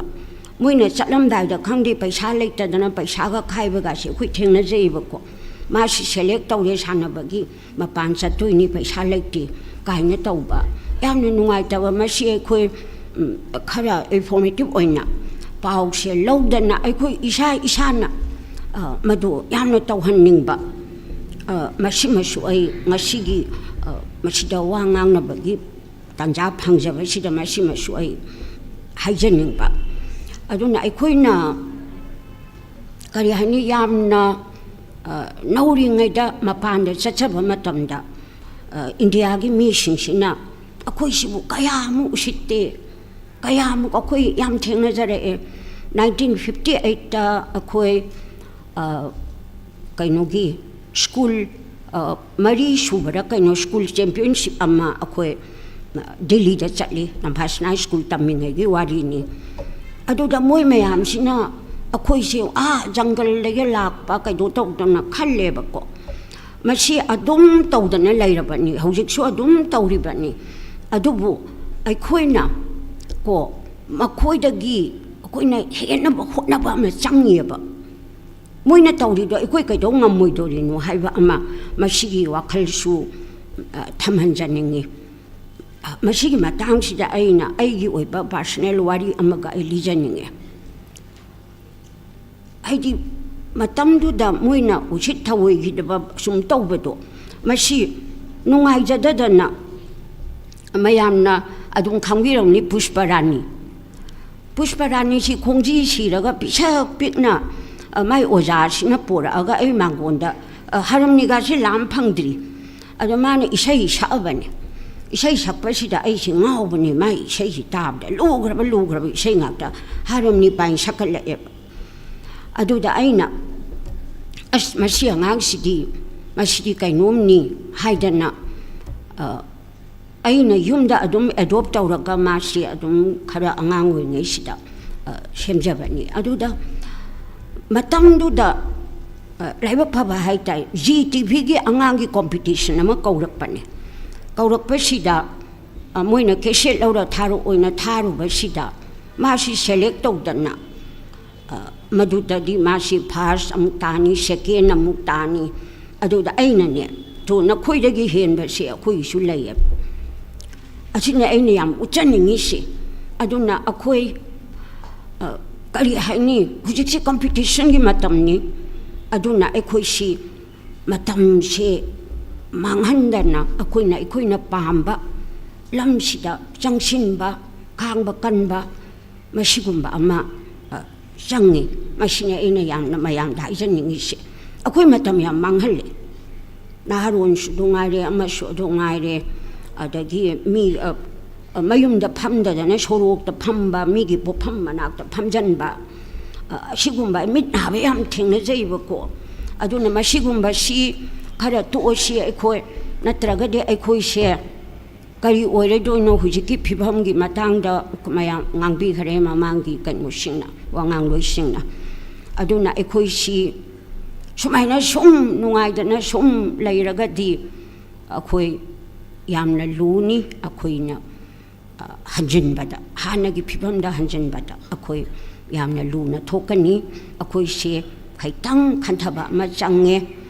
ꯃꯣꯏꯅ ꯆꯠꯂꯝꯗꯥꯏꯗ ꯈꯪꯗꯦ, ꯄꯩꯁꯥ ꯂꯩꯇꯗꯅ ꯄꯩꯁꯥꯒ ꯈꯥꯏꯕꯒꯁꯦ ꯑꯩꯈꯣꯏ ꯊꯦꯡꯅꯖꯩꯑꯕꯀꯣ꯫ ꯃꯥꯁꯤ ꯁꯦꯂꯦꯛ ꯇꯧꯔꯦ ꯁꯥꯟꯅꯕꯒꯤ, ꯃꯄꯥꯟ ꯆꯠꯇꯣꯏꯅꯤ, ꯄꯩꯁꯥ ꯂꯩꯇꯦ ꯀꯥꯏꯅ ꯇꯧꯕ꯫ ꯌꯥꯝꯅ ꯅꯨꯡꯉꯥꯏꯇꯕ꯫ ꯃꯁꯤ ꯑꯩꯈꯣꯏ, ꯎꯝ, ꯈꯔ ꯏꯟꯐꯣꯔꯃꯦꯇꯤꯞ ꯑꯣꯏꯅ ꯄꯥꯎꯁꯦ ꯂꯧꯗꯅ ꯑꯩꯈꯣꯏ ꯏꯁꯥ ꯏꯁꯥꯅ, ꯑ, ꯃꯗꯨ ꯌꯥꯝꯅ ꯇꯧꯍꯟꯅꯤꯡꯕ꯫ ꯑ, ꯃꯁꯤꯃꯁꯨ ꯑꯩ ꯉꯁꯤꯒꯤ, ꯑ, ꯃꯁꯤꯗ ꯋꯥ ꯉꯥꯡꯅꯕꯒꯤ ꯇꯥꯟꯖꯥ ꯐꯪꯖꯕꯁꯤꯗ ꯃꯁꯤꯃꯁꯨ ꯑꯩ ꯍꯥꯏꯖꯅꯤꯡꯕ꯫ ꯑꯗꯨꯅ ꯑꯩꯈꯣꯏꯅ ꯀꯔꯤ ꯍꯥꯏꯅꯤ, ꯌꯥꯝꯅ, ꯑ, ꯅꯧꯔꯤꯉꯩꯗ ꯃꯄꯥꯟꯗ ꯆꯠꯆꯕ ꯃꯇꯝꯗ, ꯑ, ꯏꯟꯗꯤꯌꯥꯒꯤ ꯃꯤꯁꯤꯡꯁꯤꯅ ꯑꯩꯈꯣꯏꯁꯤꯕꯨ ꯀꯌꯥꯃꯨꯛ ꯎꯁꯤꯠꯇꯦ, ꯀꯌꯥꯃꯨꯛ ꯑꯩꯈꯣꯏ ꯌꯥꯝ ꯊꯦꯡꯅꯖꯔꯛꯑꯦ꯫ ꯅꯥꯏꯟꯇꯤꯟ ꯐꯤꯐꯇꯤ ꯑꯩꯠꯇ ꯑꯩꯈꯣꯏ, ꯑ, ꯀꯩꯅꯣꯒꯤ ꯁ꯭ꯀꯨꯜ, ꯑ, ꯃꯔꯤ ꯁꯨꯕꯔ ꯀꯩꯅꯣ ꯁ꯭ꯀꯨꯜ ꯆꯦꯝꯄꯤꯌꯟꯁꯤꯞ ꯑꯃ ꯑꯩꯈꯣꯏ, ꯑ, ꯗꯤꯜꯂꯤꯗ ꯆꯠꯂꯤ, ꯅꯝꯐꯥꯁꯅꯥ ꯁ꯭ꯀꯨꯜ ꯇꯝꯃꯤꯉꯩꯒꯤ ꯋꯥꯔꯤꯅꯤ꯫ ꯑꯗꯨꯗ ꯃꯣꯏ ꯃꯌꯥꯝꯁꯤꯅ ꯑꯩꯈꯣꯏꯁꯦ ꯑꯥ ꯖꯪꯒꯜꯗꯒꯤ ꯂꯥꯛꯄ ꯀꯩꯅꯣ ꯇꯧꯗꯅ ꯈꯜꯂꯦꯕꯀꯣ꯫ ꯃꯁꯤ ꯑꯗꯨꯝ ꯇꯧꯗꯅ ꯂꯩꯔꯕꯅꯤ, ꯍꯧꯖꯤꯛꯁꯨ ꯑꯗꯨꯝ ꯇꯧꯔꯤꯕꯅꯤ꯫ ꯑꯗꯨꯕꯨ ꯑꯩꯈꯣꯏꯅ ꯀꯣ ꯃꯈꯣꯏꯗꯒꯤ ꯑꯩꯈꯣꯏꯅ ꯍꯦꯟꯅꯕ ꯍꯣꯠꯅꯕ ꯑꯃ ꯆꯪꯉꯦꯕ꯫ ꯃꯣꯏꯅ ꯇꯧꯔꯤꯗꯣ ꯑꯩꯈꯣꯏ ꯀꯩꯗꯧ ꯉꯝꯃꯣꯏꯗꯣꯔꯤꯅꯣ ꯍꯥꯏꯕ ꯑꯃ ꯃꯁꯤꯒꯤ ꯋꯥꯈꯜꯁꯨ, ꯑ, ꯊꯝꯍꯟꯖꯅꯤꯡꯉꯤ꯫ ꯑ, ꯃꯁꯤꯒꯤ ꯃꯇꯥꯡꯁꯤꯗ ꯑꯩꯅ ꯑꯩꯒꯤ ꯑꯣꯏꯕ ꯄꯥꯔꯁꯣꯅꯦꯜ ꯋꯥꯔꯤ ꯑꯃꯒ ꯑꯩ ꯂꯤꯖꯅꯤꯡꯉꯦ꯫ ꯍꯥꯏꯗꯤ ꯃꯇꯝꯗꯨꯗ ꯃꯣꯏꯅ ꯎꯁꯤꯠ ꯊꯑꯣꯏꯈꯤꯗꯕ ꯁꯨꯝ ꯇꯧꯕꯗꯣ, ꯃꯁꯤ ꯅꯨꯡꯉꯥꯏꯖꯗꯗꯅ, ꯃꯌꯥꯝꯅ ꯑꯗꯨꯝ ꯈꯪꯕꯤꯔꯝꯅꯤ, ꯄꯨꯁꯄ ꯔꯥꯅꯤ꯫ ꯄꯨꯁꯄ ꯔꯥꯅꯤꯁꯤ ꯈꯣꯡꯖꯤ ꯁꯤꯔꯒ ꯄꯤꯁꯛ ꯄꯤꯛꯅ, ꯑ, ꯃꯥꯏ ꯑꯣꯖꯥꯁꯤꯅ ꯄꯣꯔꯛꯑꯒ ꯑꯩ ꯃꯥꯡꯒꯣꯟꯗ, ꯑ, ꯍꯥꯔꯃꯣꯅꯤꯒꯥꯁꯤ ꯂꯥꯝ ꯐꯪꯗ꯭ꯔꯤ꯫ ꯑꯗꯣ ꯃꯥꯅ ꯏꯁꯩ ꯁꯛꯑꯕꯅꯦ꯫ ꯏꯁꯩ ꯁꯛꯄꯁꯤꯗ ꯑꯩꯁꯤ ꯉꯥꯎꯕꯅꯦ, ꯃꯥꯏ ꯏꯁꯩꯁꯤ ꯇꯥꯕꯗ꯫ ꯂꯨꯈ꯭ꯔꯕ, ꯂꯨꯈ꯭ꯔꯕ ꯏꯁꯩ ꯉꯥꯛꯇ ꯍꯥꯔꯃꯣꯅꯤ ꯄꯥꯏꯅ ꯁꯛꯀꯠꯂꯛꯑꯦꯕ꯫ ꯑꯗꯨꯗ ꯑꯩꯅ, "ꯑꯁ, ꯃꯁꯤ ꯑꯉꯥꯡꯁꯤꯗꯤ, ꯃꯁꯤꯗꯤ ꯀꯩꯅꯣꯝꯅꯤ" ꯍꯥꯏꯗꯅ, ꯑ, ꯑꯩꯅ ꯌꯨꯝꯗ ꯑꯗꯨꯝ ꯑꯦꯗꯣꯞ ꯇꯧꯔꯒ ꯃꯥꯁꯤ ꯑꯗꯨꯝ ꯈꯔ ꯑꯉꯥꯡ ꯑꯣꯏꯔꯤꯉꯩꯁꯤꯗ, ꯑ, ꯁꯦꯝꯖꯕꯅꯤ꯫ ꯑꯗꯨꯗ ꯃꯇꯝꯗꯨꯗ, ꯑ, ꯂꯥꯏꯕꯛ ꯐꯕ ꯍꯥꯏ ꯇꯥꯏ, ꯖꯤ ꯇꯤ ꯚꯤꯒꯤ ꯑꯉꯥꯡꯒꯤ ꯀꯣꯝꯄꯤꯇꯤꯁꯟ ꯑꯃ ꯀꯧꯔꯛꯄꯅꯦ꯫ ꯀꯧꯔꯛꯄꯁꯤꯗ, ꯑ, ꯃꯣꯏꯅ ꯀꯦꯁꯦꯠ ꯂꯧꯔ ꯊꯥꯔꯛꯑꯣꯏꯅ ꯊꯥꯔꯨꯕꯁꯤꯗ ꯃꯥꯁꯤ ꯁꯦꯂꯦꯛ ꯇꯧꯗꯅ, ꯑ, ꯃꯗꯨꯗꯗꯤ ꯃꯥꯁꯤ ꯐꯥꯔꯁ ꯑꯃꯨꯛ ꯇꯥꯅꯤ, ꯁꯦꯀꯦꯟ ꯑꯃꯨꯛ ꯇꯥꯅꯤ꯫ ꯑꯗꯨꯗ ꯑꯩꯅꯅꯦ, "ꯇꯣ, ꯅꯈꯣꯏꯗꯒꯤ ꯍꯦꯟꯕꯁꯦ ꯑꯩꯈꯣꯏꯒꯤꯁꯨ ꯂꯩꯌꯦꯕ"꯫ ꯑꯁꯤꯅ ꯑꯩꯅ ꯌꯥꯝ ꯎꯠꯆꯅꯤꯡꯉꯤꯁꯦ꯫ ꯑꯗꯨꯅ ꯑꯩꯈꯣꯏ, ꯑ, ꯀꯔꯤ ꯍꯥꯏꯅꯤ, ꯍꯧꯖꯤꯛꯁꯤ ꯀꯝꯄꯤꯇꯤꯁꯟꯒꯤ ꯃꯇꯝꯅꯤ꯫ ꯑꯗꯨꯅ ꯑꯩꯈꯣꯏꯁꯤ ꯃꯇꯝꯁꯦ ꯃꯥꯡꯍꯟꯗꯅ ꯑꯩꯈꯣꯏꯅ, ꯑꯩꯈꯣꯏꯅ ꯄꯥꯝꯕ ꯂꯝꯁꯤꯗ ꯆꯪꯁꯤꯟꯕ, ꯈꯥꯡꯕ ꯀꯟꯕ, ꯃꯁꯤꯒꯨꯝꯕ ꯑꯃ, ꯑ, ꯆꯪꯉꯤ꯫ ꯃꯁꯤꯅꯤ ꯑꯩꯅ ꯌꯥꯝꯅ ꯃꯌꯥꯝꯗ ꯍꯥꯏꯖꯅꯤꯡꯉꯤꯁꯦ꯫ ꯑꯩꯈꯣꯏ ꯃꯇꯝ ꯌꯥꯝ ꯃꯥꯡꯍꯜꯂꯦ꯫ ꯅꯍꯥꯔꯣꯟꯁꯨ ꯑꯗꯨ ꯉꯥꯏꯔꯦ, ꯑꯃꯁꯨ ꯑꯗꯨ ꯉꯥꯏꯔꯦ, ꯑꯗꯒꯤ ꯃꯤ, ꯑ, ꯑ, ꯃꯌꯨꯝꯗ ꯐꯝꯗꯗꯅ ꯁꯣꯔꯣꯛꯇ ꯐꯝꯕ, ꯃꯤꯒꯤ ꯄꯣꯠꯐꯝ ꯃꯅꯥꯛꯇ ꯐꯝꯖꯟꯕ, ꯑ, ꯑꯁꯤꯒꯨꯝꯕ ꯃꯤꯠ ꯅꯥꯕ ꯌꯥꯝ ꯊꯦꯡꯅꯖꯩꯕꯀꯣ꯫ ꯑꯗꯨꯅ ꯃꯁꯤꯒꯨꯝꯕꯁꯤ ꯈꯔ ꯇꯣꯛꯑꯁꯤ ꯑꯩꯈꯣꯏ, ꯅꯠꯇ꯭ꯔꯒꯗꯤ ꯑꯩꯈꯣꯏꯁꯦ ꯀꯔꯤ ꯑꯣꯏꯔꯗꯣꯏꯅꯣ ꯍꯧꯖꯤꯛꯀꯤ ꯐꯤꯕꯝꯒꯤ ꯃꯇꯥꯡꯗ ꯃꯌꯥꯝ ꯉꯥꯡꯕꯤꯈꯔꯦ ꯃꯃꯥꯡꯒꯤ ꯀꯩꯅꯣꯁꯤꯡꯅ, ꯋꯥꯉꯥꯡꯂꯣꯏꯁꯤꯡꯅ꯫ ꯑꯗꯨꯅ ꯑꯩꯈꯣꯏꯁꯤ ꯁꯨꯃꯥꯏꯅ ꯁꯨꯝ ꯅꯨꯡꯉꯥꯏꯗꯅ ꯁꯨꯝ ꯂꯩꯔꯒꯗꯤ ꯑꯩꯈꯣꯏ ꯌꯥꯝꯅ ꯂꯨꯅꯤ꯫ ꯑꯩꯈꯣꯏꯅ, ꯑ, ꯍꯟꯖꯤꯟꯕꯗ, ꯍꯥꯟꯅꯒꯤ ꯐꯤꯕꯝꯗ ꯍꯟꯖꯤꯟꯕꯗ ꯑꯩꯈꯣꯏ ꯌꯥꯝꯅ ꯂꯨꯅ ꯊꯣꯛꯀꯅꯤ꯫ ꯑꯩꯈꯣꯏꯁꯦ ꯈꯤꯇꯪ ꯈꯟꯊꯕ ꯑꯃ ꯆꯪꯉꯦ꯫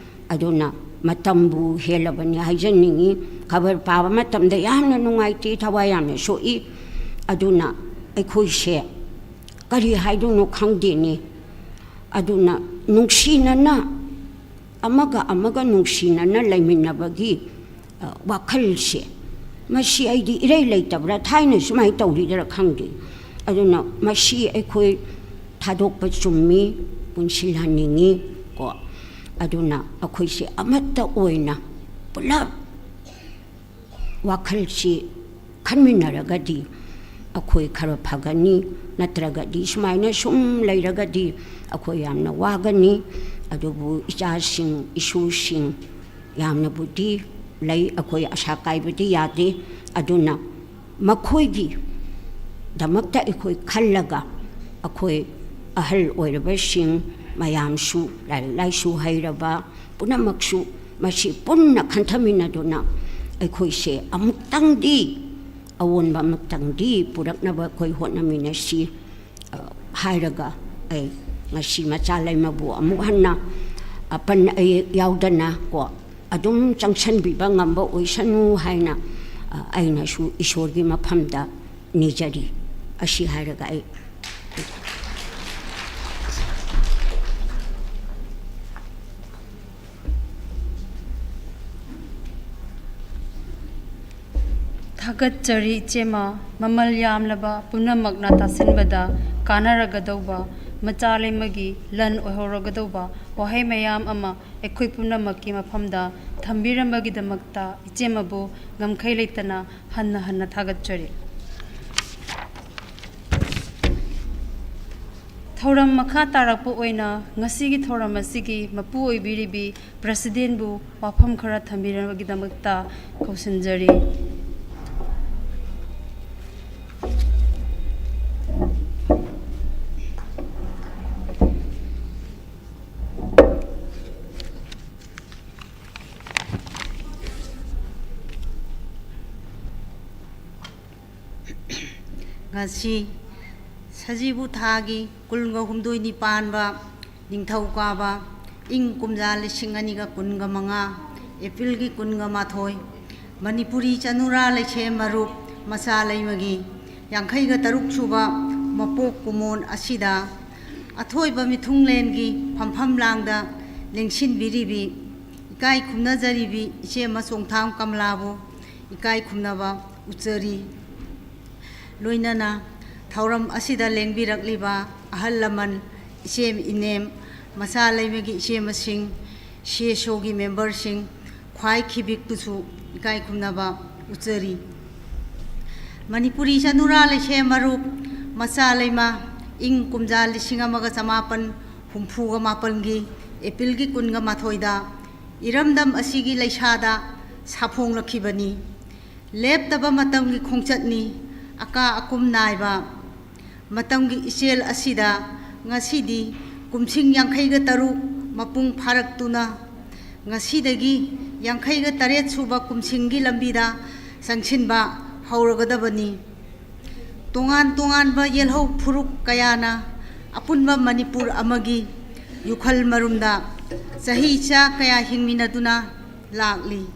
ꯑꯗꯨꯅ ꯃꯇꯝꯕꯨ ꯍꯦꯜꯂꯕꯅꯤ ꯍꯥꯏꯖꯅꯤꯡꯉꯤ꯫ ꯈꯕꯔ ꯄꯥꯕ ꯃꯇꯝꯗ ꯌꯥꯝꯅ ꯅꯨꯡꯉꯥꯏꯇꯦ, ꯊꯋꯥꯏ ꯌꯥꯝꯅ ꯁꯣꯛꯏ꯫ ꯑꯗꯨꯅ ꯑꯩꯈꯣꯏꯁꯦ ꯀꯔꯤ ꯍꯥꯏꯗꯣꯏꯅꯣ ꯈꯪꯗꯦꯅꯦ꯫ ꯑꯗꯨꯅ ꯅꯨꯡꯁꯤꯅꯅ, ꯑꯃꯒ ꯑꯃꯒ ꯅꯨꯡꯁꯤꯅꯅ ꯂꯩꯃꯤꯟꯅꯕꯒꯤ, ꯑ, ꯋꯥꯈꯜꯁꯦ, ꯃꯁꯤ ꯑꯩꯗꯤ ꯏꯔꯩ ꯂꯩꯇꯕ꯭ꯔꯥ, ꯊꯥꯏꯅ ꯁꯨꯃꯥꯏꯅ ꯇꯧꯔꯤꯗꯔ ꯈꯪꯗꯦ꯫ ꯑꯗꯨꯅ ꯃꯁꯤ ꯑꯩꯈꯣꯏ ꯊꯥꯗꯣꯛꯄ ꯆꯨꯝꯃꯤ, ꯄꯨꯟꯁꯤꯜꯍꯟꯅꯤꯡꯉꯤ ꯀꯣ꯫ ꯑꯗꯨꯅ ꯑꯩꯈꯣꯏꯁꯦ ꯑꯃꯠꯇ ꯑꯣꯏꯅ ꯄꯨꯂꯞ ꯋꯥꯈꯜꯁꯤ ꯈꯟꯃꯤꯟꯅꯔꯒꯗꯤ ꯑꯩꯈꯣꯏ ꯈꯔ ꯐꯒꯅꯤ꯫ ꯅꯠꯇ꯭ꯔꯒꯗꯤ ꯁꯨꯃꯥꯏꯅ ꯁꯨꯝ ꯂꯩꯔꯒꯗꯤ ꯑꯩꯈꯣꯏ ꯌꯥꯝꯅ ꯋꯥꯒꯅꯤ꯫ ꯑꯗꯨꯕꯨ ꯏꯆꯥꯁꯤꯡ, ꯏꯁꯨꯁꯤꯡ ꯌꯥꯝꯅꯕꯨꯗꯤ ꯂꯩ, ꯑꯩꯈꯣꯏ ꯑꯁꯥ ꯀꯥꯏꯕꯗꯤ ꯌꯥꯗꯦ꯫ ꯑꯗꯨꯅ ꯃꯈꯣꯏꯒꯤꯗꯃꯛꯇ ꯑꯩꯈꯣꯏ ꯈꯜꯂꯒ, ꯑꯩꯈꯣꯏ ꯑꯍꯜ ꯑꯣꯏꯔꯕꯁꯤꯡ ꯃꯌꯥꯝꯁꯨ, ꯂꯥꯏꯔꯤꯛ ꯂꯥꯏꯁꯨ ꯍꯩꯔꯕ ꯄꯨꯝꯅꯃꯛꯁꯨ, ꯃꯁꯤ ꯄꯨꯟꯅ ꯈꯟꯊꯃꯤꯟꯅꯗꯨꯅ ꯑꯩꯈꯣꯏꯁꯦ ꯑꯃꯨꯛꯇꯪꯗꯤ, ꯑꯑꯣꯟꯕ ꯑꯃꯨꯛꯇꯪꯗꯤ ꯄꯨꯔꯛꯅꯕ ꯑꯩꯈꯣꯏ ꯍꯣꯠꯅꯃꯤꯟꯅꯁꯤ, ꯑ, ꯍꯥꯏꯔꯒ ꯑꯩ ꯉꯁꯤ ꯃꯆꯥ ꯂꯩꯃꯕꯨ ꯑꯃꯨꯛ ꯍꯟꯅ ꯑꯄꯟ ꯑꯌꯦꯛ ꯌꯥꯎꯗꯅ ꯀꯣ, ꯑꯗꯨꯝ ꯆꯪꯁꯟꯕꯤꯕ ꯉꯝꯕ ꯑꯣꯏꯁꯅꯨ ꯍꯥꯏꯅ, ꯑ, ꯑꯩꯅꯁꯨ ꯏꯁꯣꯔꯒꯤ ꯃꯐꯝꯗ ꯅꯤꯖꯔꯤ꯫ ꯑꯁꯤ ꯍꯥꯏꯔꯒ ꯑꯩ ꯊꯥꯒꯠꯆꯔꯤ ꯏꯆꯦꯃ, ꯃꯃꯜ ꯌꯥꯝꯂꯕ ꯄꯨꯝꯅꯃꯛꯅ ꯇꯥꯁꯤꯟꯕꯗ ꯀꯥꯟꯅꯔꯒꯗꯧꯕ ꯃꯆꯥ ꯂꯩꯃꯒꯤ ꯂꯟ ꯑꯣꯏꯍꯧꯔꯒꯗꯧꯕ ꯋꯥꯍꯩ ꯃꯌꯥꯝ ꯑꯃ ꯑꯩꯈꯣꯏ ꯄꯨꯝꯅꯃꯛꯀꯤ ꯃꯐꯝꯗ ꯊꯝꯕꯤꯔꯝꯕꯒꯤꯗꯃꯛꯇ ꯏꯆꯦꯃꯕꯨ ꯉꯝꯈꯩ ꯂꯩꯇꯅ ꯍꯟꯅ ꯍꯟꯅ ꯊꯥꯒꯠꯆꯔꯤ꯫ ꯊꯧꯔꯝ ꯃꯈꯥ ꯇꯥꯔꯛꯄ ꯑꯣꯏꯅ ꯉꯁꯤꯒꯤ ꯊꯧꯔꯝ ꯑꯁꯤꯒꯤ ꯃꯄꯨ ꯑꯣꯏꯕꯤꯔꯤꯕꯤ ꯄ꯭ꯔꯁꯤꯗꯦꯟꯕꯨ ꯋꯥꯐꯝ ꯈꯔ ꯊꯝꯕꯤꯅꯕꯒꯤꯗꯃꯛꯇ ꯀꯧꯁꯤꯟꯖꯔꯤ꯫ ꯉꯁꯤ ꯁꯖꯤꯕꯨ ꯊꯥꯒꯤ ꯀꯨꯟꯒ ꯍꯨꯝꯗꯣꯏꯅꯤ ꯄꯥꯟꯕ ꯅꯤꯡꯊꯧꯀꯥꯕ, ꯏꯪ ꯀꯨꯝꯖꯥ ꯂꯤꯁꯤꯡ ꯑꯅꯤꯒ ꯀꯨꯟꯒ ꯃꯉꯥ, ꯑꯦꯄ꯭ꯔꯤꯜꯒꯤ ꯀꯨꯟꯒ ꯃꯥꯊꯣꯏ, ꯃꯅꯤꯄꯨꯔꯤ ꯆꯅꯨꯔꯥ ꯂꯩꯁꯦꯝ ꯃꯔꯨꯞ ꯃꯆꯥ ꯂꯩꯃꯒꯤ ꯌꯥꯡꯈꯩꯒ ꯇꯔꯨꯛ ꯁꯨꯕ ꯃꯄꯣꯛ ꯀꯨꯝꯑꯣꯟ ꯑꯁꯤꯗ ꯑꯊꯣꯏꯕ ꯃꯤꯊꯨꯡꯂꯦꯟꯒꯤ ꯐꯝꯐꯝ ꯂꯥꯡꯗ ꯂꯦꯡꯁꯤꯟꯕꯤꯔꯤꯕꯤ ꯏꯀꯥꯏ ꯈꯨꯝꯅꯖꯔꯤꯕꯤ ꯏꯆꯦ ꯃꯆꯣꯡꯊꯥꯝ ꯀꯃꯂꯥꯕꯨ ꯏꯀꯥꯏ ꯈꯨꯝꯅꯕ ꯎꯠꯆꯔꯤ꯫ ꯂꯣꯏꯅꯅ ꯊꯧꯔꯝ ꯑꯁꯤꯗ ꯂꯦꯡꯕꯤꯔꯛꯂꯤꯕ ꯑꯍꯜ ꯂꯃꯟ, ꯏꯆꯦ ꯏꯅꯦꯝ, ꯃꯆꯥ ꯂꯩꯃꯒꯤ ꯏꯆꯦ ꯃꯁꯤꯡ, ꯁꯤ ꯑꯦꯁ ꯑꯣꯒꯤ ꯃꯦꯝꯕꯔꯁꯤꯡ, ꯈ꯭ꯋꯥꯏ ꯈꯤꯕꯤꯛꯇꯨꯁꯨ ꯏꯀꯥꯏ ꯈꯨꯝꯅꯕ ꯎꯠꯆꯔꯤ꯫ ꯃꯅꯤꯄꯨꯔꯤ ꯆꯅꯨꯔꯥ ꯂꯩꯁꯦꯝ ꯃꯔꯨꯞ ꯃꯆꯥ ꯂꯩꯃ ꯏꯪ ꯀꯨꯝꯖꯥ ꯂꯤꯁꯤꯡ ꯑꯃꯒ ꯆꯃꯥꯄꯟ ꯍꯨꯝꯐꯨꯒ ꯃꯥꯄꯟꯒꯤ ꯑꯦꯄ꯭ꯔꯤꯜꯒꯤ ꯀꯨꯟꯒ ꯃꯥꯊꯣꯏꯗ ꯏꯔꯝꯗꯝ ꯑꯁꯤꯒꯤ ꯂꯩꯁꯥꯗ ꯁꯥꯐꯣꯡꯂꯛꯈꯤꯕꯅꯤ꯫ ꯂꯦꯞꯇꯕ ꯃꯇꯝꯒꯤ ꯈꯣꯡꯆꯠꯅꯤ, ꯑꯀꯥ ꯑꯀꯨꯝ ꯅꯥꯏꯕ ꯃꯇꯝꯒꯤ ꯏꯆꯦꯜ ꯑꯁꯤꯗ ꯉꯁꯤꯗꯤ ꯀꯨꯝꯁꯤꯡ ꯌꯥꯡꯈꯩꯒ ꯇꯔꯨꯛ ꯃꯄꯨꯡ ꯐꯥꯔꯛꯇꯨꯅ ꯉꯁꯤꯗꯒꯤ ꯌꯥꯡꯈꯩꯒ ꯇꯔꯦꯠ ꯁꯨꯕ ꯀꯨꯝꯁꯤꯡꯒꯤ ꯂꯝꯕꯤꯗ ꯆꯪꯁꯤꯟꯕ ꯍꯧꯔꯒꯗꯕꯅꯤ꯫ ꯇꯣꯉꯥꯟ ꯇꯣꯉꯥꯟꯕ ꯌꯦꯜꯍꯧ ꯐꯨꯔꯨꯞ ꯀꯌꯥꯅ ꯑꯄꯨꯟꯕ ꯃꯅꯤꯄꯨꯔ ꯑꯃꯒꯤ ꯌꯨꯈꯜ ꯃꯔꯨꯝꯗ ꯆꯍꯤ ꯆꯥ ꯀꯌꯥ ꯍꯤꯡꯃꯤꯟꯅꯗꯨꯅ ꯂꯥꯛꯂꯤ꯫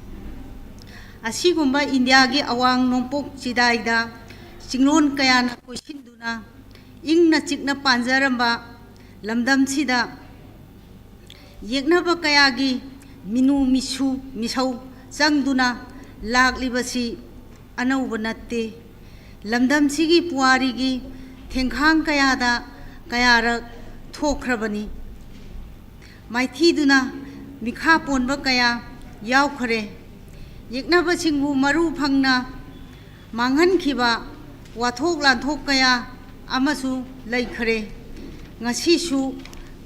ꯑꯁꯤꯒꯨꯝꯕ ꯏꯟꯗꯤꯌꯥꯒꯤ ꯑꯋꯥꯡ ꯅꯣꯡꯄꯣꯛ ꯆꯤꯗꯥꯏꯗ ꯆꯤꯡꯂꯣꯟ ꯀꯌꯥꯅ ꯀꯣꯏꯁꯤꯟꯗꯨꯅ ꯏꯪꯅ ꯆꯤꯛꯅ ꯄꯥꯟꯖꯔꯝꯕ ꯂꯝꯗꯝꯁꯤꯗ ꯌꯦꯛꯅꯕ ꯀꯌꯥꯒꯤ ꯃꯤꯅꯨ ꯃꯤꯁꯨ ꯃꯤꯁꯧ ꯆꯪꯗꯨꯅ ꯂꯥꯛꯂꯤꯕꯁꯤ ꯑꯅꯧꯕ ꯅꯠꯇꯦ꯫ ꯂꯝꯗꯝꯁꯤꯒꯤ ꯄꯨꯋꯥꯔꯤꯒꯤ ꯊꯦꯡꯈꯥꯡ ꯀꯌꯥꯗ ꯀꯌꯥꯔꯛ ꯊꯣꯛꯈ꯭ꯔꯕꯅꯤ꯫ ꯃꯥꯏꯊꯤꯗꯨꯅ ꯃꯤꯈꯥ ꯄꯣꯟꯕ ꯀꯌꯥ ꯌꯥꯎꯈ꯭ꯔꯦ꯫ ꯌꯦꯛꯅꯕꯁꯤꯡꯕꯨ ꯃꯔꯨ ꯐꯪꯅ ꯃꯥꯡꯍꯟꯈꯤꯕ ꯋꯥꯊꯣꯛ ꯂꯥꯟꯊꯣꯛ ꯀꯌꯥ ꯑꯃꯁꯨ ꯂꯩꯈ꯭ꯔꯦ꯫ ꯉꯁꯤꯁꯨ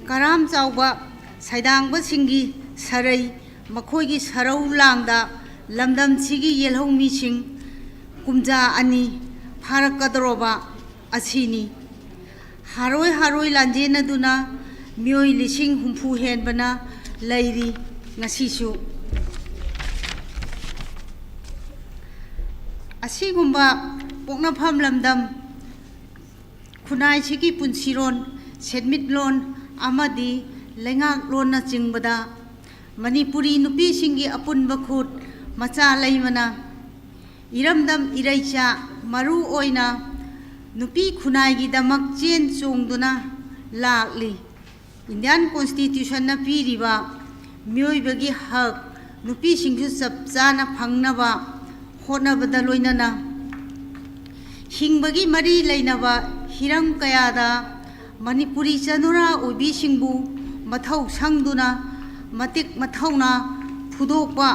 ꯀꯔꯥꯝ ꯆꯥꯎꯕ ꯁꯩꯗꯥꯡꯕꯁꯤꯡꯒꯤ ꯁꯔꯩ, ꯃꯈꯣꯏꯒꯤ ꯁꯔꯧ ꯂꯥꯡꯗ ꯂꯝꯗꯝꯁꯤꯒꯤ ꯌꯦꯜꯍꯧꯃꯤꯁꯤꯡ ꯀꯨꯝꯖꯥ ꯑꯅꯤ ꯐꯥꯔꯛꯀꯗꯧꯔꯕ ꯑꯁꯤꯅꯤ꯫ ꯍꯥꯔꯣꯏ ꯍꯥꯔꯣꯏ ꯂꯥꯟꯖꯦꯟꯅꯗꯨꯅ ꯃꯤꯑꯣꯏ ꯂꯤꯁꯤꯡ ꯍꯨꯝꯐꯨ ꯍꯦꯟꯕꯅ ꯂꯩꯔꯤ ꯉꯁꯤꯁꯨ꯫ ꯑꯁꯤꯒꯨꯝꯕ ꯄꯣꯛꯅꯐꯝ ꯂꯝꯗꯝ, ꯈꯨꯟꯅꯥꯏꯁꯤꯒꯤ ꯄꯨꯟꯁꯤꯔꯣꯟ, ꯁꯦꯟꯃꯤꯠꯂꯣꯟ ꯑꯃꯗꯤ ꯂꯩꯉꯥꯛꯂꯣꯟꯅꯆꯤꯡꯕꯗ ꯃꯅꯤꯄꯨꯔꯤ ꯅꯨꯄꯤꯁꯤꯡꯒꯤ ꯑꯄꯨꯟꯕ ꯈꯨꯠ ꯃꯆꯥ ꯂꯩꯃꯅ ꯏꯔꯝꯗꯝ ꯏꯔꯩꯆꯥ, ꯃꯔꯨ ꯑꯣꯏꯅ ꯅꯨꯄꯤ ꯈꯨꯟꯅꯥꯏꯒꯤꯗꯃꯛ ꯆꯦꯟ ꯆꯣꯡꯗꯨꯅ ꯂꯥꯛꯂꯤ꯫ ꯏꯟꯗꯤꯌꯥꯟ ꯀꯣꯟꯁꯇꯤꯇ꯭ꯌꯨꯁꯟꯅ ꯄꯤꯔꯤꯕ ꯃꯤꯑꯣꯏꯕꯒꯤ ꯍꯛ ꯅꯨꯄꯤꯁꯤꯡꯁꯨ ꯆꯞ ꯆꯥꯅ ꯐꯪꯅꯕ ꯍꯣꯠꯅꯕꯗ ꯂꯣꯏꯅꯅ ꯍꯤꯡꯕꯒꯤ ꯃꯔꯤ ꯂꯩꯅꯕ ꯍꯤꯔꯝ ꯀꯌꯥꯗ ꯃꯅꯤꯄꯨꯔꯤ ꯆꯅꯨꯔꯥ ꯑꯣꯏꯕꯤꯁꯤꯡꯕꯨ ꯃꯊꯧ ꯁꯪꯗꯨꯅ ꯃꯇꯤꯛ ꯃꯊꯧꯅ ꯐꯨꯗꯣꯛꯄ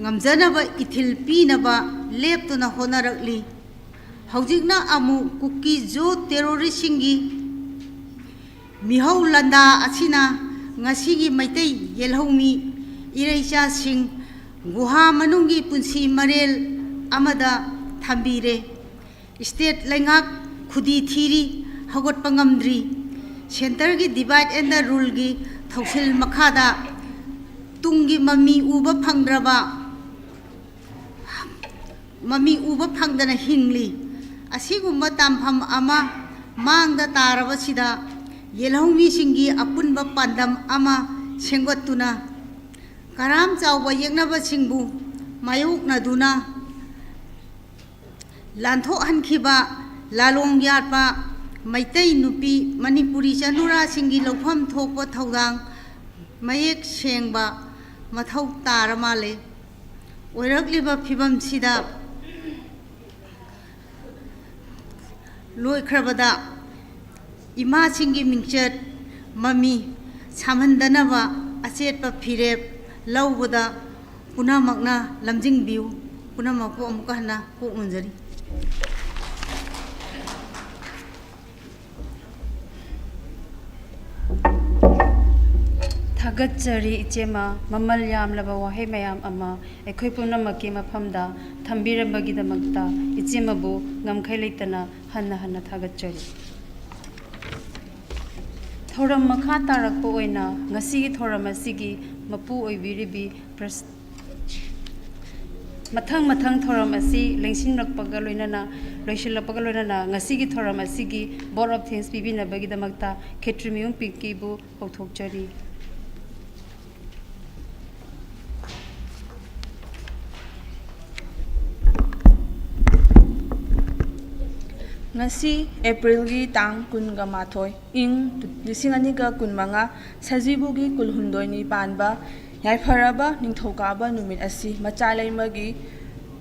ꯉꯝꯖꯅꯕ ꯏꯊꯤꯜ ꯄꯤꯅꯕ ꯂꯦꯞꯇꯅ ꯍꯣꯠꯅꯔꯛꯂꯤ꯫ ꯍꯧꯖꯤꯛꯅ ꯑꯃꯨꯛ ꯀꯨꯀꯤ ꯖꯣ ꯇꯦꯔꯣꯔꯤꯁꯁꯤꯡꯒꯤ ꯃꯤꯍꯧ ꯂꯥꯟꯗꯥ ꯑꯁꯤꯅ ꯉꯁꯤꯒꯤ ꯃꯩꯇꯩ ꯌꯦꯜꯍꯧꯃꯤ ꯏꯔꯩꯆꯥꯁꯤꯡ ꯒꯨꯍꯥ ꯃꯅꯨꯡꯒꯤ ꯄꯨꯟꯁꯤ ꯃꯔꯦꯜ ꯑꯃꯗ ꯊꯝꯕꯤꯔꯦ꯫ ꯁ꯭ꯇꯦꯠ ꯂꯩꯉꯥꯛ ꯈꯨꯗꯤ ꯊꯤꯔꯤ, ꯍꯧꯒꯠꯄ ꯉꯝꯗ꯭ꯔꯤ꯫ ꯁꯦꯟꯇꯔꯒꯤ divide and rule ꯒꯤ ꯊꯧꯁꯤꯜ ꯃꯈꯥꯗ ꯇꯨꯡꯒꯤ ꯃꯃꯤ ꯎꯕ ꯐꯪꯗ꯭ꯔꯕ ꯃꯃꯤ ꯎꯕ ꯐꯪꯗꯅ ꯍꯤꯡꯂꯤ꯫ ꯑꯁꯤꯒꯨꯝꯕ ꯇꯥꯟꯐꯝ ꯑꯃ ꯃꯥꯡꯗ ꯇꯥꯔꯕꯁꯤꯗ ꯌꯦꯜꯍꯧꯃꯤꯁꯤꯡꯒꯤ ꯑꯄꯨꯟꯕ ꯄꯥꯟꯗꯝ ꯑꯃ ꯁꯦꯝꯒꯠꯇꯨꯅ ꯀꯔꯥꯝ ꯆꯥꯎꯕ ꯌꯦꯛꯅꯕꯁꯤꯡꯕꯨ ꯃꯥꯌꯣꯛꯅꯗꯨꯅ ꯂꯥꯟꯊꯣꯛꯍꯟꯈꯤꯕ ꯂꯥꯂꯣꯡ ꯌꯥꯠꯄ ꯃꯩꯇꯩ ꯅꯨꯄꯤ ꯃꯅꯤꯄꯨꯔꯤ ꯆꯅꯨꯔꯥꯁꯤꯡꯒꯤ ꯂꯧꯐꯝ ꯊꯣꯛꯄ ꯊꯧꯗꯥꯡ ꯃꯌꯦꯛ ꯁꯦꯡꯕ ꯃꯊꯧ ꯇꯥꯔ ꯃꯥꯜꯂꯦ꯫ ꯑꯣꯏꯔꯛꯂꯤꯕ ꯐꯤꯕꯝꯁꯤꯗ ꯂꯣꯏꯈ꯭ꯔꯕꯗ ꯏꯃꯥꯁꯤꯡꯒꯤ ꯃꯤꯡꯆꯠ ꯃꯃꯤ ꯁꯥꯝꯍꯟꯗꯅꯕ ꯑꯆꯦꯠꯄ ꯐꯤꯔꯦꯞ ꯂꯧꯕꯗ ꯄꯨꯝꯅꯃꯛꯅ ꯂꯝꯖꯤꯡꯕꯤꯌꯨ꯫ ꯄꯨꯝꯅꯃꯛꯄꯨ ꯑꯃꯨꯛꯀ ꯍꯟꯅ ꯀꯣꯛ ꯅꯣꯟꯖꯔꯤ꯫ ꯊꯥꯒꯠꯆꯔꯤ ꯏꯆꯦꯃ, ꯃꯃꯜ ꯌꯥꯝꯂꯕ ꯋꯥꯍꯩ ꯃꯌꯥꯝ ꯑꯃ ꯑꯩꯈꯣꯏ ꯄꯨꯝꯅꯃꯛꯀꯤ ꯃꯐꯝꯗ ꯊꯝꯕꯤꯔꯝꯕꯒꯤꯗꯃꯛꯇ ꯏꯆꯦꯃꯕꯨ ꯉꯝꯈꯩ ꯂꯩꯇꯅ ꯍꯟꯅ ꯍꯟꯅ ꯊꯥꯒꯠꯆꯔꯤ꯫ ꯊꯧꯔꯝ ꯃꯈꯥ ꯇꯥꯔꯛꯄ ꯑꯣꯏꯅ ꯉꯁꯤꯒꯤ ꯊꯧꯔꯝ ꯑꯁꯤꯒꯤ ꯃꯄꯨ ꯑꯣꯏꯕꯤꯔꯤꯕꯤ ꯄ꯭ꯔꯁ-, ꯃꯊꯪ ꯃꯊꯪ ꯊꯧꯔꯝ ꯑꯁꯤ ꯂꯦꯡꯁꯤꯟꯂꯛꯄꯒ ꯂꯣꯏꯅꯅ, ꯂꯣꯏꯁꯤꯜꯂꯛꯄꯒ ꯂꯣꯏꯅꯅ ꯉꯁꯤꯒꯤ ꯊꯧꯔꯝ ꯑꯁꯤꯒꯤ vote of thanks ꯄꯤꯕꯤꯅꯕꯒꯤꯗꯃꯛꯇ ꯈꯦꯇ꯭ꯔꯤꯃꯌꯨꯝ ꯄꯤꯡꯀꯤꯕꯨ ꯀꯧꯊꯣꯛꯆꯔꯤ꯫ ꯉꯁꯤ ꯑꯦꯄ꯭ꯔꯤꯜꯒꯤ ꯇꯥꯡ ꯀꯨꯟꯒ ꯃꯥꯊꯣꯏ, ꯏꯪ ꯂꯤꯁꯤꯡ ꯑꯅꯤꯒ ꯀꯨꯟꯃꯉꯥ, ꯁꯖꯤꯕꯨꯒꯤ ꯀꯨꯟꯍꯨꯝꯗꯣꯏꯅꯤ ꯄꯥꯟꯕ ꯌꯥꯏꯐꯔꯕ ꯅꯤꯡꯊꯧꯀꯥꯕ ꯅꯨꯃꯤꯠ ꯑꯁꯤ ꯃꯆꯥ ꯂꯩꯃꯒꯤ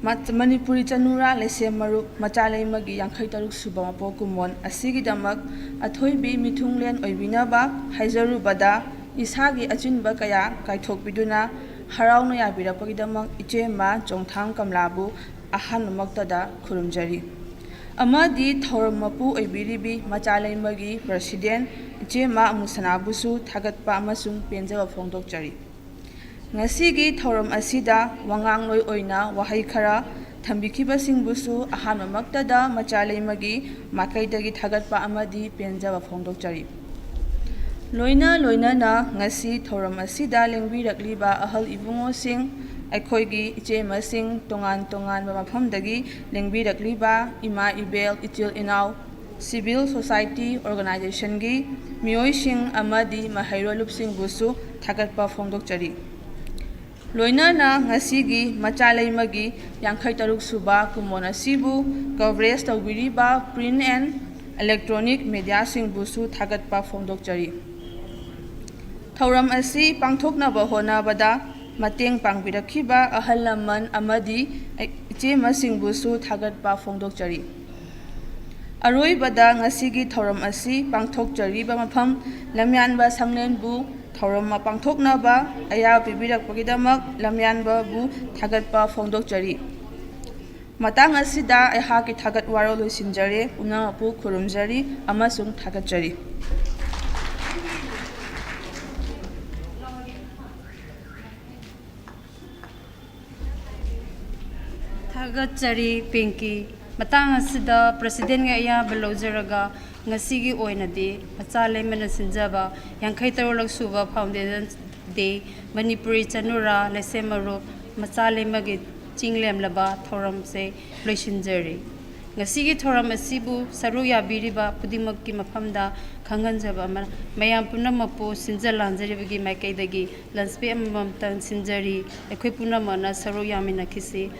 ꯃ-, ꯃꯅꯤꯄꯨꯔꯤ ꯆꯅꯨꯔꯥ ꯂꯩꯁꯦꯝ ꯃꯔꯨꯞ ꯃꯆꯥ ꯂꯩꯃꯒꯤ ꯌꯥꯡꯈꯩ ꯇꯔꯨꯛ ꯁꯨꯕ ꯃꯄꯣꯛ ꯀꯨꯝꯑꯣꯟ ꯑꯁꯤꯒꯤꯗꯃꯛ ꯑꯊꯣꯏꯕꯤ ꯃꯤꯊꯨꯡꯂꯦꯟ ꯑꯣꯏꯕꯤꯅꯕ ꯍꯥꯏꯖꯔꯨꯕꯗ, ꯏꯁꯥꯒꯤ ꯑꯆꯤꯟꯕ ꯀꯌꯥ ꯀꯥꯏꯊꯣꯛꯄꯤꯗꯨꯅ ꯍꯔꯥꯎꯅ ꯌꯥꯕꯤꯔꯛꯄꯒꯤꯗꯃꯛ ꯏꯆꯦꯃ ꯆꯣꯡꯊꯥꯝ ꯀꯝꯂꯥꯕꯨ ꯑꯍꯥꯟꯕꯃꯛꯇꯗ ꯈꯨꯔꯨꯝꯖꯔꯤ꯫ ꯑꯃꯗꯤ ꯊꯧꯔꯝ ꯃꯄꯨ ꯑꯣꯏꯕꯤꯔꯤꯕꯤ ꯃꯆꯥ ꯂꯩꯃꯒꯤ ꯄ꯭ꯔꯁꯤꯗꯦꯟ ꯏꯆꯦꯃ ꯑꯃꯨꯁꯅꯥꯕꯨꯁꯨ ꯊꯥꯒꯠꯄ ꯑꯃꯁꯨꯡ ꯄꯦꯟꯖꯕ ꯐꯣꯡꯗꯣꯛꯆꯔꯤ꯫ ꯉꯁꯤꯒꯤ ꯊꯧꯔꯝ ꯑꯁꯤꯗ ꯋꯥꯉꯥꯡꯂꯣꯏ ꯑꯣꯏꯅ ꯋꯥꯍꯩ ꯈꯔ ꯊꯝꯕꯤꯈꯤꯕꯁꯤꯡꯕꯨꯁꯨ ꯑꯍꯥꯟꯕꯃꯛꯇꯗ ꯃꯆꯥ ꯂꯩꯃꯒꯤ ꯃꯥꯏꯀꯩꯗꯒꯤ ꯊꯥꯒꯠꯄ ꯑꯃꯗꯤ ꯄꯦꯟꯖꯕ ꯐꯣꯡꯗꯣꯛꯆꯔꯤ꯫ ꯂꯣꯏꯅ ꯂꯣꯏꯅꯅ ꯉꯁꯤ ꯊꯧꯔꯝ ꯑꯁꯤꯗ ꯂꯦꯡꯕꯤꯔꯛꯂꯤꯕ ꯑꯍꯜ ꯏꯕꯨꯡꯉꯣꯁꯤꯡ, ꯑꯩꯈꯣꯏꯒꯤ ꯏꯆꯦꯃꯁꯤꯡ, ꯇꯣꯉꯥꯟ ꯇꯣꯉꯥꯟꯕ ꯃꯐꯝꯗꯒꯤ ꯂꯦꯡꯕꯤꯔꯛꯂꯤꯕ ꯏꯃꯥ ꯏꯕꯦꯜ, ꯏꯆꯤꯜ ꯏꯅꯥꯎ, civil society organizationꯒꯤ ꯃꯤꯑꯣꯏꯁꯤꯡ ꯑꯃꯗꯤ ꯃꯍꯩꯔꯣꯏ ꯂꯨꯞꯁꯤꯡꯕꯨꯁꯨ ꯊꯥꯒꯠꯄ ꯐꯣꯡꯗꯣꯛꯆꯔꯤ꯫ ꯂꯣꯏꯅꯅ ꯉꯁꯤꯒꯤ ꯃꯆꯥ ꯂꯩꯃꯒꯤ ꯌꯥꯡꯈꯩ ꯇꯔꯨꯛ ꯁꯨꯕ ꯀꯨꯝꯑꯣꯟ ꯑꯁꯤꯕꯨ coverage ꯇꯧꯕꯤꯔꯤꯕ print and electronic mediaꯁꯤꯡꯕꯨꯁꯨ ꯊꯥꯒꯠꯄ ꯐꯣꯡꯗꯣꯛꯆꯔꯤ꯫ ꯊꯧꯔꯝ ꯑꯁꯤ ꯄꯥꯡꯊꯣꯛꯅꯕ ꯍꯣꯠꯅꯕꯗ ꯃꯇꯦꯡ ꯄꯥꯡꯕꯤꯔꯛꯈꯤꯕ ꯑꯍꯜ ꯂꯃꯟ ꯑꯃꯗꯤ ꯏꯆꯦꯃꯁꯤꯡꯕꯨꯁꯨ ꯊꯥꯒꯠꯄ ꯐꯣꯡꯗꯣꯛꯆꯔꯤ꯫ ꯑꯔꯣꯏꯕꯗ ꯉꯁꯤꯒꯤ ꯊꯧꯔꯝ ꯑꯁꯤ ꯄꯥꯡꯊꯣꯛꯆꯔꯤꯕ ꯃꯐꯝ ꯂꯝꯌꯥꯟꯕ ꯁꯪꯂꯦꯟꯕꯨ ꯊꯧꯔꯝ ꯄꯥꯡꯊꯣꯛꯅꯕ ꯑꯌꯥꯕ ꯄꯤꯕꯤꯔꯛꯄꯒꯤꯗꯃꯛ ꯂꯝꯌꯥꯟꯕꯕꯨ ꯊꯥꯒꯠꯄ ꯐꯣꯡꯗꯣꯛꯆꯔꯤ꯫ ꯃꯇꯥꯡ ꯑꯁꯤꯗ ꯑꯩꯍꯥꯛꯀꯤ ꯊꯥꯒꯠ ꯋꯥꯔꯣꯜ ꯂꯣꯏꯁꯤꯟꯖꯔꯦ꯫ ꯄꯨꯝꯅꯃꯛꯄꯨ ꯈꯨꯔꯨꯝꯖꯔꯤ ꯑꯃꯁꯨꯡ ꯊꯥꯒꯠꯆꯔꯤ꯫ ꯊꯥꯒꯠꯆꯔꯤ ꯄꯤꯡꯀꯤ꯫ ꯃꯇꯥꯡ ꯑꯁꯤꯗ ꯄ꯭ꯔꯁꯤꯗꯦꯟꯒꯤ ꯑꯌꯥꯕ ꯂꯧꯖꯔꯒ, ꯉꯁꯤꯒꯤ ꯑꯣꯏꯅꯗꯤ ꯃꯆꯥ ꯂꯩꯃꯅ ꯁꯤꯟꯖꯕ ꯌꯥꯡꯈꯩ ꯇꯔꯨꯛꯂꯛ ꯁꯨꯕ Foundation Day ꯃꯅꯤꯄꯨꯔꯤ ꯆꯅꯨꯔꯥ ꯂꯩꯁꯦꯝ ꯃꯔꯨꯞ ꯃꯆꯥ ꯂꯩꯃꯒꯤ ꯆꯤꯡ ꯂꯦꯝꯂꯕ ꯊꯧꯔꯝꯁꯦ ꯂꯣꯏꯁꯤꯟꯖꯔꯤ꯫ ꯉꯁꯤꯒꯤ ꯊꯧꯔꯝ ꯑꯁꯤꯕꯨ ꯁꯔꯨꯛ ꯌꯥꯕꯤꯔꯤꯕ ꯈꯨꯗꯤꯡꯃꯛꯀꯤ ꯃꯐꯝꯗ ꯈꯪꯍꯟꯖꯕ ꯑꯃ, ꯃꯌꯥꯝ ꯄꯨꯝꯅꯃꯛꯄꯨ ꯁꯤꯟꯖ ꯂꯥꯟꯖꯔꯤꯕꯒꯤ ꯃꯥꯏꯀꯩꯗꯒꯤ lunch break ꯑꯃꯃꯝꯇꯪ ꯁꯤꯟꯖꯔꯤ꯫ ꯑꯩꯈꯣꯏ ꯄꯨꯝꯅꯃꯛꯅ ꯁꯔꯨꯛ ꯌꯥꯃꯤꯟꯅꯈꯤꯁꯤ꯫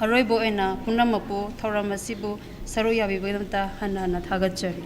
ꯑꯔꯣꯏꯕ ꯑꯣꯏꯅ ꯄꯨꯝꯅꯃꯛꯄꯨ ꯊꯧꯔꯝ ꯑꯁꯤꯕꯨ ꯁꯔꯨꯛ ꯌꯥꯕꯤꯕꯒꯤꯗꯃꯛꯇ ꯍꯟꯅ ꯍꯟꯅ ꯊꯥꯒꯠꯆꯔꯤ꯫